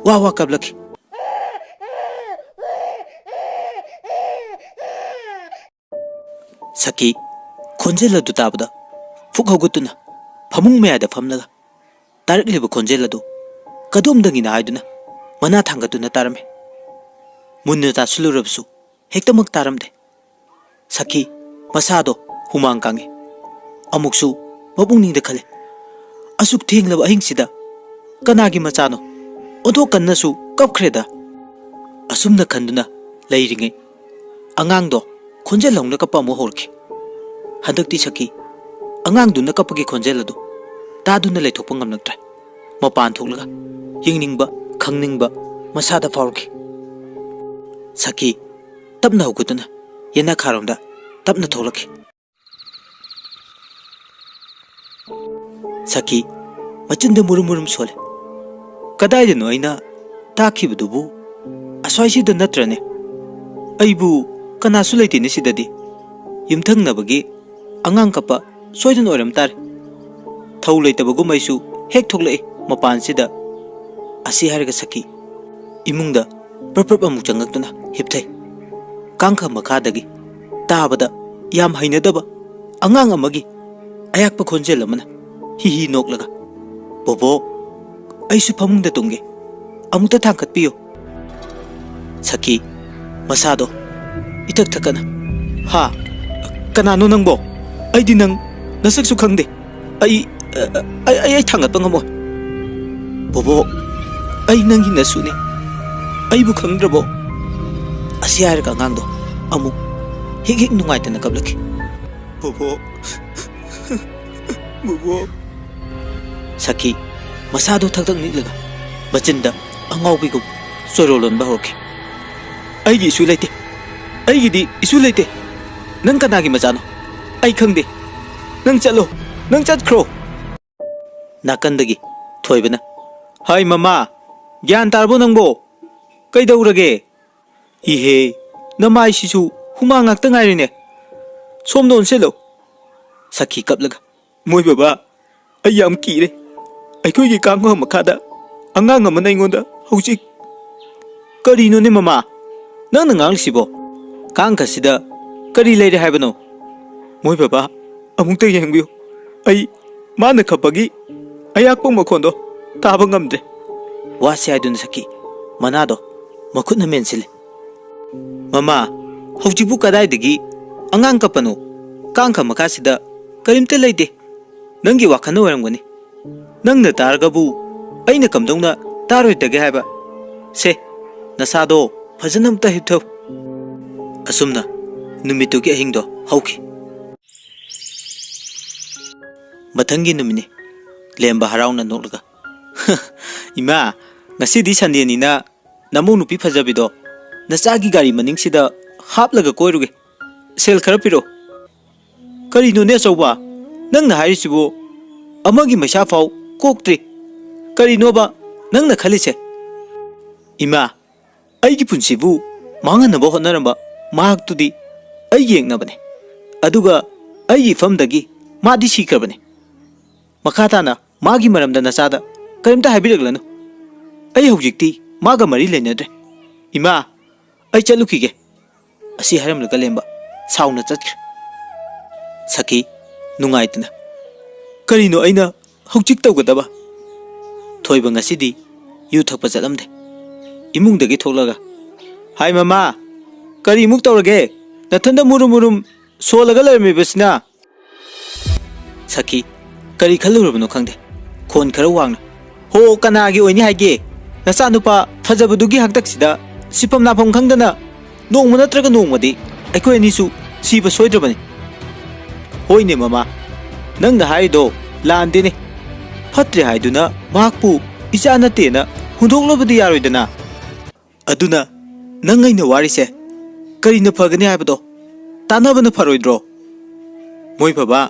ꯋꯥ ꯋꯥ ꯀꯞꯂꯛꯈꯤ꯫ ꯁꯈꯤ ꯈꯣꯟꯖꯦꯜ ꯑꯗꯨ ꯇꯥꯕꯗ ꯐꯨꯛ ꯍꯧꯒꯠꯇꯨꯅ ꯐꯃꯨꯡ ꯃꯌꯥꯏꯗ ꯐꯝꯂꯒ ꯇꯥꯔꯛꯂꯤꯕ ꯈꯣꯟꯖꯦꯜ ꯑꯗꯨ ꯀꯗꯣꯝꯗꯒꯤꯅ ꯍꯥꯏꯗꯨꯅ ꯃꯅꯥ ꯊꯥꯡꯒꯠꯇꯨꯅ ꯇꯥꯔꯝꯃꯤ꯫ ꯃꯨꯟꯅ ꯇꯥꯁꯤꯜꯂꯨꯔꯕꯁꯨ ꯍꯦꯛꯇꯃꯛ ꯇꯥꯔꯝꯗꯦ꯫ ꯁꯈꯤ ꯃꯁꯥꯗꯣ ꯍꯨꯃꯥꯡ ꯀꯥꯡꯉꯤ꯫ ꯑꯃꯨꯛꯁꯨ ꯃꯄꯨꯛꯅꯤꯡꯗ ꯈꯜꯂꯤ, "ꯑꯁꯨꯛ ꯊꯦꯡꯂꯕ ꯑꯍꯤꯡꯁꯤꯗ ꯀꯅꯥꯒꯤ ꯃꯆꯥꯅꯣ? ꯑꯣꯟꯊꯣꯛ ꯀꯟꯅꯁꯨ ꯀꯞꯈ꯭ꯔꯦꯗ꯫" ꯑꯁꯨꯝꯅ ꯈꯟꯗꯨꯅ ꯂꯩꯔꯤꯉꯩ ꯑꯉꯥꯡꯗꯣ ꯈꯣꯟꯖꯦꯜ ꯍꯧꯅ ꯀꯞꯄ ꯑꯃꯨꯛ ꯍꯧꯔꯛꯈꯤ꯫ ꯍꯟꯗꯛꯇꯤ ꯁꯈꯤ ꯑꯉꯥꯡꯗꯨꯅ ꯀꯞꯄꯒꯤ ꯈꯣꯟꯖꯦꯜ ꯑꯗꯨ ꯇꯥꯗꯨꯅ ꯂꯩꯊꯣꯛꯄ ꯉꯝꯂꯛꯇ꯭ꯔꯦ꯫ ꯃꯄꯥꯟ ꯊꯣꯛꯂꯒ ꯌꯦꯡꯅꯤꯡꯕ, ꯈꯪꯅꯤꯡꯕ ꯃꯁꯥꯗ ꯐꯥꯎꯔꯛꯈꯤ꯫ ꯁꯈꯤ ꯇꯞꯅ ꯍꯧꯒꯠꯇꯨꯅ ꯌꯦꯅꯈꯥꯔꯣꯝꯗ ꯇꯞꯅ ꯊꯣꯛꯂꯛꯈꯤ꯫ ꯁꯈꯤ ꯃꯆꯤꯟꯗ ꯃꯨꯔꯨꯝ ꯃꯨꯔꯨꯝ ꯁꯣꯜꯂꯤ꯫ "ꯀꯗꯥꯏꯗꯅꯣ ꯑꯩꯅ ꯇꯥꯈꯤꯕꯗꯨꯕꯨ? ꯑꯁ꯭ꯋꯥꯏꯁꯤꯗ ꯅꯠꯇ꯭ꯔꯅꯦ? ꯑꯩꯕꯨ ꯀꯅꯥꯁꯨ ꯂꯩꯇꯦꯅꯦ ꯁꯤꯗꯗꯤ꯫ ꯌꯨꯝꯊꯪꯅꯕꯒꯤ ꯑꯉꯥꯡ ꯀꯞꯄ ꯁꯣꯏꯗꯅ ꯑꯣꯏꯔꯝ ꯇꯥꯔꯦ꯫ ꯊꯧ ꯂꯩꯇꯕꯒꯨꯝ ꯑꯩꯁꯨ ꯍꯦꯛ ꯊꯣꯛꯂꯛꯏ ꯃꯄꯥꯟꯁꯤꯗ꯫" ꯑꯁꯤ ꯍꯥꯏꯔꯒ ꯁꯈꯤ ꯏꯃꯨꯡꯗ ꯄ꯭ꯔꯞ ꯄ꯭ꯔꯞ ꯑꯃꯨꯛ ꯆꯪꯉꯛꯇꯨꯅ ꯍꯤꯞꯊꯩ꯫ ꯀꯥꯡꯈ ꯃꯈꯥꯗꯒꯤ ꯇꯥꯕꯗ ꯌꯥꯝ ꯍꯩꯅꯗꯕ ꯑꯉꯥꯡ ꯑꯃꯒꯤ ꯑꯌꯥꯛꯄ ꯈꯣꯟꯖꯦꯜ ꯑꯃꯅ ꯍꯤ ꯍꯤ ꯅꯣꯛꯂꯒ, "ꯕꯣꯕꯣꯛ, ꯑꯩꯁꯨ ꯐꯃꯨꯡꯗ ꯇꯨꯝꯒꯦ, ꯑꯃꯨꯛꯇ ꯊꯥꯡꯒꯠꯄꯤꯌꯨ꯫" ꯁꯈꯤ, ꯃꯁꯥꯗꯣ ꯏꯊꯛ ꯊꯛꯀꯠꯅ, "ꯍꯥ? ꯀꯅꯥꯅꯣ ꯅꯪꯕꯣ? ꯑꯩꯗꯤ ꯅꯪ ꯅꯁꯛꯁꯨ ꯈꯪꯗꯦ꯫ ꯑꯩ, ꯑꯩ, ꯑꯩ, ꯑꯩ ꯊꯥꯡꯒꯠꯄ ꯉꯝꯃꯣꯏ꯫" "ꯕꯣꯕꯣꯛ, ꯑꯩ ꯅꯪꯒꯤ ꯅꯁꯨꯅꯤ꯫ ꯑꯩꯕꯨ ꯈꯪꯗ꯭ꯔꯕꯣ?" ꯑꯁꯤ ꯍꯥꯏꯔꯒ ꯑꯉꯥꯡꯗꯣ ꯑꯃꯨꯛ ꯍꯤꯛ ꯍꯤꯛ ꯅꯨꯡꯉꯥꯏꯇꯅ ꯀꯞꯂꯛꯈꯤ꯫ "ꯕꯣꯕꯣꯛ, ꯕꯣꯕꯣꯛ꯫" ꯁꯈꯤ, ꯃꯁꯥꯗꯣ ꯊꯛ ꯊꯛ ꯅꯤꯛꯂꯒ ꯃꯆꯤꯟꯗ ꯑꯉꯥꯎꯕꯤꯒꯨꯝ ꯆꯣꯏꯔꯣꯜ ꯂꯣꯟꯕ ꯍꯧꯔꯛꯈꯤ꯫ "ꯑꯩꯒꯤ ꯏꯁꯨ ꯂꯩꯇꯦ꯫ ꯑꯩꯒꯤꯗꯤ ꯏꯁꯨ ꯂꯩꯇꯦ꯫ ꯅꯪ ꯀꯅꯥꯒꯤ ꯃꯆꯥꯅꯣ? ꯑꯩ ꯈꯪꯗꯦ꯫ ꯅꯪ ꯆꯠꯂꯣ꯫ ꯅꯪ ꯆꯠꯈ꯭ꯔꯣ꯫" ꯅꯥꯀꯟꯗꯒꯤ ꯊꯣꯏꯕꯅ, "ꯍꯥꯏ ꯃꯃꯥ, ꯒ꯭ꯌꯥꯟ ꯇꯥꯔꯕꯣ ꯅꯪꯕꯣ? ꯀꯩꯗꯧꯔꯒꯦ? ꯏꯍꯦ, ꯅꯃꯥꯏꯁꯤꯁꯨ ꯍꯨꯃꯥꯡ ꯉꯥꯛꯇ ꯉꯥꯏꯔꯦꯅꯦ꯫ ꯁꯣꯝꯗ ꯑꯣꯟꯁꯤꯜꯂꯣ꯫" ꯁꯈꯤ ꯀꯞꯂꯒ, "ꯃꯣꯏ ꯕꯕꯥ, ꯑꯩ ꯌꯥꯝ ꯀꯤꯔꯦ꯫ ꯑꯩꯈꯣꯏꯒꯤ ꯀꯥꯡꯈ ꯃꯈꯥꯗ ꯑꯉꯥꯡ ꯑꯃꯅ ꯑꯩꯉꯣꯟꯗ ꯍꯧꯖꯤꯛ꯫" "ꯀꯔꯤꯅꯣꯅꯦ ꯃꯃꯥ, ꯅꯪꯅ ꯉꯥꯡꯂꯤꯁꯤꯕꯣ? ꯀꯥꯡꯈꯁꯤꯗ ꯀꯔꯤ ꯂꯩꯔꯦ ꯍꯥꯏꯕꯅꯣ?" "ꯃꯣꯏ ꯕꯕꯥ, ꯑꯃꯨꯛꯇ ꯌꯦꯡꯕꯤꯌꯨ꯫ ꯑꯩ ꯃꯥꯅ ꯈꯞꯄꯒꯤ ꯑꯌꯥꯛꯄ ꯃꯈꯣꯟꯗꯣ ꯇꯥꯕ ꯉꯝꯗ꯭ꯔꯦ꯫" ꯋꯥꯁꯤ ꯍꯥꯏꯗꯨꯅ ꯁꯈꯤ ꯃꯅꯥꯗꯣ ꯃꯈꯨꯠꯅ ꯃꯦꯟꯁꯤꯜꯂꯤ꯫ "ꯃꯃꯥ, ꯍꯧꯖꯤꯛꯄꯨ ꯀꯗꯥꯏꯗꯒꯤ ꯑꯉꯥꯡ ꯀꯞꯄꯅꯣ? ꯀꯥꯡꯈ ꯃꯈꯥꯁꯤꯗ ꯀꯔꯤꯝꯇ ꯂꯩꯇꯦ꯫ ꯅꯪꯒꯤ ꯋꯥꯈꯜꯅ ꯑꯣꯏꯔꯝꯒꯅꯤ꯫ ꯅꯪꯅ ꯇꯥꯔꯒꯕꯨ ꯑꯩꯅ ꯀꯝꯗꯧꯅ ꯇꯥꯔꯣꯏꯗꯒꯦ ꯍꯥꯏꯕ? ꯁꯦ, ꯅꯁꯥꯗꯣ ꯐꯖꯅ ꯑꯝꯇ ꯍꯤꯞꯊꯧ꯫" ꯑꯁꯨꯝꯅ ꯅꯨꯃꯤꯠꯇꯨꯒꯤ ꯑꯍꯤꯡꯗꯣ ꯍꯧꯈꯤ꯫ ꯃꯊꯪꯒꯤ ꯅꯨꯃꯤꯠꯅꯤ꯫ ꯂꯦꯝꯕ ꯍꯔꯥꯎꯅ ꯅꯣꯛꯂꯒ, "ꯏꯃꯥ, ꯉꯁꯤꯗꯤ ꯁꯟꯗꯦꯅꯤꯅ ꯅꯃꯧ ꯅꯨꯄꯤ ꯐꯖꯕꯤꯗꯣ ꯅꯆꯥꯒꯤ ꯒꯥꯔꯤ ꯃꯅꯤꯡꯁꯤꯗ ꯍꯥꯞꯂꯒ ꯀꯣꯏꯔꯨꯒꯦ꯫ ꯁꯦꯜ ꯈꯔ ꯄꯤꯔꯛꯑꯣ꯫" "ꯀꯔꯤꯅꯣꯅꯦ ꯑꯆꯧꯕ? ꯅꯪꯅ ꯍꯥꯏꯔꯤꯁꯤꯕꯨ? ꯑꯃꯒꯤ ꯃꯩꯁꯥ ꯐꯥꯎ ꯀꯣꯛꯇ꯭ꯔꯤ꯫ ꯀꯔꯤꯅꯣꯕ ꯅꯪꯅ ꯈꯜꯂꯤꯁꯦ?" "ꯏꯃꯥ, ꯑꯩꯒꯤ ꯄꯨꯟꯁꯤꯕꯨ ꯃꯥꯡꯍꯟꯅꯕ ꯍꯣꯠꯅꯔꯝꯕ ꯃꯍꯥꯛꯇꯨꯗꯤ ꯑꯩꯒꯤ ꯌꯦꯛꯅꯕꯅꯦ꯫ ꯑꯗꯨꯒ ꯑꯩꯒꯤ ꯏꯐꯝꯗꯒꯤ ꯃꯥꯗꯤ ꯁꯤꯈ꯭ꯔꯕꯅꯦ꯫ ꯃꯈꯥ ꯇꯥꯅ ꯃꯥꯒꯤ ꯃꯔꯝꯗ ꯅꯆꯥꯗ ꯀꯔꯤꯝꯇ ꯍꯥꯏꯕꯤꯔꯛꯂꯅꯨ꯫ ꯑꯩ ꯍꯧꯖꯤꯛꯇꯤ ꯃꯥꯒ ꯃꯔꯤ ꯂꯩꯅꯗ꯭ꯔꯦ꯫ ꯏꯃꯥ, ꯑꯩ ꯆꯠꯂꯨꯈꯤꯒꯦ꯫" ꯑꯁꯤ ꯍꯥꯏꯔꯝꯂꯒ ꯂꯦꯝꯕ ꯁꯥꯎꯅ ꯆꯠꯈ꯭ꯔꯦ꯫ ꯁꯈꯤ, ꯅꯨꯡꯉꯥꯏꯇꯅ, "ꯀꯔꯤꯅꯣ ꯑꯩꯅ ꯍꯧꯖꯤꯛ ꯇꯧꯒꯗꯕ?" ꯊꯣꯏꯕ ꯉꯁꯤꯗꯤ ꯌꯨ ꯊꯛꯄ ꯆꯠꯂꯝꯗꯦ꯫ ꯏꯃꯨꯡꯗꯒꯤ ꯊꯣꯛꯂꯒ, "ꯍꯥꯏ ꯃꯃꯥ, ꯀꯔꯤꯃꯨꯛ ꯇꯧꯔꯒꯦ? ꯅꯊꯟꯗ ꯃꯨꯔꯨꯝ ꯃꯨꯔꯨꯝ ꯁꯣꯜꯂꯒ ꯂꯩꯔꯝꯃꯤꯕꯁꯤꯅ?" ꯁꯈꯤ, ꯀꯔꯤ ꯈꯜꯂꯨꯔꯕꯅꯣ ꯈꯪꯗꯦ, ꯈꯣꯟ ꯈꯔ ꯋꯥꯡꯅ, "ꯍꯣ, ꯀꯅꯥꯒꯤ ꯑꯣꯏꯅꯤ ꯍꯥꯏꯒꯦ? ꯅꯆꯥꯅꯨꯄꯥ ꯐꯖꯕꯗꯨꯒꯤ ꯍꯥꯛꯇꯛꯁꯤꯗ ꯁꯤꯐꯝ ꯅꯥꯐꯝ ꯈꯪꯗꯅ ꯅꯣꯡꯃ ꯅꯠꯇ꯭ꯔꯒ ꯅꯣꯡꯃꯗꯤ ꯑꯩꯈꯣꯏ ꯑꯅꯤꯁꯨ ꯁꯤꯕ ꯁꯣꯏꯗ꯭ꯔꯕꯅꯤ꯫" "ꯍꯣꯏꯅꯦ ꯃꯃꯥ, ꯅꯪꯅ ꯍꯥꯏꯔꯤꯗꯣ ꯂꯥꯟꯗꯦꯅꯦ꯫ ꯐꯠꯇ꯭ꯔꯦ ꯍꯥꯏꯗꯨꯅ ꯃꯍꯥꯛꯄꯨ ꯏꯆꯥ ꯅꯠꯇꯦꯅ ꯍꯨꯟꯗꯣꯛꯂꯕꯗꯤ ꯌꯥꯔꯣꯏꯗꯅ꯫ ꯑꯗꯨꯅ ꯅꯪ ꯑꯩꯅ ꯋꯥꯔꯤꯁꯦ ꯀꯔꯤꯅ ꯐꯒꯅꯤ ꯍꯥꯏꯕꯗꯣ ꯇꯥꯟꯅꯕꯅ ꯐꯔꯣꯏꯗ꯭ꯔꯣ? ꯃꯣꯏ ꯕꯕꯥ,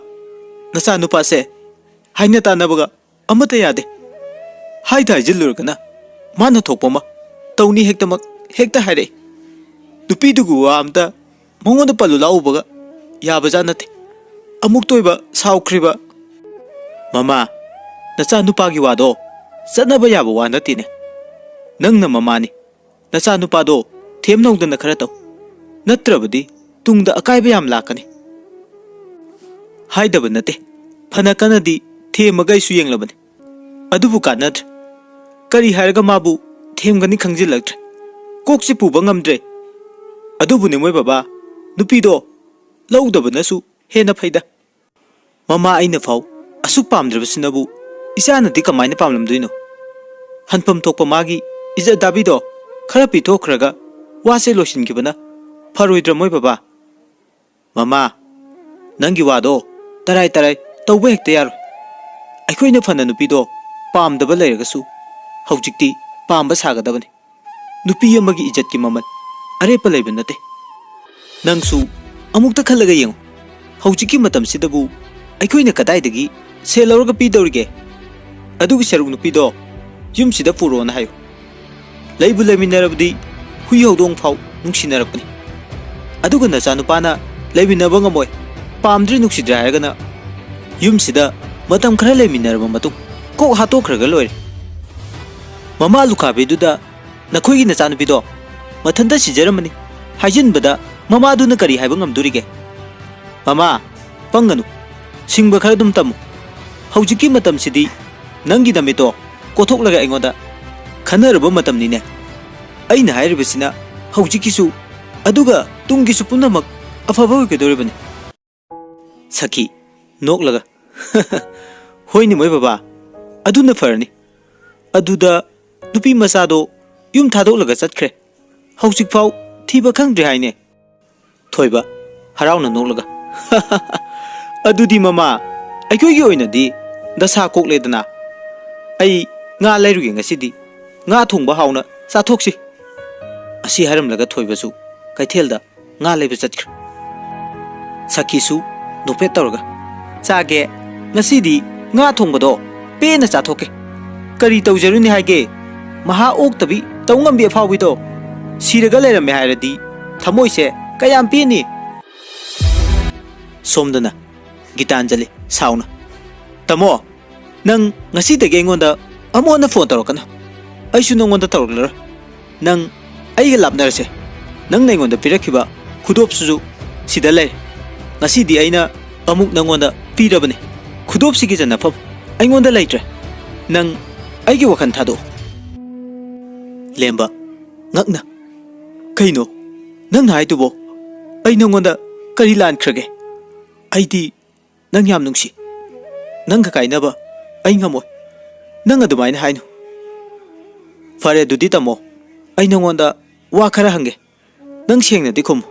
ꯅꯆꯥꯅꯨꯄꯥꯁꯦ ꯍꯥꯏꯅ ꯇꯥꯟꯅꯕꯒ ꯑꯃꯠꯇ ꯌꯥꯗꯦ꯫ ꯍꯥꯏꯗ ꯍꯥꯏꯖꯤꯜꯂꯨꯔꯒꯅ ꯃꯥꯅ ꯊꯣꯛꯄ ꯑꯃ ꯇꯧꯅꯤ ꯍꯦꯛꯇꯃꯛ ꯍꯦꯛꯇ ꯍꯥꯏꯔꯛꯏ꯫ ꯅꯨꯄꯤꯗꯨꯒꯤ ꯋꯥ ꯑꯝꯇ ꯃꯉꯣꯟꯗ ꯄꯜꯂꯨ ꯂꯥꯛꯎꯕꯒ ꯌꯥꯕꯖꯥꯠ ꯅꯠꯇꯦ꯫ ꯑꯃꯨꯛꯇ ꯑꯣꯏꯕ ꯁꯥꯎꯈ꯭ꯔꯤꯕ꯫ ꯃꯃꯥ, ꯅꯆꯥꯅꯨꯄꯥꯒꯤ ꯋꯥꯗꯣ ꯆꯠꯅꯕ ꯌꯥꯕ ꯋꯥ ꯅꯠꯇꯦꯅꯦ꯫ ꯅꯪꯅ ꯃꯃꯥꯅꯤ, ꯅꯆꯥꯅꯨꯄꯥꯗꯣ ꯊꯦꯝꯅꯧꯗꯅ ꯈꯔ ꯇꯧ, ꯅꯠꯇ꯭ꯔꯕꯗꯤ ꯇꯨꯡꯗ ꯑꯀꯥꯏꯕ ꯌꯥꯝ ꯂꯥꯛꯀꯅꯤ꯫" ꯍꯥꯏꯗꯕ ꯅꯠꯇꯦ, ꯐꯅ ꯀꯟꯅꯗꯤ ꯊꯦꯝꯃꯒ ꯑꯩꯁꯨ ꯌꯦꯡꯂꯕꯅꯤ, ꯑꯗꯨꯕꯨ ꯀꯥꯟꯅꯗ꯭ꯔꯦ꯫ ꯀꯔꯤ ꯍꯥꯏꯔꯒ ꯃꯥꯕꯨ ꯊꯦꯝꯒꯅꯤ ꯈꯪꯖꯤꯜꯂꯛꯇ꯭ꯔꯦ꯫ ꯀꯣꯛꯁꯤ ꯄꯨꯕ ꯉꯝꯗ꯭ꯔꯦ꯫ ꯑꯗꯨꯕꯨꯅꯦ ꯃꯣꯏ ꯕꯕꯥ, ꯅꯨꯄꯤꯗꯣ ꯂꯧꯗꯕꯅꯁꯨ ꯍꯦꯟꯅ ꯐꯩꯗ꯫ ꯃꯃꯥ, ꯑꯩꯅ ꯐꯥꯎ ꯑꯁꯨꯛ ꯄꯥꯝꯗ꯭ꯔꯕꯁꯤꯅꯕꯨ ꯏꯆꯥꯅꯗꯤ ꯀꯃꯥꯏꯅ ꯄꯥꯝꯂꯝꯗꯣꯏꯅꯣ? ꯍꯟꯐꯝ ꯊꯣꯛꯄ ꯃꯥꯒꯤ ꯏꯖꯠ ꯗꯥꯕꯤꯗꯣ ꯈꯔ ꯄꯤꯊꯣꯛꯈ꯭ꯔꯒ ꯋꯥꯁꯦ ꯂꯣꯏꯁꯤꯟꯈꯤꯕꯅ ꯐꯔꯣꯏꯗ꯭ꯔ ꯃꯣꯏ ꯕꯕꯥ? ꯃꯃꯥ, ꯅꯪꯒꯤ ꯋꯥꯗꯣ ꯇꯔꯥꯏ ꯇꯔꯥꯏ ꯇꯧꯕ ꯍꯦꯛꯇ ꯌꯥꯔꯣꯏ꯫ ꯑꯩꯈꯣꯏꯅ ꯐꯅ ꯅꯨꯄꯤꯗꯣ ꯄꯥꯝꯗꯕ ꯂꯩꯔꯒꯁꯨ ꯍꯧꯖꯤꯛꯇꯤ ꯄꯥꯝꯕ ꯁꯥꯒꯗꯕꯅꯤ꯫ ꯅꯨꯄꯤ ꯑꯃꯒꯤ ꯏꯖꯠꯀꯤ ꯃꯃꯜ ꯑꯔꯦꯞꯄ ꯂꯩꯕ ꯅꯠꯇꯦ꯫ ꯅꯪꯁꯨ ꯑꯃꯨꯛꯇ ꯈꯜꯂꯒ ꯌꯦꯡꯉꯨ, ꯍꯧꯖꯤꯛꯀꯤ ꯃꯇꯝꯁꯤꯗꯕꯨ ꯑꯩꯈꯣꯏꯅ ꯀꯗꯥꯏꯗꯒꯤ ꯁꯦꯜ ꯂꯧꯔꯒ ꯄꯤꯗꯧꯔꯤꯒꯦ? ꯑꯗꯨꯒꯤ ꯁꯔꯨꯛ ꯅꯨꯄꯤꯗꯣ ꯌꯨꯝꯁꯤꯗ ꯄꯨꯔꯛꯑꯣꯅ ꯍꯥꯏꯌꯨ꯫ ꯂꯩꯕꯨ ꯂꯩꯃꯤꯟꯅꯔꯕꯗꯤ ꯍꯨꯏ ꯍꯧꯗꯣꯡ ꯐꯥꯎ ꯅꯨꯡꯁꯤꯅꯔꯛꯄꯅꯤ꯫ ꯑꯗꯨꯒ ꯅꯆꯥꯅꯨꯄꯥꯅ ꯂꯩꯃꯤꯟꯅꯕ ꯉꯝꯃꯣꯏ, ꯄꯥꯝꯗ꯭ꯔꯦ ꯅꯨꯡꯁꯤꯗ꯭ꯔꯦ ꯍꯥꯏꯔꯒꯅ ꯌꯨꯝꯁꯤꯗ ꯃꯇꯝ ꯈꯔ ꯂꯩꯃꯤꯟꯅꯔꯕ ꯃꯇꯨꯡ ꯀꯣꯛ ꯍꯥꯠꯇꯣꯛꯈ꯭ꯔꯒ ꯂꯣꯏꯔꯦ꯫ ꯃꯃꯥ ꯂꯨꯈꯥꯕꯤꯗꯨꯗ ꯅꯈꯣꯏꯒꯤ ꯅꯆꯥꯅꯨꯄꯤꯗꯣ ꯃꯊꯟꯇ ꯁꯤꯖꯔꯝꯃꯅꯤ ꯍꯥꯏꯖꯤꯟꯕꯗ ꯃꯃꯥꯗꯨꯅ ꯀꯔꯤ ꯍꯥꯏꯕ ꯉꯝꯗꯣꯔꯤꯒꯦ? ꯃꯃꯥ, ꯄꯪꯒꯅꯨ꯫ ꯁꯤꯡꯕ ꯈꯔ ꯑꯗꯨꯝ ꯇꯝꯃꯨ꯫ ꯍꯧꯖꯤꯛꯀꯤ ꯃꯇꯝꯁꯤꯗꯤ ꯅꯪꯒꯤ ꯅꯃꯤꯠꯇꯣ ꯀꯣꯊꯣꯛꯂꯒ ꯑꯩꯉꯣꯟꯗ ꯈꯟꯅꯔꯕ ꯃꯇꯝꯅꯤꯅꯦ꯫ ꯑꯩꯅ ꯍꯥꯏꯔꯤꯕꯁꯤꯅ ꯍꯧꯖꯤꯛꯀꯤꯁꯨ, ꯑꯗꯨꯒ ꯇꯨꯡꯒꯤꯁꯨ ꯄꯨꯝꯅꯃꯛ ꯑꯐꯕ ꯑꯣꯏꯒꯗꯧꯔꯤꯕꯅꯤ꯫ ꯁꯈꯤ, ꯅꯣꯛꯂꯒ, "ꯍꯣꯏꯅꯦ ꯃꯣꯏ ꯕꯕꯥ, ꯑꯗꯨꯅ ꯐꯔꯅꯤ꯫ ꯑꯗꯨꯗ ꯅꯨꯄꯤ ꯃꯆꯥꯗꯣ ꯌꯨꯝ ꯊꯥꯗꯣꯛꯂꯒ ꯆꯠꯈ꯭ꯔꯦ꯫ ꯍꯧꯖꯤꯛꯐꯥꯎ ꯊꯤꯕ ꯈꯪꯗ꯭ꯔꯤ ꯍꯥꯏꯅꯦ꯫" ꯊꯣꯏꯕ, ꯍꯔꯥꯎꯅ ꯅꯣꯛꯂꯒ, "ꯑꯗꯨꯗꯤ ꯃꯃꯥ, ꯑꯩꯈꯣꯏꯒꯤ ꯑꯣꯏꯅꯗꯤ ꯗꯁꯥ ꯀꯣꯛꯂꯦꯗꯅ꯫ ꯑꯩ ꯉꯥ ꯂꯩꯔꯨꯒꯦ ꯉꯁꯤꯗꯤ꯫ ꯉꯥ ꯊꯣꯡꯕ ꯍꯥꯎꯅ ꯆꯥꯊꯣꯛꯁꯤ꯫" ꯑꯁꯤ ꯍꯥꯏꯔꯝꯂꯒ ꯊꯣꯏꯕꯁꯨ ꯀꯩꯊꯦꯜꯗ ꯉꯥ ꯂꯩꯕ ꯆꯠꯈ꯭ꯔꯦ꯫ ꯁꯈꯤꯁꯨ ꯅꯣꯛꯐꯦꯠ ꯇꯧꯔꯒ, "ꯆꯥꯒꯦ, ꯉꯁꯤꯗꯤ ꯉꯥ ꯊꯣꯡꯕꯗꯣ ꯄꯦꯟꯅ ꯆꯥꯊꯣꯛꯀꯦ꯫ ꯀꯔꯤ ꯇꯧꯖꯔꯨꯅꯤ ꯍꯥꯏꯒꯦ? ꯃꯍꯥ ꯑꯣꯛꯇꯕꯤ ꯇꯧ ꯉꯝꯕꯤ ꯑꯐꯥꯎꯕꯤꯗꯣ ꯁꯤꯔꯒ ꯂꯩꯔꯝꯃꯦ ꯍꯥꯏꯔꯗꯤ ꯊꯃꯣꯏꯁꯦ ꯀꯌꯥꯝ ꯄꯦꯟꯅꯤ?" ꯁꯣꯝꯗꯅ ꯒꯤꯇꯥꯟꯖꯂꯤ ꯁꯥꯎꯅ, "ꯇꯥꯃꯣ, ꯅꯪ ꯉꯁꯤꯗꯒꯤ ꯑꯩꯉꯣꯟꯗ ꯑꯃꯨꯛ ꯍꯟꯅ ꯐꯣꯟ ꯇꯧꯔꯛꯀꯅꯨ꯫ ꯑꯩꯁꯨ ꯅꯪꯉꯣꯟꯗ ꯇꯧꯔꯛꯂꯔꯣꯏ꯫ ꯅꯪ ꯑꯩꯒ ꯂꯥꯞꯅꯔꯁꯦ꯫ ꯅꯪꯅ ꯑꯩꯉꯣꯟꯗ ꯄꯤꯔꯛꯈꯤꯕ ꯈꯨꯗꯣꯞꯁꯤꯁꯨ ꯁꯤꯗ ꯂꯩꯔꯦ꯫ ꯉꯁꯤꯗꯤ ꯑꯩꯅ ꯑꯃꯨꯛ ꯅꯪꯉꯣꯟꯗ ꯄꯤꯔꯕꯅꯤ꯫ ꯈꯨꯗꯣꯞꯁꯤꯒꯤ ꯆꯟꯅꯐꯝ ꯑꯩꯉꯣꯟꯗ ꯂꯩꯇ꯭ꯔꯦ꯫ ꯅꯪ ꯑꯩꯒꯤ ꯋꯥꯈꯜ ꯊꯥꯗꯣꯛꯑꯣ꯫" ꯂꯦꯝꯕ, ꯉꯛꯅ, "ꯀꯩꯅꯣ ꯅꯪꯅ ꯍꯥꯏꯗꯨꯕꯣ? ꯑꯩ ꯅꯪꯉꯣꯟꯗ ꯀꯔꯤ ꯂꯥꯟꯈ꯭ꯔꯒꯦ? ꯑꯩꯗꯤ ꯅꯪ ꯌꯥꯝ ꯅꯨꯡꯁꯤ꯫ ꯅꯪꯒ ꯀꯥꯏꯅꯕ ꯑꯩ ꯉꯝꯃꯣꯏ꯫ ꯅꯪ ꯑꯗꯨꯃꯥꯏꯅ ꯍꯥꯏꯅꯨ꯫ ꯐꯔꯦ, ꯑꯗꯨꯗꯤ ꯇꯥꯃꯣ, ꯑꯩ ꯅꯪꯉꯣꯟꯗ ꯋꯥ ꯈꯔ ꯍꯪꯒꯦ꯫ ꯅꯪ ꯁꯦꯡꯅꯗꯤ ꯈꯨꯝꯃꯨ꯫"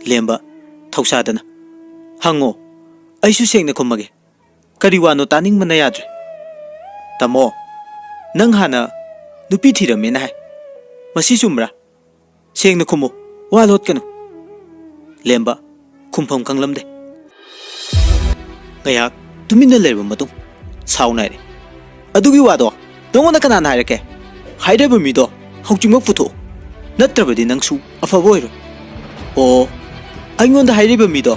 ꯂꯦꯝꯕ, ꯊꯧꯁꯥꯗꯅ, "ꯍꯪꯉꯣ, ꯑꯩꯁꯨ ꯁꯦꯡꯅ ꯈꯨꯝꯃꯒꯦ꯫ ꯀꯔꯤ ꯋꯥꯅꯣ ꯇꯥꯅꯤꯡꯕꯅ ꯌꯥꯗ꯭ꯔꯦ꯫" "ꯇꯥꯃꯣ, ꯅꯪ ꯍꯥꯟꯅ ꯅꯨꯄꯤ ꯊꯤꯔꯝꯃꯦꯅ ꯍꯥꯏ꯫ ꯃꯁꯤ ꯆꯨꯝꯕ꯭ꯔꯥ? ꯁꯦꯡꯅ ꯈꯨꯝꯃꯨ, ꯋꯥ ꯂꯣꯠꯀꯅꯨ꯫" ꯂꯦꯝꯕ, ꯈꯨꯝꯐꯝ ꯈꯪꯂꯝꯗꯦ꯫ ꯉꯥꯏꯍꯥꯛ ꯇꯨꯃꯤꯟꯅ ꯂꯩꯔꯕ ꯃꯇꯨꯡ ꯁꯥꯎꯅ ꯍꯥꯏꯔꯦ, "ꯑꯗꯨꯒꯤ ꯋꯥꯗꯣ ꯅꯉꯣꯟꯗ ꯀꯅꯥꯅ ꯍꯥꯏꯔꯛꯀꯦ? ꯍꯥꯏꯔꯤꯕ ꯃꯤꯗꯣ ꯍꯧꯖꯤꯛꯃꯛ ꯄꯨꯊꯣꯛꯎ, ꯅꯠꯇ꯭ꯔꯕꯗꯤ ꯅꯪꯁꯨ ꯑꯐꯕ ꯑꯣꯏꯔꯣꯏ꯫" "ꯑꯣ, ꯑꯩꯉꯣꯟꯗ ꯍꯥꯏꯔꯤꯕ ꯃꯤꯗꯣ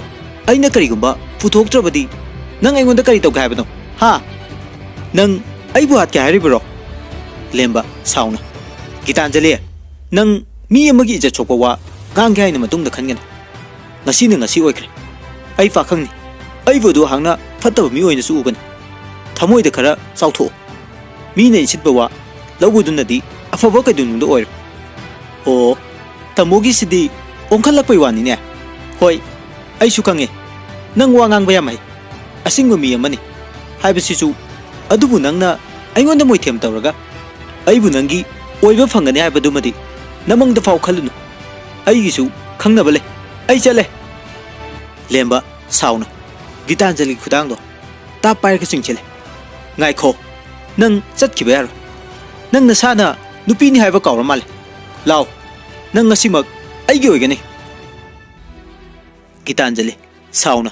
ꯑꯩꯅ ꯀꯔꯤꯒꯨꯝꯕ ꯄꯨꯊꯣꯛꯇ꯭ꯔꯕꯗꯤ ꯅꯪ ꯑꯩꯉꯣꯟꯗ ꯀꯔꯤ ꯇꯧꯒꯦ ꯍꯥꯏꯕꯅꯣ? ꯍꯥ? ꯅꯪ ꯑꯩꯕꯨ ꯍꯥꯠꯀꯦ ꯍꯥꯏꯔꯤꯕꯔꯣ?" ꯂꯦꯝꯕ, ꯁꯥꯎꯅ, "ꯒꯤꯇꯥꯟꯖꯂꯤ, ꯅꯪ ꯃꯤ ꯑꯃꯒꯤ ꯏꯖꯠ ꯁꯣꯛꯄ ꯋꯥ ꯉꯥꯡꯒꯦ ꯍꯥꯏꯅ ꯃꯇꯨꯡꯗ ꯈꯟꯒꯅꯤ꯫ ꯉꯁꯤꯅ ꯉꯁꯤ ꯑꯣꯏꯈ꯭ꯔꯦ꯫ ꯑꯩ ꯄꯥꯈꯪꯅꯤ꯫ ꯑꯩꯕꯨ ꯑꯗꯨ ꯍꯥꯛꯅ ꯐꯠꯇꯕ ꯃꯤ ꯑꯣꯏꯅꯁꯨ ꯎꯒꯅꯤ꯫ ꯊꯃꯣꯏꯗ ꯈꯔ ꯆꯥꯎꯊꯣꯛꯑꯣ꯫ ꯃꯤꯅ ꯏꯟꯁꯤꯠꯄ ꯋꯥ ꯂꯧꯕꯗꯨꯅꯗꯤ ꯑꯐꯕ ꯀꯩꯗꯧꯅꯨꯡꯗ ꯑꯣꯏꯔꯣꯏ꯫ ꯑꯣ, ꯇꯥꯃꯣꯒꯤꯁꯤꯗꯤ ꯑꯣꯟꯈꯠꯂꯛꯄꯩ ꯋꯥꯅꯤꯅꯦ꯫ ꯍꯣꯏ, ꯑꯩꯁꯨ ꯈꯪꯉꯦ꯫ ꯅꯪ ꯋꯥ ꯉꯥꯡꯕ ꯌꯥꯝ ꯍꯩ꯫ ꯑꯁꯤꯡꯕ ꯃꯤ ꯑꯃꯅꯤ ꯍꯥꯏꯕꯁꯤꯁꯨ꯫ ꯑꯗꯨꯕꯨ ꯅꯪꯅ ꯑꯩꯉꯣꯟꯗ ꯃꯣꯏꯊꯦꯝ ꯇꯧꯔꯒ ꯑꯩꯕꯨ ꯅꯪꯒꯤ ꯑꯣꯏꯕ ꯐꯪꯒꯅꯤ ꯍꯥꯏꯕꯗꯨꯃꯗꯤ ꯅꯃꯪꯗ ꯐꯥꯎ ꯈꯜꯂꯨꯅꯨ꯫ ꯑꯩꯒꯤꯁꯨ ꯈꯪꯅꯕ ꯂꯩ꯫ ꯑꯩ ꯆꯠꯂꯦ꯫ ꯂꯦꯝꯕ ꯁꯥꯎꯅ ꯒꯤꯇꯥꯟꯖꯂꯤꯒꯤ ꯈꯨꯗꯥꯡꯗꯣ ꯇꯥꯞ ꯄꯥꯏꯔꯒ ꯆꯤꯡꯁꯤꯜꯂꯦ꯫ ꯉꯥꯏꯈꯣ, ꯅꯪ ꯆꯠꯈꯤꯕ ꯌꯥꯔꯣꯏ꯫ ꯅꯪ ꯅꯁꯥꯅ ꯅꯨꯄꯤꯅꯤ ꯍꯥꯏꯕ ꯀꯥꯎꯔ ꯃꯥꯜꯂꯦ꯫ ꯂꯥꯎ, ꯅꯪ ꯉꯁꯤꯃꯛ ꯑꯩꯒꯤ ꯑꯣꯏꯒꯅꯤ꯫ ꯒꯤꯇꯥꯟꯖꯂꯤ ꯁꯥꯎꯅ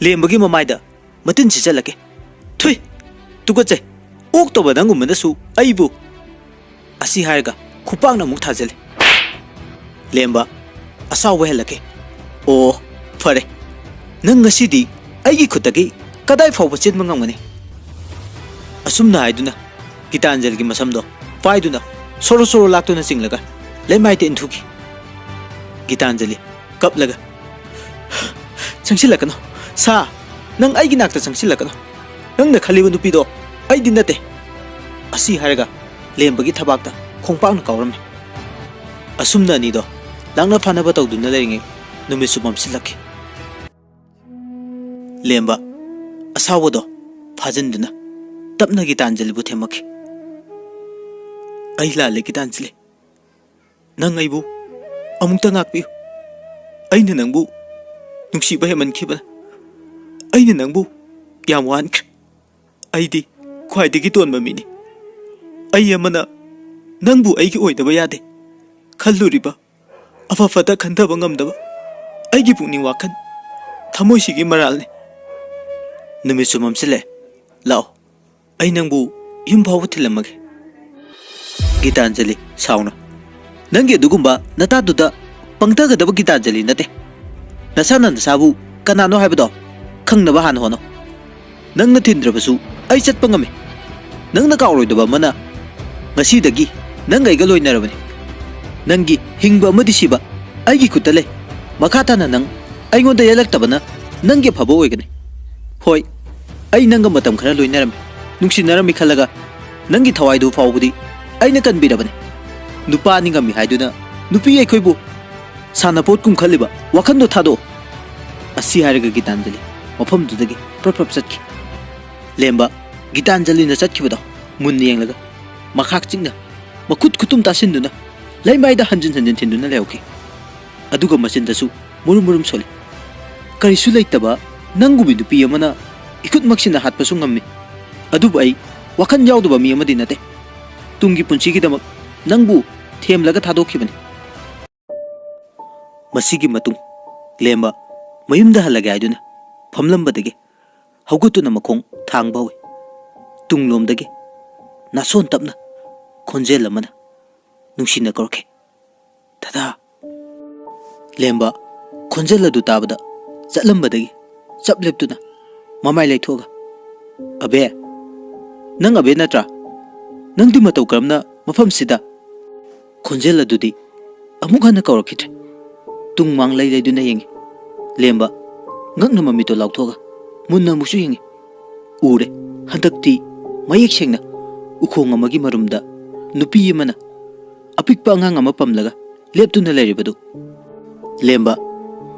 ꯂꯦꯝꯕꯒꯤ ꯃꯃꯥꯏꯗ ꯃꯇꯤꯟ ꯁꯤꯠꯆꯜꯂꯛꯀꯦ꯫ ꯊꯨꯏ! ꯇꯨꯀꯠꯆꯩ! ꯑꯣꯛꯇꯕ ꯅꯪꯒꯨꯝꯕꯅꯁꯨ ꯑꯩꯕꯨ! ꯑꯁꯤ ꯍꯥꯏꯔꯒ ꯈꯨꯄꯥꯛꯅ ꯑꯃꯨꯛ ꯊꯥꯖꯤꯜꯂꯤ꯫ ꯂꯦꯝꯕ ꯑꯁꯥꯎꯕ ꯍꯦꯜꯂꯛꯀꯦ꯫ ꯑꯣ, ꯐꯔꯦ꯫ ꯅꯪ ꯉꯁꯤꯗꯤ ꯑꯩꯒꯤ ꯈꯨꯠꯇꯒꯤ ꯀꯗꯥꯏ ꯐꯥꯎꯕ ꯆꯦꯟꯕ ꯉꯝꯒꯅꯤ? ꯑꯁꯨꯝꯅ ꯍꯥꯏꯗꯨꯅ ꯒꯤꯇꯥꯟꯖꯂꯤꯒꯤ ꯃꯁꯝꯗꯣ ꯄꯥꯏꯗꯨꯅ ꯁꯣꯔꯣ ꯁꯣꯔꯣ ꯂꯥꯛꯇꯨꯅ ꯆꯤꯡꯂꯒ ꯂꯩꯃꯥꯏꯗ ꯏꯟꯊꯨꯈꯤ꯫ ꯒꯤꯇꯥꯟꯖꯂꯤ ꯀꯞꯂꯒ, "ꯆꯪꯁꯤꯜꯂꯛꯀꯅꯨ꯫ ꯁꯥ, ꯅꯪ ꯑꯩꯒꯤ ꯅꯥꯛꯇ ꯆꯪꯁꯤꯜꯂꯛꯀꯅꯨ꯫ ꯅꯪꯅ ꯈꯜꯂꯤꯕ ꯅꯨꯄꯤꯗꯣ ꯑꯩꯗꯤ ꯅꯠꯇꯦ"꯫ ꯑꯁꯤ ꯍꯥꯏꯔꯒ ꯂꯦꯝꯕꯒꯤ ꯊꯕꯥꯛꯇ ꯈꯣꯡꯄꯥꯛꯅ ꯀꯥꯎꯔꯝꯃꯤ꯫ ꯑꯁꯨꯝꯅ ꯑꯅꯤꯗꯣ ꯂꯥꯛꯅ ꯐꯥꯅꯕ ꯇꯧꯗꯨꯅ ꯂꯩꯔꯤꯉꯩ ꯅꯨꯃꯤꯠꯁꯨ ꯃꯝꯁꯤꯜꯂꯛꯈꯤ꯫ ꯂꯦꯝꯕ ꯑꯁꯥꯎꯕꯗꯣ ꯐꯥꯖꯤꯟꯗꯨꯅ ꯇꯞꯅ ꯒꯤꯇꯥꯟꯖꯂꯤꯕꯨ ꯊꯦꯝꯃꯛꯈꯤ꯫ "ꯑꯩ ꯂꯥꯜꯂꯦ, ꯒꯤꯇꯥꯟꯖꯂꯤ꯫ ꯅꯪ ꯑꯩꯕꯨ ꯑꯃꯨꯛꯇ ꯉꯥꯛꯄꯤꯌꯨ꯫ ꯑꯩꯅ ꯅꯪꯕꯨ ꯅꯨꯡꯁꯤꯕ ꯍꯦꯟꯃꯟꯈꯤꯕꯅ ꯑꯩꯅ ꯅꯪꯕꯨ ꯌꯥꯝ ꯋꯥꯍꯟꯈ꯭ꯔꯦ꯫ ꯑꯩꯗꯤ ꯈ꯭ꯋꯥꯏꯗꯒꯤ ꯇꯣꯟꯕ ꯃꯤꯅꯤ꯫ ꯑꯩ ꯑꯃꯅ ꯅꯪꯕꯨ ꯑꯩꯒꯤ ꯑꯣꯏꯗꯕ ꯌꯥꯗꯦ ꯈꯜꯂꯨꯔꯤꯕ ꯑꯐ ꯐꯠꯇ ꯈꯟꯊꯕ ꯉꯝꯗꯕ ꯑꯩꯒꯤ ꯄꯨꯛꯅꯤꯡ ꯋꯥꯈꯜ, ꯊꯃꯣꯏꯁꯤꯒꯤ ꯃꯔꯥꯜꯅꯤ꯫ ꯅꯨꯃꯤꯠꯁꯨ ꯃꯝꯁꯤꯜꯂꯦ꯫ ꯂꯥꯛꯑꯣ, ꯑꯩ ꯅꯪꯕꯨ ꯌꯨꯝ ꯐꯥꯎꯕ ꯊꯤꯜꯂꯝꯃꯒꯦ"꯫ ꯒꯤꯇꯥꯟꯖꯂꯤ ꯁꯥꯎꯅ, "ꯅꯪꯒꯤ ꯑꯗꯨꯒꯨꯝꯕ ꯅꯇꯥꯗꯨꯗ ꯄꯪꯊꯒꯗꯕ ꯒꯤꯇꯥꯟꯖꯂꯤ ꯅꯠꯇꯦ꯫ ꯅꯁꯥꯅ ꯅꯁꯥꯕꯨ ꯀꯅꯥꯅꯣ ꯍꯥꯏꯕꯗꯣ ꯈꯪꯅꯕ ꯍꯥꯟꯅ ꯍꯣꯠꯅꯧ꯫ ꯅꯪꯅ ꯊꯤꯟꯗ꯭ꯔꯕꯁꯨ ꯑꯩ ꯆꯠꯄ ꯉꯝꯃꯤ꯫ ꯅꯪꯅ ꯀꯥꯎꯔꯣꯏꯗꯕ ꯑꯃꯅ, ꯉꯁꯤꯗꯒꯤ ꯅꯪꯒ ꯑꯩꯒ ꯂꯣꯏꯅꯔꯕꯅꯤ꯫ ꯅꯪꯒꯤ ꯍꯤꯡꯕ ꯑꯃꯗꯤ ꯁꯤꯕ ꯑꯩꯒꯤ ꯈꯨꯠꯇ ꯂꯩ꯫ ꯃꯈꯥ ꯇꯥꯅ ꯅꯪ ꯑꯩꯉꯣꯟꯗ ꯌꯦꯠꯂꯛꯇꯕꯅ ꯅꯪꯒꯤ ꯑꯐꯕ ꯑꯣꯏꯒꯅꯤ꯫ ꯍꯣꯏ, ꯑꯩ ꯅꯪꯒ ꯃꯇꯝ ꯈꯔ ꯂꯣꯏꯅꯔꯝꯃꯤ, ꯅꯨꯡꯁꯤꯅꯔꯝꯃꯤ ꯈꯜꯂꯒ ꯅꯪꯒꯤ ꯊꯋꯥꯏꯗꯨ ꯐꯥꯎꯕꯗꯤ ꯑꯩꯅ ꯀꯟꯕꯤꯔꯕꯅꯤ꯫ ꯅꯨꯄꯥꯅꯤ ꯉꯝꯃꯤ ꯍꯥꯏꯗꯨꯅ ꯅꯨꯄꯤ ꯑꯩꯈꯣꯏꯕꯨ ꯁꯥꯟꯅꯄꯣꯠꯀꯨꯝ ꯈꯜꯂꯤꯕ ꯋꯥꯈꯟꯗꯣ ꯊꯥꯗꯣꯛꯑꯣ꯫ ꯑꯁꯤ ꯍꯥꯏꯔꯒ ꯒꯤꯇꯥꯟꯖꯂꯤ ꯃꯐꯝꯗꯨꯗꯒꯤ ꯄ꯭ꯔꯞ ꯄ꯭ꯔꯞ ꯆꯠꯈꯤ꯫ ꯂꯦꯝꯕ ꯒꯤꯇꯥꯟꯖꯂꯤꯅ ꯆꯠꯈꯤꯕꯗꯣ ꯃꯨꯟꯅ ꯌꯦꯡꯂꯒ ꯃꯈꯥꯛ ꯆꯤꯛꯅ ꯃꯈꯨꯠ ꯈꯨꯇꯨꯝ ꯇꯥꯁꯤꯟꯗꯨꯅ ꯂꯩꯃꯥꯏꯗ ꯍꯟꯖꯤꯟ ꯍꯟꯖꯤꯟ ꯊꯤꯟꯗꯨꯅ ꯂꯩꯍꯧꯈꯤ꯫ ꯑꯗꯨꯒ ꯃꯆꯤꯟꯗꯁꯨ ꯃꯨꯔꯨꯝ ꯃꯨꯔꯨꯝ ꯁꯣꯜꯂꯤ꯫ "ꯀꯔꯤꯁꯨ ꯂꯩꯇꯕ ꯅꯪꯒꯨꯝꯕꯤ ꯅꯨꯄꯤ ꯑꯃꯅ ꯏꯈꯨꯠꯃꯛꯁꯤꯅ ꯍꯥꯠꯄꯁꯨ ꯉꯝꯃꯤ꯫ ꯑꯗꯨꯕꯨ ꯑꯩ ꯋꯥꯈꯜ ꯌꯥꯎꯗꯕ ꯃꯤ ꯑꯃꯗꯤ ꯅꯠꯇꯦ꯫ ꯇꯨꯡꯒꯤ ꯄꯨꯟꯁꯤꯒꯤꯗꯃꯛ ꯅꯪꯕꯨ ꯊꯦꯝꯂꯒ ꯊꯥꯗꯣꯛꯈꯤꯕꯅꯤ꯫" ꯃꯁꯤꯒꯤ ꯃꯇꯨꯡ ꯂꯦꯝꯕ ꯃꯌꯨꯝꯗ ꯍꯜꯂꯒꯦ ꯍꯥꯏꯗꯨꯅ ꯐꯝꯂꯝꯕꯗꯒꯤ ꯍꯧꯒꯠꯇꯨꯅ ꯃꯈꯣꯡ ꯊꯥꯡꯕ ꯍꯧꯏ꯫ ꯇꯨꯡꯂꯣꯝꯗꯒꯤ ꯅꯥꯁꯣꯟ ꯇꯞꯅ ꯈꯣꯟꯖꯦꯜ ꯑꯃꯅ ꯅꯨꯡꯁꯤꯅ ꯀꯧꯔꯛꯈꯤ, "ꯗꯗꯥ!" ꯂꯦꯝꯕ ꯈꯣꯟꯖꯦꯜ ꯑꯗꯨ ꯇꯥꯕꯗ ꯆꯠꯂꯝꯕꯗꯒꯤ ꯆꯞ ꯂꯦꯞꯇꯨꯅ ꯃꯃꯥꯏ ꯂꯩꯊꯣꯛꯑꯒ, "ꯑꯕꯦ, ꯅꯪ ꯑꯕꯦ ꯅꯠꯇ꯭ꯔꯥ? ꯅꯪꯗꯤ ꯃꯇꯧ ꯀꯔꯝꯅ ꯃꯐꯝꯁꯤꯗ?" ꯈꯣꯟꯖꯦꯜ ꯑꯗꯨꯗꯤ ꯑꯃꯨꯛ ꯍꯟꯅ ꯀꯧꯔꯛꯈꯤꯗ꯭ꯔꯦ꯫ ꯇꯨꯡ ꯃꯥꯡ ꯂꯩ ꯂꯩꯗꯨꯅ ꯌꯦꯡꯉꯤ꯫ ꯂꯦꯝꯕ ꯉꯛꯅ ꯃꯃꯤꯠꯇꯣ ꯂꯥꯎꯊꯣꯛꯑꯒ ꯃꯨꯟꯅ ꯑꯃꯨꯛꯁꯨ ꯌꯦꯡꯉꯤ꯫ ꯎꯔꯦ, ꯍꯟꯗꯛꯇꯤ ꯃꯌꯦꯛ ꯁꯦꯡꯅ ꯎꯈꯣꯡ ꯑꯃꯒꯤ ꯃꯔꯨꯝꯗ ꯅꯨꯄꯤ ꯑꯃꯅ ꯑꯄꯤꯛꯄ ꯑꯉꯥꯡ ꯑꯃ ꯄꯝꯂꯒ ꯂꯦꯞꯇꯨꯅ ꯂꯩꯔꯤꯕꯗꯨ꯫ ꯂꯦꯝꯕ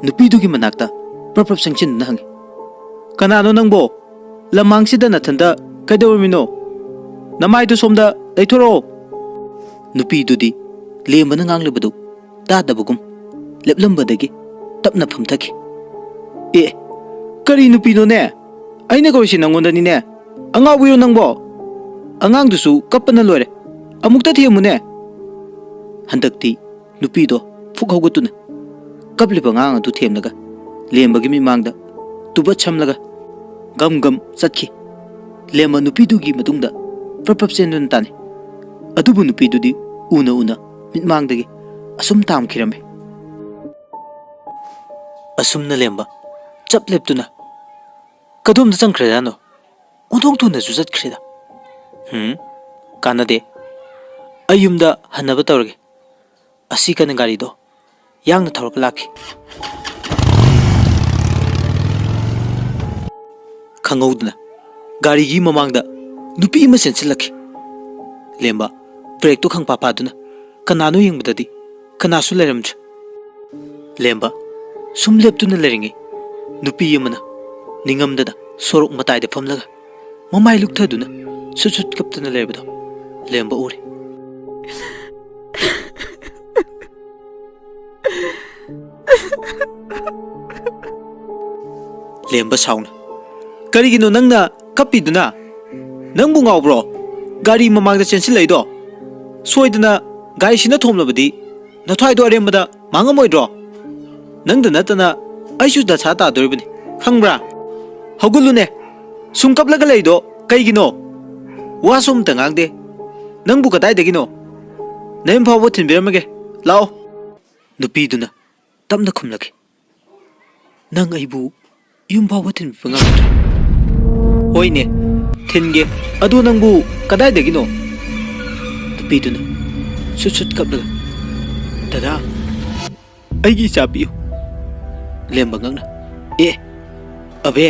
ꯅꯨꯄꯤꯗꯨꯒꯤ ꯃꯅꯥꯛꯇ ꯄ꯭ꯔꯞ ꯄ꯭ꯔꯞ ꯆꯪꯁꯤꯟꯗꯨꯅ ꯍꯪꯉꯤ, "ꯀꯅꯥꯅꯣ ꯅꯪꯕꯣ? ꯂꯝꯃꯥꯡꯁꯤꯗ ꯅꯊꯟꯗ ꯀꯩꯗꯧꯔꯝꯃꯤꯅꯣ? ꯅꯃꯥꯏꯗꯨ ꯁꯣꯝꯗ ꯂꯩꯊꯣꯔꯛꯑꯣ!" ꯅꯨꯄꯤꯗꯨꯗꯤ ꯂꯦꯝꯕꯅ ꯉꯥꯡꯂꯤꯕꯗꯨ ꯇꯥꯗꯕꯒꯨꯝ ꯂꯦꯞꯂꯝꯕꯗꯒꯤ ꯇꯞꯅ ꯐꯝꯊꯈꯤ꯫ "ꯑꯦ, ꯀꯔꯤ ꯅꯨꯄꯤꯅꯣꯅꯦ? ꯑꯩꯅ ꯀꯧꯔꯤꯁꯤ ꯅꯪꯉꯣꯟꯗꯅꯤꯅꯦ꯫ ꯑꯉꯥꯎꯕꯤꯔꯣ ꯅꯪꯕꯣ? ꯑꯉꯥꯡꯗꯨꯁꯨ ꯀꯞꯄꯅ ꯂꯣꯏꯔꯦ꯫ ꯑꯃꯨꯛꯇ ꯊꯦꯝꯃꯨꯅꯦ!" ꯍꯟꯗꯛꯇꯤ ꯅꯨꯄꯤꯗꯣ ꯐꯨꯛ ꯍꯧꯒꯠꯇꯨꯅ ꯀꯞꯂꯤꯕ ꯑꯉꯥꯡ ꯑꯗꯨ ꯊꯦꯝꯂꯒ ꯂꯦꯝꯕꯒꯤ ꯃꯤꯠꯃꯥꯡꯗ ꯇꯨꯕꯠ ꯁꯝꯂꯒ ꯒꯝ ꯒꯝ ꯆꯠꯈꯤ꯫ ꯂꯦꯝꯕ ꯅꯨꯄꯤꯗꯨꯒꯤ ꯃꯇꯨꯡꯗ ꯄ꯭ꯔꯞ ꯄ꯭ꯔꯞ ꯆꯦꯟꯗꯨꯅ ꯇꯥꯅꯤ꯫ ꯑꯗꯨꯕꯨ ꯅꯨꯄꯤꯗꯨꯗꯤ ꯎꯅ ꯎꯅ ꯃꯤꯠꯃꯥꯡꯗꯒꯤ ꯑꯁꯨꯝ ꯇꯥꯝꯈꯤꯔꯝꯃꯤ꯫ ꯑꯁꯨꯝꯅ ꯂꯦꯝꯕ ꯆꯞ ꯂꯦꯞꯇꯨꯅ ꯀꯗꯣꯝꯗ ꯆꯪꯈ꯭ꯔꯖꯥꯠꯅꯣ? ꯑꯣꯟꯊꯣꯛ ꯊꯨꯅꯁꯨ ꯆꯠꯈ꯭ꯔꯦꯗ꯫ ꯍꯨꯝ, ꯀꯥꯟꯅꯗꯦ꯫ ꯑꯩ ꯌꯨꯝꯗ ꯍꯟꯅꯕ ꯇꯧꯔꯒꯦ꯫ ꯑꯁꯤ ꯀꯟꯅ ꯒꯥꯔꯤꯗꯣ ꯌꯥꯡꯅ ꯊꯧꯔꯒ ꯂꯥꯛꯈꯤ꯫ ꯈꯪꯍꯧꯗꯅ ꯒꯥꯔꯤꯒꯤ ꯃꯃꯥꯡꯗ ꯅꯨꯄꯤ ꯑꯃ ꯆꯦꯟꯁꯤꯜꯂꯛꯈꯤ꯫ ꯂꯦꯝꯕ ꯕ꯭ꯔꯦꯛꯇꯨ ꯈꯪꯄꯥ ꯐꯥꯗꯨꯅ ꯀꯅꯥꯅꯣ ꯌꯦꯡꯕꯗꯗꯤ ꯀꯅꯥꯁꯨ ꯂꯩꯔꯝꯗ꯭ꯔꯦ꯫ ꯂꯦꯝꯕ ꯁꯨꯝ ꯂꯦꯞꯇꯨꯅ ꯂꯩꯔꯤꯉꯩ ꯅꯨꯄꯤ ꯑꯃꯅ ꯅꯤꯡꯉꯝꯗꯅ ꯁꯣꯔꯣꯛ ꯃꯇꯥꯏꯗ ꯐꯝꯂꯒ ꯃꯃꯥꯏ ꯂꯨꯛꯊꯗꯨꯅ ꯁꯨꯠ ꯁꯨꯠ ꯀꯞꯇꯨꯅ ꯂꯩꯔꯕꯗꯣ ꯂꯦꯝꯕ ꯎꯔꯦ꯫ ꯂꯦꯝꯕ ꯁꯥꯎꯅ, "ꯀꯔꯤꯒꯤꯅꯣ ꯅꯪꯅ ꯀꯞꯄꯤꯗꯨꯅ? ꯅꯪꯕꯨ ꯉꯥꯎꯕ꯭ꯔꯣ? ꯒꯥꯔꯤ ꯃꯃꯥꯡꯗ ꯆꯦꯟꯁꯤꯜꯂꯛꯏꯗꯣ? ꯁꯣꯏꯗꯅ ꯒꯥꯔꯤꯁꯤꯅ ꯊꯣꯝꯂꯕꯗꯤ ꯅꯊ꯭ꯋꯥꯏꯗꯣ ꯑꯔꯦꯝꯕꯗ ꯃꯥꯡꯉꯝꯃꯣꯏꯗ꯭ꯔꯣ? ꯅꯪꯗ ꯅꯠꯇꯅ ꯑꯩꯁꯨ ꯗꯁꯥ ꯇꯥꯗꯣꯔꯤꯕꯅꯤ, ꯈꯪꯕ꯭ꯔꯥ? ꯍꯧꯒꯠꯂꯨꯅꯦ꯫ ꯁꯨꯝ ꯀꯞꯂꯒ ꯂꯩꯗꯣ ꯀꯩꯒꯤꯅꯣ? ꯋꯥꯁꯨ ꯑꯝꯇ ꯉꯥꯡꯗꯦ꯫ ꯅꯪꯕꯨ ꯀꯗꯥꯏꯗꯒꯤꯅꯣ? ꯅꯌꯨꯝ ꯐꯥꯎꯕ ꯊꯤꯟꯕꯤꯔꯝꯃꯒꯦ꯫ ꯂꯥꯛꯑꯣ꯫" ꯅꯨꯄꯤꯗꯨꯅ ꯇꯞꯅ ꯈꯨꯝꯂꯛꯈꯤ, "ꯅꯪ ꯑꯩꯕꯨ ꯌꯨꯝ ꯐꯥꯎꯕ ꯊꯤꯟꯕꯤꯕ ꯉꯝꯒꯗ꯭ꯔꯥ?" "ꯍꯣꯏꯅꯦ, ꯊꯤꯟꯒꯦ꯫ ꯑꯗꯣ ꯅꯪꯕꯨ ꯀꯗꯥꯏꯗꯒꯤꯅꯣ?" ꯅꯨꯄꯤꯗꯨꯅ ꯁꯨꯠ ꯁꯨꯠ ꯀꯞꯂꯒ, "ꯗꯗꯥ, ꯑꯩꯒꯤ ꯏꯆꯥ ꯄꯤꯌꯨ꯫" ꯂꯦꯝꯕ ꯉꯛꯅ, "ꯑꯦ, ꯑꯕꯦ,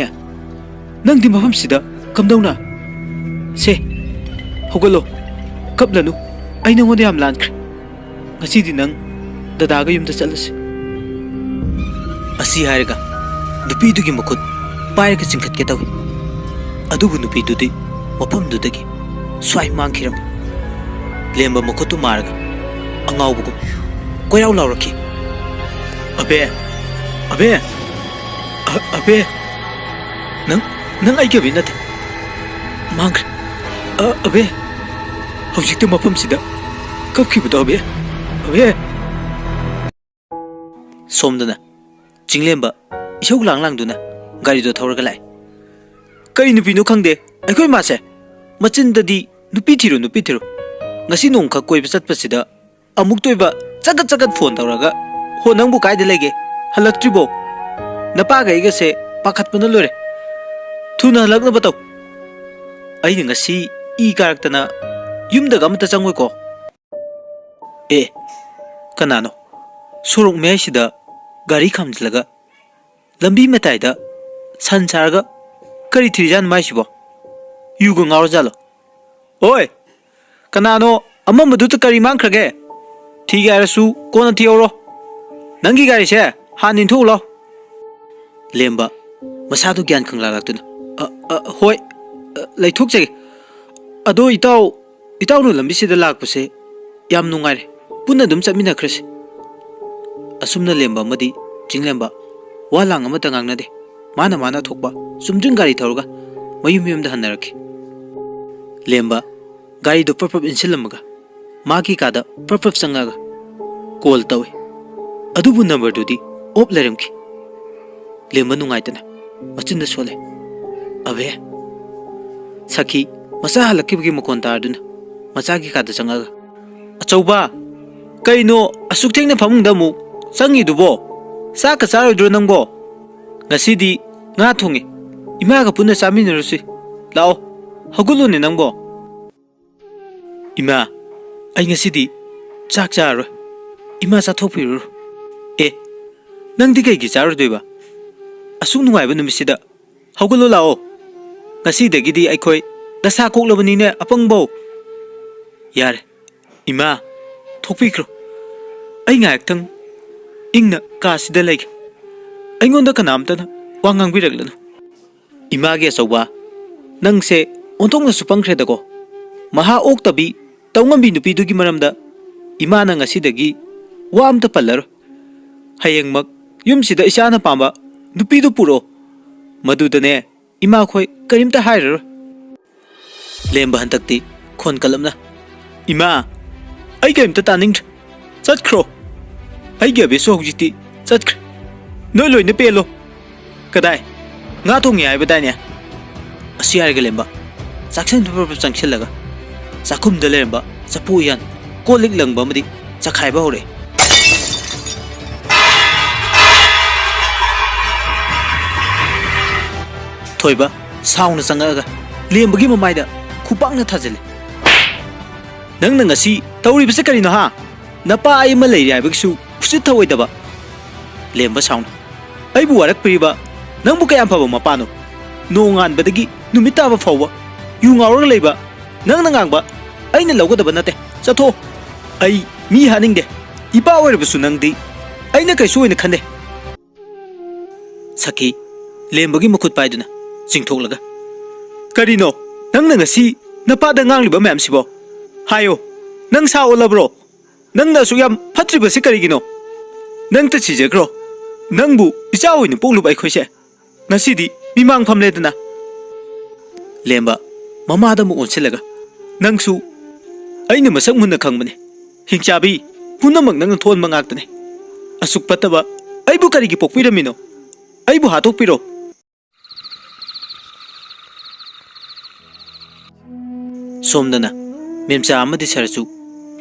ꯅꯪꯗꯤ ꯃꯐꯝꯁꯤꯗ ꯀꯝꯗꯧꯅ? ꯁꯦ, ꯍꯧꯒꯠꯂꯣ, ꯀꯞꯂꯅꯨ꯫ ꯑꯩ ꯅꯉꯣꯟꯗ ꯌꯥꯝ ꯂꯥꯟꯈ꯭ꯔꯦ꯫ ꯉꯁꯤꯗꯤ ꯅꯪ ꯗꯗꯥꯒ ꯌꯨꯝꯗ ꯆꯠꯂꯁꯤ꯫" ꯑꯁꯤ ꯍꯥꯏꯔꯒ ꯅꯨꯄꯤꯗꯨꯒꯤ ꯃꯈꯨꯠ ꯄꯥꯏꯔꯒ ꯆꯤꯡꯈꯠꯀꯦ ꯇꯧꯏ꯫ ꯑꯗꯨꯕꯨ ꯅꯨꯄꯤꯗꯨꯗꯤ ꯃꯐꯝꯗꯨꯗꯒꯤ ꯁ꯭ꯋꯥꯏ ꯃꯥꯡꯈꯤꯔꯝꯃꯤ꯫ ꯂꯦꯝꯕ ꯃꯈꯨꯠꯇꯨ ꯃꯥꯔꯒ ꯑꯉꯥꯎꯕꯒꯨꯝ ꯀꯣꯏꯔꯥꯎ ꯂꯥꯎꯔꯛꯈꯤ꯫ "ꯑꯕꯦ! ꯑꯕꯦ! ꯑ-, ꯑꯕꯦ! ꯅꯪ, ꯅꯪ ꯑꯩꯒꯤ ꯑꯕꯦ ꯅꯠꯇꯦ꯫ ꯃꯥꯡꯈ꯭ꯔꯦ꯫ ꯑ-, ꯑꯕꯦ! ꯍꯧꯖꯤꯛꯇ ꯃꯐꯝꯁꯤꯗ ꯀꯞꯈꯤꯕꯗꯣ ꯑꯕꯦ! ꯑꯕꯦ!" ꯁꯣꯝꯗꯅ ꯆꯤꯡꯂꯦꯝꯕ ꯏꯁꯧ ꯂꯥꯡ ꯂꯥꯡꯗꯨꯅ ꯒꯥꯔꯤꯗꯣ ꯊꯧꯔꯒ ꯂꯥꯛꯏ꯫ ꯀꯔꯤ ꯅꯨꯄꯤꯅꯣ ꯈꯪꯗꯦ, ꯑꯩꯈꯣꯏ ꯃꯥꯁꯦ ꯃꯆꯤꯟꯗꯗꯤ "ꯅꯨꯄꯤ ꯊꯤꯔꯣ, ꯅꯨꯄꯤ ꯊꯤꯔꯣ"꯫ ꯉꯁꯤ ꯅꯣꯡꯈꯛ ꯀꯣꯏꯕ ꯆꯠꯄꯁꯤꯗ ꯑꯃꯨꯛꯇ ꯑꯣꯏꯕ ꯆꯒꯠ ꯆꯒꯠ ꯐꯣꯟ ꯇꯧꯔꯒ, "ꯍꯣ, ꯅꯪꯕꯨ ꯀꯥꯏꯗ ꯂꯩꯒꯦ? ꯍꯜꯂꯛꯇ꯭ꯔꯤꯕꯣ? ꯅꯄꯥꯒ ꯑꯩꯒꯁꯦ ꯄꯥꯈꯠꯄꯅ ꯂꯣꯏꯔꯦ꯫ ꯊꯨꯅ ꯍꯜꯂꯛꯅꯕ ꯇꯧ꯫" ꯑꯩꯅ ꯉꯁꯤ ꯏ ꯀꯥꯔꯛꯇꯅ ꯌꯨꯝꯗꯒ ꯑꯃꯇ ꯆꯪꯉꯣꯏꯀꯣ꯫ ꯑꯦ, ꯀꯅꯥꯅꯣ? ꯁꯣꯔꯣꯛ ꯃꯌꯥꯏꯁꯤꯗ ꯒꯥꯔꯤ ꯈꯥꯝꯖꯤꯜꯂꯒ ꯂꯝꯕꯤ ꯃꯇꯥꯏꯗ ꯁꯟ ꯁꯥꯔꯒ ꯀꯔꯤ ꯊꯤꯔꯤꯖꯥꯠꯅꯣ ꯃꯥꯏꯁꯤꯕꯣ? ꯌꯨꯒ ꯉꯥꯎꯔꯖꯥꯠꯂꯣ? ꯑꯣꯏ! ꯀꯅꯥꯅꯣ ꯑꯃꯝꯕꯗꯨꯗ ꯀꯔꯤ ꯃꯥꯡꯈ꯭ꯔꯒꯦ? ꯊꯤꯒꯦ ꯍꯥꯏꯔꯁꯨ ꯀꯣꯟꯅ ꯊꯤꯍꯧꯔꯣ꯫ ꯅꯪꯒꯤ ꯒꯥꯔꯤꯁꯦ ꯍꯥꯟꯅ ꯏꯟꯊꯣꯛꯎ ꯂꯥꯎ꯫ ꯂꯦꯝꯕ, ꯃꯁꯥꯗꯨ ꯒ꯭ꯌꯥꯟ ꯈꯪꯂꯥ ꯂꯥꯛꯇꯨꯅ, "ꯑ, ꯑ, ꯍꯣꯏ, ꯑ, ꯂꯩꯊꯣꯛꯆꯒꯦ꯫ ꯑꯗꯣ ꯏꯇꯥꯎ, ꯏꯇꯥꯎꯅ ꯂꯝꯕꯤꯁꯤꯗ ꯂꯥꯛꯄꯁꯦ ꯌꯥꯝ ꯅꯨꯡꯉꯥꯏꯔꯦ꯫ ꯄꯨꯟꯅ ꯑꯗꯨꯝ ꯆꯠꯃꯤꯟꯅꯈ꯭ꯔꯁꯤ꯫" ꯑꯁꯨꯝꯅ ꯂꯦꯝꯕ ꯑꯃꯗꯤ ꯆꯤꯡꯂꯦꯝꯕ ꯋꯥ ꯂꯥꯡ ꯑꯃꯠꯇ ꯉꯥꯡꯅꯗꯦ꯫ ꯃꯥꯅ ꯃꯥꯅ ꯊꯣꯛꯄ ꯆꯨꯝꯗ꯭ꯔꯤꯡ ꯒꯥꯔꯤ ꯊꯧꯔꯒ ꯃꯌꯨꯝ ꯃꯌꯨꯝꯗ ꯍꯟꯅꯔꯛꯈꯤ꯫ ꯂꯦꯝꯕ ꯒꯥꯔꯤꯗꯨ ꯄ꯭ꯔꯞ ꯄ꯭ꯔꯞ ꯏꯟꯁꯤꯜꯂꯝꯃꯒ ꯃꯥꯒꯤ ꯀꯥꯗ ꯄ꯭ꯔꯞ ꯄ꯭ꯔꯞ ꯆꯪꯉꯒ ꯀꯣꯜ ꯇꯧꯏ꯫ ꯑꯗꯨꯕꯨ ꯅꯝꯕꯔꯗꯨꯗꯤ ꯑꯣꯞ ꯂꯩꯔꯝꯈꯤ꯫ ꯂꯦꯝꯕ ꯅꯨꯡꯉꯥꯏꯇꯅ ꯃꯆꯤꯟꯗ ꯁꯣꯜꯂꯦ, "ꯑꯕꯦ!" ꯁꯈꯤ ꯃꯆꯥ ꯍꯜꯂꯛꯈꯤꯕꯒꯤ ꯃꯈꯣꯟ ꯇꯥꯔꯗꯨꯅ ꯃꯆꯥꯒꯤ ꯀꯥꯗ ꯆꯪꯉꯒ, "ꯑꯆꯧꯕ, ꯀꯩꯅꯣ ꯑꯁꯨꯛ ꯊꯦꯡꯅ ꯐꯃꯨꯡꯗ ꯑꯃꯨꯛ ꯆꯪꯉꯤꯗꯨꯕꯣ? ꯆꯥꯛꯀ ꯆꯥꯔꯣꯏꯗ꯭ꯔꯣ ꯅꯪꯕꯣ? ꯉꯁꯤꯗꯤ ꯉꯥ ꯊꯣꯡꯉꯦ, ꯏꯃꯥꯒ ꯄꯨꯟꯅ ꯆꯥꯃꯤꯟꯅꯔꯨꯁꯤ꯫ ꯂꯥꯛꯑꯣ, ꯍꯧꯒꯠꯂꯣꯅꯦ ꯅꯪꯕꯣ꯫" "ꯏꯃꯥ, ꯑꯩ ꯉꯁꯤꯗꯤ ꯆꯥꯛ ꯆꯥꯔꯔꯣꯏ꯫ ꯏꯃꯥ ꯆꯥꯊꯣꯛꯄꯤꯔꯨꯔꯣ꯫" "ꯑꯦ, ꯅꯪꯗꯤ ꯀꯩꯒꯤ ꯆꯥꯔꯣꯏꯗꯣꯏꯕ? ꯑꯁꯨꯛ ꯅꯨꯡꯉꯥꯏꯕ ꯅꯨꯃꯤꯠꯁꯤꯗ ꯍꯧꯒꯠꯂꯣ ꯂꯥꯛꯑꯣ꯫ ꯉꯁꯤꯗꯒꯤꯗꯤ ꯑꯩꯈꯣꯏ ꯗꯁꯥ ꯀꯣꯛꯂꯕꯅꯤꯅꯦ ꯑꯄꯪꯕꯧ꯫" "ꯌꯥꯔꯦ, ꯏꯃꯥ, ꯊꯣꯛꯄꯤꯈ꯭ꯔꯣ꯫ ꯑꯩ ꯉꯥꯏꯍꯥꯛꯇꯪ ꯏꯪꯅ ꯀꯥꯁꯤꯗ ꯂꯩꯒꯦ꯫ ꯑꯩꯉꯣꯟꯗ ꯀꯅꯥꯝꯇꯅ ꯋꯥ ꯉꯥꯡꯕꯤꯔꯛꯂꯅꯨ꯫" "ꯏꯃꯥꯒꯤ ꯑꯆꯧꯕ, ꯅꯪꯁꯦ ꯑꯣꯟꯊꯣꯛꯅꯁꯨ ꯄꯪꯈ꯭ꯔꯦꯗꯀꯣ꯫ ꯃꯍꯥ ꯑꯣꯛꯇꯕꯤ ꯇꯧꯉꯝꯕꯤ ꯅꯨꯄꯤꯗꯨꯒꯤ ꯃꯔꯝꯗ ꯏꯃꯥꯅ ꯉꯁꯤꯗꯒꯤ ꯋꯥ ꯑꯝꯇ ꯄꯜꯂꯔꯣꯏ꯫ ꯍꯌꯦꯡꯃꯛ ꯌꯨꯝꯁꯤꯗ ꯏꯆꯥꯅ ꯄꯥꯝꯕ ꯅꯨꯄꯤꯗꯨ ꯄꯨꯔꯛꯑꯣ꯫ ꯃꯗꯨꯗꯅꯦ ꯏꯃꯥꯈꯣꯏ ꯀꯔꯤꯝꯇ ꯍꯥꯏꯔꯔꯣꯏ꯫" ꯂꯦꯝꯕ ꯍꯟꯗꯛꯇꯤ ꯈꯣꯟ ꯀꯜꯂꯞꯅ, "ꯏꯃꯥ, ꯑꯩ ꯀꯔꯤꯝꯇ ꯇꯥꯅꯤꯡꯗ꯭ꯔꯦ꯫ ꯆꯠꯈ꯭ꯔꯣ꯫ ꯑꯩꯒꯤ ꯑꯕꯦꯁꯁꯨ ꯍꯧꯖꯤꯛꯇꯤ ꯆꯠꯈ꯭ꯔꯦ꯫ ꯅꯣꯏ ꯂꯣꯏꯅ ꯄꯦꯜꯂꯣ꯫ ꯀꯗꯥꯏ? ꯉꯥ ꯊꯣꯡꯉꯦ ꯍꯥꯏꯕꯗꯥꯏꯅꯦ?" ꯑꯁꯤ ꯍꯥꯏꯔꯒ ꯂꯦꯝꯕ ꯆꯥꯛꯁꯪꯗ ꯄ꯭ꯔꯞ ꯄ꯭ꯔꯞ ꯆꯪꯁꯤꯜꯂꯒ ꯆꯥꯛꯈꯨꯝꯗ ꯂꯩꯔꯝꯕ ꯆꯐꯨ ꯎꯌꯥꯟ, ꯀꯣꯜ ꯂꯤꯛ ꯂꯪꯕ ꯑꯃꯗꯤ ꯆꯈꯥꯏꯕ ꯍꯧꯔꯛꯑꯦ꯫ ꯊꯣꯏꯕ ꯁꯥꯎꯅ ꯆꯪꯉꯛꯑꯒ ꯂꯦꯝꯕꯒꯤ ꯃꯃꯥꯏꯗ ꯈꯨꯄꯥꯛꯅ ꯊꯥꯖꯤꯜꯂꯤ꯫ "ꯅꯪꯅ ꯉꯁꯤ ꯇꯧꯔꯤꯕꯁꯤ ꯀꯔꯤꯅꯣ ꯍꯥ? ꯅꯄꯥ ꯑꯩ ꯑꯃ ꯂꯩꯔꯤ ꯍꯥꯏꯕꯒꯤꯁꯨ ꯎꯁꯤꯠ ꯊꯑꯣꯏꯗꯕ꯫ ꯂꯦꯝꯕ ꯁꯥꯎꯅ, "ꯑꯩꯕꯨ ꯋꯥꯔꯛꯄꯤꯔꯤꯕ ꯅꯪꯕꯨ ꯀꯌꯥꯝ ꯐꯕ ꯃꯄꯥꯅꯣ? ꯅꯣꯡꯉꯥꯟꯕꯗꯒꯤ ꯅꯨꯃꯤꯠ ꯇꯥꯕ ꯐꯥꯎꯕ ꯌꯨ ꯉꯥꯎꯔꯒ ꯂꯩꯕ ꯅꯪꯅ ꯉꯥꯡꯕ ꯑꯩꯅ ꯂꯧꯒꯗꯕ ꯅꯠꯇꯦ꯫ ꯆꯠꯊꯣꯛꯑꯣ꯫ ꯑꯩ ꯃꯤ ꯍꯥꯠꯅꯤꯡꯗꯦ꯫ ꯏꯄꯥ ꯑꯣꯏꯔꯕꯁꯨ ꯅꯪꯗꯤ ꯑꯩꯅ ꯀꯩꯁꯨ ꯑꯣꯏꯅ ꯈꯟꯗꯦ꯫" ꯁꯈꯤ, ꯂꯦꯝꯕꯒꯤ ꯃꯈꯨꯠ ꯄꯥꯏꯗꯨꯅ ꯆꯤꯡꯊꯣꯛꯂꯒ, "ꯀꯔꯤꯅꯣ ꯅꯪꯅ ꯉꯁꯤ ꯅꯄꯥꯗ ꯉꯥꯡꯂꯤꯕ ꯃꯌꯥꯝꯁꯤꯕꯣ? ꯍꯥꯏꯌꯣ, ꯅꯪ ꯁꯥ ꯑꯣꯜꯂꯕ꯭ꯔꯣ? ꯅꯪꯅ ꯑꯁꯨꯛ ꯌꯥꯝ ꯐꯠꯇ꯭ꯔꯤꯕꯁꯤ ꯀꯔꯤꯒꯤꯅꯣ? ꯅꯪꯇ ꯁꯤꯖꯈ꯭ꯔꯣ꯫ ꯅꯪꯕꯨ ꯏꯆꯥ ꯑꯣꯏꯅ ꯄꯣꯛꯂꯨꯕ ꯑꯩꯈꯣꯏꯁꯦ ꯉꯁꯤꯗꯤ ꯃꯤꯃꯥꯡ ꯐꯝꯂꯦꯗꯅ꯫" ꯂꯦꯝꯕ, ꯃꯃꯥꯗ ꯑꯃꯨꯛ ꯑꯣꯟꯁꯤꯜꯂꯒ, "ꯅꯪꯁꯨ ꯑꯩꯅ ꯃꯁꯛ ꯃꯨꯟꯅ ꯈꯪꯕꯅꯤ꯫ ꯍꯤꯡꯆꯥꯕꯤ, ꯄꯨꯝꯅꯃꯛ ꯅꯪꯅ ꯊꯣꯛꯍꯟꯕ ꯉꯥꯛꯇꯅꯤ꯫ ꯑꯁꯨꯛ ꯐꯠꯇꯕ ꯑꯩꯕꯨ ꯀꯔꯤꯒꯤ ꯄꯣꯛꯄꯤꯔꯝꯃꯤꯅꯣ? ꯑꯩꯕꯨ ꯍꯥꯠꯇꯣꯛꯄꯤꯔꯣ꯫" ꯁꯣꯝꯗꯅ ꯃꯦꯝꯆꯥ ꯑꯃꯗꯤ ꯁꯔꯠꯁꯨ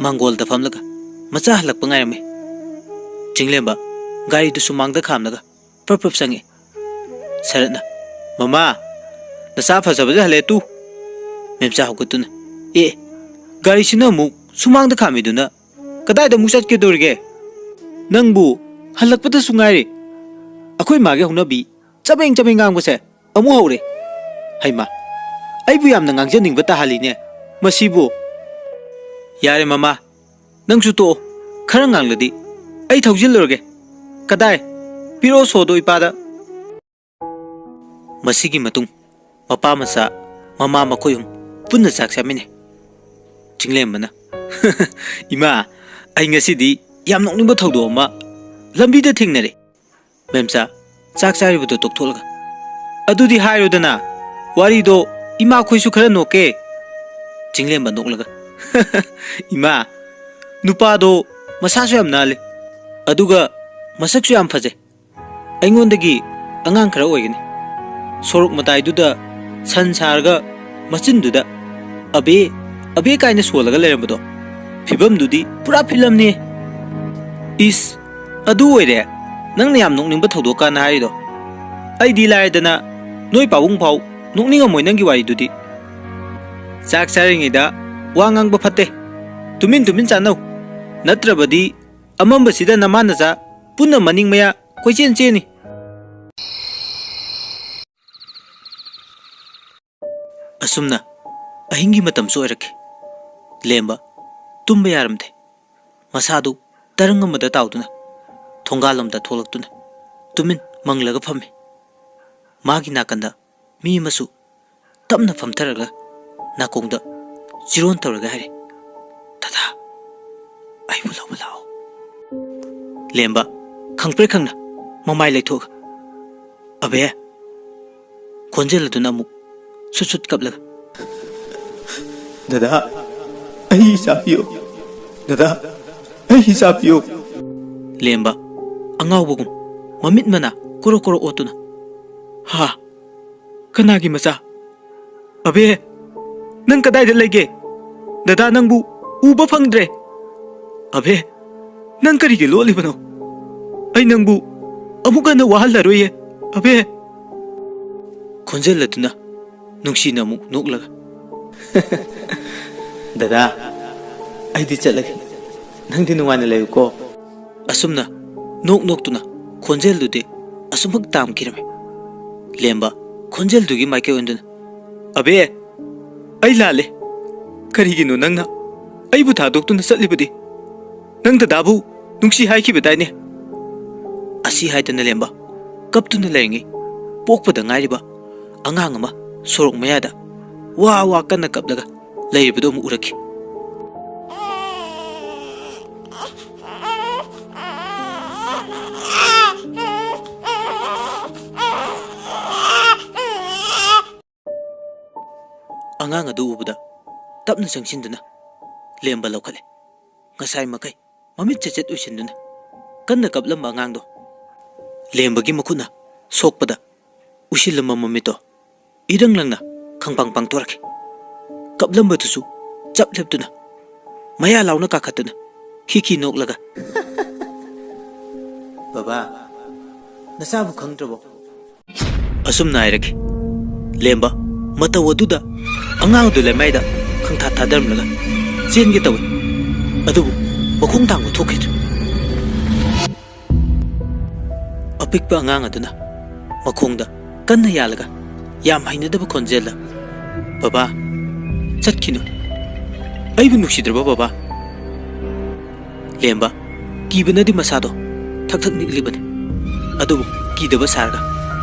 ꯃꯪꯒꯣꯜꯗ ꯐꯝꯂꯒ ꯃꯆꯥ ꯍꯜꯂꯛꯄ ꯉꯥꯏꯔꯝꯃꯤ꯫ ꯆꯤꯡꯂꯦꯝꯕ ꯒꯥꯔꯤꯗꯨ ꯁꯨꯃꯥꯡꯗ ꯈꯥꯝꯂꯒ ꯄ꯭ꯔꯞ ꯄ꯭ꯔꯞ ꯆꯪꯉꯛꯏ꯫ ꯁꯔꯠꯅ, "ꯃꯃꯥ, ꯅꯆꯥ ꯐꯖꯕꯁꯦ ꯍꯜꯂꯛꯑꯦ ꯇꯨ꯫" ꯃꯦꯝꯆꯥ ꯍꯧꯒꯠꯇꯨꯅ, "ꯑꯦ, ꯒꯥꯔꯤꯁꯤꯅ ꯑꯃꯨꯛ ꯁꯨꯃꯥꯡꯗ ꯈꯥꯝꯃꯤꯗꯨꯅ ꯀꯗꯥꯏꯗ ꯑꯃꯨꯛ ꯆꯠꯀꯗꯧꯔꯤꯒꯦ? ꯅꯪꯕꯨ ꯍꯜꯂꯛꯄꯗꯁꯨ ꯉꯥꯏꯔꯤ꯫ ꯑꯩꯈꯣꯏ ꯃꯥꯒꯤ ꯍꯧꯅꯕꯤ ꯆꯕꯦꯡ ꯆꯕꯦꯡ ꯉꯥꯡꯕꯁꯦ ꯑꯃꯨꯛ ꯍꯧꯔꯦ꯫ ꯍꯩꯃꯥ, ꯑꯩꯕꯨ ꯌꯥꯝꯅ ꯉꯥꯡꯖꯅꯤꯡꯕ ꯇꯥꯍꯜꯂꯤꯅꯦ ꯃꯁꯤꯕꯨ꯫" "ꯌꯥꯔꯦ ꯃꯃꯥ, ꯅꯪꯁꯨ ꯇꯣꯛꯑꯣ꯫ ꯈꯔ ꯉꯥꯡꯂꯗꯤ ꯑꯩ ꯊꯧꯖꯤꯜꯂꯨꯔꯒꯦ꯫ ꯀꯗꯥꯏ? ꯄꯤꯔꯛꯑꯣ ꯁꯣꯗꯣ ꯏꯄꯥꯗ꯫" ꯃꯁꯤꯒꯤ ꯃꯇꯨꯡ ꯃꯄꯥ ꯃꯆꯥ, ꯃꯃꯥ ꯃꯈꯣꯏ ꯑꯍꯨꯝ ꯄꯨꯟꯅ ꯆꯥꯛ ꯆꯥꯃꯤꯟꯅꯩ꯫ ꯆꯤꯡꯂꯦꯝꯕꯅ, "ꯏꯃꯥ, ꯑꯩ ꯉꯁꯤꯗꯤ ꯌꯥꯝ ꯅꯣꯛꯅꯤꯡꯕ ꯊꯧꯗꯣꯛ ꯑꯃ ꯂꯝꯕꯤꯗ ꯊꯦꯡꯅꯔꯦ꯫" ꯃꯦꯝꯆꯥ ꯆꯥꯛ ꯆꯥꯔꯤꯕꯗꯨ ꯇꯣꯛꯊꯣꯛꯂꯒ, "ꯑꯗꯨꯗꯤ ꯍꯥꯏꯔꯣꯗꯅ, ꯋꯥꯔꯤꯗꯣ ꯏꯃꯥꯈꯣꯏꯁꯨ ꯈꯔ ꯅꯣꯛꯀꯦ꯫" ꯆꯤꯡꯂꯦꯝꯕ ꯅꯣꯛꯂꯒ, "ꯏꯃꯥ, ꯅꯨꯄꯥꯗꯣ ꯃꯁꯥꯁꯨ ꯌꯥꯝ ꯅꯥꯜꯂꯤ, ꯑꯗꯨꯒ ꯃꯁꯛꯁꯨ ꯌꯥꯝ ꯐꯖꯩ꯫ ꯑꯩꯉꯣꯟꯗꯒꯤ ꯑꯉꯥꯡ ꯈꯔ ꯑꯣꯏꯒꯅꯤ꯫ ꯁꯣꯔꯣꯛ ꯃꯇꯥꯏꯗꯨꯗ ꯁꯟ ꯁꯥꯔꯒ ꯃꯆꯤꯟꯗꯨꯗ 'ꯑꯕꯦ, ꯑꯕꯦ' ꯀꯥꯏꯅ ꯁꯣꯜꯂꯒ ꯂꯩꯔꯝꯕꯗꯣ, ꯐꯤꯕꯝꯗꯨꯗꯤ ꯄꯨꯔꯥ ꯐꯤꯂꯝꯅꯦ꯫" "ꯏꯁ, ꯑꯗꯨ ꯑꯣꯏꯔꯦ ꯅꯪꯅ ꯌꯥꯝ ꯅꯣꯛꯅꯤꯡꯕ ꯊꯧꯗꯣꯛ ꯀꯥꯟꯅ ꯍꯥꯏꯔꯤꯗꯣ꯫ ꯑꯩꯗꯤ ꯂꯥꯏꯔꯗꯅ ꯅꯣꯏ ꯄꯥꯕꯨꯡ ꯐꯥꯎ ꯅꯣꯛꯅꯤꯡꯉꯝꯃꯣꯏ ꯅꯪꯒꯤ ꯋꯥꯔꯤꯗꯨꯗꯤ꯫ ꯆꯥꯛ ꯆꯥꯔꯤꯉꯩꯗ ꯋꯥ ꯉꯥꯡꯕ ꯐꯠꯇꯦ꯫ ꯇꯨꯃꯤꯟ ꯇꯨꯃꯤꯟ ꯆꯥꯅꯧ, ꯅꯠꯇ꯭ꯔꯕꯗꯤ ꯑꯃꯝꯕꯁꯤꯗ ꯅꯃꯥ ꯅꯆꯥ ꯄꯨꯟꯅ ꯃꯅꯤꯡ ꯃꯌꯥ ꯀꯣꯏꯆꯦꯟ ꯆꯦꯟꯅꯤ꯫ ꯑꯁꯨꯝꯅ ꯑꯍꯤꯡꯒꯤ ꯃꯇꯝꯁꯨ ꯑꯣꯏꯔꯛꯈꯤ꯫ ꯂꯦꯝꯕ ꯇꯨꯝꯕ ꯌꯥꯔꯝꯗꯦ꯫ ꯃꯁꯥꯗꯨ ꯇꯔꯪ ꯑꯃꯗ ꯇꯥꯎꯗꯨꯅ ꯊꯣꯡꯒꯥꯜꯂꯣꯝꯗ ꯊꯣꯛꯂꯛꯇꯨꯅ ꯇꯨꯃꯤꯟ ꯃꯪꯂꯒ ꯐꯝꯃꯤ꯫ ꯃꯥꯒꯤ ꯅꯥꯀꯟꯗ ꯃꯤ ꯑꯃꯁꯨ ꯇꯞꯅ ꯐꯝꯊꯔꯒ ꯅꯥꯀꯣꯡꯗ ꯆꯤꯔꯣꯟ ꯇꯧꯔꯒ ꯍꯥꯏꯔꯦ, "ꯗꯗꯥ, ꯑꯩꯕꯨ ꯂꯧꯕ ꯂꯥꯛꯑꯣ꯫" ꯂꯦꯝꯕ ꯈꯪꯄ꯭ꯔꯦꯛ ꯈꯪꯅ ꯃꯃꯥꯏ ꯂꯩꯊꯣꯛꯑꯒ, "ꯑꯕꯦ!" ꯈꯣꯟꯖꯦꯜ ꯑꯗꯨꯅ ꯑꯃꯨꯛ ꯁꯨꯠ ꯁꯨꯠ ꯀꯞꯂꯒ, "ꯗꯗꯥ, ꯑꯩ ꯏꯆꯥ ꯄꯤꯌꯨ꯫ ꯗꯗꯥ, ꯑꯩ ꯏꯆꯥ ꯄꯤꯌꯨ꯫" ꯂꯦꯝꯕ ꯑꯉꯥꯎꯕꯒꯨꯝ ꯃꯃꯤꯠ ꯃꯅꯥ ꯀꯣꯔꯣ ꯀꯣꯔꯣ ꯑꯣꯠꯇꯨꯅ, "ꯍꯥ? ꯀꯅꯥꯒꯤ ꯃꯆꯥ? ꯑꯕꯦ, ꯅꯪ ꯀꯗꯥꯏꯗ ꯂꯩꯒꯦ? ꯗꯗꯥ ꯅꯪꯕꯨ ꯎꯕ ꯐꯪꯗ꯭ꯔꯦ꯫ ꯑꯕꯦ, ꯅꯪ ꯀꯔꯤꯒꯤ ꯂꯣꯠꯂꯤꯕꯅꯣ? ꯑꯩ ꯅꯪꯕꯨ ꯑꯃꯨꯛ ꯍꯟꯅ ꯋꯥꯍꯜꯂꯔꯣꯏꯌꯦ, ꯑꯕꯦ꯫" ꯈꯣꯟꯖꯦꯜ ꯑꯗꯨꯅ ꯅꯨꯡꯁꯤꯅ ꯑꯃꯨꯛ ꯅꯣꯛꯂꯒ, "ꯗꯗꯥ, ꯑꯩꯗꯤ ꯆꯠꯂꯒꯦ꯫ ꯅꯪꯗꯤ ꯅꯨꯡꯉꯥꯏꯅ ꯂꯩꯌꯨꯀꯣ꯫" ꯑꯁꯨꯝꯅ ꯅꯣꯛ ꯅꯣꯛꯇꯨꯅ ꯈꯣꯟꯖꯦꯜꯗꯨꯗꯤ ꯑꯁꯨꯝꯃꯛ ꯇꯥꯝꯈꯤꯔꯝꯃꯤ꯫ ꯂꯦꯝꯕ ꯈꯣꯟꯖꯦꯜꯗꯨꯒꯤ ꯃꯥꯏꯀꯩ ꯑꯣꯟꯗꯨꯅ, "ꯑꯕꯦ, ꯑꯩ ꯂꯥꯜꯂꯦ꯫ ꯀꯔꯤꯒꯤꯅꯣ ꯅꯪꯅ ꯑꯩꯕꯨ ꯊꯥꯗꯣꯛꯇꯨꯅ ꯆꯠꯂꯤꯕꯗꯤ? ꯅꯪ ꯗꯗꯥꯕꯨ ꯅꯨꯡꯁꯤ ꯍꯥꯏꯈꯤꯕꯗꯥꯏꯅꯦ?" ꯑꯁꯤ ꯍꯥꯏꯗꯅ ꯂꯦꯝꯕ ꯀꯞꯇꯨꯅ ꯂꯩꯔꯤꯉꯩ, ꯄꯣꯛꯄꯗ ꯉꯥꯏꯔꯤꯕ ꯑꯉꯥꯡ ꯑꯃ ꯁꯣꯔꯣꯛ ꯃꯌꯥꯗ ꯋꯥ ꯋꯥ ꯀꯟꯅ ꯀꯞꯂꯒ ꯂꯩꯔꯤꯕꯗꯨ ꯑꯃꯨꯛ ꯎꯔꯛꯈꯤ꯫ ꯑꯉꯥꯡ ꯑꯗꯨ ꯎꯕꯗ ꯇꯞꯅ ꯆꯪꯁꯤꯟꯗꯨꯅ ꯂꯦꯝꯕ ꯂꯧꯈꯠꯂꯦ꯫ ꯉꯁꯥꯏ ꯃꯈꯩ ꯃꯃꯤꯠ ꯆꯦꯠ ꯆꯦꯠ ꯎꯏꯁꯤꯟꯗꯨꯅ ꯀꯟꯅ ꯀꯞꯂꯝꯕ ꯑꯉꯥꯡꯗꯣ ꯂꯦꯝꯕꯒꯤ ꯃꯈꯨꯠꯅ ꯁꯣꯛꯄꯗ ꯎꯏꯁꯤꯜꯂꯝꯕ ꯃꯃꯤꯠꯇꯣ ꯏꯔꯪ ꯂꯪꯅ ꯈꯪꯄꯥꯡ ꯄꯥꯡꯊꯣꯔꯛꯈꯤ꯫ ꯀꯞꯂꯝꯕꯗꯨꯁꯨ ꯆꯞ ꯂꯦꯞꯇꯨꯅ ꯃꯌꯥ ꯂꯥꯎꯅ ꯀꯥꯈꯠꯇꯨꯅ ꯈꯤꯈꯤ ꯅꯣꯛꯂꯒ, "ꯕꯕꯥ, ꯅꯆꯥꯕꯨ ꯈꯪꯗ꯭ꯔꯕꯣ?" ꯑꯁꯨꯝꯅ ꯍꯥꯏꯔꯛꯈꯤ꯫ ꯂꯦꯝꯕ ꯃꯇꯧ ꯑꯗꯨꯗ ꯑꯉꯥꯡ ꯑꯗꯨ ꯂꯩꯃꯥꯏꯗ ꯈꯪꯊꯥ ꯊꯥꯗꯔꯝꯂꯒ ꯆꯦꯟꯒꯦ ꯇꯧꯏ꯫ ꯑꯗꯨꯕꯨ ꯃꯈꯣꯡ ꯊꯥꯡꯕ ꯊꯣꯛꯈꯤꯗ꯭ꯔꯦ꯫ ꯑꯄꯤꯛꯄ ꯑꯉꯥꯡ ꯑꯗꯨꯅ ꯃꯈꯣꯡꯗ ꯀꯟꯅ ꯌꯥꯜꯂꯒ ꯌꯥꯝ ꯍꯩꯅꯗꯕ ꯈꯣꯟꯖꯦꯜꯗ, "ꯕꯕꯥ, ꯆꯠꯈꯤꯅꯨ꯫ ꯑꯩꯕꯨ ꯅꯨꯡꯁꯤꯗ꯭ꯔꯕ ꯕꯕꯥ?" ꯂꯦꯝꯕ ꯀꯤꯕꯅꯗꯤ ꯃꯁꯥꯗꯣ ꯊꯛ ꯊꯛ ꯅꯤꯛꯂꯤꯕꯅꯤ꯫ ꯑꯗꯨꯕꯨ ꯀꯤꯗꯕ ꯁꯥꯔꯒ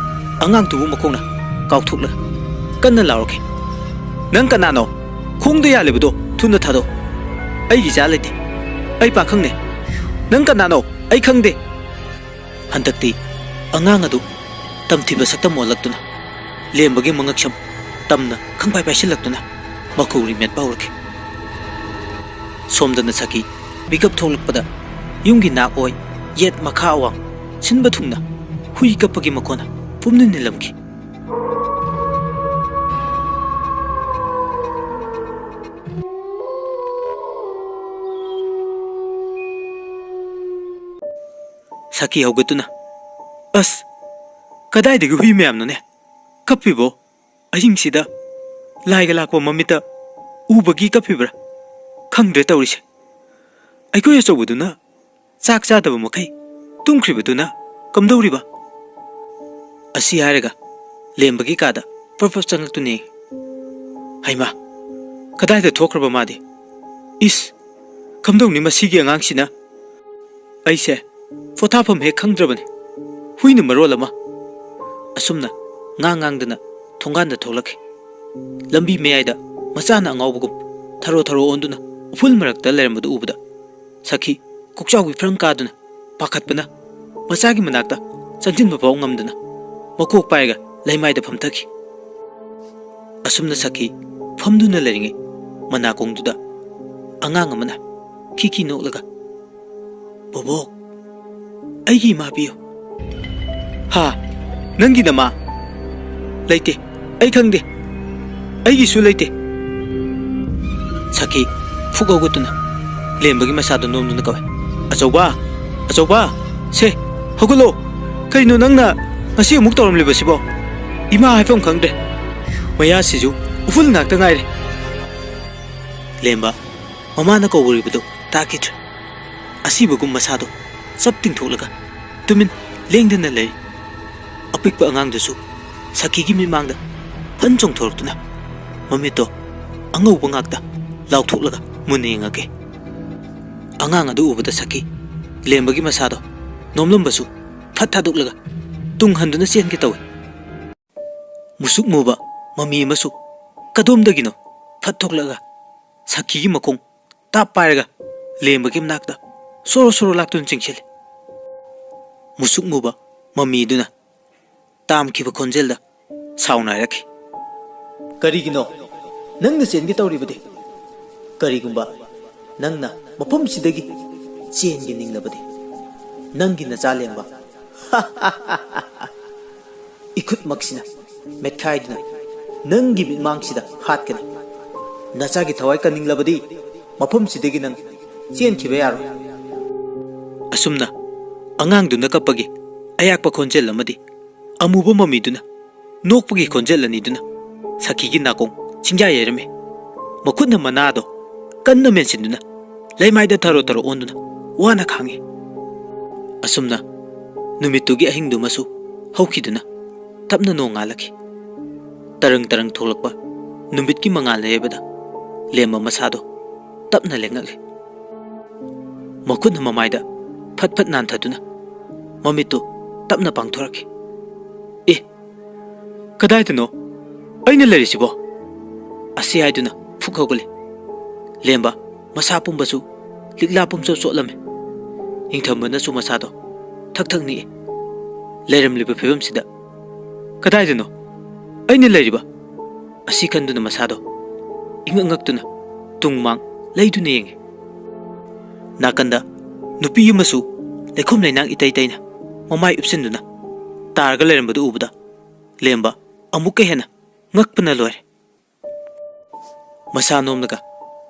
ꯑꯉꯥꯡꯗꯨꯕꯨ ꯃꯈꯣꯡꯅ ꯀꯥꯎꯊꯣꯛꯂꯒ ꯀꯟꯅ ꯂꯥꯎꯔꯛꯈꯤ, "ꯅꯪ ꯀꯅꯥꯅꯣ? ꯈꯣꯡꯗ ꯌꯥꯜꯂꯤꯕꯗꯣ ꯊꯨꯅ ꯊꯥꯗꯣꯛ꯫ ꯑꯩꯒꯤ ꯏꯆꯥ ꯂꯩꯇꯦ꯫ ꯑꯩ ꯄꯥꯈꯪꯅꯦ꯫ ꯅꯪ ꯀꯅꯥꯅꯣ? ꯑꯩ ꯈꯪꯗꯦ꯫" ꯍꯟꯗꯛꯇꯤ ꯑꯉꯥꯡ ꯑꯗꯨ ꯇꯝꯊꯤꯕ ꯁꯛꯇꯝ ꯑꯣꯜꯂꯛꯇꯨꯅ, ꯂꯦꯝꯕꯒꯤ ꯃꯉꯛꯁꯝ ꯇꯝꯅ ꯈꯪꯄꯥꯏ ꯄꯥꯏꯁꯤꯜꯂꯛꯇꯨꯅ ꯃꯈꯨ ꯔꯤꯃꯦꯠꯄ ꯍꯧꯔꯛꯈꯤ꯫ ꯁꯣꯝꯗꯅ ꯁꯈꯤ ꯃꯤꯀꯞ ꯊꯣꯛꯂꯛꯄꯗ ꯌꯨꯝꯒꯤ ꯅꯥꯛ ꯑꯣꯏ, ꯌꯦꯠ ꯃꯈꯥ ꯑꯋꯥꯡ ꯁꯤꯟꯕ ꯊꯨꯡꯅ ꯍꯨꯏ ꯀꯞꯄꯒꯤ ꯃꯈꯣꯟꯅ ꯄꯨꯝꯅꯤꯜ ꯅꯤꯜꯂꯝꯈꯤ꯫ ꯁꯈꯤ ꯍꯧꯒꯠꯇꯨꯅ, "ꯑꯁ, ꯀꯗꯥꯏꯗꯒꯤ ꯍꯨꯏ ꯃꯌꯥꯝꯅꯣꯅꯦ ꯀꯞꯄꯤꯕꯣ? ꯑꯍꯤꯡꯁꯤꯗ ꯂꯥꯏꯒ ꯂꯥꯛꯄ ꯃꯃꯤꯠꯇ ꯎꯕꯒꯤ ꯀꯞꯄꯤꯕ꯭ꯔꯥ? ꯈꯪꯗ꯭ꯔꯦ ꯇꯧꯔꯤꯁꯦ꯫ ꯑꯩꯈꯣꯏ ꯑꯆꯧꯕꯗꯨꯅ ꯆꯥꯛ ꯆꯥꯗꯕ ꯃꯈꯩ ꯇꯨꯝꯈ꯭ꯔꯤꯕꯗꯨꯅ ꯀꯝꯗꯧꯔꯤꯕ?" ꯑꯁꯤ ꯍꯥꯏꯔꯒ ꯂꯦꯝꯕꯒꯤ ꯀꯥꯗ ꯄ꯭ꯔꯞ ꯄ꯭ꯔꯞ ꯆꯪꯂꯛꯇꯨꯅ ꯌꯦꯡꯉꯤ꯫ ꯍꯩꯃꯥ, ꯀꯗꯥꯏꯗ ꯊꯣꯛꯈ꯭ꯔꯕ ꯃꯥꯗꯤ? ꯏꯁ, ꯀꯝꯗꯧꯅꯤ ꯃꯁꯤꯒꯤ ꯑꯉꯥꯡꯁꯤꯅ? ꯑꯩꯁꯦ ꯄꯣꯊꯥꯐꯝ ꯍꯦꯛ ꯈꯪꯗ꯭ꯔꯕꯅꯤ꯫ ꯍꯨꯏꯅ ꯃꯔꯣꯜ ꯑꯃ꯫ ꯑꯁꯨꯝꯅ ꯉꯥꯡ ꯉꯥꯡꯗꯅ ꯊꯣꯡꯒꯥꯟꯗ ꯊꯣꯛꯂꯛꯈꯤ꯫ ꯂꯝꯕꯤ ꯃꯌꯥꯏꯗ ꯃꯆꯥꯅ ꯑꯉꯥꯎꯕꯒꯨꯝ ꯊꯔꯣ ꯊꯔꯣ ꯑꯣꯟꯗꯨꯅ ꯎꯐꯨꯜ ꯃꯔꯛꯇ ꯂꯩꯔꯝꯕꯗꯨ ꯎꯕꯗ ꯁꯈꯤ ꯀꯣꯛꯆꯥꯎꯕꯤ ꯐ꯭ꯔꯪ ꯀꯥꯗꯨꯅ ꯄꯥꯈꯠꯄꯅ ꯃꯆꯥꯒꯤ ꯃꯅꯥꯛꯇ ꯆꯪꯁꯤꯟꯕ ꯐꯥꯎ ꯉꯝꯗꯅ ꯃꯀꯣꯛ ꯄꯥꯏꯔꯒ ꯂꯩꯃꯥꯏꯗ ꯐꯝꯊꯈꯤ꯫ ꯑꯁꯨꯝꯅ ꯁꯈꯤ ꯐꯝꯗꯨꯅ ꯂꯩꯔꯤꯉꯩ ꯃꯅꯥꯀꯣꯡꯗꯨꯗ ꯑꯉꯥꯡ ꯑꯃꯅ ꯈꯤꯈꯤ ꯅꯣꯛꯂꯒ, "ꯕꯣꯕꯣꯛ, ꯑꯩꯒꯤ ꯏꯃꯥ ꯄꯤꯌꯨ꯫" "ꯍꯥ? ꯅꯪꯒꯤ ꯅꯃꯥ?" "ꯂꯩꯇꯦ, ꯑꯩ ꯈꯪꯗꯦ, ꯑꯩꯒꯤꯁꯨ ꯂꯩꯇꯦ꯫" ꯁꯈꯤ ꯐꯨꯛ ꯍꯧꯒꯠꯇꯨꯅ ꯂꯦꯝꯕꯒꯤ ꯃꯁꯥꯗ ꯅꯣꯝꯗꯨꯅ ꯀꯧꯏ, "ꯑꯆꯧꯕ, ꯑꯆꯧꯕ, ꯁꯦ, ꯍꯧꯒꯠꯂꯣ꯫ ꯀꯩꯅꯣ ꯅꯪꯅ ꯉꯁꯤ ꯑꯃꯨꯛ ꯇꯧꯔꯝꯂꯤꯕꯁꯤꯕꯣ? ꯏꯃꯥ ꯍꯥꯏꯐꯝ ꯈꯪꯗ꯭ꯔꯦ꯫ ꯃꯌꯥꯁꯤꯁꯨ ꯎꯐꯨꯜ ꯉꯥꯛꯇ ꯉꯥꯏꯔꯦ꯫" ꯂꯦꯝꯕ ꯃꯃꯥꯅ ꯀꯧꯔꯤꯕꯗꯨ ꯇꯥꯈꯤꯗ꯭ꯔꯦ꯫ ꯑꯁꯤꯕꯒꯨꯝ ꯃꯁꯥꯗꯣ ꯆꯞ ꯇꯤꯡꯊꯣꯛꯂꯒ ꯇꯨꯃꯤꯟ ꯂꯦꯡꯗꯅ ꯂꯩ꯫ ꯑꯄꯤꯛꯄ ꯑꯉꯥꯡꯗꯨꯁꯨ ꯁꯈꯤꯒꯤ ꯃꯤꯠꯃꯥꯡꯗ ꯐꯟ ꯆꯣꯡꯊꯣꯔꯛꯇꯨꯅ ꯃꯃꯤꯠꯇꯣ ꯑꯉꯧꯕ ꯉꯥꯛꯇ ꯂꯥꯎꯊꯣꯛꯂꯒ ꯃꯨꯟꯅ ꯌꯦꯡꯉꯛꯀꯦ꯫ ꯑꯉꯥꯡ ꯑꯗꯨ ꯎꯕꯗ ꯁꯈꯤ ꯂꯦꯝꯕꯒꯤ ꯃꯁꯥꯗꯣ ꯅꯣꯝꯂꯝꯕꯁꯨ ꯐꯠ ꯊꯥꯗꯣꯛꯂꯒ ꯇꯨꯡ ꯍꯟꯗꯨꯅ ꯆꯦꯟꯒꯦ ꯇꯧꯏ꯫ ꯃꯨꯁꯨꯛ ꯃꯨꯕ ꯃꯃꯤ ꯑꯃꯁꯨ ꯀꯗꯣꯝꯗꯒꯤꯅꯣ ꯐꯠ ꯊꯣꯛꯂꯛꯑꯒ ꯁꯈꯤꯒꯤ ꯃꯈꯣꯡ ꯇꯥꯞ ꯄꯥꯏꯔꯒ ꯂꯦꯝꯕꯒꯤ ꯃꯅꯥꯛꯇ ꯁꯣꯔꯣ ꯁꯣꯔꯣ ꯂꯥꯛꯇꯨꯅ ꯆꯤꯡꯁꯤꯜꯂꯤ꯫ ꯃꯨꯁꯨꯛ ꯃꯨꯕ ꯃꯃꯤꯗꯨꯅ ꯇꯥꯝꯈꯤꯕ ꯈꯣꯟꯖꯦꯜꯗ ꯁꯥꯎꯅ ꯍꯥꯏꯔꯛꯈꯤ, "ꯀꯔꯤꯒꯤꯅꯣ ꯅꯪꯅ ꯆꯦꯟꯒꯦ ꯇꯧꯔꯤꯕꯗꯤ? ꯀꯔꯤꯒꯨꯝꯕ ꯅꯪꯅ ꯃꯐꯝꯁꯤꯗꯒꯤ ꯆꯦꯟꯒꯦ ꯅꯤꯡꯂꯕꯗꯤ, ꯅꯪꯒꯤ ꯅꯆꯥ ꯂꯦꯝꯕ ꯏꯈꯨꯠꯃꯛꯁꯤꯅ ꯃꯦꯠꯈꯥꯏꯗꯨꯅ ꯅꯪꯒꯤ ꯃꯤꯠꯃꯥꯡꯁꯤꯗ ꯍꯥꯠꯀꯅꯤ꯫ ꯅꯆꯥꯒꯤ ꯊꯋꯥꯏ ꯀꯟꯅꯤꯡꯂꯕꯗꯤ ꯃꯐꯝꯁꯤꯗꯒꯤ ꯅꯪ ꯆꯦꯟꯈꯤꯕ ꯌꯥꯔꯣꯏ"꯫ ꯑꯁꯨꯝꯅ ꯑꯉꯥꯡꯗꯨꯅ ꯀꯞꯄꯒꯤ ꯑꯌꯥꯛꯄ ꯈꯣꯟꯖꯦꯜ ꯑꯃꯗꯤ ꯑꯃꯨꯕ ꯃꯃꯤꯗꯨꯅ ꯅꯣꯛꯄꯒꯤ ꯈꯣꯟꯖꯦꯜ ꯑꯅꯤꯗꯨꯅ ꯁꯈꯤꯒꯤ ꯅꯥꯀꯣꯡ ꯆꯤꯡꯌꯥ ꯌꯩꯔꯝꯃꯤ꯫ ꯃꯈꯨꯠꯅ ꯃꯅꯥꯗꯣ ꯀꯟꯅ ꯃꯦꯟꯁꯤꯟꯗꯨꯅ ꯂꯩꯃꯥꯏꯗ ꯊꯔꯣ ꯊꯔꯣ ꯑꯣꯟꯗꯨꯅ ꯋꯥꯅ ꯈꯥꯡꯉꯤ꯫ ꯑꯁꯨꯝꯅ ꯅꯨꯃꯤꯠꯇꯨꯒꯤ ꯑꯍꯤꯡꯗꯨꯃꯁꯨ ꯍꯧꯈꯤꯗꯨꯅ ꯇꯞꯅ ꯅꯣꯡꯉꯥꯜꯂꯛꯈꯤ꯫ ꯇꯔꯪ ꯇꯔꯪ ꯊꯣꯛꯂꯛꯄ ꯅꯨꯃꯤꯠꯀꯤ ꯃꯉꯥꯜꯅ ꯌꯩꯕꯗ ꯂꯦꯝꯕ ꯃꯁꯥꯗꯣ ꯇꯞꯅ ꯂꯦꯡꯉꯛꯂꯦ꯫ ꯃꯈꯨꯠꯅ ꯃꯃꯥꯏꯗ ꯐꯠ ꯐꯠ ꯅꯥꯟꯊꯗꯨꯅ ꯃꯃꯤꯠꯇꯨ ꯇꯞꯅ ꯄꯥꯡꯊꯣꯔꯛꯈꯤ꯫ "ꯑꯦ, ꯀꯗꯥꯏꯗꯅꯣ ꯑꯩꯅ ꯂꯩꯔꯤꯁꯤꯕꯣ?" ꯑꯁꯤ ꯍꯥꯏꯗꯨꯅ ꯐꯨꯛ ꯍꯧꯒꯠꯂꯦ꯫ ꯂꯦꯝꯕ ꯃꯁꯥ ꯄꯨꯝꯕꯁꯨ ꯂꯤꯛꯂꯥ ꯄꯨꯝꯆꯣꯠ ꯆꯣꯠꯂꯝꯃꯦ꯫ ꯅꯤꯡꯊꯝꯕꯅꯁꯨ ꯃꯁꯥꯗꯣ ꯊꯛ ꯊꯛ ꯅꯤꯛꯑꯦ꯫ ꯂꯩꯔꯝꯂꯤꯕ ꯐꯤꯕꯝꯁꯤꯗ ꯀꯗꯥꯏꯗꯅꯣ ꯑꯩꯅ ꯂꯩꯔꯤꯕ? ꯑꯁꯤ ꯈꯟꯗꯨꯅ ꯃꯁꯥꯗꯣ ꯏꯉꯛ ꯉꯛꯇꯨꯅ ꯇꯨꯡ ꯃꯥꯡ ꯂꯩꯗꯨꯅ ꯌꯦꯡꯉꯤ꯫ ꯅꯥꯀꯟꯗ ꯅꯨꯄꯤ ꯑꯃꯁꯨ ꯂꯩꯈꯣꯝ ꯂꯩꯅꯥꯡ ꯏꯇꯩ ꯇꯩꯅ ꯃꯃꯥꯏ ꯎꯞꯁꯤꯟꯗꯨꯅ ꯇꯥꯔꯒ ꯂꯩꯔꯝꯕꯗꯨ ꯎꯕꯗ ꯂꯦꯝꯕ ꯑꯃꯨꯛꯀ ꯍꯦꯟꯅ ꯉꯛꯄꯅ ꯂꯣꯏꯔꯦ꯫ ꯃꯁꯥ ꯅꯣꯝꯂꯒ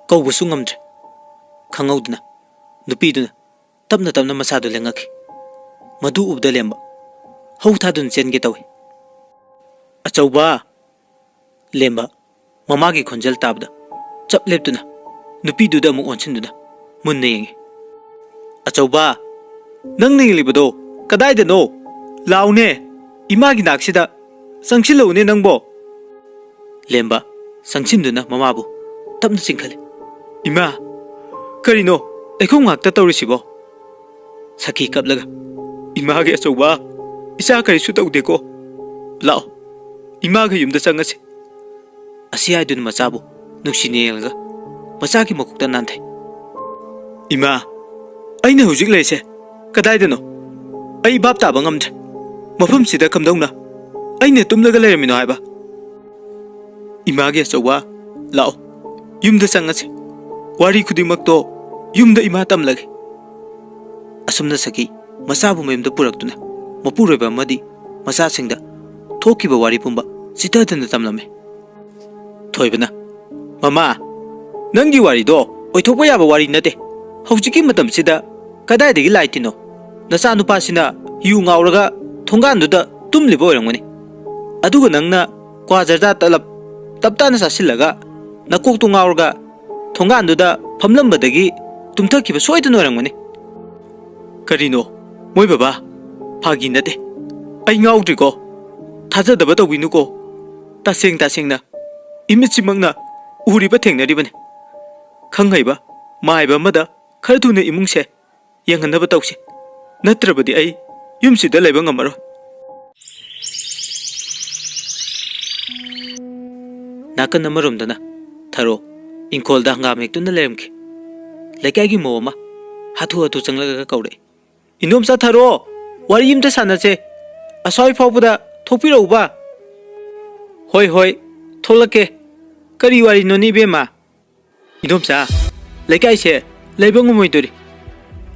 ꯀꯧꯕꯁꯨ ꯉꯝꯗ꯭ꯔꯦ꯫ ꯈꯪꯍꯧꯗꯅ ꯅꯨꯄꯤꯗꯨꯅ ꯇꯞꯅ ꯇꯞꯅ ꯃꯁꯥꯗꯨ ꯂꯦꯡꯉꯛꯈꯤ꯫ ꯃꯗꯨ ꯎꯕꯗ ꯂꯦꯝꯕ ꯍꯧ ꯊꯥꯗꯨꯅ ꯆꯦꯟꯒꯦ ꯇꯧꯏ꯫ "ꯑꯆꯧꯕ!" ꯂꯦꯝꯕ ꯃꯃꯥꯒꯤ ꯈꯣꯟꯖꯦꯜ ꯇꯥꯕꯗ ꯆꯞ ꯂꯦꯞꯇꯨꯅ ꯅꯨꯄꯤꯗꯨꯗ ꯑꯃꯨꯛ ꯑꯣꯟꯁꯤꯟꯗꯨꯅ ꯃꯨꯟꯅ ꯌꯦꯡꯉꯤ꯫ "ꯑꯆꯧꯕ, ꯅꯪꯅ ꯌꯦꯡꯂꯤꯕꯗꯣ ꯀꯗꯥꯏꯗꯅꯣ? ꯂꯥꯎꯅꯦ, ꯏꯃꯥꯒꯤ ꯅꯥꯛꯁꯤꯗ ꯆꯪꯁꯤꯜꯂꯛꯎꯅꯦ ꯅꯪꯕꯣ꯫ ꯂꯦꯝꯕ ꯆꯪꯁꯤꯟꯗꯨꯅ ꯃꯃꯥꯕꯨ ꯇꯞꯅ ꯆꯤꯡꯈꯠꯂꯤ꯫ "ꯏꯃꯥ, ꯀꯔꯤꯅꯣ ꯂꯩꯈꯣꯝ ꯉꯥꯛꯇ ꯇꯧꯔꯤꯁꯤꯕꯣ?" ꯁꯈꯤ ꯀꯞꯂꯒ, "ꯏꯃꯥꯒꯤ ꯑꯆꯧꯕ, ꯏꯆꯥ ꯀꯔꯤꯁꯨ ꯇꯧꯗꯦꯀꯣ꯫ ꯂꯥꯛꯑꯣ, ꯏꯃꯥꯒ ꯌꯨꯝꯗ ꯆꯪꯉꯁꯤ"꯫ ꯑꯁꯤ ꯍꯥꯏꯗꯨꯅ ꯃꯆꯥꯕꯨ ꯅꯨꯡꯁꯤꯅ ꯌꯦꯡꯂꯒ ꯃꯆꯥꯒꯤ ꯃꯀꯣꯛꯇ ꯅꯥꯟꯊꯩ꯫ "ꯏꯃꯥ, ꯑꯩꯅ ꯍꯧꯖꯤꯛ ꯂꯩꯔꯤꯁꯦ ꯀꯗꯥꯏꯗꯅꯣ? ꯑꯩ ꯚꯥꯞ ꯇꯥꯕ ꯉꯝꯗ꯭ꯔꯦ꯫ ꯃꯐꯝꯁꯤꯗ ꯀꯝꯗꯧꯅ ꯑꯩꯅ ꯇꯨꯝꯂꯒ ꯂꯩꯔꯝꯃꯤꯅꯣ ꯍꯥꯏꯕ?" "ꯏꯃꯥꯒꯤ ꯑꯆꯧꯕ, ꯂꯥꯛꯑꯣ, ꯌꯨꯝꯗ ꯆꯪꯉꯁꯤ꯫ ꯋꯥꯔꯤ ꯈꯨꯗꯤꯡꯃꯛꯇꯣ ꯌꯨꯝꯗ ꯏꯃꯥ ꯇꯝꯂꯒꯦ"꯫ ꯑꯁꯨꯝꯅ ꯁꯈꯤ ꯃꯆꯥꯕꯨ ꯃꯌꯨꯝꯗ ꯄꯨꯔꯛꯇꯨꯅ ꯃꯄꯨꯔꯣꯏꯕ ꯑꯃꯗꯤ ꯃꯆꯥꯁꯤꯡꯗ ꯊꯣꯛꯈꯤꯕ ꯋꯥꯔꯤ ꯄꯨꯝꯕ ꯆꯤꯊꯗꯅ ꯇꯝꯂꯝꯃꯤ꯫ ꯊꯣꯏꯕꯅ, "ꯃꯃꯥ, ꯅꯪꯒꯤ ꯋꯥꯔꯤꯗꯣ ꯑꯣꯏꯊꯣꯛꯄ ꯌꯥꯕ ꯋꯥꯔꯤ ꯅꯠꯇꯦ꯫ ꯍꯧꯖꯤꯛꯀꯤ ꯃꯇꯝꯁꯤꯗ ꯀꯗꯥꯏꯗꯒꯤ ꯂꯥꯏ ꯇꯤꯟꯅꯣ? ꯅꯆꯥꯅꯨꯄꯥꯁꯤꯅ ꯌꯨ ꯉꯥꯎꯔꯒ ꯊꯣꯡꯒꯥꯟꯗꯨꯗ ꯇꯨꯝꯂꯤꯕ ꯑꯣꯏꯔꯝꯒꯅꯤ꯫ ꯑꯗꯨꯒ ꯅꯪꯅ ꯀ꯭ꯋꯥ ꯖꯔꯗꯥ ꯇꯂꯞ ꯇꯞ ꯇꯥꯅ ꯆꯥꯁꯤꯜꯂꯒ ꯅꯀꯣꯛꯇꯨ ꯉꯥꯎꯔꯒ ꯊꯣꯡꯒꯥꯟꯗꯨꯗ ꯐꯝꯂꯝꯕꯗꯒꯤ ꯇꯨꯝꯊꯈꯤꯕ ꯁꯣꯏꯗꯅ ꯑꯣꯏꯔꯝꯒꯅꯤ"꯫ "ꯀꯔꯤꯅꯣ, ꯃꯣꯏ ꯕꯕꯥ? ꯐꯥꯒꯤ ꯅꯠꯇꯦ꯫ ꯑꯩ ꯉꯥꯎꯗ꯭ꯔꯤꯀꯣ꯫ ꯊꯥꯖꯗꯕ ꯇꯧꯕꯤꯅꯨꯀꯣ꯫ ꯇꯁꯦꯡ ꯇꯁꯦꯡꯅ ꯏꯃꯤꯠꯁꯤꯃꯛꯅ ꯎꯔꯤꯕ ꯊꯦꯡꯅꯔꯤꯕꯅꯤ꯫ ꯈꯪ ꯍꯩꯕ, ꯃꯥꯏꯕ ꯑꯃꯗ ꯈꯔ ꯊꯨꯅ ꯏꯃꯨꯡꯁꯦ ꯌꯦꯡꯍꯟꯅꯕ ꯇꯧꯁꯤ꯫ ꯅꯠꯇ꯭ꯔꯕꯗꯤ ꯑꯩ ꯌꯨꯝꯁꯤꯗ ꯂꯩꯕ ꯉꯝꯃꯔꯣꯏ"꯫ ꯅꯥꯀꯟ ꯑꯃꯔꯣꯝꯗꯅ ꯊꯔꯣ ꯏꯪꯈꯣꯜꯗ ꯍꯪꯒꯥꯝ ꯍꯦꯛꯇꯨꯅ ꯂꯩꯔꯝꯈꯤ꯫ ꯂꯩꯀꯥꯏꯒꯤ ꯃꯧ ꯑꯃ ꯍꯥꯊꯨ ꯍꯥꯊꯨ ꯆꯪꯂꯛꯂꯒ ꯀꯧꯔꯛꯏ꯫ "ꯏꯟꯗꯣꯝꯆꯥ ꯊꯔꯣ, ꯋꯥꯔꯤ ꯑꯝꯇ ꯁꯥꯟꯅꯁꯦ꯫ ꯑꯁ꯭ꯋꯥꯏ ꯐꯥꯎꯕꯗ ꯊꯣꯛꯄꯤꯔꯛꯎꯕ"꯫ "ꯍꯣꯏ, ꯍꯣꯏ, ꯊꯣꯛꯂꯛꯀꯦ꯫ ꯀꯔꯤ ꯋꯥꯔꯤꯅꯣꯅꯦ, ꯏꯕꯦꯝꯃ?" "ꯏꯟꯗꯣꯝꯆꯥ, ꯂꯩꯀꯥꯏꯁꯦ ꯂꯩꯕ ꯉꯝꯃꯣꯏꯗꯣꯔꯤ꯫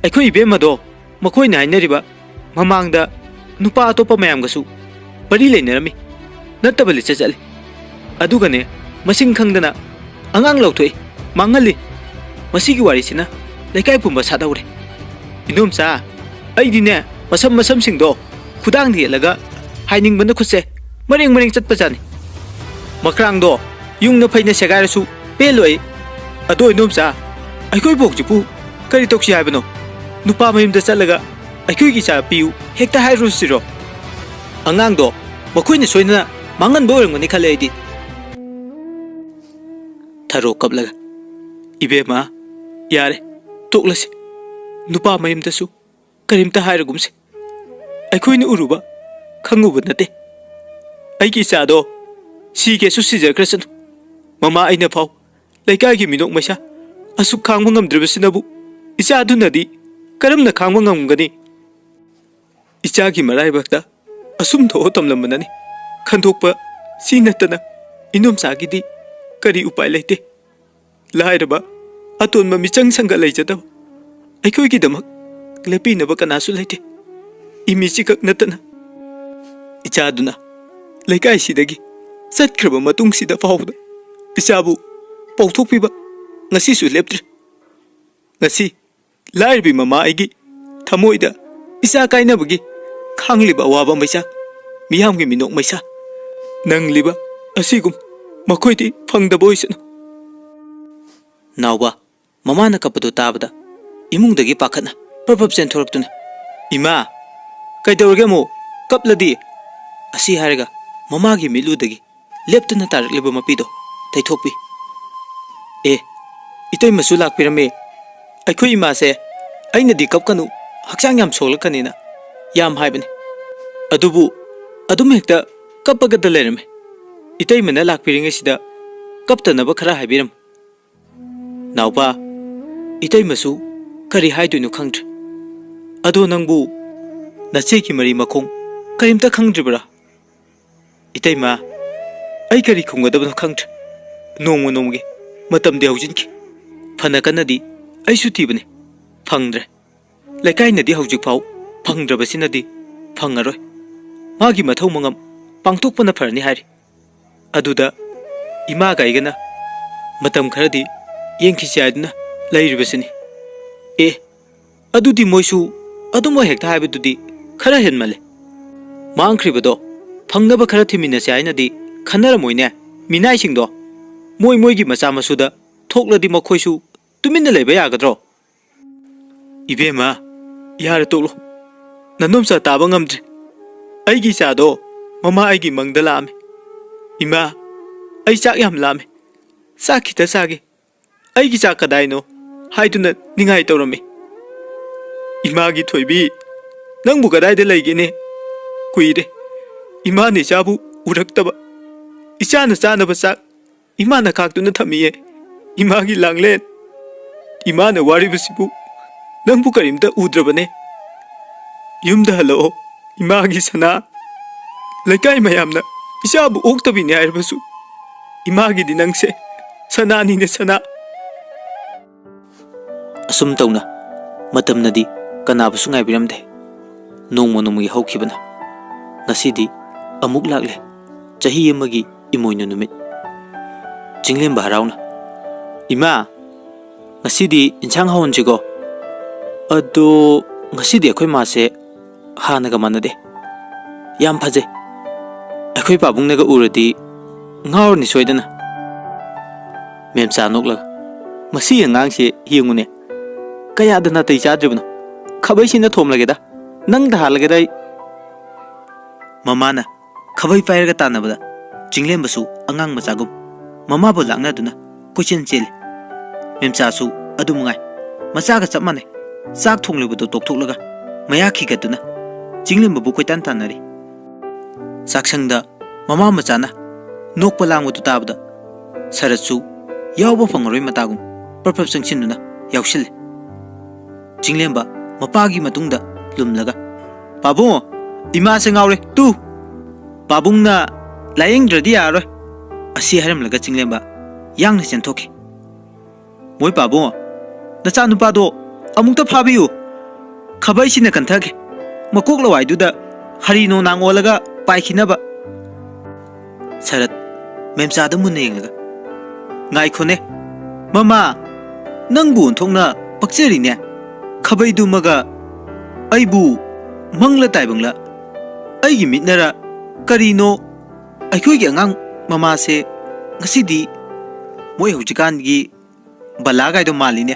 ꯑꯩꯈꯣꯏ ꯏꯕꯦꯝꯃꯗꯣ ꯃꯈꯣꯏꯅ ꯍꯥꯏꯅꯔꯤꯕ ꯃꯃꯥꯡꯗ ꯅꯨꯄꯥ ꯑꯇꯣꯞꯄ ꯃꯌꯥꯝꯒꯁꯨ ꯃꯔꯤ ꯂꯩꯅꯔꯝꯃꯤ꯫ ꯅꯠꯇꯕ ꯂꯤꯆꯠ ꯆꯠꯂꯤ꯫ ꯑꯗꯨꯒꯅꯦ, ꯃꯁꯤꯡ ꯈꯪꯗꯅ ꯑꯉꯥꯡ ꯂꯧꯊꯣꯛꯏ, ꯃꯥꯡꯍꯜꯂꯤ꯫ ꯃꯁꯤꯒꯤ ꯋꯥꯔꯤꯁꯤꯅ ꯂꯩꯀꯥꯏ ꯄꯨꯝꯕ ꯁꯥꯠꯍꯧꯔꯦ꯫ ꯏꯟꯗꯣꯝꯆꯥ, ꯑꯩꯗꯤꯅꯦ, ꯃꯁꯝ ꯃꯁꯝꯁꯤꯡꯗꯣ ꯈꯨꯗꯥꯡꯗ ꯌꯦꯠꯂꯒ ꯍꯥꯏꯅꯤꯡꯕꯅ ꯈꯨꯠꯁꯦ ꯃꯔꯦꯡ ꯃꯔꯦꯡ ꯆꯠꯄꯖꯥꯠꯅꯤ꯫ ꯃꯈ꯭ꯔꯥꯡꯗꯣ ꯌꯨꯡꯅ ꯐꯩꯅ ꯁꯦꯒꯥꯏꯔꯁꯨ ꯄꯦꯜꯂꯣꯏ꯫ ꯑꯗꯣ ꯏꯟꯗꯣꯝꯆꯥ, ꯑꯩꯈꯣꯏꯕꯨ ꯍꯧꯖꯤꯛꯄꯨ ꯀꯔꯤ ꯇꯧꯁꯤ ꯍꯥꯏꯕꯅꯣ? ꯅꯨꯄꯥ ꯃꯌꯨꯝꯗ ꯆꯠꯂꯒ ꯑꯩꯈꯣꯏꯒꯤ ꯏꯆꯥ ꯄꯤꯌꯨ ꯍꯦꯛꯇ ꯍꯥꯏꯔꯨꯁꯤꯔꯣ? ꯑꯉꯥꯡꯗꯣ ꯃꯈꯣꯏꯅ ꯁꯣꯏꯗꯅ ꯃꯥꯡꯍꯟꯕ ꯑꯣꯏꯔꯝꯒꯅꯤ ꯈꯜꯂꯦ ꯑꯩꯗꯤ꯫ ꯊꯔꯣ ꯀꯞꯂꯒ, "ꯏꯕꯦꯝꯃ, ꯌꯥꯔꯦ, ꯇꯣꯛꯂꯁꯤ꯫ ꯅꯨꯄꯥ ꯃꯌꯨꯝꯗꯁꯨ ꯀꯔꯤꯝꯇ ꯍꯥꯏꯔꯒꯨꯝꯁꯤ꯫ ꯑꯩꯈꯣꯏꯅ ꯎꯔꯨꯕ, ꯈꯪꯉꯨꯕ ꯅꯠꯇꯦ꯫ ꯑꯩꯒꯤ ꯏꯆꯥꯗꯣ ꯁꯤꯒꯦꯁꯨ ꯁꯤꯖꯈ꯭ꯔꯁꯅꯨ꯫ ꯃꯃꯥ ꯑꯩꯅ ꯐꯥꯎ ꯂꯩꯀꯥꯏꯒꯤ ꯃꯤꯅꯣꯛ ꯃꯩꯁꯥ ꯑꯁꯨꯛ ꯈꯥꯡꯕ ꯉꯝꯗ꯭ꯔꯤꯕꯁꯤꯅꯕꯨ ꯏꯆꯥꯗꯨꯅꯗꯤ ꯀꯔꯝꯅ ꯈꯥꯡꯕ ꯉꯝꯒꯅꯤ? ꯏꯆꯥꯒꯤ ꯃꯔꯥꯏꯕꯛꯇ ꯑꯁꯨꯝ ꯊꯣꯛꯑ ꯇꯝꯂꯝꯕꯅꯅꯤ꯫ ꯈꯟꯗꯣꯛꯄ ꯁꯤ ꯅꯠꯇꯅ ꯏꯅꯣꯝꯆꯥꯒꯤꯗꯤ ꯀꯔꯤ ꯎꯄꯥꯏ ꯂꯩꯇꯦ?" ꯂꯥꯏꯔꯕ, ꯑꯇꯣꯟꯕ ꯃꯤꯆꯪ ꯁꯪꯒ ꯂꯩꯖꯗꯕ ꯑꯩꯈꯣꯏꯒꯤꯗꯃꯛ ꯂꯦꯞꯄꯤꯅꯕ ꯀꯅꯥꯁꯨ ꯂꯩꯇꯦ꯫ ꯏꯃꯤꯁꯤꯈꯛ ꯅꯠꯇꯅ ꯏꯆꯥꯗꯨꯅ ꯂꯩꯀꯥꯏꯁꯤꯗꯒꯤ ꯆꯠꯈ꯭ꯔꯕ ꯃꯇꯨꯡꯁꯤꯗ ꯐꯥꯎꯕꯗ ꯏꯆꯥꯕꯨ ꯄꯥꯎꯊꯣꯛꯄꯤꯕ ꯉꯁꯤꯁꯨ ꯂꯦꯞꯇ꯭ꯔꯤ꯫ ꯉꯁꯤ ꯂꯥꯏꯔꯕꯤ ꯃꯃꯥ ꯑꯩꯒꯤ ꯊꯃꯣꯏꯗ ꯏꯆꯥ ꯀꯥꯏꯅꯕꯒꯤ ꯈꯥꯡꯂꯤꯕ ꯑꯋꯥꯕ ꯃꯩꯁꯥ, ꯃꯤꯌꯥꯝꯒꯤ ꯃꯤꯅꯣꯛ ꯃꯩꯁꯥ ꯅꯪꯂꯤꯕ ꯑꯁꯤꯒꯨꯝ ꯃꯈꯣꯏꯗꯤ ꯐꯪꯗꯕ ꯑꯣꯏꯁꯅꯨ꯫ ꯅꯥꯎꯕ, ꯃꯃꯥꯅ ꯀꯞꯄꯗꯨ ꯇꯥꯕꯗ ꯏꯃꯨꯡꯗꯒꯤ ꯄꯥꯈꯠꯅ ꯄ꯭ꯔꯞ ꯄ꯭ꯔꯞ ꯆꯦꯟꯊꯣꯔꯛꯇꯨꯅ, "ꯏꯃꯥ, ꯀꯩꯗꯧꯔꯒꯦ ꯑꯃꯨꯛ? ꯀꯞꯂꯗꯤ?" ꯑꯁꯤ ꯍꯥꯏꯔꯒ ꯃꯃꯥꯒꯤ ꯃꯤꯠꯂꯨꯗꯒꯤ ꯂꯦꯞꯇꯅ ꯇꯥꯔꯛꯂꯤꯕ ꯃꯄꯤꯗꯣ ꯇꯩꯊꯣꯛꯄꯤ꯫ "ꯑꯦ, ꯏꯇꯩꯃꯁꯨ ꯂꯥꯛꯄꯤꯔꯝꯃꯦ꯫ ꯑꯩꯈꯣꯏ ꯏꯃꯥꯁꯦ ꯑꯩꯅꯗꯤ ꯀꯞꯀꯅꯨ, ꯍꯛꯆꯥꯡ ꯌꯥꯝ ꯁꯣꯛꯂꯛꯀꯅꯤꯅ ꯌꯥꯝ ꯍꯥꯏꯕꯅꯤ꯫ ꯑꯗꯨꯕꯨ ꯑꯗꯨꯝ ꯍꯦꯛꯇ ꯀꯞꯄꯒꯗ ꯂꯩꯔꯝꯃꯦ꯫ ꯏꯇꯩꯃꯅ ꯂꯥꯛꯄꯤꯔꯤꯉꯩꯁꯤꯗ ꯀꯞꯇꯅꯕ ꯈꯔ ꯍꯥꯏꯕꯤꯔꯝꯃꯨ꯫" ꯅꯥꯎꯄꯥ, ꯏꯇꯩꯃꯁꯨ ꯀꯔꯤ ꯍꯥꯏꯗꯣꯏꯅꯣ ꯈꯪꯗ꯭ꯔꯦ꯫ "ꯑꯗꯣ ꯅꯪꯕꯨ ꯅꯆꯦꯒꯤ ꯃꯔꯤ ꯃꯈꯣꯡ ꯀꯔꯤꯝꯇ ꯈꯪꯗ꯭ꯔꯤꯕꯔꯥ?" "ꯏꯇꯩꯃ, ꯑꯩ ꯀꯔꯤ ꯈꯨꯝꯒꯗꯕꯅꯣ ꯈꯪꯗ꯭ꯔꯦ꯫ ꯅꯣꯡꯃ ꯅꯣꯡꯃꯒꯤ ꯃꯇꯝꯗꯤ ꯍꯧꯖꯤꯟꯈꯤ꯫ ꯐꯅ ꯀꯟꯅꯗꯤ ꯑꯩꯁꯨ ꯊꯤꯕꯅꯤ, ꯐꯪꯗ꯭ꯔꯦ꯫ ꯂꯩꯀꯥꯏꯅꯗꯤ ꯍꯧꯖꯤꯛꯐꯥꯎ ꯐꯪꯗ꯭ꯔꯕꯁꯤꯅꯗꯤ ꯐꯪꯉꯔꯣꯏ꯫ ꯃꯥꯒꯤ ꯃꯊꯧ ꯃꯉꯝ ꯄꯥꯡꯊꯣꯛꯄꯅ ꯐꯔꯅꯤ ꯍꯥꯏꯔꯤ꯫ ꯑꯗꯨꯗ ꯏꯃꯥꯒ ꯑꯩꯒꯅ ꯃꯇꯝ ꯈꯔꯗꯤ ꯌꯦꯡꯈꯤꯁꯤ ꯍꯥꯏꯗꯨꯅ ꯂꯩꯔꯤꯕꯁꯤꯅꯤ꯫" "ꯑꯦ, ꯑꯗꯨꯗꯤ ꯃꯣꯏꯁꯨ ꯑꯗꯨꯝ ꯍꯦꯛꯇ ꯍꯥꯏꯕꯗꯨꯗꯤ ꯈꯔ ꯍꯦꯟꯃꯜꯂꯦ꯫ ꯃꯥꯡꯈ꯭ꯔꯤꯕꯗꯣ ꯐꯪꯅꯕ ꯈꯔ ꯊꯤꯃꯤꯟꯅꯁꯦ ꯍꯥꯏꯅꯗꯤ ꯈꯟꯅꯔꯝꯃꯣꯏꯅꯦ ꯃꯤꯅꯥꯏꯁꯤꯡꯗꯣ꯫ ꯃꯣꯏ ꯃꯣꯏꯒꯤ ꯃꯆꯥ ꯃꯁꯨꯗ ꯊꯣꯛꯂꯗꯤ ꯃꯈꯣꯏꯁꯨ ꯇꯨꯃꯤꯟꯅ ꯂꯩꯕ ꯌꯥꯒꯗ꯭ꯔꯣ?" "ꯏꯕꯦꯝꯃ, ꯌꯥꯔꯦ, ꯇꯣꯛꯂꯣ꯫ ꯅꯅꯣꯝꯆꯥ ꯇꯥꯕ ꯉꯝꯗ꯭ꯔꯦ꯫ ꯑꯩꯒꯤ ꯏꯆꯥꯗꯣ ꯃꯃꯥ ꯑꯩꯒꯤ ꯃꯪꯗ ꯂꯥꯛꯑꯝꯃꯤ꯫ "ꯏꯃꯥ, ꯑꯩ ꯆꯥꯛ ꯌꯥꯝ ꯂꯥꯝꯃꯤ꯫ ꯆꯥꯛ ꯈꯤꯇ ꯆꯥꯒꯦ꯫ ꯑꯩꯒꯤ ꯆꯥꯛ ꯀꯗꯥꯏꯅꯣ?" ꯍꯥꯏꯗꯨꯅ ꯅꯤꯡꯉꯥꯏ ꯇꯧꯔꯝꯃꯤ꯫ "ꯏꯃꯥꯒꯤ ꯊꯣꯏꯕꯤ, ꯅꯪꯕꯨ ꯀꯗꯥꯏꯗ ꯂꯩꯒꯦꯅꯦ? ꯀꯨꯏꯔꯦ ꯏꯃꯥꯅ ꯏꯆꯥꯕꯨ ꯎꯔꯛꯇꯕ꯫ ꯏꯆꯥꯅ ꯆꯥꯅꯕ ꯆꯥꯛ ꯏꯃꯥꯅ ꯈꯥꯛꯇꯨꯅ ꯊꯝꯃꯤꯌꯦ꯫ ꯏꯃꯥꯒꯤ ꯂꯥꯡꯂꯦꯟ, ꯏꯃꯥꯅ ꯋꯥꯔꯤꯕꯁꯤꯕꯨ ꯅꯪꯕꯨ ꯀꯔꯤꯝꯇ ꯎꯗ꯭ꯔꯕꯅꯦ꯫ ꯌꯨꯝꯗ ꯍꯜꯂꯛꯑꯣ, ꯏꯃꯥꯒꯤ ꯁꯅꯥ꯫ ꯂꯩꯀꯥꯏ ꯃꯌꯥꯝꯅ ꯏꯆꯥꯕꯨ ꯑꯣꯛꯇꯕꯤꯅꯤ ꯍꯥꯏꯔꯕꯁꯨ, ꯏꯃꯥꯒꯤꯗꯤ ꯅꯪꯁꯦ ꯁꯅꯥꯅꯤꯅꯦ, ꯁꯅꯥ"꯫ ꯑꯁꯨꯝ ꯇꯧꯅ ꯃꯇꯝꯅꯗꯤ ꯀꯅꯥꯕꯨꯁꯨ ꯉꯥꯏꯕꯤꯔꯝꯗꯦ꯫ ꯅꯣꯡꯃ ꯅꯣꯡꯃꯒꯤ ꯍꯧꯈꯤꯕꯅ ꯉꯁꯤꯗꯤ ꯑꯃꯨꯛ ꯂꯥꯛꯂꯦ꯫ ꯆꯍꯤ ꯑꯃꯒꯤ ꯏꯃꯣꯏꯅꯨ ꯅꯨꯃꯤꯠ꯫ ꯆꯤꯡꯂꯦꯝꯕ ꯍꯔꯥꯎꯅ, "ꯏꯃꯥ, ꯉꯁꯤꯗꯤ ꯏꯟꯁꯥꯡ ꯍꯧꯍꯟꯁꯤꯀꯣ꯫ ꯑꯗꯣ ꯉꯁꯤꯗꯤ ꯑꯩꯈꯣꯏ ꯃꯥꯁꯦ ꯍꯥꯟꯅꯒ ꯃꯥꯟꯅꯗꯦ꯫ ꯌꯥꯝ ꯐꯖꯩ꯫ ꯑꯩꯈꯣꯏ ꯄꯥꯕꯨꯡꯅꯒ ꯎꯔꯗꯤ ꯉꯥꯎꯔꯅꯤ ꯁꯣꯏꯗꯅ"꯫ ꯃꯦꯝꯆꯥ ꯅꯣꯛꯂꯒ, "ꯃꯁꯤ ꯑꯉꯥꯡꯁꯦ ꯌꯦꯡꯉꯨꯅꯦ, ꯀꯌꯥꯗ ꯅꯥꯇꯩ ꯆꯥꯗ꯭ꯔꯤꯕꯅꯣ꯫ ꯈꯥꯕꯩꯁꯤꯅ ꯊꯣꯝꯂꯒꯦꯗ, ꯅꯪꯗ ꯍꯥꯜꯂꯒꯦꯗ ꯑꯩ"꯫ ꯃꯃꯥꯅ ꯈꯥꯕꯩ ꯄꯥꯏꯔꯒ ꯇꯥꯟꯅꯕꯗ ꯆꯤꯡꯂꯦꯝꯕꯁꯨ ꯑꯉꯥꯡ ꯃꯆꯥꯒꯨꯝ ꯃꯃꯥꯕꯨ ꯂꯥꯛꯅꯗꯨꯅ ꯀꯣꯏꯆꯦꯟ ꯆꯦꯜꯂꯤ꯫ ꯃꯦꯝꯆꯥꯁꯨ ꯑꯗꯨ ꯃꯉꯥꯏ, ꯃꯆꯥꯒ ꯆꯞ ꯃꯥꯟꯅꯩ꯫ ꯆꯥꯛ ꯊꯣꯡꯂꯤꯕꯗꯨ ꯇꯣꯛꯊꯣꯛꯂꯒ ꯃꯌꯥ ꯈꯤꯒꯠꯇꯨꯅ ꯆꯤꯡꯂꯦꯝꯕꯕꯨ ꯀꯣꯏꯇꯥꯟ ꯇꯥꯟꯅꯔꯤ꯫ ꯆꯥꯛꯁꯪꯗ ꯃꯃꯥ ꯃꯆꯥꯅ ꯅꯣꯛꯄ ꯂꯥꯡꯕꯗꯨ ꯇꯥꯕꯗ ꯁꯔꯠꯁꯨ ꯌꯥꯎꯕ ꯐꯪꯉꯔꯣꯏ ꯃꯇꯥꯒꯨꯝ ꯄ꯭ꯔꯞ ꯄ꯭ꯔꯞ ꯆꯪꯁꯤꯟꯗꯨꯅ ꯌꯥꯎꯁꯤꯜꯂꯦ꯫ ꯆꯤꯡꯂꯦꯝꯕ ꯃꯄꯥꯒꯤ ꯃꯇꯨꯡꯗ ꯂꯨꯝꯂꯒ, "ꯄꯥꯕꯨꯡ, ꯏꯃꯥꯁꯦ ꯉꯥꯎꯔꯦ, ꯇꯨ! ꯄꯥꯕꯨꯡꯅ ꯂꯥꯌꯦꯡꯗ꯭ꯔꯗꯤ ꯌꯥꯔꯔꯣꯏ!" ꯑꯁꯤ ꯍꯥꯏꯔꯝꯂꯒ ꯆꯤꯡꯂꯦꯝꯕ ꯌꯥꯡꯅ ꯆꯦꯟꯊꯣꯛꯈꯤ꯫ "ꯃꯣꯏ ꯄꯥꯕꯨꯡ, ꯅꯆꯥꯅꯨꯄꯥꯗꯣ ꯑꯃꯨꯛꯇ ꯐꯥꯕꯤꯌꯨ꯫ ꯈꯥꯕꯩꯁꯤꯅ ꯀꯟꯊꯒꯦ꯫ ꯃꯀꯣꯛ ꯂꯋꯥꯏꯗꯨꯗ ꯍꯔꯤ ꯅꯣꯡꯅꯥꯡ ꯑꯣꯜꯂꯒ ꯄꯥꯏꯈꯤꯅꯕ"꯫ ꯁꯔꯠ ꯃꯦꯝꯆꯥꯗ ꯃꯨꯟꯅ ꯌꯦꯡꯂꯒ, "ꯉꯥꯏꯈꯣꯅꯦ, ꯃꯃꯥ, ꯅꯪꯕꯨ ꯑꯣꯟꯊꯣꯛꯅ ꯄꯛꯆꯔꯤꯅꯦ꯫ ꯈꯥꯕꯩꯗꯨꯃꯒ ꯑꯩꯕꯨ ꯃꯪꯂ ꯇꯥꯏꯕꯪꯂ꯫ ꯑꯩꯒꯤ ꯃꯤꯠꯅꯔ ꯀꯔꯤꯅꯣ, ꯑꯩꯈꯣꯏꯒꯤ ꯑꯉꯥꯡ ꯃꯃꯥꯁꯦ ꯉꯁꯤꯗꯤ ꯃꯣꯏ ꯍꯧꯖꯤꯛꯀꯥꯟꯒꯤ ꯕꯂꯥꯒꯥꯏꯗꯣ ꯃꯥꯜꯂꯤꯅꯦ꯫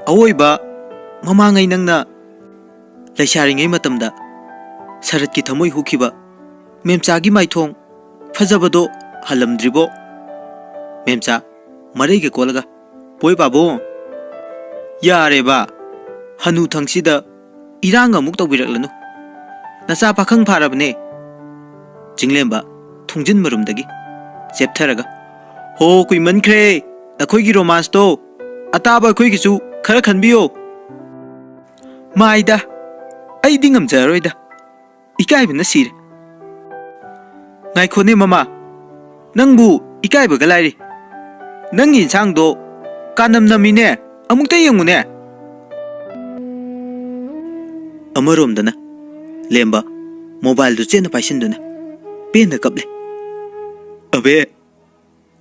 ꯑꯋꯣꯏꯕ ꯃꯃꯥꯉꯩ ꯅꯪꯅ ꯂꯩꯁꯥꯔꯤꯉꯩ ꯃꯇꯝꯗ ꯁꯔꯠꯀꯤ ꯊꯃꯣꯏ ꯍꯨꯈꯤꯕ ꯃꯦꯝꯆꯥꯒꯤ ꯃꯥꯏꯊꯣꯡ ꯐꯖꯕꯗꯣ ꯍꯜꯂꯝꯗ꯭ꯔꯤꯕꯣ? ꯃꯦꯝꯆꯥ ꯃꯔꯩꯒ ꯀꯣꯜꯂꯒ, "ꯕꯣꯏ ꯄꯥꯕꯣ, ꯌꯥꯔꯦꯕ, ꯍꯅꯨ ꯊꯪꯁꯤꯗ ꯏꯔꯥꯡ ꯑꯃꯨꯛ ꯇꯧꯕꯤꯔꯛꯂꯅꯨ꯫ ꯅꯆꯥ ꯄꯥꯈꯪ ꯐꯥꯔꯕꯅꯦ꯫" ꯆꯤꯡꯂꯦꯝꯕ ꯊꯣꯡꯖꯤꯟ ꯃꯔꯨꯝꯗꯒꯤ ꯆꯦꯞꯊꯔꯒ, "ꯍꯣ, ꯀꯨꯏꯃꯟꯈ꯭ꯔꯦ ꯅꯈꯣꯏꯒꯤ ꯔꯣꯃꯥꯟꯁꯇꯣ꯫ ꯑꯇꯥꯕ ꯑꯩꯈꯣꯏꯒꯤꯁꯨ ꯈꯔ ꯈꯟꯕꯤꯌꯣ꯫" "ꯃꯥꯏꯗ, ꯑꯩꯗꯤ ꯉꯝꯖꯔꯔꯣꯏꯗ꯫ ꯏꯀꯥꯏꯕꯅ ꯁꯤꯔꯦ꯫" "ꯉꯥꯏꯈꯣꯅꯦ ꯃꯃꯥ, ꯅꯪꯕꯨ ꯏꯀꯥꯏꯕꯒ ꯂꯥꯏꯔꯤ꯫ ꯅꯪꯒꯤ ꯏꯟꯁꯥꯡꯗꯣ ꯀꯥꯅꯝ ꯅꯝꯃꯤꯅꯦ, ꯑꯃꯨꯛꯇ ꯌꯦꯡꯉꯨꯅꯦ꯫" ꯑꯃꯔꯣꯝꯗꯅ ꯂꯦꯝꯕ ꯃꯣꯕꯥꯏꯜꯗꯨ ꯆꯦꯠꯅ ꯄꯥꯏꯁꯤꯟꯗꯨꯅ ꯄꯦꯟꯅ ꯀꯞꯂꯦ꯫ "ꯑꯕꯦ,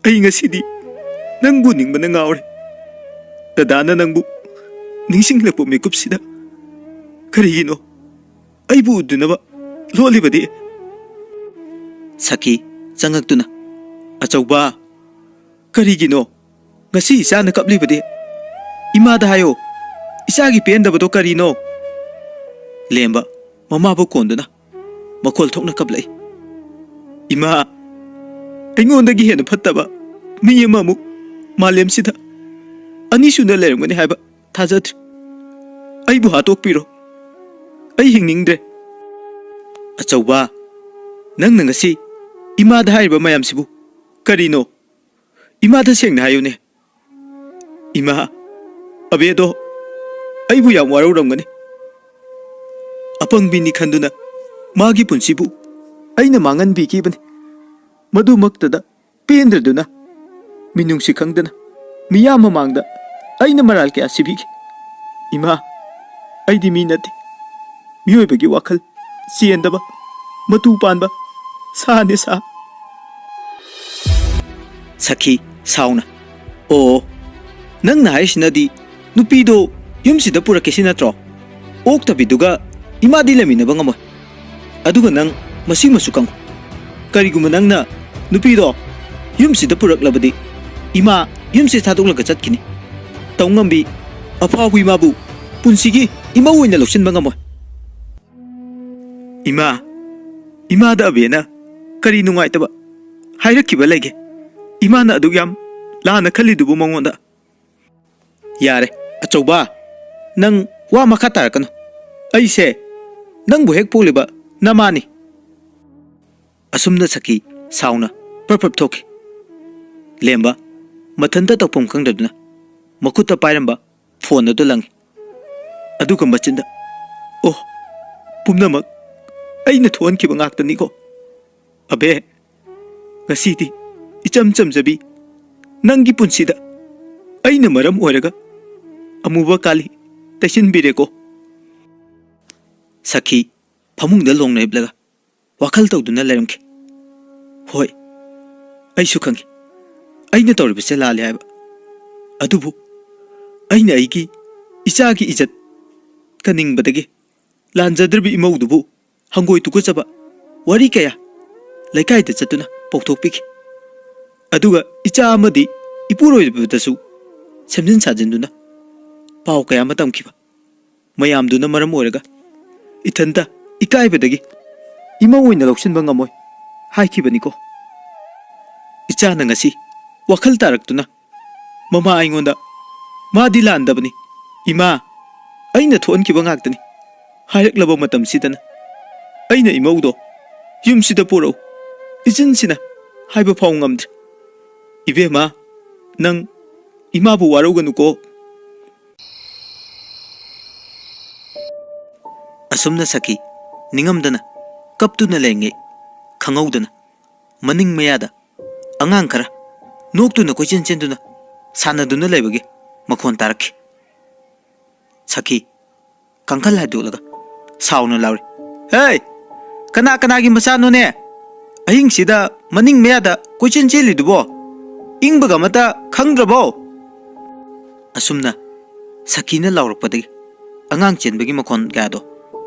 ꯑꯩ ꯉꯁꯤꯗꯤ ꯅꯪꯕꯨ ꯅꯤꯡꯕꯅ ꯉꯥꯎꯔꯦ꯫ ꯗꯗꯥꯅ ꯅꯪꯕꯨ ꯅꯤꯡꯁꯤꯡꯂꯛꯄ ꯃꯤꯀꯨꯞꯁꯤꯗ ꯀꯔꯤꯒꯤꯅꯣ ꯑꯩꯕꯨ ꯎꯗꯅꯕ ꯂꯣꯠꯂꯤꯕꯗꯤ?" ꯁꯈꯤ ꯆꯪꯉꯛꯇꯨꯅ, "ꯑꯆꯧꯕ, ꯀꯔꯤꯒꯤꯅꯣ ꯉꯁꯤ ꯏꯆꯥꯅ ꯀꯞꯂꯤꯕꯗꯤ? ꯏꯃꯥꯗ ꯍꯥꯏꯌꯣ, ꯏꯆꯥꯒꯤ ꯄꯦꯟꯗꯕꯗꯣ ꯀꯔꯤꯅꯣ?" ꯂꯦꯝꯕ ꯃꯃꯥꯕꯨ ꯀꯣꯟꯗꯨꯅ ꯃꯈꯣꯜ ꯊꯣꯛꯅ ꯀꯞꯂꯛꯏ꯫ "ꯏꯃꯥ, ꯑꯩꯉꯣꯟꯗꯒꯤ ꯍꯦꯟꯅ ꯐꯠꯇꯕ ꯃꯤ ꯑꯃꯃꯨꯛ ꯃꯥꯂꯦꯝꯁꯤꯗ ꯑꯅꯤꯁꯨꯅ ꯂꯩꯔꯝꯒꯅꯤ ꯍꯥꯏꯕ ꯊꯥꯖꯗ꯭ꯔꯤ꯫ ꯑꯩꯕꯨ ꯍꯥꯠꯇꯣꯛꯄꯤꯔꯣ꯫ ꯑꯩ ꯍꯤꯡꯅꯤꯡꯗ꯭ꯔꯦ꯫" "ꯑꯆꯧꯕ, ꯅꯪꯅ ꯉꯁꯤ ꯏꯃꯥꯗ ꯍꯥꯏꯔꯤꯕ ꯃꯌꯥꯝꯁꯤꯕꯨ ꯀꯔꯤꯅꯣ? ꯏꯃꯥꯗ ꯁꯦꯡꯅ ꯍꯥꯏꯌꯨꯅꯦ꯫" "ꯏꯃꯥ, ꯑꯕꯦꯗꯣ ꯑꯩꯕꯨ ꯌꯥꯝ ꯋꯥꯔꯧꯔꯝꯒꯅꯤ꯫ ꯑꯄꯪꯕꯤꯅꯤ ꯈꯟꯗꯨꯅ ꯃꯥꯒꯤ ꯄꯨꯟꯁꯤꯕꯨ ꯑꯩꯅ ꯃꯥꯡꯍꯟꯕꯤꯈꯤꯕꯅꯤ꯫ ꯃꯗꯨꯃꯛꯇꯗ ꯄꯦꯟꯗ꯭ꯔꯗꯨꯅ, ꯃꯤꯅꯨꯡꯁꯤ ꯈꯪꯗꯅ ꯃꯤꯌꯥꯝ ꯃꯃꯥꯡꯗ ꯑꯩꯅ ꯃꯔꯥꯜ ꯀꯌꯥ ꯁꯤꯕꯤꯈꯤ꯫ ꯏꯃꯥ, ꯑꯩꯗꯤ ꯃꯤ ꯅꯠꯇꯦ꯫ ꯃꯤꯑꯣꯏꯕꯒꯤ ꯋꯥꯈꯜ ꯆꯦꯟꯗꯕ, ꯃꯇꯨ ꯄꯥꯟꯕ ꯁꯥꯅꯦ, ꯁꯥ꯫" ꯁꯈꯤ ꯁꯥꯎꯅ, "ꯑꯣ, ꯅꯪꯅ ꯍꯥꯏꯔꯤꯁꯤꯅꯗꯤ ꯅꯨꯄꯤꯗꯣ ꯌꯨꯝꯁꯤꯗ ꯄꯨꯔꯛꯀꯦ ꯁꯤ ꯅꯠꯇ꯭ꯔꯣ? ꯑꯣꯛꯇꯕꯤꯗꯨꯒ ꯏꯃꯥꯗꯤ ꯂꯩꯃꯤꯟꯅꯕ ꯉꯝꯃꯣꯏ꯫ ꯑꯗꯨꯒ ꯅꯪ ꯃꯁꯤꯃꯁꯨ ꯈꯪꯉꯨ, ꯀꯔꯤꯒꯨꯝꯕ ꯅꯪꯅ ꯅꯨꯄꯤꯗꯣ ꯌꯨꯝꯁꯤꯗ ꯄꯨꯔꯛꯂꯕꯗꯤ ꯏꯃꯥ ꯌꯨꯝꯁꯤ ꯊꯥꯗꯣꯛꯂꯒ ꯆꯠꯈꯤꯅꯤ꯫ ꯇꯧꯉꯝꯕꯤ ꯑꯐꯥꯎꯕꯤ ꯏꯃꯥꯕꯨ ꯄꯨꯟꯁꯤꯒꯤ ꯏꯃꯧ ꯑꯣꯏꯅ ꯂꯧꯁꯤꯟꯕ ꯉꯝꯃꯣꯏ꯫" "ꯏꯃꯥ, ꯏꯃꯥꯗ ꯑꯕꯦꯅ ꯀꯔꯤ ꯅꯨꯡꯉꯥꯏꯇꯕ ꯍꯥꯏꯔꯛꯈꯤꯕ ꯂꯩꯒꯦ? ꯏꯃꯥꯅ ꯑꯗꯨꯛ ꯌꯥꯝ ꯂꯥꯟꯅ ꯈꯜꯂꯤꯗꯨꯕꯨ ꯃꯉꯣꯟꯗ?" "ꯌꯥꯔꯦ, ꯑꯆꯧꯕ, ꯅꯪ ꯋꯥ ꯃꯈꯥ ꯇꯥꯔꯛꯀꯅꯨ꯫ ꯑꯩꯁꯦ ꯅꯪꯕꯨ ꯍꯦꯛ ꯄꯣꯛꯂꯤꯕ ꯅꯃꯥꯅꯤ꯫" ꯑꯁꯨꯝꯅ ꯁꯈꯤ ꯁꯥꯎꯅ ꯄ꯭ꯔꯞ ꯄ꯭ꯔꯞ ꯊꯣꯛꯈꯤ꯫ ꯂꯦꯝꯕ ꯃꯊꯟꯇ ꯇꯧꯐꯝ ꯈꯪꯗꯗꯨꯅ ꯃꯈꯨꯠꯇ ꯄꯥꯏꯔꯝꯕ ꯐꯣꯟ ꯑꯗꯨ ꯂꯪꯉꯤ꯫ ꯑꯗꯨꯒ ꯃꯆꯤꯟꯗ, "ꯑꯣ, ꯄꯨꯝꯅꯃꯛ ꯑꯩꯅ ꯊꯣꯛꯍꯟꯈꯤꯕ ꯉꯥꯛꯇꯅꯤꯀꯣ꯫ ꯑꯕꯦ, ꯉꯁꯤꯗꯤ ꯏꯆꯝ ꯆꯝꯖꯕꯤ ꯅꯪꯒꯤ ꯄꯨꯟꯁꯤꯗ ꯑꯩꯅ ꯃꯔꯝ ꯑꯣꯏꯔꯒ ꯑꯃꯨꯕ ꯀꯥꯂꯤ ꯇꯩꯁꯤꯟꯕꯤꯔꯦꯀꯣ꯫" ꯁꯈꯤ ꯐꯃꯨꯡꯗ ꯂꯣꯡꯅ ꯍꯤꯞꯂꯒ ꯋꯥꯈꯜ ꯇꯧꯗꯨꯅ ꯂꯩꯔꯝꯈꯤ꯫ "ꯍꯣꯏ, ꯑꯩꯁꯨ ꯈꯪꯉꯤ ꯑꯩꯅ ꯇꯧꯔꯤꯕꯁꯦ ꯂꯥꯜꯂꯦ ꯍꯥꯏꯕ꯫ ꯑꯗꯨꯕꯨ ꯑꯩꯅ ꯑꯩꯒꯤ ꯏꯆꯥꯒꯤ ꯏꯖꯠ ꯀꯟꯅꯤꯡꯕꯗꯒꯤ ꯂꯥꯟꯖꯗ꯭ꯔꯕꯤ ꯏꯃꯧꯗꯨꯕꯨ ꯍꯪꯒꯣꯏ ꯇꯨꯀꯠꯆꯕ ꯋꯥꯔꯤ ꯀꯌꯥ ꯂꯩꯀꯥꯏꯗ ꯆꯠꯇꯨꯅ ꯄꯧꯊꯣꯛꯄꯤꯈꯤ꯫ ꯑꯗꯨꯒ ꯏꯆꯥ ꯑꯃꯗꯤ ꯏꯄꯨꯔꯣꯏꯕꯗꯁꯨ ꯁꯦꯝꯖꯤꯟ ꯁꯥꯖꯤꯟꯗꯨꯅ ꯄꯥꯎ ꯀꯌꯥ ꯑꯃ ꯇꯝꯈꯤꯕ ꯃꯌꯥꯝꯗꯨꯅ ꯃꯔꯝ ꯑꯣꯏꯔꯒ ꯏꯊꯟꯇ ꯏꯀꯥꯏꯕꯗꯒꯤ ꯏꯃꯧ ꯑꯣꯏꯅ ꯂꯧꯁꯤꯟꯕ ꯉꯝꯃꯣꯏ ꯍꯥꯏꯈꯤꯕꯅꯤꯀꯣ꯫ ꯏꯆꯥꯅ ꯉꯁꯤ ꯋꯥꯈꯜ ꯇꯥꯔꯛꯇꯨꯅ ꯃꯃꯥ ꯑꯩꯉꯣꯟꯗ, 'ꯃꯥꯗꯤ ꯂꯥꯟꯗꯕꯅꯤ, ꯏꯃꯥ, ꯑꯩꯅ ꯊꯣꯛꯍꯟꯈꯤꯕ ꯉꯥꯛꯇꯅꯤ' ꯍꯥꯏꯔꯛꯂꯕ ꯃꯇꯝꯁꯤꯗꯅ ꯑꯩꯅ ꯏꯃꯧꯗꯣ ꯌꯨꯝꯁꯤꯗ ꯄꯨꯔꯛꯎ, ꯏꯆꯤꯟꯁꯤꯅ ꯍꯥꯏꯕ ꯐꯥꯎ ꯉꯝꯗ꯭ꯔꯦ꯫ ꯏꯕꯦꯝꯃ, ꯅꯪ ꯏꯃꯥꯕꯨ ꯋꯥꯔꯧꯒꯅꯨꯀꯣ꯫" ꯑꯁꯨꯝꯅ ꯁꯈꯤ ꯅꯤꯡꯉꯝꯗꯅ ꯀꯞꯇꯨꯅ ꯂꯩꯔꯤꯉꯩ ꯈꯪꯍꯧꯗꯅ ꯃꯅꯤꯡ ꯃꯌꯥꯗ ꯑꯉꯥꯡ ꯈꯔ ꯅꯣꯛꯇꯨꯅ ꯀꯣꯏꯆꯦꯟ ꯆꯦꯟꯗꯨꯅ ꯁꯥꯟꯅꯗꯨꯅ ꯂꯩꯕꯒꯤ ꯃꯈꯣꯟ ꯇꯥꯔꯛꯈꯤ꯫ ꯁꯈꯤ ꯀꯥꯡꯈꯜ ꯍꯥꯏꯗꯣꯛꯂꯒ ꯁꯥꯎꯅ ꯂꯥꯎꯔꯤ, "ꯍꯦ! ꯀꯅꯥ ꯀꯅꯥꯒꯤ ꯃꯆꯥꯅꯣꯅꯦ? ꯑꯍꯤꯡꯁꯤꯗ ꯃꯅꯤꯡ ꯃꯌꯥꯗ ꯀꯣꯏꯆꯦꯟ ꯆꯦꯜꯂꯤꯗꯨꯕꯣ? ꯏꯪꯕꯒ ꯑꯃꯇ ꯈꯪꯗ꯭ꯔꯕꯣ?" ꯑꯁꯨꯝꯅ ꯁꯈꯤꯅ ꯂꯥꯎꯔꯛꯄꯗꯒꯤ ꯑꯉꯥꯡ ꯆꯦꯟꯕꯒꯤ ꯃꯈꯣꯟ ꯀꯌꯥꯗꯣ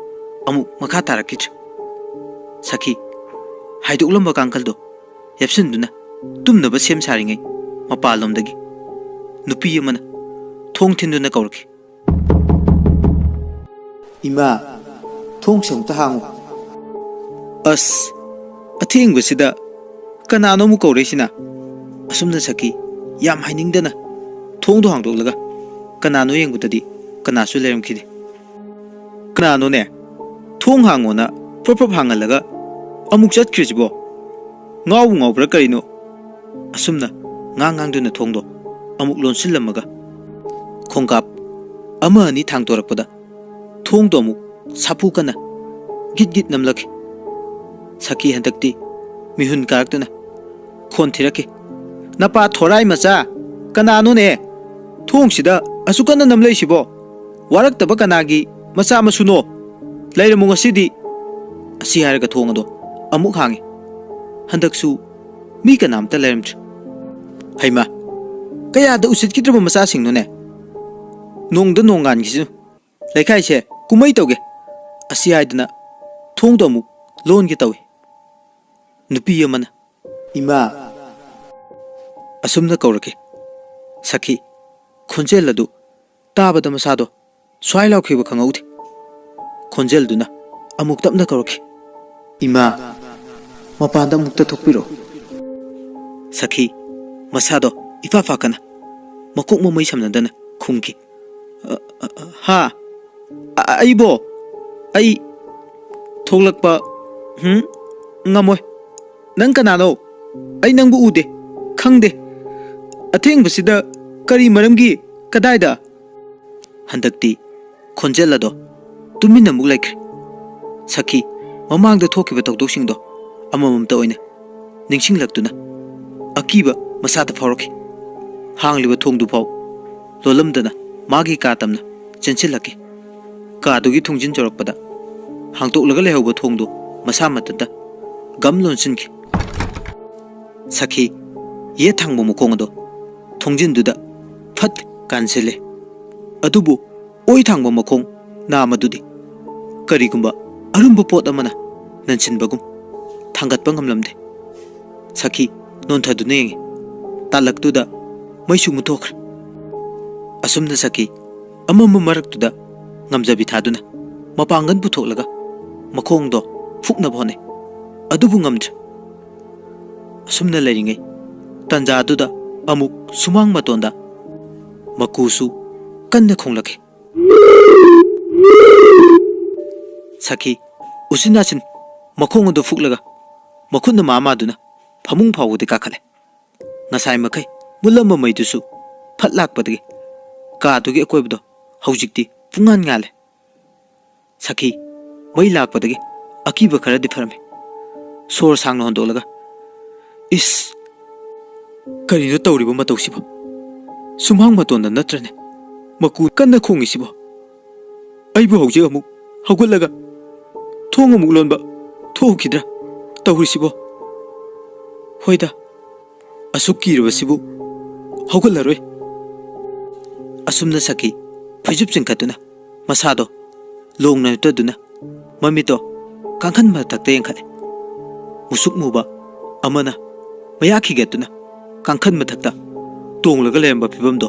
ꯑꯃꯨꯛ ꯃꯈꯥ ꯇꯥꯔꯛꯈꯤꯗ꯭ꯔꯦ꯫ ꯁꯈꯤ ꯍꯥꯏꯗꯣꯛꯂꯝꯕ ꯀꯥꯡꯈꯜꯗꯣ ꯌꯦꯞꯁꯤꯟꯗꯨꯅ ꯇꯨꯝꯅꯕ ꯁꯦꯝ ꯁꯥꯔꯤꯉꯩ ꯃꯄꯥꯟꯂꯣꯝꯗꯒꯤ ꯅꯨꯄꯤ ꯑꯃꯅ ꯊꯣꯡ ꯊꯤꯟꯗꯨꯅ ꯀꯧꯔꯛꯈꯤ꯫ "ꯏꯃꯥ, ꯊꯣꯡꯁꯦ ꯑꯃꯨꯛꯇ ꯍꯥꯡꯉꯨ꯫ "ꯑꯁ, ꯑꯊꯦꯡꯕꯁꯤꯗ ꯀꯅꯥꯅꯣ ꯑꯃꯨꯛ ꯀꯧꯔꯛꯏꯁꯤꯅ?" ꯑꯁꯨꯝꯅ ꯁꯈꯤ ꯌꯥꯝ ꯍꯥꯏꯅꯤꯡꯗꯅ ꯊꯣꯡꯗꯣ ꯍꯥꯡꯗꯣꯛꯂꯒ ꯀꯅꯥꯅꯣ ꯌꯦꯡꯕꯗꯗꯤ ꯀꯅꯥꯁꯨ ꯂꯩꯔꯝꯈꯤꯗꯦ꯫ "ꯀꯅꯥꯅꯣꯅꯦ? ꯊꯣꯡ ꯍꯥꯡꯉꯣꯅ ꯄ꯭ꯔꯞ ꯄ꯭ꯔꯞ ꯍꯥꯡꯍꯜꯂꯒ ꯑꯃꯨꯛ ꯆꯠꯈ꯭ꯔꯤꯁꯤꯕꯣ? ꯉꯥꯎꯕꯨ ꯉꯥꯎꯕ꯭ꯔꯥ ꯀꯔꯤꯅꯣ?" ꯑꯁꯨꯝꯅ ꯉꯥꯡ ꯉꯥꯡꯗꯨꯅ ꯊꯣꯡꯗꯣ ꯑꯃꯨꯛ ꯂꯣꯟꯁꯤꯜꯂꯝꯃꯒ ꯈꯣꯡꯀꯥꯞ ꯑꯃ ꯑꯅꯤ ꯊꯥꯡꯗꯣꯔꯛꯄꯗ ꯊꯣꯡꯗꯣ ꯑꯃꯨꯛ ꯁꯥꯐꯨ ꯀꯟꯅ ꯒꯤꯠ ꯒꯤꯠ ꯅꯝꯂꯛꯈꯤ꯫ ꯁꯈꯤ ꯍꯟꯗꯛꯇꯤ ꯃꯤꯍꯨꯟ ꯀꯥꯔꯛꯇꯨꯅ ꯈꯣꯟ ꯊꯤꯔꯛꯈꯤ, "ꯅꯄꯥ ꯊꯣꯔꯥꯏ ꯃꯆꯥ, ꯀꯅꯥꯅꯣꯅꯦ ꯊꯣꯡꯁꯤꯗ ꯑꯁꯨꯛ ꯀꯟꯅ ꯅꯝꯂꯛꯏꯁꯤꯕꯣ? ꯋꯥꯔꯛꯇꯕ ꯀꯅꯥꯒꯤ ꯃꯆꯥ ꯃꯁꯨꯅꯣ? ꯂꯩꯔꯝꯃꯨ ꯉꯁꯤꯗꯤ!" ꯑꯁꯤ ꯍꯥꯏꯔꯒ ꯊꯣꯡ ꯑꯗꯣ ꯑꯃꯨꯛ ꯍꯥꯡꯉꯤ꯫ ꯍꯟꯗꯛꯁꯨ ꯃꯤ ꯀꯅꯥꯝꯇ ꯂꯩꯔꯝꯗ꯭ꯔꯦ꯫ "ꯍꯩꯃꯥ, ꯀꯌꯥꯗ ꯎꯁꯤꯠꯈꯤꯗ꯭ꯔꯕ ꯃꯆꯥꯁꯤꯡꯅꯣꯅꯦ! ꯅꯣꯡꯗ ꯅꯣꯡꯉꯥꯟꯈꯤꯁꯅꯨ꯫ ꯂꯩꯀꯥꯏꯁꯦ ꯀꯨꯝꯍꯩ ꯇꯧꯒꯦ!" ꯑꯁꯤ ꯍꯥꯏꯗꯨꯅ ꯊꯣꯡꯗꯣ ꯑꯃꯨꯛ ꯂꯣꯟꯒꯦ ꯇꯧꯏ꯫ ꯅꯨꯄꯤ ꯑꯃꯅ, "ꯏꯃꯥ!" ꯑꯁꯨꯝꯅ ꯀꯧꯔꯛꯈꯤ꯫ ꯁꯈꯤ ꯈꯣꯟꯖꯦꯜ ꯑꯗꯨ ꯇꯥꯕꯗ ꯃꯁꯥꯗꯣ ꯁ꯭ꯋꯥꯏ ꯂꯥꯎꯈꯤꯕ ꯈꯪꯍꯧꯗꯦ꯫ ꯈꯣꯟꯖꯦꯜꯗꯨꯅ ꯑꯃꯨꯛ ꯇꯞꯅ ꯀꯧꯔꯛꯈꯤ, "ꯏꯃꯥ, ꯃꯄꯥꯟꯗ ꯑꯃꯨꯛꯇ ꯊꯣꯛꯄꯤꯔꯛꯎ꯫" ꯁꯈꯤ ꯃꯁꯥꯗꯣ ꯏꯐꯥ ꯐꯥꯛꯀꯅ ꯃꯀꯣꯛ ꯃꯃꯩ ꯁꯝꯅꯗꯅ ꯈꯨꯝꯈꯤ, "ꯑ, ꯑ, ꯑ, ꯍꯥ? ꯑ, ꯑ, ꯑꯩꯕꯣ? ꯑꯩ ꯊꯣꯛꯂꯛꯄ, ꯍꯨꯝ, ꯉꯝꯃꯣꯏ꯫ ꯅꯪ ꯀꯅꯥꯅꯣ? ꯑꯩ ꯅꯪꯕꯨ ꯎꯗꯦ, ꯈꯪꯗꯦ꯫ ꯑꯊꯦꯡꯕꯁꯤꯗ ꯀꯔꯤ ꯃꯔꯝꯒꯤ? ꯀꯗꯥꯏꯗ?" ꯍꯟꯗꯛꯇꯤ ꯈꯣꯟꯖꯦꯜ ꯑꯗꯣ ꯇꯨꯃꯤꯟꯅ ꯑꯃꯨꯛ ꯂꯩꯈ꯭ꯔꯦ꯫ ꯁꯈꯤ ꯃꯃꯥꯡꯗ ꯊꯣꯛꯈꯤꯕ ꯊꯧꯗꯣꯛꯁꯤꯡꯗꯣ ꯑꯃꯃꯝꯇ ꯑꯣꯏꯅ ꯅꯤꯡꯁꯤꯡꯂꯛꯇꯨꯅ ꯑꯀꯤꯕ ꯃꯁꯥꯗ ꯐꯥꯎꯔꯛꯈꯤ꯫ ꯍꯥꯡꯂꯤꯕ ꯊꯣꯡꯗꯨꯐꯥꯎ ꯂꯣꯜꯂꯝꯗꯅ ꯃꯥꯒꯤ ꯀꯥ ꯇꯝꯅ ꯆꯦꯟꯁꯤꯜꯂꯛꯈꯤ꯫ ꯀꯥꯗꯨꯒꯤ ꯊꯣꯡꯖꯤꯟ ꯌꯧꯔꯛꯄꯗ ꯍꯥꯡꯇꯣꯛꯂꯒ ꯂꯩꯍꯧꯕ ꯊꯣꯡꯗꯨ ꯃꯁꯥ ꯃꯊꯟꯇ ꯒꯝ ꯂꯣꯟꯁꯤꯟꯈꯤ꯫ ꯁꯈꯤ ꯌꯦꯠ ꯊꯪꯕ ꯃꯈꯣꯡ ꯑꯗꯣ ꯊꯣꯡꯖꯤꯟꯗꯨꯗ ꯐꯠ ꯀꯥꯟꯁꯤꯜꯂꯦ꯫ ꯑꯗꯨꯕꯨ ꯑꯣꯏ ꯊꯥꯡꯕ ꯃꯈꯣꯡ ꯅꯥꯝꯃꯗꯨꯗꯤ ꯀꯔꯤꯒꯨꯝꯕ ꯑꯔꯨꯝꯕ ꯄꯣꯠ ꯑꯃꯅ ꯅꯟꯁꯤꯟꯕꯒꯨꯝ ꯊꯥꯡꯒꯠꯄ ꯉꯝꯂꯝꯗꯦ꯫ ꯁꯈꯤ ꯅꯣꯟꯊꯗꯨꯅ ꯌꯦꯡꯉꯤ꯫ ꯇꯥꯂꯛꯇꯨꯗ ꯃꯩꯁꯨ ꯃꯨꯠꯊꯣꯛꯈ꯭ꯔꯦ꯫ ꯑꯁꯨꯝꯅ ꯁꯈꯤ ꯑꯃꯝꯕ ꯃꯔꯛꯇꯨꯗ ꯉꯝꯖꯕꯤ ꯊꯥꯗꯨꯅ ꯃꯄꯥꯡꯒꯜ ꯄꯨꯊꯣꯛꯂꯒ ꯃꯈꯣꯡꯗꯣ ꯐꯨꯛꯅꯕ ꯍꯣꯠꯅꯩ꯫ ꯑꯗꯨꯕꯨ ꯉꯝꯗ꯭ꯔꯦ꯫ ꯑꯁꯨꯝꯅ ꯂꯩꯔꯤꯉꯩ ꯇꯟꯖꯥꯗꯨꯗ ꯑꯃꯨꯛ ꯁꯨꯃꯥꯡ ꯃꯇꯣꯟꯗ ꯃꯀꯨꯁꯨ ꯀꯟꯅ ꯈꯣꯡꯂꯛꯈꯤ꯫ ꯁꯈꯤ ꯎꯆꯤꯟ ꯅꯥꯆꯤꯟ ꯃꯈꯣꯡ ꯑꯗꯨ ꯐꯨꯛꯂꯒ ꯃꯈꯨꯠꯅ ꯃꯥ ꯃꯥꯗꯨꯅ ꯐꯃꯨꯡ ꯐꯥꯎꯕꯗꯤ ꯀꯥꯈꯠꯂꯦ꯫ ꯉꯁꯥꯏ ꯃꯈꯩ ꯃꯨꯠꯂꯝꯕ ꯃꯩꯗꯨꯁꯨ ꯐꯠ ꯂꯥꯛꯄꯗꯒꯤ ꯀꯥꯗꯨꯒꯤ ꯑꯀꯣꯏꯕꯗꯣ ꯍꯧꯖꯤꯛꯇꯤ ꯄꯨꯡꯉꯥꯟ ꯉꯥꯜꯂꯦ꯫ ꯁꯈꯤ ꯃꯩ ꯂꯥꯛꯄꯗꯒꯤ ꯑꯀꯤꯕ ꯈꯔꯗꯤ ꯐꯔꯝꯃꯤ꯫ ꯁꯣꯔ ꯁꯥꯡꯅ ꯍꯣꯟꯗꯣꯛꯂꯒ, "ꯏꯁ, ꯀꯔꯤꯅꯣ ꯇꯧꯔꯤꯕ ꯃꯇꯧꯁꯤꯕꯣ? ꯁꯨꯃꯥꯡ ꯃꯇꯣꯟꯗ ꯅꯠꯇ꯭ꯔꯅꯦ ꯃꯀꯨ ꯀꯟꯅ ꯈꯣꯡꯉꯤꯁꯤꯕꯣ? ꯑꯩꯕꯨ ꯍꯧꯖꯤꯛ ꯑꯃꯨꯛ ꯍꯧꯒꯠꯂꯒ ꯊꯣꯡ ꯑꯃꯨꯛ ꯂꯣꯟꯕ ꯊꯣꯛꯈꯤꯗ꯭ꯔꯥ ꯇꯧꯔꯤꯁꯤꯕꯣ? ꯍꯣꯏꯗ, ꯑꯁꯨꯛ ꯀꯤꯔꯕꯁꯤꯕꯨ ꯍꯧꯒꯠꯂꯔꯣꯏ꯫" ꯑꯁꯨꯝꯅ ꯁꯈꯤ ꯐꯩꯖꯨꯞ ꯆꯤꯡꯈꯠꯇꯨꯅ ꯃꯁꯥꯗꯣ ꯂꯣꯡꯅ ꯍꯤꯞꯇꯗꯨꯅ ꯃꯃꯤꯠꯇꯣ ꯀꯥꯡꯈꯟ ꯃꯊꯛꯇ ꯌꯦꯡꯈꯠꯂꯦ꯫ ꯃꯨꯁꯨꯛ ꯃꯨꯕ ꯑꯃꯅ ꯃꯌꯥ ꯈꯤꯒꯠꯇꯨꯅ ꯀꯥꯡꯈꯟ ꯃꯊꯛꯇ ꯇꯣꯡꯂꯒ ꯂꯩꯔꯝꯕ ꯐꯤꯕꯝꯗꯣ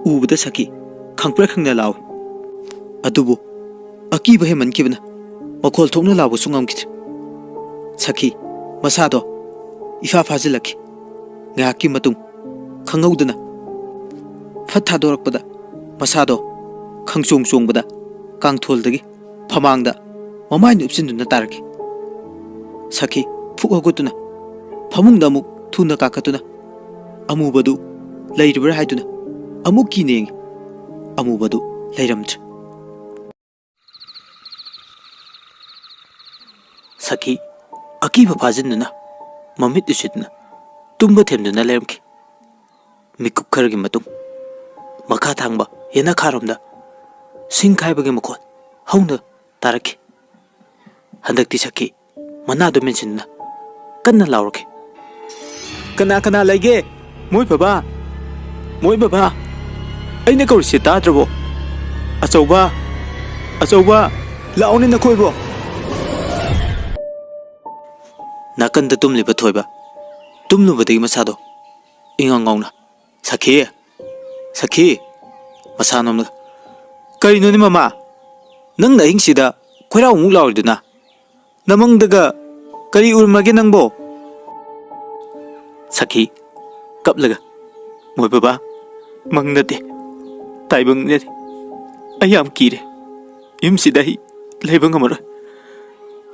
ꯎꯕꯗ ꯁꯈꯤ ꯈꯪꯄ꯭ꯔꯦꯛ ꯈꯪꯅ ꯂꯥꯎꯏ꯫ ꯑꯗꯨꯕꯨ ꯑꯀꯤꯕ ꯍꯦꯟꯃꯟꯈꯤꯕꯅ ꯃꯈꯣꯜ ꯊꯣꯛꯅ ꯂꯥꯎꯕꯁꯨ ꯉꯝꯈꯤꯗ꯭ꯔꯦ꯫ ꯁꯈꯤ ꯃꯁꯥꯗꯣ ꯏꯐꯥ ꯐꯥꯖꯤꯜꯂꯛꯈꯤ꯫ ꯉꯥꯏꯍꯥꯛꯀꯤ ꯃꯇꯨꯡ ꯈꯪꯍꯧꯗꯅ ꯐꯠ ꯊꯥꯗꯣꯔꯛꯄꯗ ꯃꯁꯥꯗꯣ ꯈꯪꯆꯣꯡ ꯆꯣꯡꯕꯗ ꯀꯥꯡꯊꯣꯜꯗꯒꯤ ꯐꯃꯥꯡꯗ ꯃꯃꯥꯏꯅ ꯎꯞꯁꯤꯟꯗꯨꯅ ꯇꯥꯔꯛꯈꯤ꯫ ꯁꯈꯤ ꯐꯨꯛ ꯍꯧꯒꯠꯇꯨꯅ ꯐꯃꯨꯡꯗ ꯑꯃꯨꯛ ꯊꯨꯅ ꯀꯥꯈꯠꯇꯨꯅ ꯑꯃꯨꯕꯗꯨ ꯂꯩꯔꯤꯕ꯭ꯔꯥ ꯍꯥꯏꯗꯨꯅ ꯑꯃꯨꯛ ꯀꯤꯅ ꯌꯦꯡꯉꯤ꯫ ꯑꯃꯨꯕꯗꯨ ꯂꯩꯔꯝꯗ꯭ꯔꯦ꯫ ꯁꯈꯤ ꯑꯀꯤꯕ ꯐꯥꯖꯤꯟꯗꯨꯅ ꯃꯃꯤꯠ ꯎꯏꯁꯤꯟꯗꯨꯅ ꯇꯨꯝꯕ ꯊꯦꯝꯗꯨꯅ ꯂꯩꯔꯝꯈꯤ꯫ ꯃꯤꯀꯨꯞ ꯈꯔꯒꯤ ꯃꯇꯨꯡ ꯃꯈꯥ ꯊꯥꯡꯕ ꯌꯦꯅꯈꯥꯔꯣꯝꯗ ꯁꯤꯡ ꯈꯥꯏꯕꯒꯤ ꯃꯈꯣꯜ ꯍꯧꯅ ꯇꯥꯔꯛꯈꯤ꯫ ꯍꯟꯗꯛꯇꯤ ꯁꯈꯤ ꯃꯅꯥꯗꯨ ꯃꯦꯟꯁꯤꯟꯗꯨꯅ ꯀꯟꯅ ꯂꯥꯎꯔꯛꯈꯤ꯫ "ꯀꯅꯥ ꯀꯅꯥ ꯂꯩꯒꯦ? ꯃꯣꯏ ꯕꯕꯥ! ꯃꯣꯏ ꯕꯕꯥ! ꯑꯩꯅ ꯀꯧꯔꯤꯁꯦ ꯇꯥꯗ꯭ꯔꯕꯣ? ꯑꯆꯧꯕ! ꯑꯆꯧꯕ! ꯂꯥꯛꯑꯣꯅꯦ ꯅꯈꯣꯏꯕꯣ!" ꯅꯥꯀꯟꯗ ꯇꯨꯝꯂꯤꯕ ꯊꯣꯏꯕ ꯇꯨꯝꯂꯨꯕꯗꯒꯤ ꯃꯁꯥꯗꯣ ꯏꯉꯥꯎ ꯉꯥꯎꯅ, "ꯁꯈꯤ! ꯁꯈꯤ!" ꯃꯁꯥ ꯅꯣꯝꯂꯒ, "ꯀꯔꯤꯅꯣꯅꯦ ꯃꯃꯥ? ꯅꯪꯅ ꯑꯍꯤꯡꯁꯤꯗ ꯈꯣꯏꯔꯥꯎꯃꯨꯛ ꯂꯥꯎꯔꯤꯗꯨꯅ? ꯅꯃꯪꯗꯒ ꯀꯔꯤ ꯎꯔꯝꯃꯒꯦ ꯅꯪꯕꯣ? ꯁꯈꯤ, ꯀꯞꯂꯒ, "ꯃꯣꯏ ꯕꯕꯥ, ꯃꯪ ꯅꯠꯇꯦ, ꯇꯥꯏꯕꯪꯅꯅꯤ꯫ ꯑꯩ ꯌꯥꯝ ꯀꯤꯔꯦ꯫ ꯌꯨꯝꯁꯤꯗ ꯑꯩ ꯂꯩꯕ ꯉꯝꯃꯔꯣꯏ꯫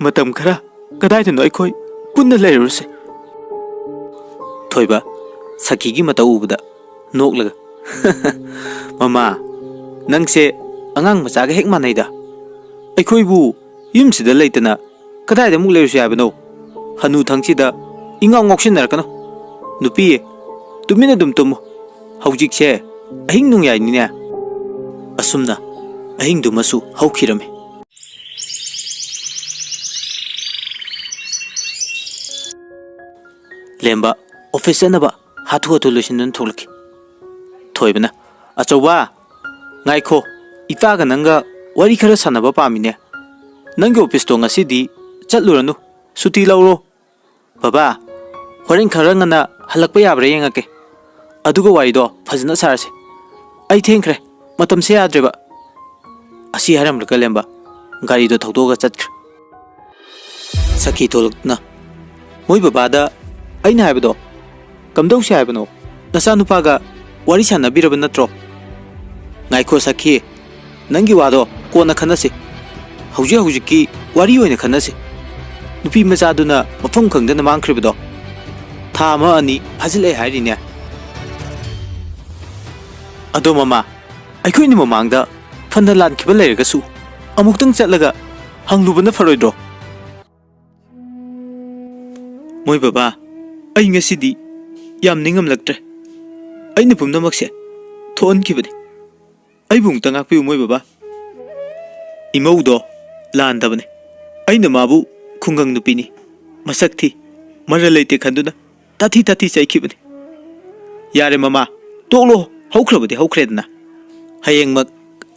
ꯃꯇꯝ ꯈꯔ ꯀꯗꯥꯏꯗꯅꯣ ꯑꯩꯈꯣꯏ ꯄꯨꯟꯅ ꯂꯩꯔꯨꯔꯁꯦ꯫" ꯊꯣꯏꯕ, ꯁꯈꯤꯒꯤ ꯃꯇꯧ ꯎꯕꯗ ꯅꯣꯛꯂꯒ, "ꯃꯃꯥ, ꯅꯪꯁꯦ ꯑꯉꯥꯡ ꯃꯆꯥꯒ ꯍꯦꯛ ꯃꯥꯟꯅꯩꯗ꯫ ꯑꯩꯈꯣꯏꯕꯨ ꯌꯨꯝꯁꯤꯗ ꯂꯩꯇꯅ ꯀꯗꯥꯏꯗ ꯑꯃꯨꯛ ꯂꯩꯔꯨꯁꯤ ꯍꯥꯏꯕꯅꯣ? ꯍꯅꯨ ꯊꯪꯁꯤꯗ ꯏꯉꯥꯎ ꯉꯥꯎꯁꯤꯟꯅꯔꯛꯀꯅꯨ꯫ ꯅꯨꯄꯤ, ꯇꯨꯃꯤꯟꯅ ꯑꯗꯨꯝ ꯇꯨꯝꯃꯨ꯫ ꯍꯧꯖꯤꯛꯁꯦ ꯑꯍꯤꯡ ꯅꯣꯡꯌꯥꯏꯅꯤꯅꯦ꯫" ꯑꯁꯨꯝꯅ ꯑꯍꯤꯡꯗꯨꯃꯁꯨ ꯍꯧꯈꯤꯔꯝꯃꯤ꯫ ꯂꯦꯝꯕ ꯑꯣꯐꯤꯁ ꯆꯠꯅꯕ ꯍꯥꯊꯨ ꯍꯥꯊꯨ ꯂꯣꯏꯁꯤꯟꯗꯨꯅ ꯊꯣꯛꯂꯛꯈꯤ꯫ ꯊꯣꯏꯕꯅ, "ꯑꯆꯧꯕ, ꯉꯥꯏꯈꯣ, ꯏꯄꯥꯒ ꯅꯪꯒ ꯋꯥꯔꯤ ꯈꯔ ꯁꯥꯟꯅꯕ ꯄꯥꯝꯃꯤꯅꯦ꯫ ꯅꯪꯒꯤ ꯑꯣꯐꯤꯁꯇꯣ ꯉꯁꯤꯗꯤ ꯆꯠꯂꯨꯔꯅꯨ, ꯁꯨꯇꯤ ꯂꯧꯔꯣ꯫ ꯕꯕꯥ, ꯍꯣꯔꯦꯟ ꯈꯔ ꯉꯟꯅ ꯍꯜꯂꯛꯄ ꯌꯥꯕ꯭ꯔꯥ ꯌꯦꯡꯉꯛꯀꯦ꯫ ꯑꯗꯨꯒ ꯋꯥꯔꯤꯗꯣ ꯐꯖꯅ ꯁꯥꯔꯁꯦ꯫ ꯑꯩ ꯊꯦꯡꯈ꯭ꯔꯦ, ꯃꯇꯝꯁꯦ ꯌꯥꯗ꯭ꯔꯦꯕ꯫" ꯑꯁꯤ ꯍꯥꯏꯔꯝꯂꯒ ꯂꯦꯝꯕ ꯒꯥꯔꯤꯗꯣ ꯊꯧꯗꯣꯛꯑꯒ ꯆꯠꯈ꯭ꯔꯦ꯫ ꯁꯈꯤ ꯊꯣꯛꯂꯛꯇꯨꯅ, "ꯃꯣꯏ ꯕꯕꯥꯗ ꯑꯩꯅ ꯍꯥꯏꯕꯗꯣ ꯀꯝꯗꯧꯁꯦ ꯍꯥꯏꯕꯅꯣ? ꯅꯆꯥꯅꯨꯄꯥꯒ ꯋꯥꯔꯤ ꯁꯥꯟꯅꯕꯤꯔꯕ ꯅꯠꯇ꯭ꯔꯣ?" "ꯉꯥꯏꯈꯣ ꯁꯈꯤ, ꯅꯪꯒꯤ ꯋꯥꯗꯣ ꯀꯣꯟꯅ ꯈꯟꯅꯁꯤ꯫ ꯍꯧꯖꯤꯛ ꯍꯧꯖꯤꯛꯀꯤ ꯋꯥꯔꯤ ꯑꯣꯏꯅ ꯈꯟꯅꯁꯤ꯫ ꯅꯨꯄꯤ ꯃꯆꯥꯗꯨꯅ ꯃꯐꯝ ꯈꯪꯗꯅ ꯃꯥꯡꯈ꯭ꯔꯤꯕꯗꯣ ꯊꯥ ꯑꯃ ꯑꯅꯤ ꯐꯥꯖꯤꯜꯂꯛꯑꯦ ꯍꯥꯏꯔꯤꯅꯦ꯫ ꯑꯗꯣ ꯃꯃꯥ, ꯑꯩꯈꯣꯏꯅ ꯃꯃꯥꯡꯗ ꯐꯅ ꯂꯥꯟꯈꯤꯕ ꯂꯩꯔꯒꯁꯨ ꯑꯃꯨꯛꯇꯪ ꯆꯠꯂꯒ ꯍꯪꯂꯨꯕꯅ ꯐꯔꯣꯏꯗ꯭ꯔꯣ?" "ꯃꯣꯏ ꯕꯕꯥ, ꯑꯩ ꯉꯁꯤꯗꯤ ꯌꯥꯝ ꯅꯤꯡꯉꯝꯂꯛꯇ꯭ꯔꯦ꯫ ꯑꯩꯅ ꯄꯨꯝꯅꯃꯛꯁꯦ ꯊꯣꯛꯍꯟꯈꯤꯕꯅꯤ꯫ ꯑꯩꯕꯨ ꯑꯃꯨꯛꯇ ꯉꯥꯛꯄꯤꯌꯨ, ꯃꯣꯏ ꯕꯕꯥ꯫" ꯏꯃꯧꯗꯣ ꯂꯥꯟꯗꯕꯅꯤ꯫ ꯑꯩꯅ ꯃꯥꯕꯨ ꯈꯨꯡꯒꯪ ꯅꯨꯄꯤꯅꯤ, ꯃꯁꯛ ꯊꯤ, ꯃꯔꯜ ꯂꯩꯇꯦ ꯈꯟꯗꯨꯅ ꯇꯥꯊꯤ ꯇꯥꯊꯤ ꯆꯩꯈꯤꯕꯅꯤ꯫ ꯌꯥꯔꯦ ꯃꯃꯥ, ꯇꯣꯛꯂꯣ, ꯍꯧꯈ꯭ꯔꯕꯗꯤ ꯍꯧꯈ꯭ꯔꯦꯗꯅ꯫ ꯍꯌꯦꯡꯃꯛ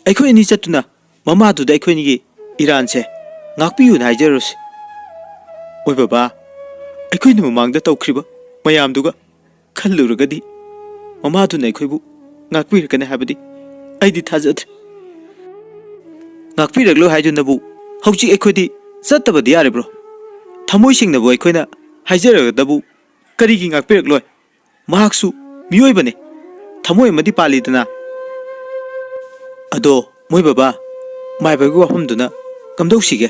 ꯑꯩꯈꯣꯏ ꯑꯅꯤ ꯆꯠꯇꯨꯅ ꯃꯃꯥꯗꯨꯗ ꯑꯩꯈꯣꯏꯅꯤꯒꯤ ꯏꯔꯥꯟꯁꯦ ꯉꯥꯛꯄꯤꯌꯨꯅ ꯍꯥꯏꯖꯔꯨꯁꯤ꯫ ꯑꯣꯏ ꯕꯕꯥ, ꯑꯩꯈꯣꯏꯅ ꯃꯃꯥꯡꯗ ꯇꯧꯈ꯭ꯔꯤꯕ ꯃꯌꯥꯝꯗꯨꯒ ꯈꯜꯂꯨꯔꯒꯗꯤ ꯃꯃꯥꯗꯨꯅ ꯑꯩꯈꯣꯏꯕꯨ ꯉꯥꯛꯄꯤꯔꯛꯀꯅꯤ ꯍꯥꯏꯕꯗꯤ ꯑꯩꯗꯤ ꯊꯥꯖꯗ꯭ꯔꯦ꯫ ꯉꯥꯛꯄꯤꯔꯛꯂꯣꯏ ꯍꯥꯏꯗꯨꯅꯕꯨ ꯍꯧꯖꯤꯛ ꯑꯩꯈꯣꯏꯗꯤ ꯆꯠꯇꯕꯗꯤ ꯌꯥꯔꯤꯕ꯭ꯔꯣ? ꯊꯃꯣꯏ ꯁꯦꯡꯅꯕꯨ ꯑꯩꯈꯣꯏꯅ ꯍꯥꯏꯖꯔꯒꯗꯕꯨ ꯀꯔꯤꯒꯤ ꯉꯥꯛꯄꯤꯔꯛꯂꯣꯏ? ꯃꯍꯥꯛꯁꯨ ꯃꯤꯑꯣꯏꯕꯅꯤ, ꯊꯃꯣꯏ ꯑꯃꯗꯤ ꯄꯥꯜꯂꯤꯗꯅ꯫ ꯑꯗꯣ ꯃꯣꯏ ꯕꯕꯥ, ꯃꯥꯏꯕꯒꯤ ꯋꯥꯐꯝꯗꯨꯅ ꯀꯝꯗꯧꯁꯤꯒꯦ?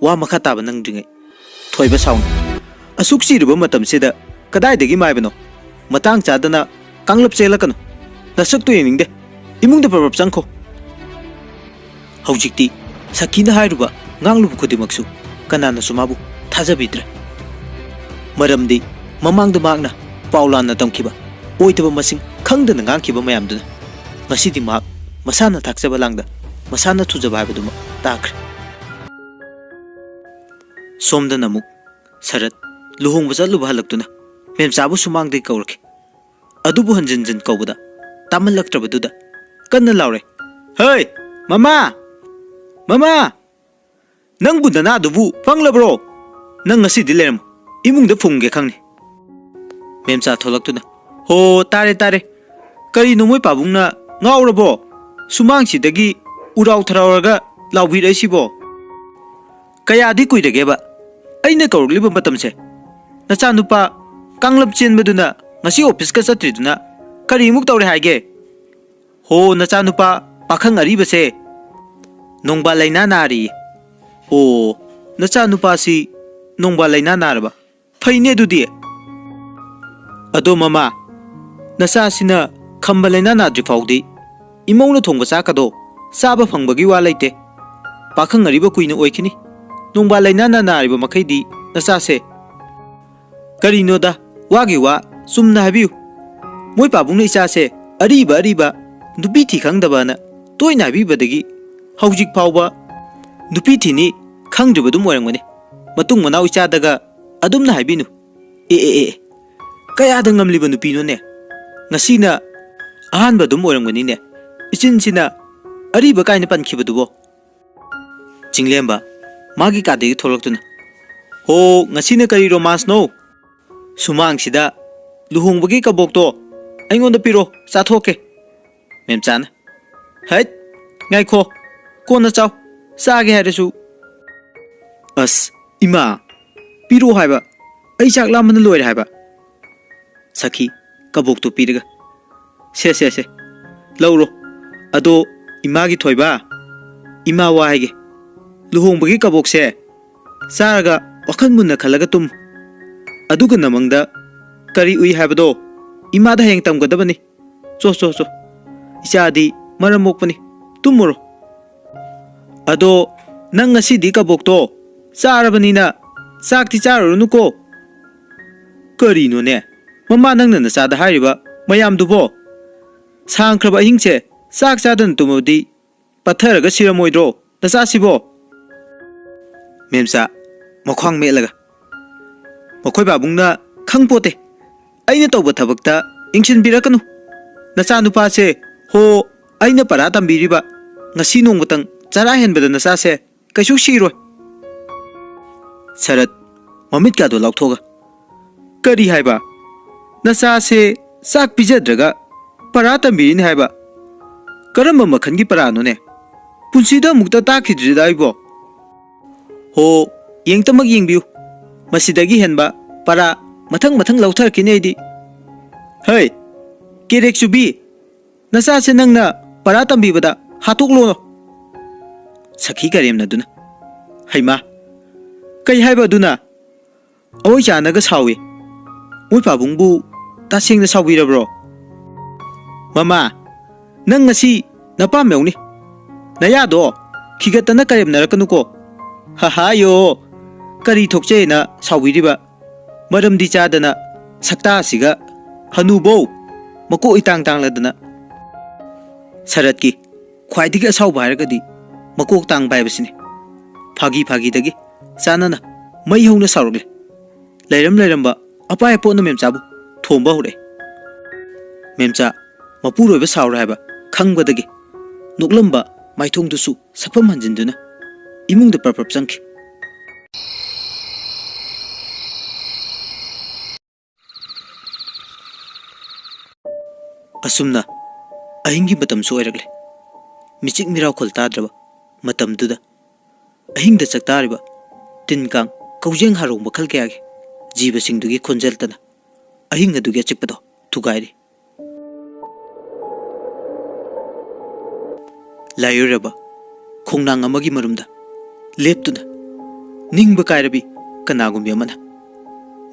ꯋꯥ ꯃꯈꯥ ꯇꯥꯕ ꯅꯪꯗ꯭ꯔꯤꯉꯩ ꯊꯣꯏꯕ ꯁꯥꯎꯅ꯫ ꯑꯁꯨꯛ ꯆꯤꯔꯨꯕ ꯃꯇꯝꯁꯤꯗ ꯀꯗꯥꯏꯗꯒꯤ ꯃꯥꯏꯕꯅꯣ? ꯃꯇꯥꯡ ꯆꯥꯗꯅ ꯀꯥꯡꯂꯞ ꯆꯦꯜꯂꯛꯀꯅꯨ꯫ ꯅꯁꯛꯇꯨ ꯌꯦꯡꯅꯤꯡꯗꯦ꯫ ꯏꯃꯨꯡꯗ ꯄ꯭ꯔꯞ ꯄ꯭ꯔꯞ ꯆꯪꯈꯣ꯫ ꯍꯧꯖꯤꯛꯇꯤ ꯁꯈꯤꯅ ꯍꯥꯏꯔꯨꯕ, ꯉꯥꯡꯂꯨꯕ ꯈꯨꯗꯤꯡꯃꯛꯁꯨ ꯀꯅꯥꯅꯁꯨ ꯃꯥꯕꯨ ꯊꯥꯖꯕꯤꯗ꯭ꯔꯦ꯫ ꯃꯔꯝꯗꯤ ꯃꯃꯥꯡꯗ ꯃꯍꯥꯛꯅ ꯄꯥꯎ ꯂꯥꯟꯅ ꯇꯝꯈꯤꯕ, ꯑꯣꯏꯗꯕ ꯃꯁꯤꯡ ꯈꯪꯗꯅ ꯉꯥꯡꯈꯤꯕ ꯃꯌꯥꯝꯗꯨꯅ ꯉꯁꯤꯗꯤ ꯃꯍꯥꯛ ꯃꯁꯥꯅ ꯊꯥꯛꯆꯕ ꯂꯥꯡꯗ ꯃꯁꯥꯅ ꯊꯨꯖꯕ ꯍꯥꯏꯕꯗꯨꯃꯛ ꯇꯥꯈ꯭ꯔꯦ꯫ ꯁꯣꯝꯗꯅ ꯑꯃꯨꯛ ꯁꯔꯠ ꯂꯨꯍꯣꯡꯕ ꯆꯠꯂꯨꯕ ꯍꯜꯂꯛꯇꯨꯅ ꯃꯦꯝꯆꯥꯕꯨ ꯁꯨꯃꯥꯡꯗꯒꯤ ꯀꯧꯔꯛꯈꯤ꯫ ꯑꯗꯨꯕꯨ ꯍꯟꯖꯤꯟ ꯍꯟꯖꯤꯟ ꯀꯧꯕꯗ ꯇꯥꯃꯜꯂꯛꯇ꯭ꯔꯕꯗꯨꯗ ꯀꯟꯅ ꯂꯥꯎꯔꯦ, "ꯍꯩ! ꯃꯃꯥ! ꯃꯃꯥ! ꯅꯪꯕꯨ ꯅꯅꯥꯗꯨꯕꯨ ꯄꯪꯂꯕ꯭ꯔꯣ? ꯅꯪ ꯉꯁꯤꯗꯤ ꯂꯩꯔꯝꯃꯣ꯫ ꯏꯃꯨꯡꯗ ꯐꯨꯝꯒꯦ ꯈꯪꯅꯤ꯫" ꯃꯦꯝꯆꯥ ꯊꯣꯛꯂꯛꯇꯨꯅ, "ꯍꯣ, ꯇꯥꯔꯦ, ꯇꯥꯔꯦ꯫ ꯀꯔꯤꯅꯣ ꯃꯣꯏ ꯄꯥꯕꯨꯡꯅ ꯉꯥꯎꯔꯕꯣ? ꯁꯨꯃꯥꯡꯁꯤꯗꯒꯤ ꯎꯔꯥꯎ ꯊꯔꯥꯎꯔꯒ ꯂꯥꯎꯕꯤꯔꯛꯏꯁꯤꯕꯣ? ꯀꯌꯥꯗꯤ ꯀꯨꯏꯔꯒꯦꯕ ꯑꯩꯅ ꯀꯧꯔꯛꯂꯤꯕ ꯃꯇꯝꯁꯦ? ꯅꯆꯥꯅꯨꯄꯥ ꯀꯥꯡꯂꯝ ꯆꯦꯟꯕꯗꯨꯅ ꯉꯁꯤ ꯑꯣꯐꯤꯁꯀ ꯆꯠꯇ꯭ꯔꯤꯗꯨꯅ ꯀꯔꯤꯃꯨꯛ ꯇꯧꯔꯦ ꯍꯥꯏꯒꯦ? ꯍꯣ, ꯅꯆꯥꯅꯨꯄꯥ ꯄꯥꯈꯪ ꯑꯔꯤꯕꯁꯦ ꯅꯣꯡꯕꯥꯜ ꯂꯩꯅꯥ ꯅꯥꯔꯤꯌꯦ꯫" "ꯑꯣ, ꯅꯆꯥꯅꯨꯄꯥꯁꯤ ꯅꯣꯡꯕꯥꯜ ꯂꯩꯅꯥ ꯅꯥꯔꯕ? ꯐꯩꯅꯦ ꯑꯗꯨꯗꯤ꯫" "ꯑꯗꯣ ꯃꯃꯥ, ꯅꯆꯥꯁꯤꯅ ꯈꯝꯕ ꯂꯩꯅꯥ ꯅꯥꯗ꯭ꯔꯤ ꯐꯥꯎꯗꯤ ꯏꯃꯧꯅ ꯊꯣꯡꯕ ꯆꯥꯛꯀꯗꯣ ꯆꯥꯕ ꯐꯪꯕꯒꯤ ꯋꯥ ꯂꯩꯇꯦ꯫ ꯄꯥꯈꯪ ꯑꯔꯤꯕ ꯀꯨꯏꯅ ꯑꯣꯏꯈꯤꯅꯤ꯫ ꯅꯣꯡꯕꯥꯜ ꯂꯩꯅꯥꯅ ꯅꯥꯔꯤꯕ ꯃꯈꯩꯗꯤ ꯅꯆꯥꯁꯦ꯫" "ꯀꯔꯤꯅꯣꯗ, ꯋꯥꯒꯤ ꯋꯥ ꯆꯨꯝꯅ ꯍꯥꯏꯕꯤꯌꯨ꯫ ꯃꯣꯏ ꯄꯥꯕꯨꯡꯅ ꯏꯆꯥꯁꯦ ꯑꯔꯤꯕ ꯑꯔꯤꯕ, ꯅꯨꯄꯤ ꯊꯤ ꯈꯪꯗꯕꯅ ꯇꯣꯏꯅ ꯍꯥꯏꯕꯤꯕꯗꯒꯤ ꯍꯧꯖꯤꯛ ꯐꯥꯎꯕ ꯅꯨꯄꯤ ꯊꯤꯅꯤ ꯈꯪꯗ꯭ꯔꯤꯕꯗꯨꯝ ꯑꯣꯏꯔꯝꯒꯅꯤ꯫ ꯃꯇꯨꯡ ꯃꯅꯥꯎ ꯏꯆꯥꯗꯒ ꯑꯗꯨꯝꯅ ꯍꯥꯏꯕꯤꯅꯨ꯫ ꯑꯦ, ꯑꯦ, ꯑꯦ, ꯑꯦ꯫ ꯀꯌꯥꯗ ꯉꯝꯂꯤꯕ ꯅꯨꯄꯤꯅꯣꯅꯦ? ꯉꯁꯤꯅ ꯑꯍꯥꯟꯕ ꯑꯗꯨꯝ ꯑꯣꯏꯔꯝꯒꯅꯤꯅꯦ꯫ ꯏꯆꯤꯟꯁꯤꯅ ꯑꯔꯤꯕ ꯀꯥꯏꯅ ꯄꯟꯈꯤꯕꯗꯨꯕꯣ?" ꯆꯤꯡꯂꯦꯝꯕ ꯃꯥꯒꯤ ꯀꯥꯗꯒꯤ ꯊꯣꯛꯂꯛꯇꯨꯅ, "ꯍꯣ, ꯉꯁꯤꯅ ꯀꯔꯤ ꯔꯣꯃꯥꯟꯁꯅꯣ? ꯁꯨꯃꯥꯡꯁꯤꯗ ꯂꯨꯍꯣꯡꯕꯒꯤ ꯀꯕꯣꯛꯇꯣ ꯑꯩꯉꯣꯟꯗ ꯄꯤꯔꯣ, ꯆꯥꯊꯣꯛꯀꯦ꯫" ꯃꯦꯝꯆꯥꯅ, "ꯍꯩꯠ, ꯉꯥꯏꯈꯣ, ꯀꯣꯟꯅ ꯆꯥꯎ, ꯆꯥꯒꯦ ꯍꯥꯏꯔꯁꯨ꯫" "ꯑꯁ, ꯏꯃꯥ, ꯄꯤꯔꯛꯑꯣ ꯍꯥꯏꯕ꯫ ꯑꯩ ꯆꯥꯛ ꯂꯥꯝꯕꯅ ꯂꯣꯏꯔꯦ ꯍꯥꯏꯕ꯫ ꯁꯈꯤ ꯀꯕꯣꯛꯇꯨ ꯄꯤꯔꯒ, "ꯁꯦ, ꯁꯦ, ꯁꯦ, ꯂꯧꯔꯣ꯫ ꯑꯗꯣ ꯏꯃꯥꯒꯤ ꯊꯣꯏꯕ, ꯏꯃꯥ ꯋꯥ ꯍꯥꯏꯒꯦ꯫ ꯂꯨꯍꯣꯡꯕꯒꯤ ꯀꯕꯣꯛꯁꯦ ꯆꯥꯔꯒ ꯋꯥꯈꯜ ꯃꯨꯟꯅ ꯈꯜꯂꯒ ꯇꯨꯝ꯫ ꯑꯗꯨꯒ ꯅꯃꯪꯗ ꯀꯔꯤ ꯎꯏ ꯍꯥꯏꯕꯗꯣ ꯏꯃꯥꯗ ꯍꯌꯦꯡ ꯇꯝꯒꯗꯕꯅꯤ꯫ ꯆꯣ, ꯆꯣ, ꯆꯣ꯫ ꯏꯆꯥꯗꯤ ꯃꯔꯝ ꯃꯣꯛꯄꯅꯤ꯫ ꯇꯨꯝꯃꯨꯔꯣ꯫ ꯑꯗꯣ ꯅꯪ ꯉꯁꯤꯗꯤ ꯀꯕꯣꯛꯇꯣ ꯆꯥꯔꯕꯅꯤꯅ ꯆꯥꯛꯇꯤ ꯆꯥꯔꯨꯔꯅꯨꯀꯣ꯫" "ꯀꯔꯤꯅꯣꯅꯦ, ꯃꯃꯥ, ꯅꯪꯅ ꯅꯆꯥꯗ ꯍꯥꯏꯔꯤꯕ ꯃꯌꯥꯝꯗꯨꯕꯣ? ꯁꯥꯡꯈ꯭ꯔꯕ ꯑꯍꯤꯡꯁꯦ ꯆꯥꯛ ꯆꯥꯗꯅ ꯇꯨꯝꯃꯕꯗꯤ ꯄꯠꯊꯔꯒ ꯁꯤꯔꯝꯃꯣꯏꯗ꯭ꯔꯣ ꯅꯆꯥꯁꯤꯕꯣ?" ꯃꯦꯝꯆꯥ, ꯃꯈ꯭ꯋꯥꯡ ꯃꯦꯠꯂꯒ, "ꯃꯈꯣꯏ ꯄꯥꯕꯨꯡꯅ ꯈꯪꯄꯣꯠꯇꯦ꯫ ꯑꯩꯅ ꯇꯧꯕ ꯊꯕꯛꯇ ꯌꯦꯡꯁꯤꯟꯕꯤꯔꯛꯀꯅꯨ꯫ ꯅꯆꯥꯅꯨꯄꯥꯁꯦ, ꯍꯣ, ꯑꯩꯅ ꯄꯔꯥ ꯇꯝꯕꯤꯔꯤꯕ, ꯉꯁꯤ ꯅꯣꯡꯃꯇꯪ ꯆꯔꯥ ꯍꯦꯟꯕꯗ ꯅꯆꯥꯁꯦ ꯀꯩꯁꯨ ꯁꯤꯔꯣꯏ꯫" ꯁꯔꯠ, ꯃꯃꯤꯠꯀꯥꯗꯣ ꯂꯥꯎꯊꯣꯛꯑꯒ, "ꯀꯔꯤ ꯍꯥꯏꯕ? ꯅꯆꯥꯁꯦ ꯆꯥꯛ ꯄꯤꯖꯗ꯭ꯔꯒ ꯄꯔꯥ ꯇꯝꯕꯤꯔꯤꯅꯤ ꯍꯥꯏꯕ? ꯀꯔꯝꯕ ꯃꯈꯜꯒꯤ ꯄꯔꯥꯅꯣꯅꯦ? ꯄꯨꯟꯁꯤꯗ ꯑꯃꯨꯛꯇ ꯇꯥꯈꯤꯗ꯭ꯔꯤꯗ ꯑꯩꯕꯣ꯫" "ꯍꯣ, ꯌꯦꯡꯇꯃꯛ ꯌꯦꯡꯕꯤꯌꯨ꯫ ꯃꯁꯤꯗꯒꯤ ꯍꯦꯟꯕ ꯄꯔꯥ ꯃꯊꯪ ꯃꯊꯪ ꯂꯧꯊꯔꯛꯈꯤꯅꯤ ꯑꯩꯗꯤ꯫ ꯍꯩ, ꯀꯦꯔꯦꯛ ꯆꯨꯕꯤ, ꯅꯆꯥꯁꯦ ꯅꯪꯅ ꯄꯔꯥ ꯇꯝꯕꯤꯕꯗ ꯍꯥꯠꯇꯣꯛꯂꯣꯅꯣ꯫" ꯁꯈꯤ ꯀꯔꯦꯝꯅꯗꯨꯅ, "ꯍꯩꯃꯥ, ꯀꯩ ꯍꯥꯏꯕ ꯑꯗꯨꯅ? ꯑꯑꯣꯏ ꯆꯥꯅꯒ ꯁꯥꯎꯏ꯫ ꯃꯣꯏ ꯄꯥꯕꯨꯡꯕꯨ ꯇꯁꯦꯡꯅ ꯁꯥꯎꯕꯤꯔꯕ꯭ꯔꯣ? ꯃꯃꯥ, ꯅꯪ ꯉꯁꯤ ꯅꯄꯥꯝ ꯌꯥꯎꯅꯤ꯫ ꯅꯌꯥꯗꯣ ꯈꯤꯒꯠꯇꯅ ꯀꯔꯦꯝꯅꯔꯛꯀꯅꯨꯀꯣ꯫ ꯍꯍꯥꯌꯣ, ꯀꯔꯤ ꯊꯣꯛꯆꯩꯅ ꯁꯥꯎꯕꯤꯔꯤꯕ? ꯃꯔꯝꯗꯤ ꯆꯥꯗꯅ ꯁꯛꯇꯥꯁꯤꯒ ꯍꯅꯨꯕꯧ ꯃꯀꯣꯛ ꯏꯇꯥꯡ ꯇꯥꯡꯂꯗꯅ꯫" ꯁꯔꯠꯀꯤ ꯈ꯭ꯋꯥꯏꯗꯒꯤ ꯑꯁꯥꯎꯕ ꯍꯥꯏꯔꯒꯗꯤ ꯃꯀꯣꯛ ꯇꯥꯡꯕ ꯍꯥꯏꯕꯁꯤꯅꯤ꯫ ꯐꯥꯒꯤ ꯐꯥꯒꯤꯗꯒꯤ ꯆꯥꯟꯅꯅ ꯃꯩ ꯍꯧꯅ ꯁꯥꯎꯔꯛꯂꯦ꯫ ꯂꯩꯔꯝ ꯂꯩꯔꯝꯕ ꯑꯄꯥꯏ ꯑꯄꯣꯠꯅ ꯃꯦꯝꯆꯥꯕꯨ ꯊꯣꯝꯕ ꯍꯧꯔꯛꯑꯦ꯫ ꯃꯦꯝꯆꯥ ꯃꯄꯨꯔꯣꯏꯕ ꯁꯥꯎꯔꯦ ꯍꯥꯏꯕ ꯈꯪꯕꯗꯒꯤ ꯅꯣꯛꯂꯝꯕ ꯃꯥꯏꯊꯣꯡꯗꯨꯁꯨ ꯁꯛꯐꯝ ꯍꯟꯖꯤꯟꯗꯨꯅ ꯏꯃꯨꯡꯗ ꯄ꯭ꯔꯞ ꯄ꯭ꯔꯞ ꯆꯪꯈꯤ꯫ ꯑꯁꯨꯝꯅ ꯑꯍꯤꯡꯒꯤ ꯃꯇꯝꯁꯨ ꯑꯣꯏꯔꯛꯂꯦ꯫ ꯃꯤꯆꯤꯛ ꯃꯤꯔꯥꯎꯈꯣꯜ ꯇꯥꯗ꯭ꯔꯕ ꯃꯇꯝꯗꯨꯗ ꯑꯍꯤꯡꯗ ꯆꯥꯛꯇꯥꯔꯤꯕ ꯇꯤꯟ ꯀꯥꯡ ꯀꯧꯖꯦꯡ ꯍꯥꯔꯣꯡ ꯃꯈꯜ ꯀꯌꯥꯒꯤ ꯖꯤꯕꯁꯤꯡꯗꯨꯒꯤ ꯈꯣꯟꯖꯦꯜꯇꯅ ꯑꯍꯤꯡ ꯑꯗꯨꯒꯤ ꯑꯆꯤꯛꯄꯗꯣ ꯊꯨꯒꯥꯏꯔꯤ꯫ ꯂꯥꯏꯑꯣꯏꯔꯕ ꯈꯣꯡꯅꯥꯡ ꯑꯃꯒꯤ ꯃꯔꯨꯝꯗ ꯂꯦꯞꯇꯨꯅ ꯅꯤꯡꯕ ꯀꯥꯏꯔꯕꯤ ꯀꯅꯥꯒꯨꯝꯕꯤ ꯑꯃꯅ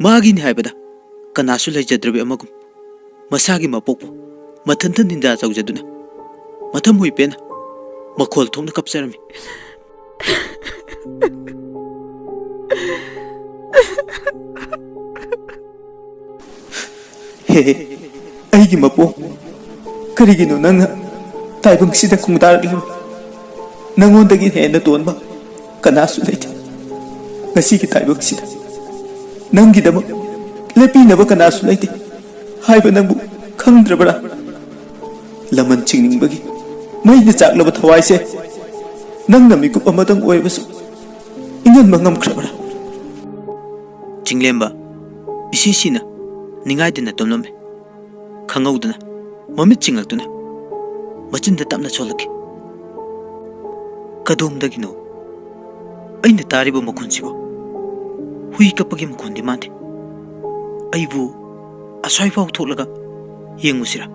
ꯃꯥꯒꯤꯅꯤ ꯍꯥꯏꯕꯗ ꯀꯅꯥꯁꯨ ꯂꯩꯖꯗ꯭ꯔꯕꯤ ꯑꯃꯒꯨꯝ ꯃꯁꯥꯒꯤ ꯃꯄꯣꯛꯄꯨ ꯃꯊꯟꯇ ꯅꯤꯟꯗꯥ ꯇꯧꯖꯗꯨꯅ ꯃꯊꯃꯣꯏ ꯄꯦꯟꯅ ꯃꯈꯣꯜ ꯊꯣꯛꯅ ꯀꯞꯆꯔꯝꯃꯤ꯫ ꯍꯦ, ꯑꯩꯒꯤ ꯃꯄꯣꯛ, ꯀꯔꯤꯒꯤꯅꯣ ꯅꯪꯅ ꯇꯥꯏꯕꯪꯁꯤꯗ ꯈꯣꯡꯗꯥꯔꯛꯂꯤꯕ? ꯅꯉꯣꯟꯗꯒꯤ ꯍꯦꯟꯅ ꯇꯣꯟꯕ ꯀꯅꯥꯁꯨ ꯂꯩꯇꯦ꯫ ꯉꯁꯤꯒꯤ ꯇꯥꯏꯕꯪꯁꯤꯗ ꯅꯪꯒꯤꯗꯃꯛ ꯂꯦꯞꯄꯤꯅꯕ ꯀꯅꯥꯁꯨ ꯂꯩꯇꯦ ꯍꯥꯏꯕ ꯅꯪꯕꯨ ꯈꯪꯗ꯭ꯔꯕ꯭ꯔꯥ? ꯂꯃꯟ ꯆꯤꯡꯅꯤꯡꯕꯒꯤ ꯃꯩꯅ ꯆꯥꯛꯂꯕ ꯊꯋꯥꯏꯁꯦ ꯅꯪꯅ ꯃꯤꯀꯨꯞ ꯑꯃꯇꯪ ꯑꯣꯏꯔꯕꯁꯨ ꯏꯪꯍꯟꯕ ꯉꯝꯈ꯭ꯔꯕ꯭ꯔꯥ? ꯆꯤꯡꯂꯦꯝꯕ ꯏꯁꯤ ꯁꯤꯅ ꯅꯤꯡꯉꯥꯏꯗꯅ ꯇꯨꯝꯂꯝꯃꯤ꯫ ꯈꯪꯍꯧꯗꯅ ꯃꯃꯤꯠ ꯆꯤꯡꯂꯛꯇꯨꯅ ꯃꯆꯤꯟꯗ ꯇꯞꯅ ꯁꯣꯜꯂꯛꯈꯤ꯫ ꯀꯗꯣꯝꯗꯒꯤꯅꯣ ꯑꯩꯅ ꯇꯥꯔꯤꯕ ꯃꯈꯣꯟꯁꯤꯕꯨ? ꯍꯨꯏ ꯀꯞꯄꯒꯤ ꯃꯈꯣꯟꯗꯤ ꯃꯥꯟꯗꯦ꯫ ꯑꯩꯕꯨ ꯑꯁ꯭ꯋꯥꯏꯐꯥꯎ ꯊꯣꯛꯂꯒ ꯌꯦꯡꯉꯨꯁꯤꯔꯥ?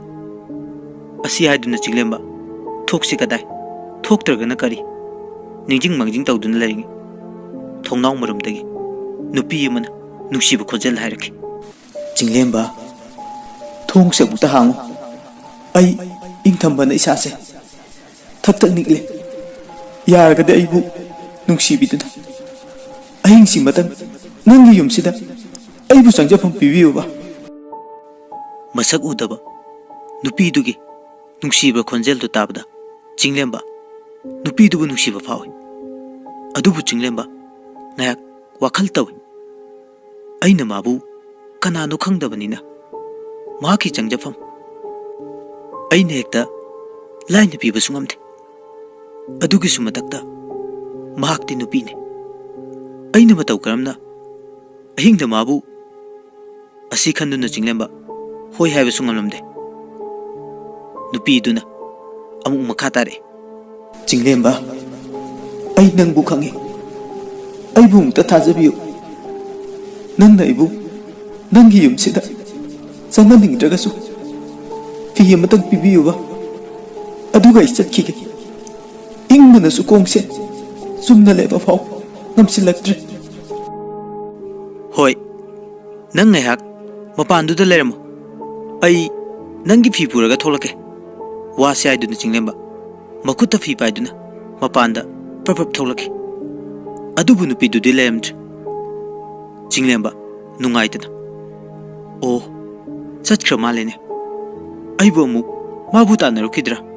ꯑꯁꯤ ꯍꯥꯏꯗꯨꯅ ꯆꯤꯡꯂꯦꯝꯕ ꯊꯣꯛꯁꯤ ꯀꯗꯥꯏ? ꯊꯣꯛꯇ꯭ꯔꯒꯅ ꯀꯔꯤ? ꯅꯤꯡꯖꯤꯡ ꯃꯥꯡꯖꯤꯡ ꯇꯧꯗꯨꯅ ꯂꯩꯔꯤꯉꯩ ꯊꯣꯡꯅꯥꯎ ꯃꯔꯨꯝꯗꯒꯤ ꯅꯨꯄꯤ ꯑꯃꯅ ꯅꯨꯡꯁꯤꯕ ꯈꯣꯟꯖꯦꯜ ꯍꯥꯏꯔꯛꯈꯤ꯫ ꯆꯤꯡꯂꯦꯝꯕ, ꯊꯣꯡꯁꯦ ꯑꯃꯨꯛꯇ ꯍꯥꯡꯉꯨ꯫ ꯑꯩ ꯏꯪꯊꯝꯕꯅ ꯏꯁꯥꯁꯦ ꯊꯛ ꯊꯛ ꯅꯤꯛꯂꯦ꯫ ꯌꯥꯔꯒꯗꯤ ꯑꯩꯕꯨ ꯅꯨꯡꯁꯤꯕꯤꯗꯨꯅ ꯑꯍꯤꯡꯁꯤꯃꯇꯪ ꯅꯪꯒꯤ ꯌꯨꯝꯁꯤꯗ ꯑꯩꯕꯨ ꯆꯪꯖꯐꯝ ꯄꯤꯕꯤꯌꯨꯕ꯫ ꯃꯁꯛ ꯎꯗꯕ ꯅꯨꯄꯤꯗꯨꯒꯤ ꯅꯨꯡꯁꯤꯕ ꯈꯣꯟꯖꯦꯜꯗꯨ ꯇꯥꯕꯗ ꯆꯤꯡꯂꯦꯝꯕ ꯅꯨꯄꯤꯗꯨꯕꯨ ꯅꯨꯡꯁꯤꯕ ꯐꯥꯎꯏ꯫ ꯑꯗꯨꯕꯨ ꯆꯤꯡꯂꯦꯝꯕ ꯉꯥꯏꯍꯥꯛ ꯋꯥꯈꯜ ꯇꯧꯏ꯫ ꯑꯩꯅ ꯃꯥꯕꯨ ꯀꯅꯥꯅꯣ ꯈꯪꯗꯕꯅꯤꯅ ꯃꯍꯥꯛꯀꯤ ꯆꯪꯖꯐꯝ ꯑꯩꯅ ꯍꯦꯛꯇ ꯂꯥꯏꯅ ꯄꯤꯕꯁꯨ ꯉꯝꯗꯦ꯫ ꯑꯗꯨꯒꯤꯁꯨ ꯃꯊꯛꯇ ꯃꯍꯥꯛꯇꯤ ꯅꯨꯄꯤꯅꯤ꯫ ꯑꯩꯅ ꯃꯇꯧ ꯀꯔꯝꯅ ꯑꯍꯤꯡꯗ ꯃꯥꯕꯨ ꯑꯁꯤ ꯈꯟꯗꯨꯅ ꯆꯤꯡꯂꯦꯝꯕ ꯍꯣꯏ ꯍꯥꯏꯕꯁꯨ ꯉꯝꯂꯝꯗꯦ꯫ ꯅꯨꯄꯤꯗꯨꯅ ꯑꯃꯨꯛ ꯃꯈꯥ ꯇꯥꯔꯛꯏ꯫ ꯆꯤꯡꯂꯦꯝꯕ, ꯑꯩ ꯅꯪꯕꯨ ꯈꯪꯏ꯫ ꯑꯩꯕꯨ ꯑꯃꯨꯛꯇ ꯊꯥꯖꯕꯤꯌꯨ꯫ ꯅꯪꯅ ꯑꯩꯕꯨ ꯅꯪꯒꯤ ꯌꯨꯝꯁꯤꯗ ꯆꯪꯍꯟꯅꯤꯡꯗ꯭ꯔꯒꯁꯨ ꯐꯤ ꯑꯃꯇꯪ ꯄꯤꯕꯤꯌꯨꯕ꯫ ꯑꯗꯨꯒ ꯑꯩ ꯆꯠꯈꯤꯒꯦ꯫ ꯏꯪꯕꯅꯁꯨ ꯈꯣꯡꯁꯦ ꯆꯨꯝꯅ ꯂꯦꯞꯄ ꯐꯥꯎ ꯉꯝꯁꯤꯜꯂꯛꯇ꯭ꯔꯦ꯫ ꯍꯣꯏ, ꯅꯪ ꯉꯥꯏꯍꯥꯛ ꯃꯄꯥꯟꯗꯨꯗ ꯂꯩꯔꯝꯃꯨ꯫ ꯑꯩ ꯅꯪꯒꯤ ꯐꯤ ꯄꯨꯔꯒ ꯊꯣꯛꯂꯛꯀꯦ꯫ ꯋꯥꯁꯦ ꯍꯥꯏꯗꯨꯅ ꯆꯤꯡꯂꯦꯝꯕ ꯃꯈꯨꯠꯇ ꯐꯤ ꯄꯥꯏꯗꯨꯅ ꯃꯄꯥꯟꯗ ꯄ꯭ꯔꯞ ꯄ꯭ꯔꯞ ꯊꯣꯛꯂꯛꯈꯤ꯫ ꯑꯗꯨꯕꯨ ꯅꯨꯄꯤꯗꯨꯗꯤ ꯂꯩꯔꯝꯗ꯭ꯔꯦ꯫ ꯆꯤꯡꯂꯦꯝꯕ ꯅꯨꯡꯉꯥꯏꯇꯅ, "ꯑꯣ, ꯆꯠꯈ꯭ꯔ ꯃꯥꯜꯂꯦꯅꯦ꯫ ꯑꯩꯕꯨ ꯑꯃꯨꯛ ꯃꯥꯕꯨ ꯇꯥꯟꯅꯔꯨꯈꯤꯗ꯭ꯔꯥ?"